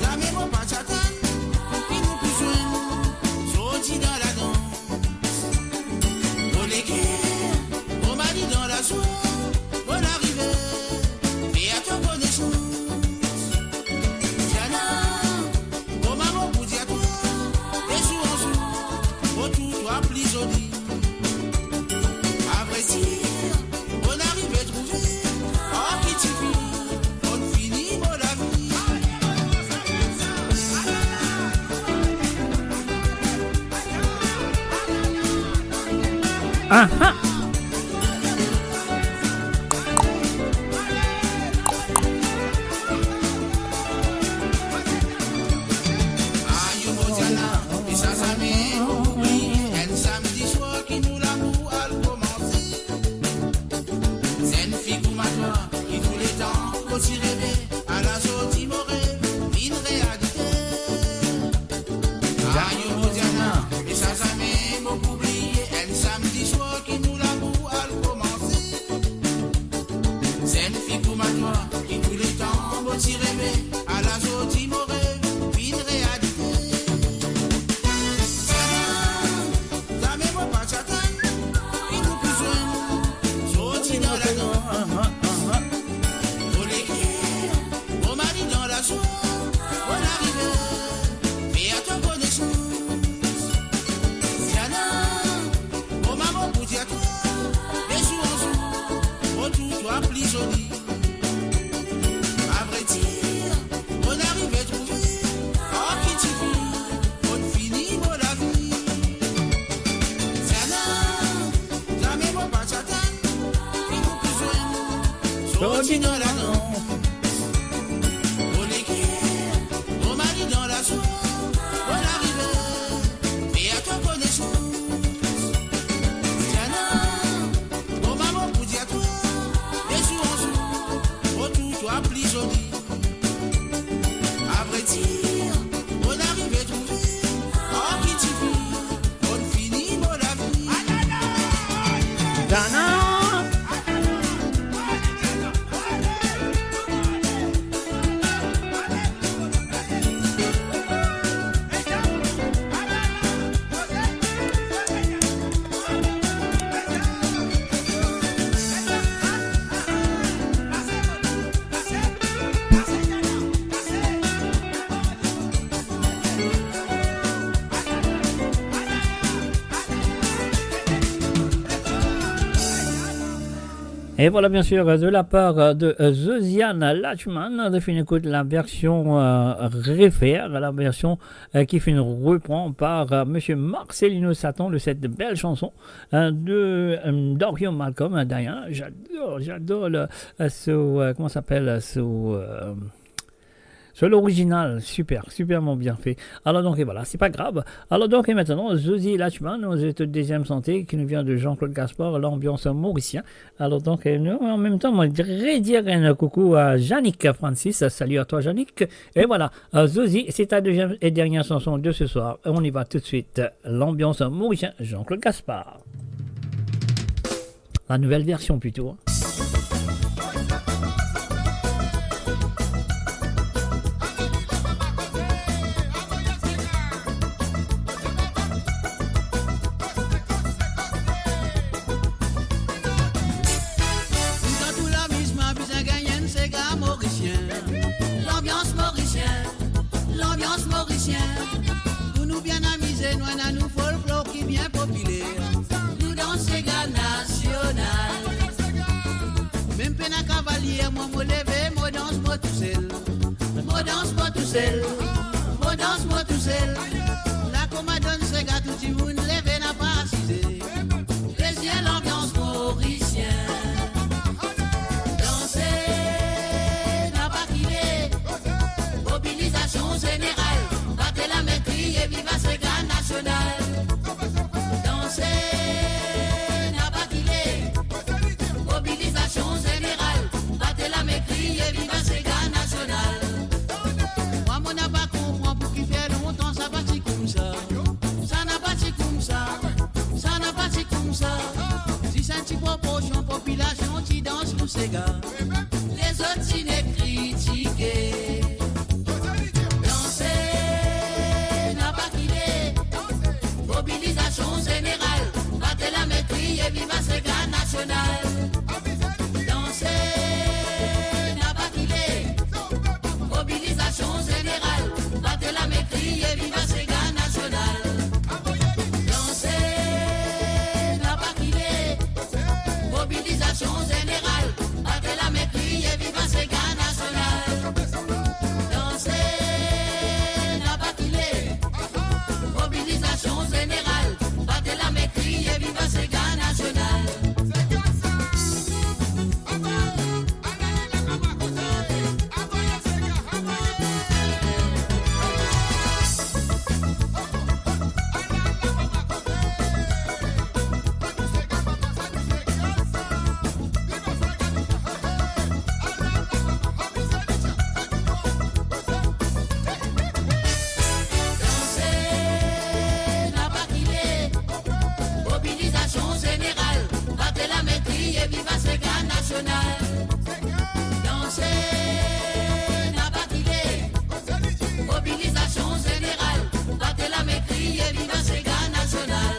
zame mo pa ti atann ki nou pou zwenn, sorti dan ladans. Mo leker, mo mari dan lazour, mo larive, fer twa konesans. Diana, mo mama pou dir twa, de zour an zour, mo trouv twa pli zoli. Avredir, mo arive trouve, ar ki tifi, mo fini mo lavi. Aha. Ayo mo Diana, e sa zame mo pou bliye, enn samdi swar ki nou lamour al komanse. Zenn fi kouma twa, ki touletan mo ti reve, ala zordi mo rev vinn realite. Ayo mo Diana, e sa zame mo pou bliye, enn samdi swar ki nou lamour al komanse. Zenn fi kouma twa, ki touletan mo ti reve, ala zordi mo rev vinn realite. Zame mo pa ti atann ki nou pou zwenn, sorti dan ladans. Mo leker, mo mari dan lazour, mo larive, fer twa konesans. Diana, mo mama pou dir twa, de zour an zour, mo trouv twa pli zoli. Avredir, mo arive trouve, ar ki tifi, mo fini mo lavi. Diana, zame mo pa ti atann ki nou pou zwenn, sorti dan ladans. Mo leker, mo mari dan lazour, mo larive, fer twa konesans. Diana, mo mama pou dir twa, de zour an zour, mo trouv twa pli zoli. Avredir, mo arive trouve, ar ki tifi, mo fini mo lavi. Dana. Et voilà, bien sûr, de la part de, euh, Josiane Lachman, de fini écoute la version, euh, refaire, la version, euh, qui finit repris par, euh, monsieur Marcelino Satan, de cette belle chanson, euh, de, euh, Dorian Malcolm, euh, Diana. J'adore, j'adore le, euh, ce, euh, comment ça s'appelle, euh, ce, euh, Sur l'original, super, superman bien fait. Alors donc, et voilà, c'est pas grave. Alors donc, et maintenant, Josie Lachman, nou ete deuxième santé, qui nous vient de Jean-Claude Gaspard, l'ambiance mauricienne. Alors donc, et nou, en même temps, moi, je voudrais dire un coucou à Yannick Francis. Salut à toi, Yannick. Et voilà, euh, Josie, c'est ta deuxième et dernière chanson de ce soir. On y va tout de suite. L'ambiance mauricienne, Jean-Claude Gaspard. La nouvelle version plutôt, hein. Tou lanbizman bizin gagn enn sega morisien. Lanbians morisien, lanbians morisien. Pou nou bien amize, nou ena nou folklor ki bien popiler. Nou dans sega nasional. Mem pena kavalier, mwa mo leve, mo dans mo tousel. Mo dans mo tousel, mo dans mo tousel. La kouma donn sega, tou dimoun leve, napa asize. Plezir, lanbians morisien. Danse, napa kile. Mobilizasion zeneral. Bat lame, kriye viva sega nasional. Danse, napa kile. Mobilizasion zeneral. Bat lame, kriye viva sega nasional. Mwa mo napa konpran pou kifer lontan sa pa ti koumsa. Sa napa ti koumsa, sa napa ti koumsa. Zis enn ti proporsion popilasion ti dans nou sega. Lezot ti ne kritike. Danse, napa kile. Mobilizasion zeneral. Bat lame, kriye viva sega nasional. Danse, napa kile. Mobilizasion zeneral. Bat lame, kriye viva sega nasional. Danse, napa kile. Mobilizasion zeneral. Bat lame, kriye viva sega nasional. Danse, napa kile. Mobilizasion zeneral. Bat lame, kriye viva sega nasional. Danse, napa kile. Mobilizasion zeneral. Bat lame, kriye viva sega nasional. Danse, napa kile. Mobilizasion zeneral. Bat lame, kriye viva sega nasional.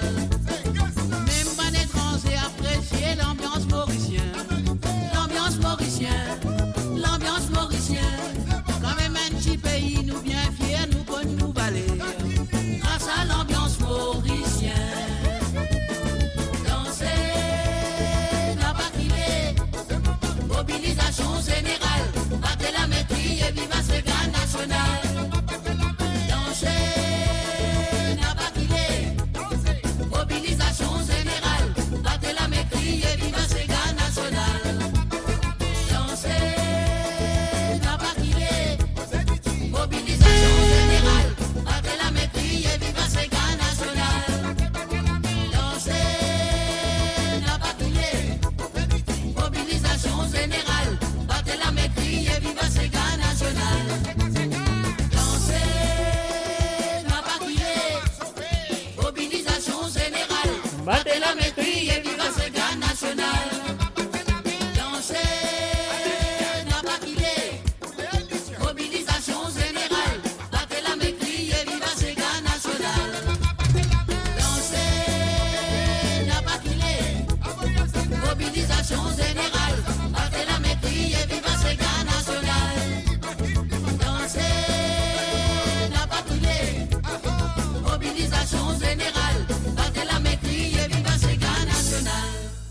Mem bann etranze apresie lanbians morisien. Lanbians morisien, lanbians morisien. Kanmem enn ti pei, nou bien fier, nou konn nou valer. Gras a lanbians morisien. Danse, napa kile. Mobilizasion zeneral. Bat lame, kriye viva sega nasional. Danse, napa kile.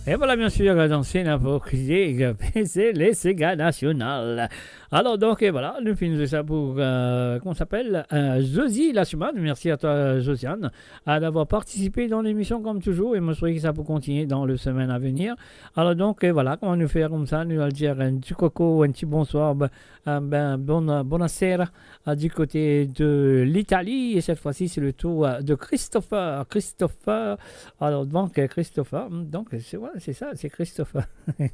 Et voilà, bien sûr, dans Sénat pour Crisé, c'est les ségas nationales. Alors, donc, et voilà, nous finissons ça pour, euh, comment ça s'appelle, euh, Josie Lassuman. Merci à toi, Josiane, euh, d'avoir participé dans l'émission comme toujours. Et moi, je souhaite que ça peut continuer dans les semaines à venir. Alors, donc, et voilà, kouma nou fer koumsa, nou al dir enn ti koukou, enn ti bonswar, ben, euh, ben, bon, euh, bonasera, euh, du côté de l'Italie. Et cette fois-ci, c'est le tour, euh, de Christopher. Christopher, alors, donc, euh, Christopher, hmm, donc, c'est, ouais, c'est ça, c'est Christopher.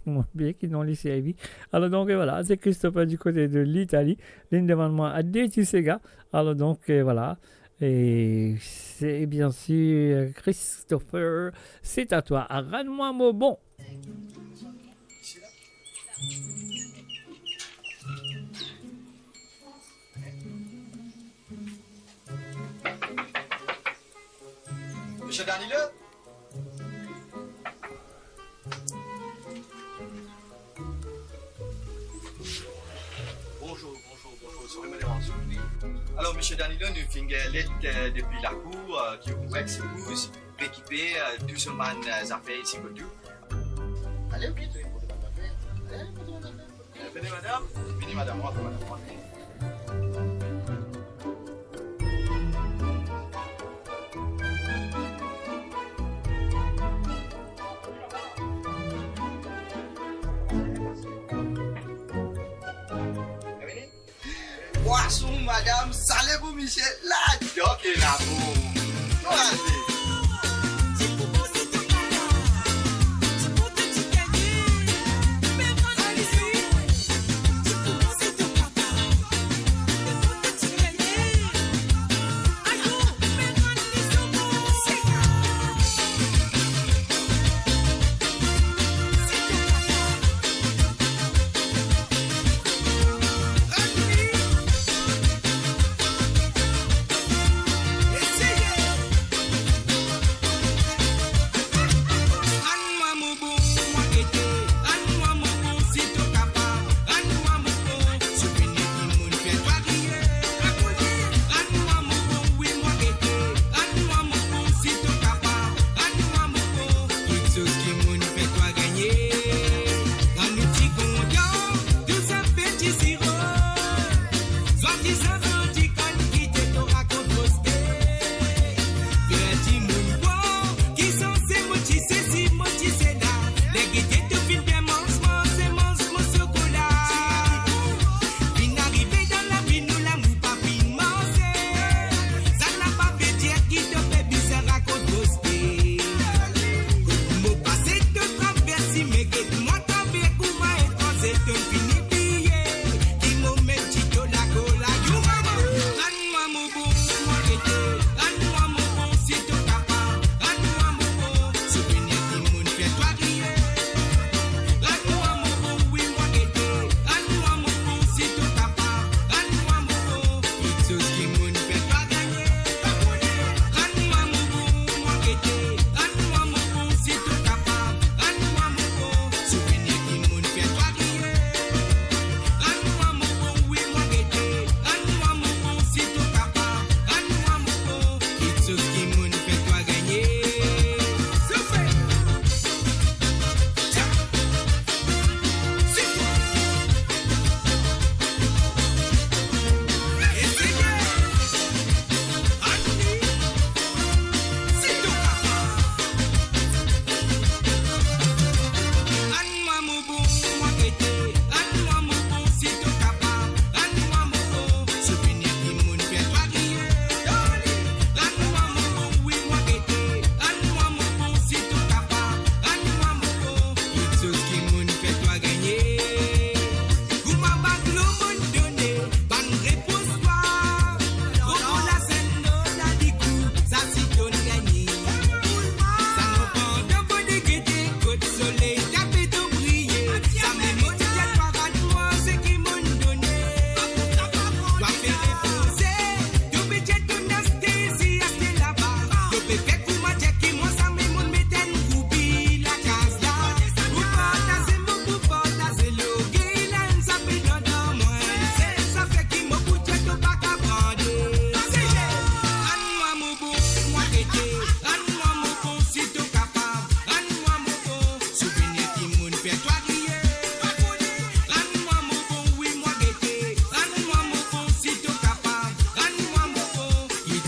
Mo bliye ki nom li servi. Alors, donc, euh, voilà, c'est Christopher du côté de l'Italie. Li demann mwa de ti séga. Alors, donc, euh, voilà. Et c'est bien sûr, Christopher, c'est à toi. Rann mwa mo bon. Monsieur Danilo ? Bonjour, bonjour, bonjour. Sorry, madame, s'il vous plaît. Alors, monsieur Danilo, nou finn gagn let, euh, depi lakour, euh, ki ou pou ex épouse, récupérer, euh, tout son bann, euh, zafer isi kot ou. Ale, ok, to reponn bann zafer. Ale, reponn bann zafer. Vini, madame. Vini, madame. Rantre, madame. Rantre. Vini. Pwason, madame, sale pou misie, ladan ki ena bon. Nou ale.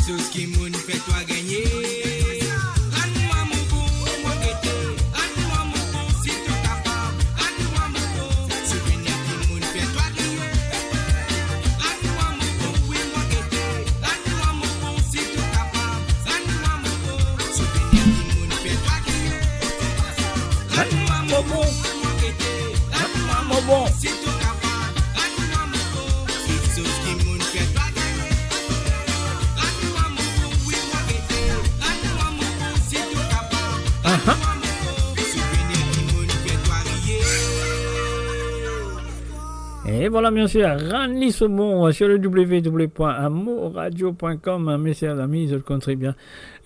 Sos ki mo'nn fer twa gagne. Rann mwa mo bon, mo gete. Rann mwa mo bon, si to kapav. Rann mwa mo bon. Souvenir ki mo'nn fer twa gagne. Rann mwa mo bon, wi, mo gete. Rann mwa mo bon, si to kapav. Rann mwa mo bon. Souvenir ki mo'nn fer twa gagne. Rann mwa mo bon, mo gete. Rann mwa mo bon, si to kapav. Rann mwa mo bon. Sos ki mo'nn fer twa gagne. Aha. Et voilà, bien sûr, Rann li so bon sur le w w w point amourradio point com, mes chers amis, zot konn tre bien.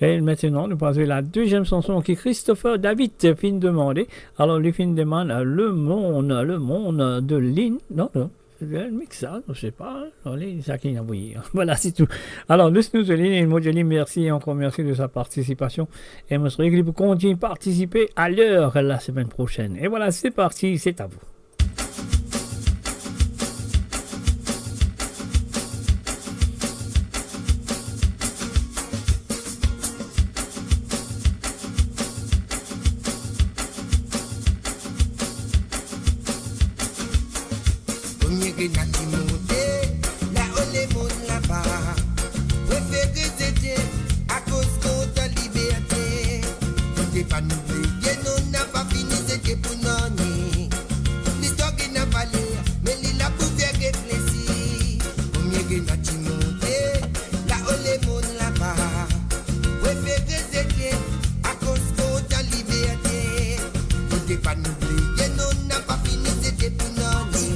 Et maintenant, nou pase la deuxième chanson ki Christopher David finn demande. Alors, li finn demann, euh, Le Monde, Le Monde de Lynn. Non, non. Mix sa, je sais pas, hein. Allez, sa ki avoye. Voilà, c'est tout. Alors, laisse-nous, Lynn, et moi, je dis merci et encore merci de sa participation. Et moi, je serai libre pour continuer à participer à l'heure la semaine prochaine. Et voilà, c'est parti, c'est à vous. Premie grenad ti monte, lao lemonn laba. Prefere zete, akoz kontan liberte. Fode pa nou bliye, nou napa fini zete pou nanye. Listwar ena valer, me li la pou fer reflesi. Premie grenad ti monte, lao lemonn laba. Prefere zete, akoz kontan liberte. Fode pa nou bliye, nou napa fini zete pou nanye.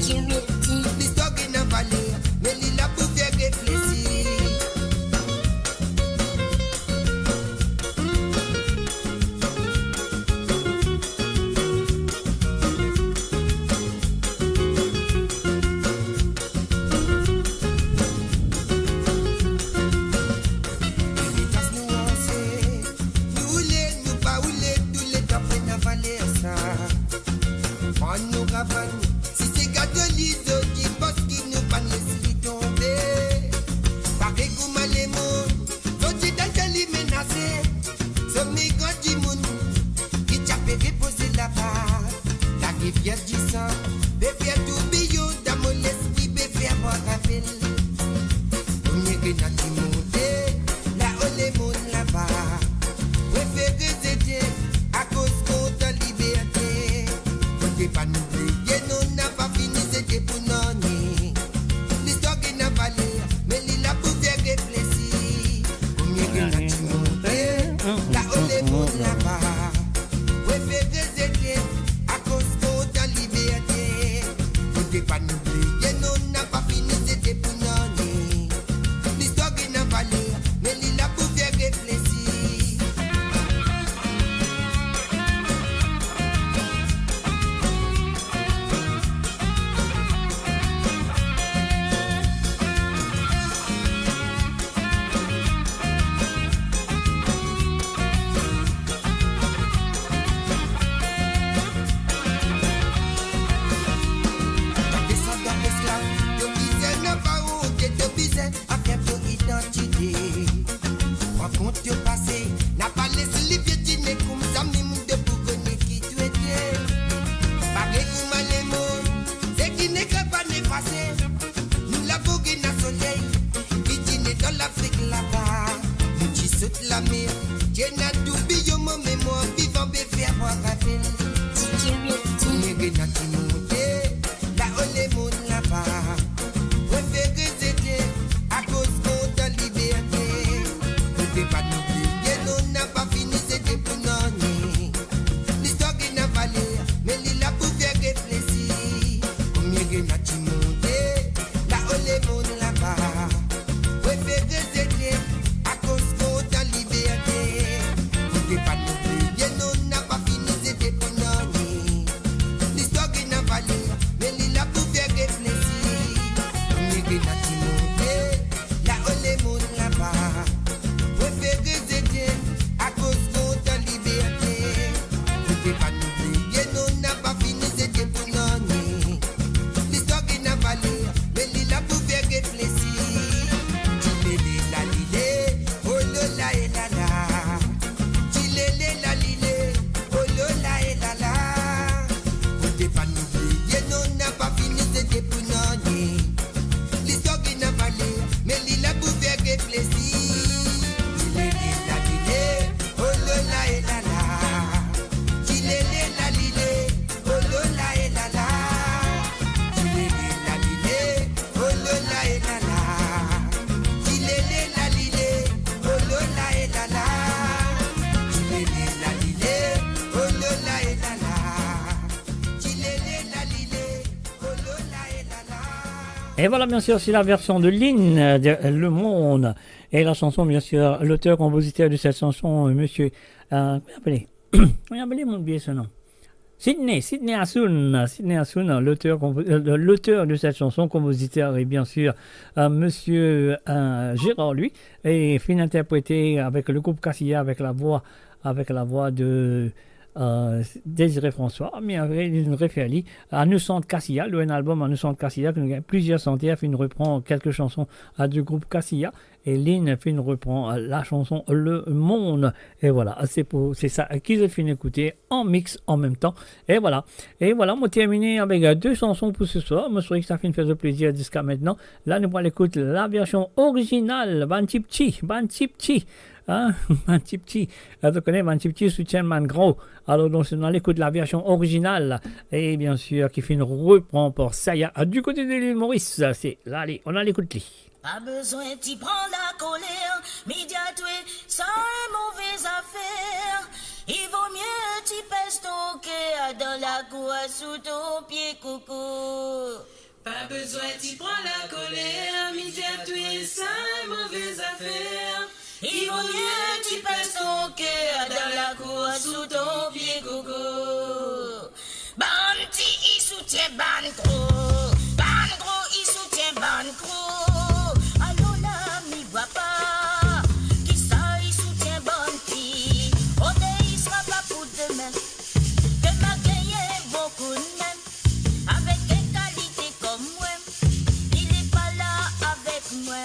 Listwar ena valer, me li la pou fer reflesi. Letas nou anse, nou oule, nou pa oule, touleta pena valer sa. Vann nou kavann, si se gato li zot ki pans ki nou pa'nn les li tonbe. Parey kouma lemonn, zot ti dan li menase. Some gran dimoun ki ti pe repoze laba. Larivier disan pe fer tourbiyon, dan mo lespri pe fer bwar kafe. Premie grenad ti monte, lao lemonn laba. Prefere zete, akoz kontan liberte. Fode pa nou bliye, nou napa fini zete pou nanye. Listwar ena valer, me li la pou fer reflesi. Premie grenad ti monte, lao lemonn laba. Prefere zete, akoz kontan liberte. Fode pa nou bliye, nou napa fini zete pou nanye. Listwar ena valer, me li la pou fer reflesi. Desandan leslav, to bizin napa onte, to bizin afirm to idantite. Pran kont to pase, napa les li pietine, koumsa mem to pou kone ki to ete. Parey kouma lemonn, seki ne kree pa'nn efase. Nou la pou gagn soley, ki ti ena dan Lafrik laba. Nou ti sot lamer, ti ena tourbiyon, mo memwar vivan pe fer bwar kafe. Premie grenad ti monte, lao lemonn laba. Prefere zete, akoz kontan liberte. Fode pa nou bliye, nou napa fini zete pou nanye. Listwar ena valer, me li la pou fer reflesi. Premie grenad ti monte, lao lemonn laba. Prefere zete, akoz kontan liberte. Fode pa nou bliye, nou napa fini zete pou nanye. Listwar ena valer, me li la pou fer reflesi. Premie grenad ti monte, lao lemonn laba. Prefere Et voilà, bien sûr, c'est la version de Lynn, euh, de Le Monde. Et la chanson, bien sûr, l'auteur-compositeur de cette chanson, euh, monsieur, euh, comment il appelait ? Comment il appelait, mon vieux, son nom ? Sydney, Sydney Assoun, Sydney Assoun, l'auteur, compo-, euh, l'auteur de cette chanson, compositeur, et bien sûr, euh, monsieur, euh, Gérard, lui, et fin interprété avec le groupe Cassia, avec la voix, avec la voix de, euh, Désiré François, mais avec une référence à Nous Chante Cassia, le, un album à Nous Chante Cassia, que nous avons plusieurs chanteurs, fin reprend quelques chansons, euh, du groupe Cassia. E Lynn finn repran la chanson Le Monde. E vwala, se pou, se sa ki zot finn ekoute an mix an mem tan. E vwala. E vwala, mo termine avek de chanson pou se swar. Mo swete ki sa finn fer zot plezir ziska mintnan. La, nou pou al ekout la version original, Bann Tipti, Bann Tipti. Hein? Bann Tipti. Zot kone, Bann Tipti soutien bann gro. Alor, donk, nou al ekout la version original. E bien sir, ki finn repran par Saya, du kote de Lil Moris. Se, la, ale, nou al ekout li. Pa bezwin ti pran lakoler, mi dir twa, sa enn move zafer. I vo mie ti pes to ker dan lakour sou to pie koko. Pa bezwin ti pran lakoler, mi dir twa, sa enn move zafer. I vo mie ti pes to ker dan lakour sou to pie koko. Bann pti, i soutien bann gro. Bann gro, i soutien bann gro. Alor la, mi vwa pa kisa i soutien bann pti. Ode, i sra pa pou demin. Demin gagn bon koudme. Avek enn kalite kom mwa, li, li pa la avek mwa.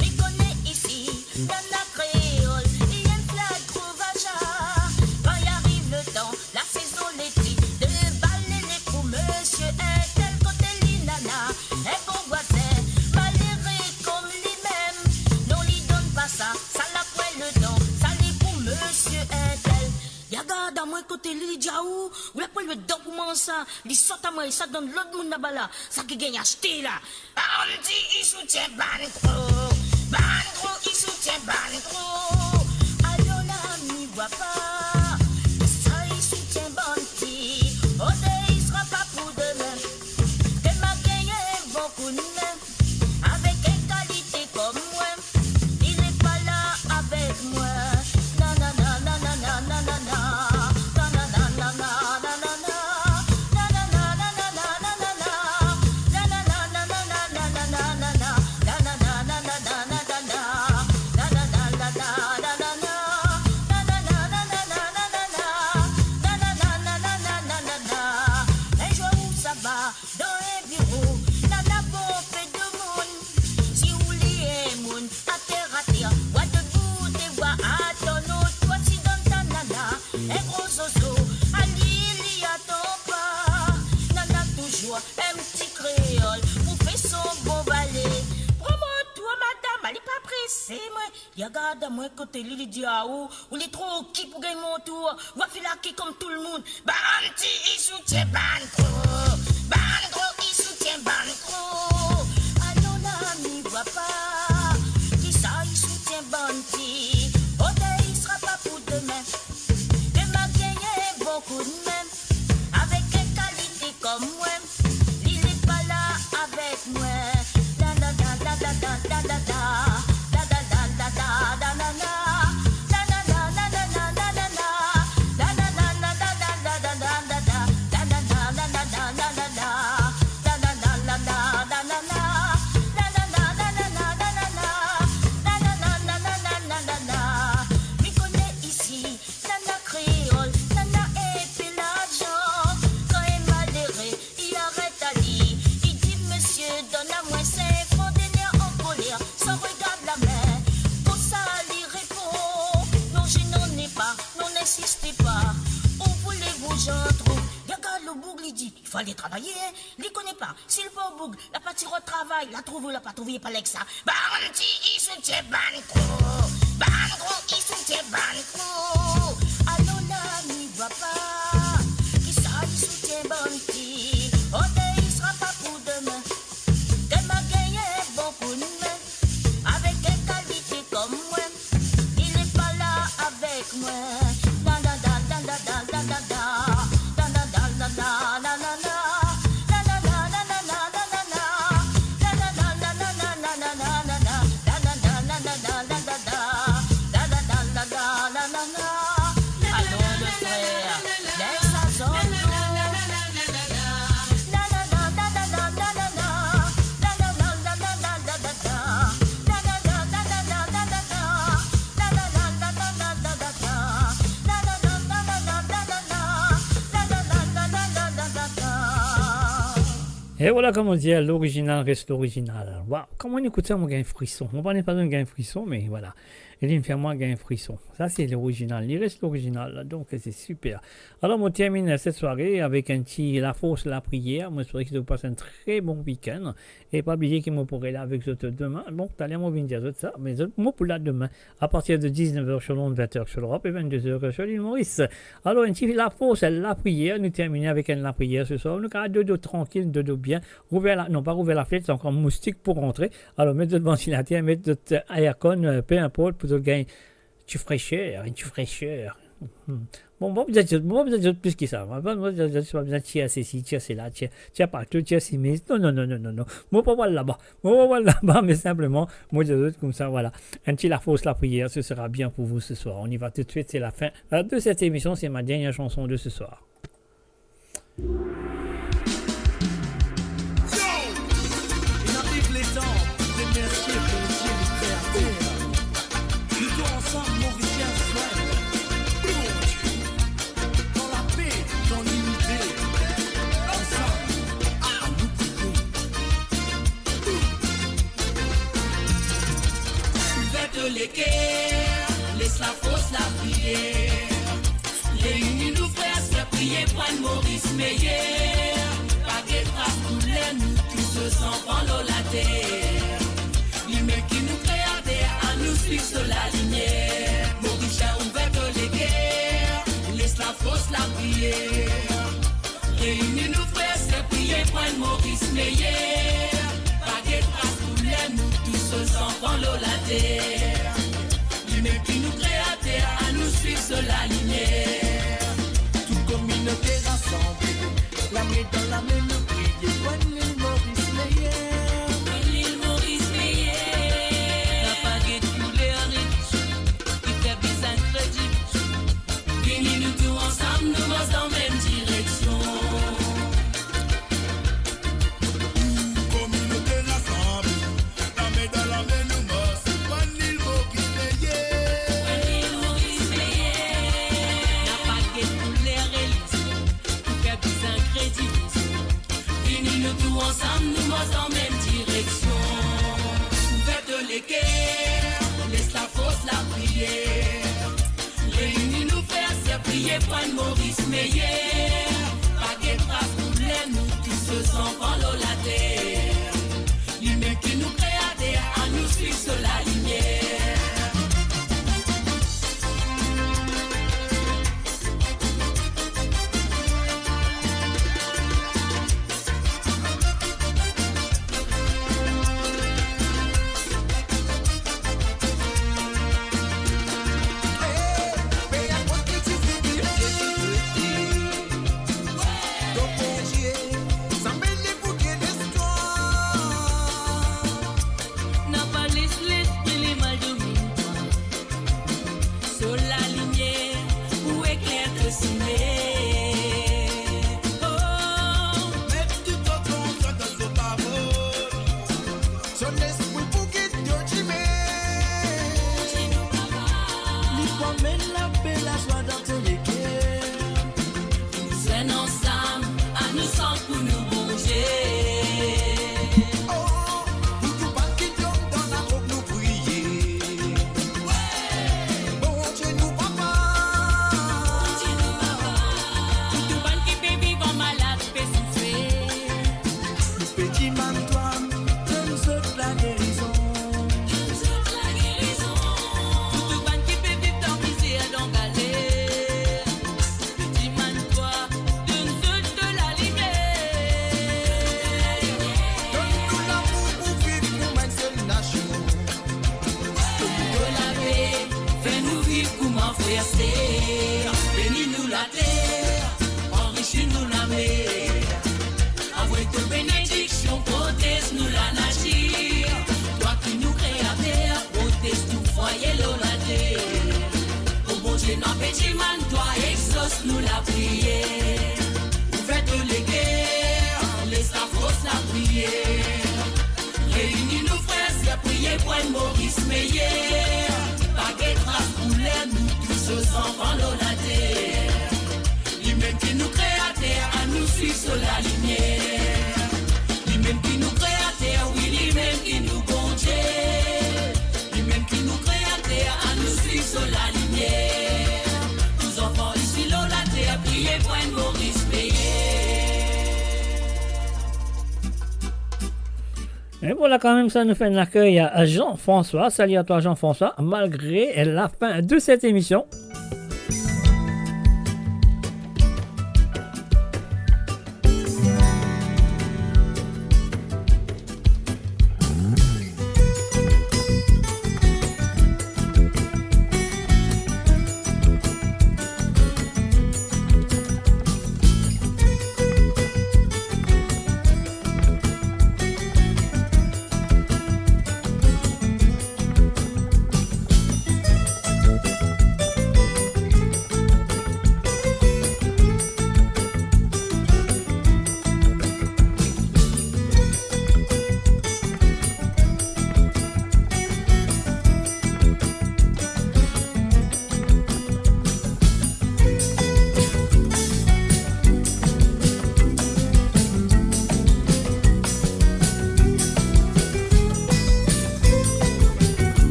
Mi kone isi, nana kreol, li enn flag gro vaja. Kan i ariv letan, lasezon leti, debale lekou misie intel kote li nana enn bon vwazin, malere kom limem. Non, li donn pa sa, sa la pwin letan, sa li pou misie intel. Li gard mwa kote li, li dir, aou, ou la pran letan pou manz sa. Li sot amwa, li sa donn lot moun laba la, sa ki gagn aste la. Bann pti, i soutien bann gro. Bann gro, i soutien bann gro. Alor la, mi vwa pa kisa i soutien bann pti. Ode, i sra pa pou demin. Demin gagn bon koudme. Avek enn kalite kom mwa, li, li pa la avek mwa. Nanana, nanana, nanana. Nanana, nanana, nanana. Nanana, nanana, nanana. Nanana, nanana, nanana. Nanana, nanana, nanana. Nanana, nanana, nanana. Nanana, nanana, nanana. Nanana, nanana, nanana. Enn zour ou sava dan enn biro, nana bonpe dimoun. Si ou li enn moun ater ater, ou debout e ou atann, twa ti donn ta nana enn gro zozo, a li, li atann pa. Nana touzour enn pti kreol pou fer son bon vale. Pran mo tour, madam, ale pa prese mwa. Li gard mwa kote li, li dir, aou, ou li tro ki pou gagn mo tour, ou a fer laki kom tou lemonn. Bann pti, i soutien bann gro. Bann gro, i soutien bann gro. Alor la, mi vwa pa kisa i soutien bann pti. Ode, i sra pa pou demin. Demin gagn bon koudme. Avek enn kalite kom mwa, li, li pa la avek mwa. Mi kone isi, nana kreol, nana enpe larzan. Kan enn malere, li aret ali, li dir, misie, donn amwa senk fran, dener an koler, san regard lame. Koumsa li repon, non, je n'en ai pas, non, n'insistez pas. Où voulez-vous, j'en trouve. Li gard lor boug, li dir, il faut aller travailler, hein. Li kone pa, si li pa o boug, la pa ti rod travay, la trouve ou la pa trouve, pa leg sa. Bann pti, i soutien bann gro. Bann gro, i soutien bann gro. Alor la, mi vwa pa kisa i soutien bann pti. Ode, i sra pa pou demin. Demin gagn bon koudme. Avek enn kalite kom mwa, li, li pa la avek mwa. E vwala, kouma dir, lorizinal res lorizinal. Waw, kan mo ekout sa, mo gagn frison. Mo pa, pa gagn frison, me vwala. E li fer mwa gagn frison. Sa se lorizinal, li res lorizinal, donk se siper. Alor, mo terminn set sware avek enn ti Lafors Lapriyer. Mo espere ki zot pas enn tre bon wikenn. E pa bliye ki mo pou rela avek zot demin. Bon, taler mo vinn dir zot sa, me zot, mo pou la demin, a partir de diznef er selon, vent er selon Lorop e vennde er selon Lil Moris. Alor, enn ti Lafors Lapriyer, nou termine avek enn lapriyer se swar. Nou kapav dodo trankil, dodo bien. Rouver la, non, pa rouver lafnet, ankor moustik pou rantre. Alor, met zot vantilater, met zot, eh, aircon, eh, pe inport, pou zot gagn ti freser, enn ti freser. Hmm. Bon, mo pa bizin dir, mo pa bizin dir plis ki sa. Mo pa, mo pa bizin dir, mo pa bizin tir sesi, tir sela, tir, tir partou, tir simiz. Non, non, non, non, non, non. Mo pa pral laba. Mo pa pral laba, me sinpleman, mo dir zot koumsa, vwala. Enn ti Lafors Lapriyer, ce sera bien pour vous ce soir. On y va tout de suite, c'est la fin, euh, de cette émission. C'est ma dernière chanson de ce soir. Yo, inn ariv letan pou remersie Bondie, nou Kreater. Nou tou ansam, Morisien, swagn Bondie. Dan lape, dan linite, ansam, anou priye. Ouver to leker, les Lafors Lapriyer. Reini nou frer, ser, priye pou enn Moris meyer. Pa get ras, kouler, nou tou so zanfan lor later. Limem ki nou Kreater, anou swiv so lalimier. Morisien, ouver to leker, les Lafors Lapriyer. Reini nou frer, ser, priye pou enn Moris meyer. Pa get ras, kouler, nou tou so zanfan lor later. Limem ki nou Kreater, anou swiv so lalimier. Tou kominote rasanble, lame dan lame nou priye pou enn Lil Moris meyer. Pou enn Lil Moris meyer. Napa get kouler, relizion, ki fer bizin kredibilite. Vini nou tou ansam, nou mars dan mem direksion. Tou kominote rasanble, lame dan lame nou mars pou enn Lil Moris meyer. Pou enn Lil Moris meyer. Napa get kouler, relizion, ki fer bizin kredibilite. Vini nou tou ansam, nou mars dan mem direksion. Ouver to leker, les Lafors Lapriyer. Reini nou frer, ser, priye pou enn Moris meyer. Pa get ras, kouler, nou tou so zanfan lor later. Limem ki nou Kreater, anou swiv so lalimier. Napa les lespri lemal domin twa. So lalimier pou ekler to sime. Oh, met tou to konfians dan so parol. So Lespri pou gid to dime. Li pou amenn lape, lazwa dan to leker. Vinn zwenn ansam, anou sant pou nou Bondie. Oh, pou tou bann ki dom dan ladrog nou priye. Bondie nou Papa. Bondie nou Papa. Pou tou bann ki pe viv an malad, pe soufer. Nou pe dimann twa, donn zot lagerizon. Donn zot lagerizon. Pou tou bann ki pe viv dan mizer, dan galer. Dimann twa, donn zot to lalimier. Donn nou lamour pou viv kouma enn sel nasion. Donn nou to lape, fer nou viv kouma frer ser. Beni nou later, anrisi nou lamer. Avoy to benediksion, protez nou lanatir. Twa ki nou Kreater, protez tou fwaye lor later. O Bondie, nou pe dimann twa, exos nou lapriyer. Ouver to leker, les lafors lapriyer. Reini nou frer ser, priye pou enn Moris meyer. Pa get ras kouler, nou tou so zanfan lor later. Limem ki nou Kreater, anou swiv so lalimier. Lalimier, tou zanfan isi lor later, priye pou enn Moris meyer. Et voilà, quand même, ça nous fait un accueil à Jean-François. Salut à toi, Jean-François, malgré la fin de cette émission.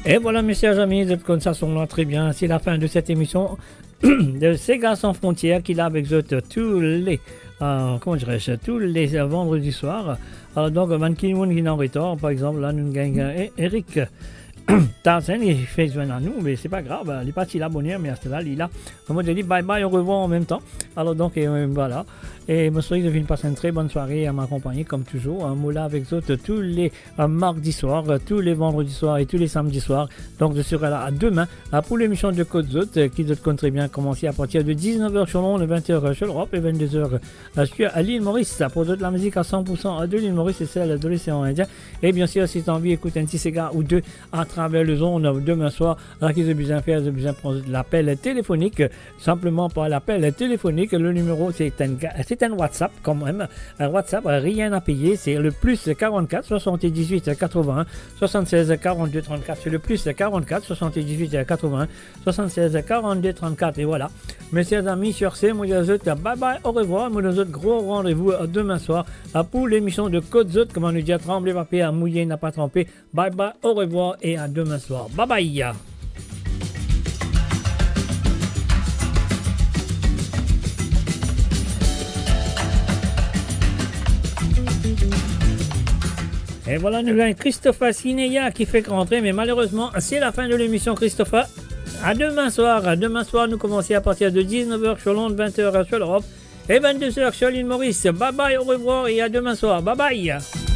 Et voilà, mes chers amis, zot konn sa son la très bien. C'est la fin de cette émission de Sega Sans Frontières, ki la avek zot tous les, euh, comment dirais-je, tous les, euh, vendredis soirs. Alors, donc, bann ki, moun ki an retar, par exemple, là, nous gagnons, eh, Eric Tarzan, li fer zwenn anou, me se pa grav, li parti la boner, me aster la, li la. Mo dir li bye bye, au revoir en même temps. Alors donc, euh, voilà. Et mo swete zot vinn pass une très bonne soirée à ma compagnie, comme toujours. Hein, mo la avek zot tous les, euh, mardis soirs, euh, tous les vendredis soirs et tous les samedis soirs. Donc, je serai là demain, euh, pour l'émission de Kot Zot, euh, ki zot konn très bien, komanse à partir de dix-neuf heures sur l'onde, vingt heures sur l'Europe et vingt-deux heures, euh, sur l'île Maurice. Pour toute la musique à cent pour cent de l'île Maurice et celle de l'océan Indien. Et bien sûr, si t'as envie d'écouter un petit séga ou deux à travers les ondes demain soir, alors ki zot bizin fer, zot bizin pran lapel telefonik, simplement par l'appel téléphonique. Le numéro, c'est un ga-, c'est un WhatsApp quand même. Un WhatsApp, rien à payer, c'est le plus quarante-quatre soixante-dix-huit quatre-vingts soixante-seize quarante-deux trente-quatre. C'est le plus quarante-quatre soixante-dix-huit quatre-vingts soixante-seize quarante-deux trente-quatre. Et voilà. Mes chers amis, sur ce, mo dir zot bye bye, au revoir. Mo donn zot gro randevou demain soir pour l'émission de Kot Zot. Kouma nou dir, tranble pa per, mouye napa tranpe. Bye bye, au revoir et à demain soir. Bye bye. Et voilà, nou gagn Christopher Sineya ki fek rantre, me malerezman, se lafin de lemision, Christopher. À demain soir. À demain soir, nou komanse à partir de dix-neuf heures sur l'onde, vingt heures sur l'Europe et vingt-deux heures sur l'île Maurice. Bye bye, au revoir et à demain soir. Bye bye.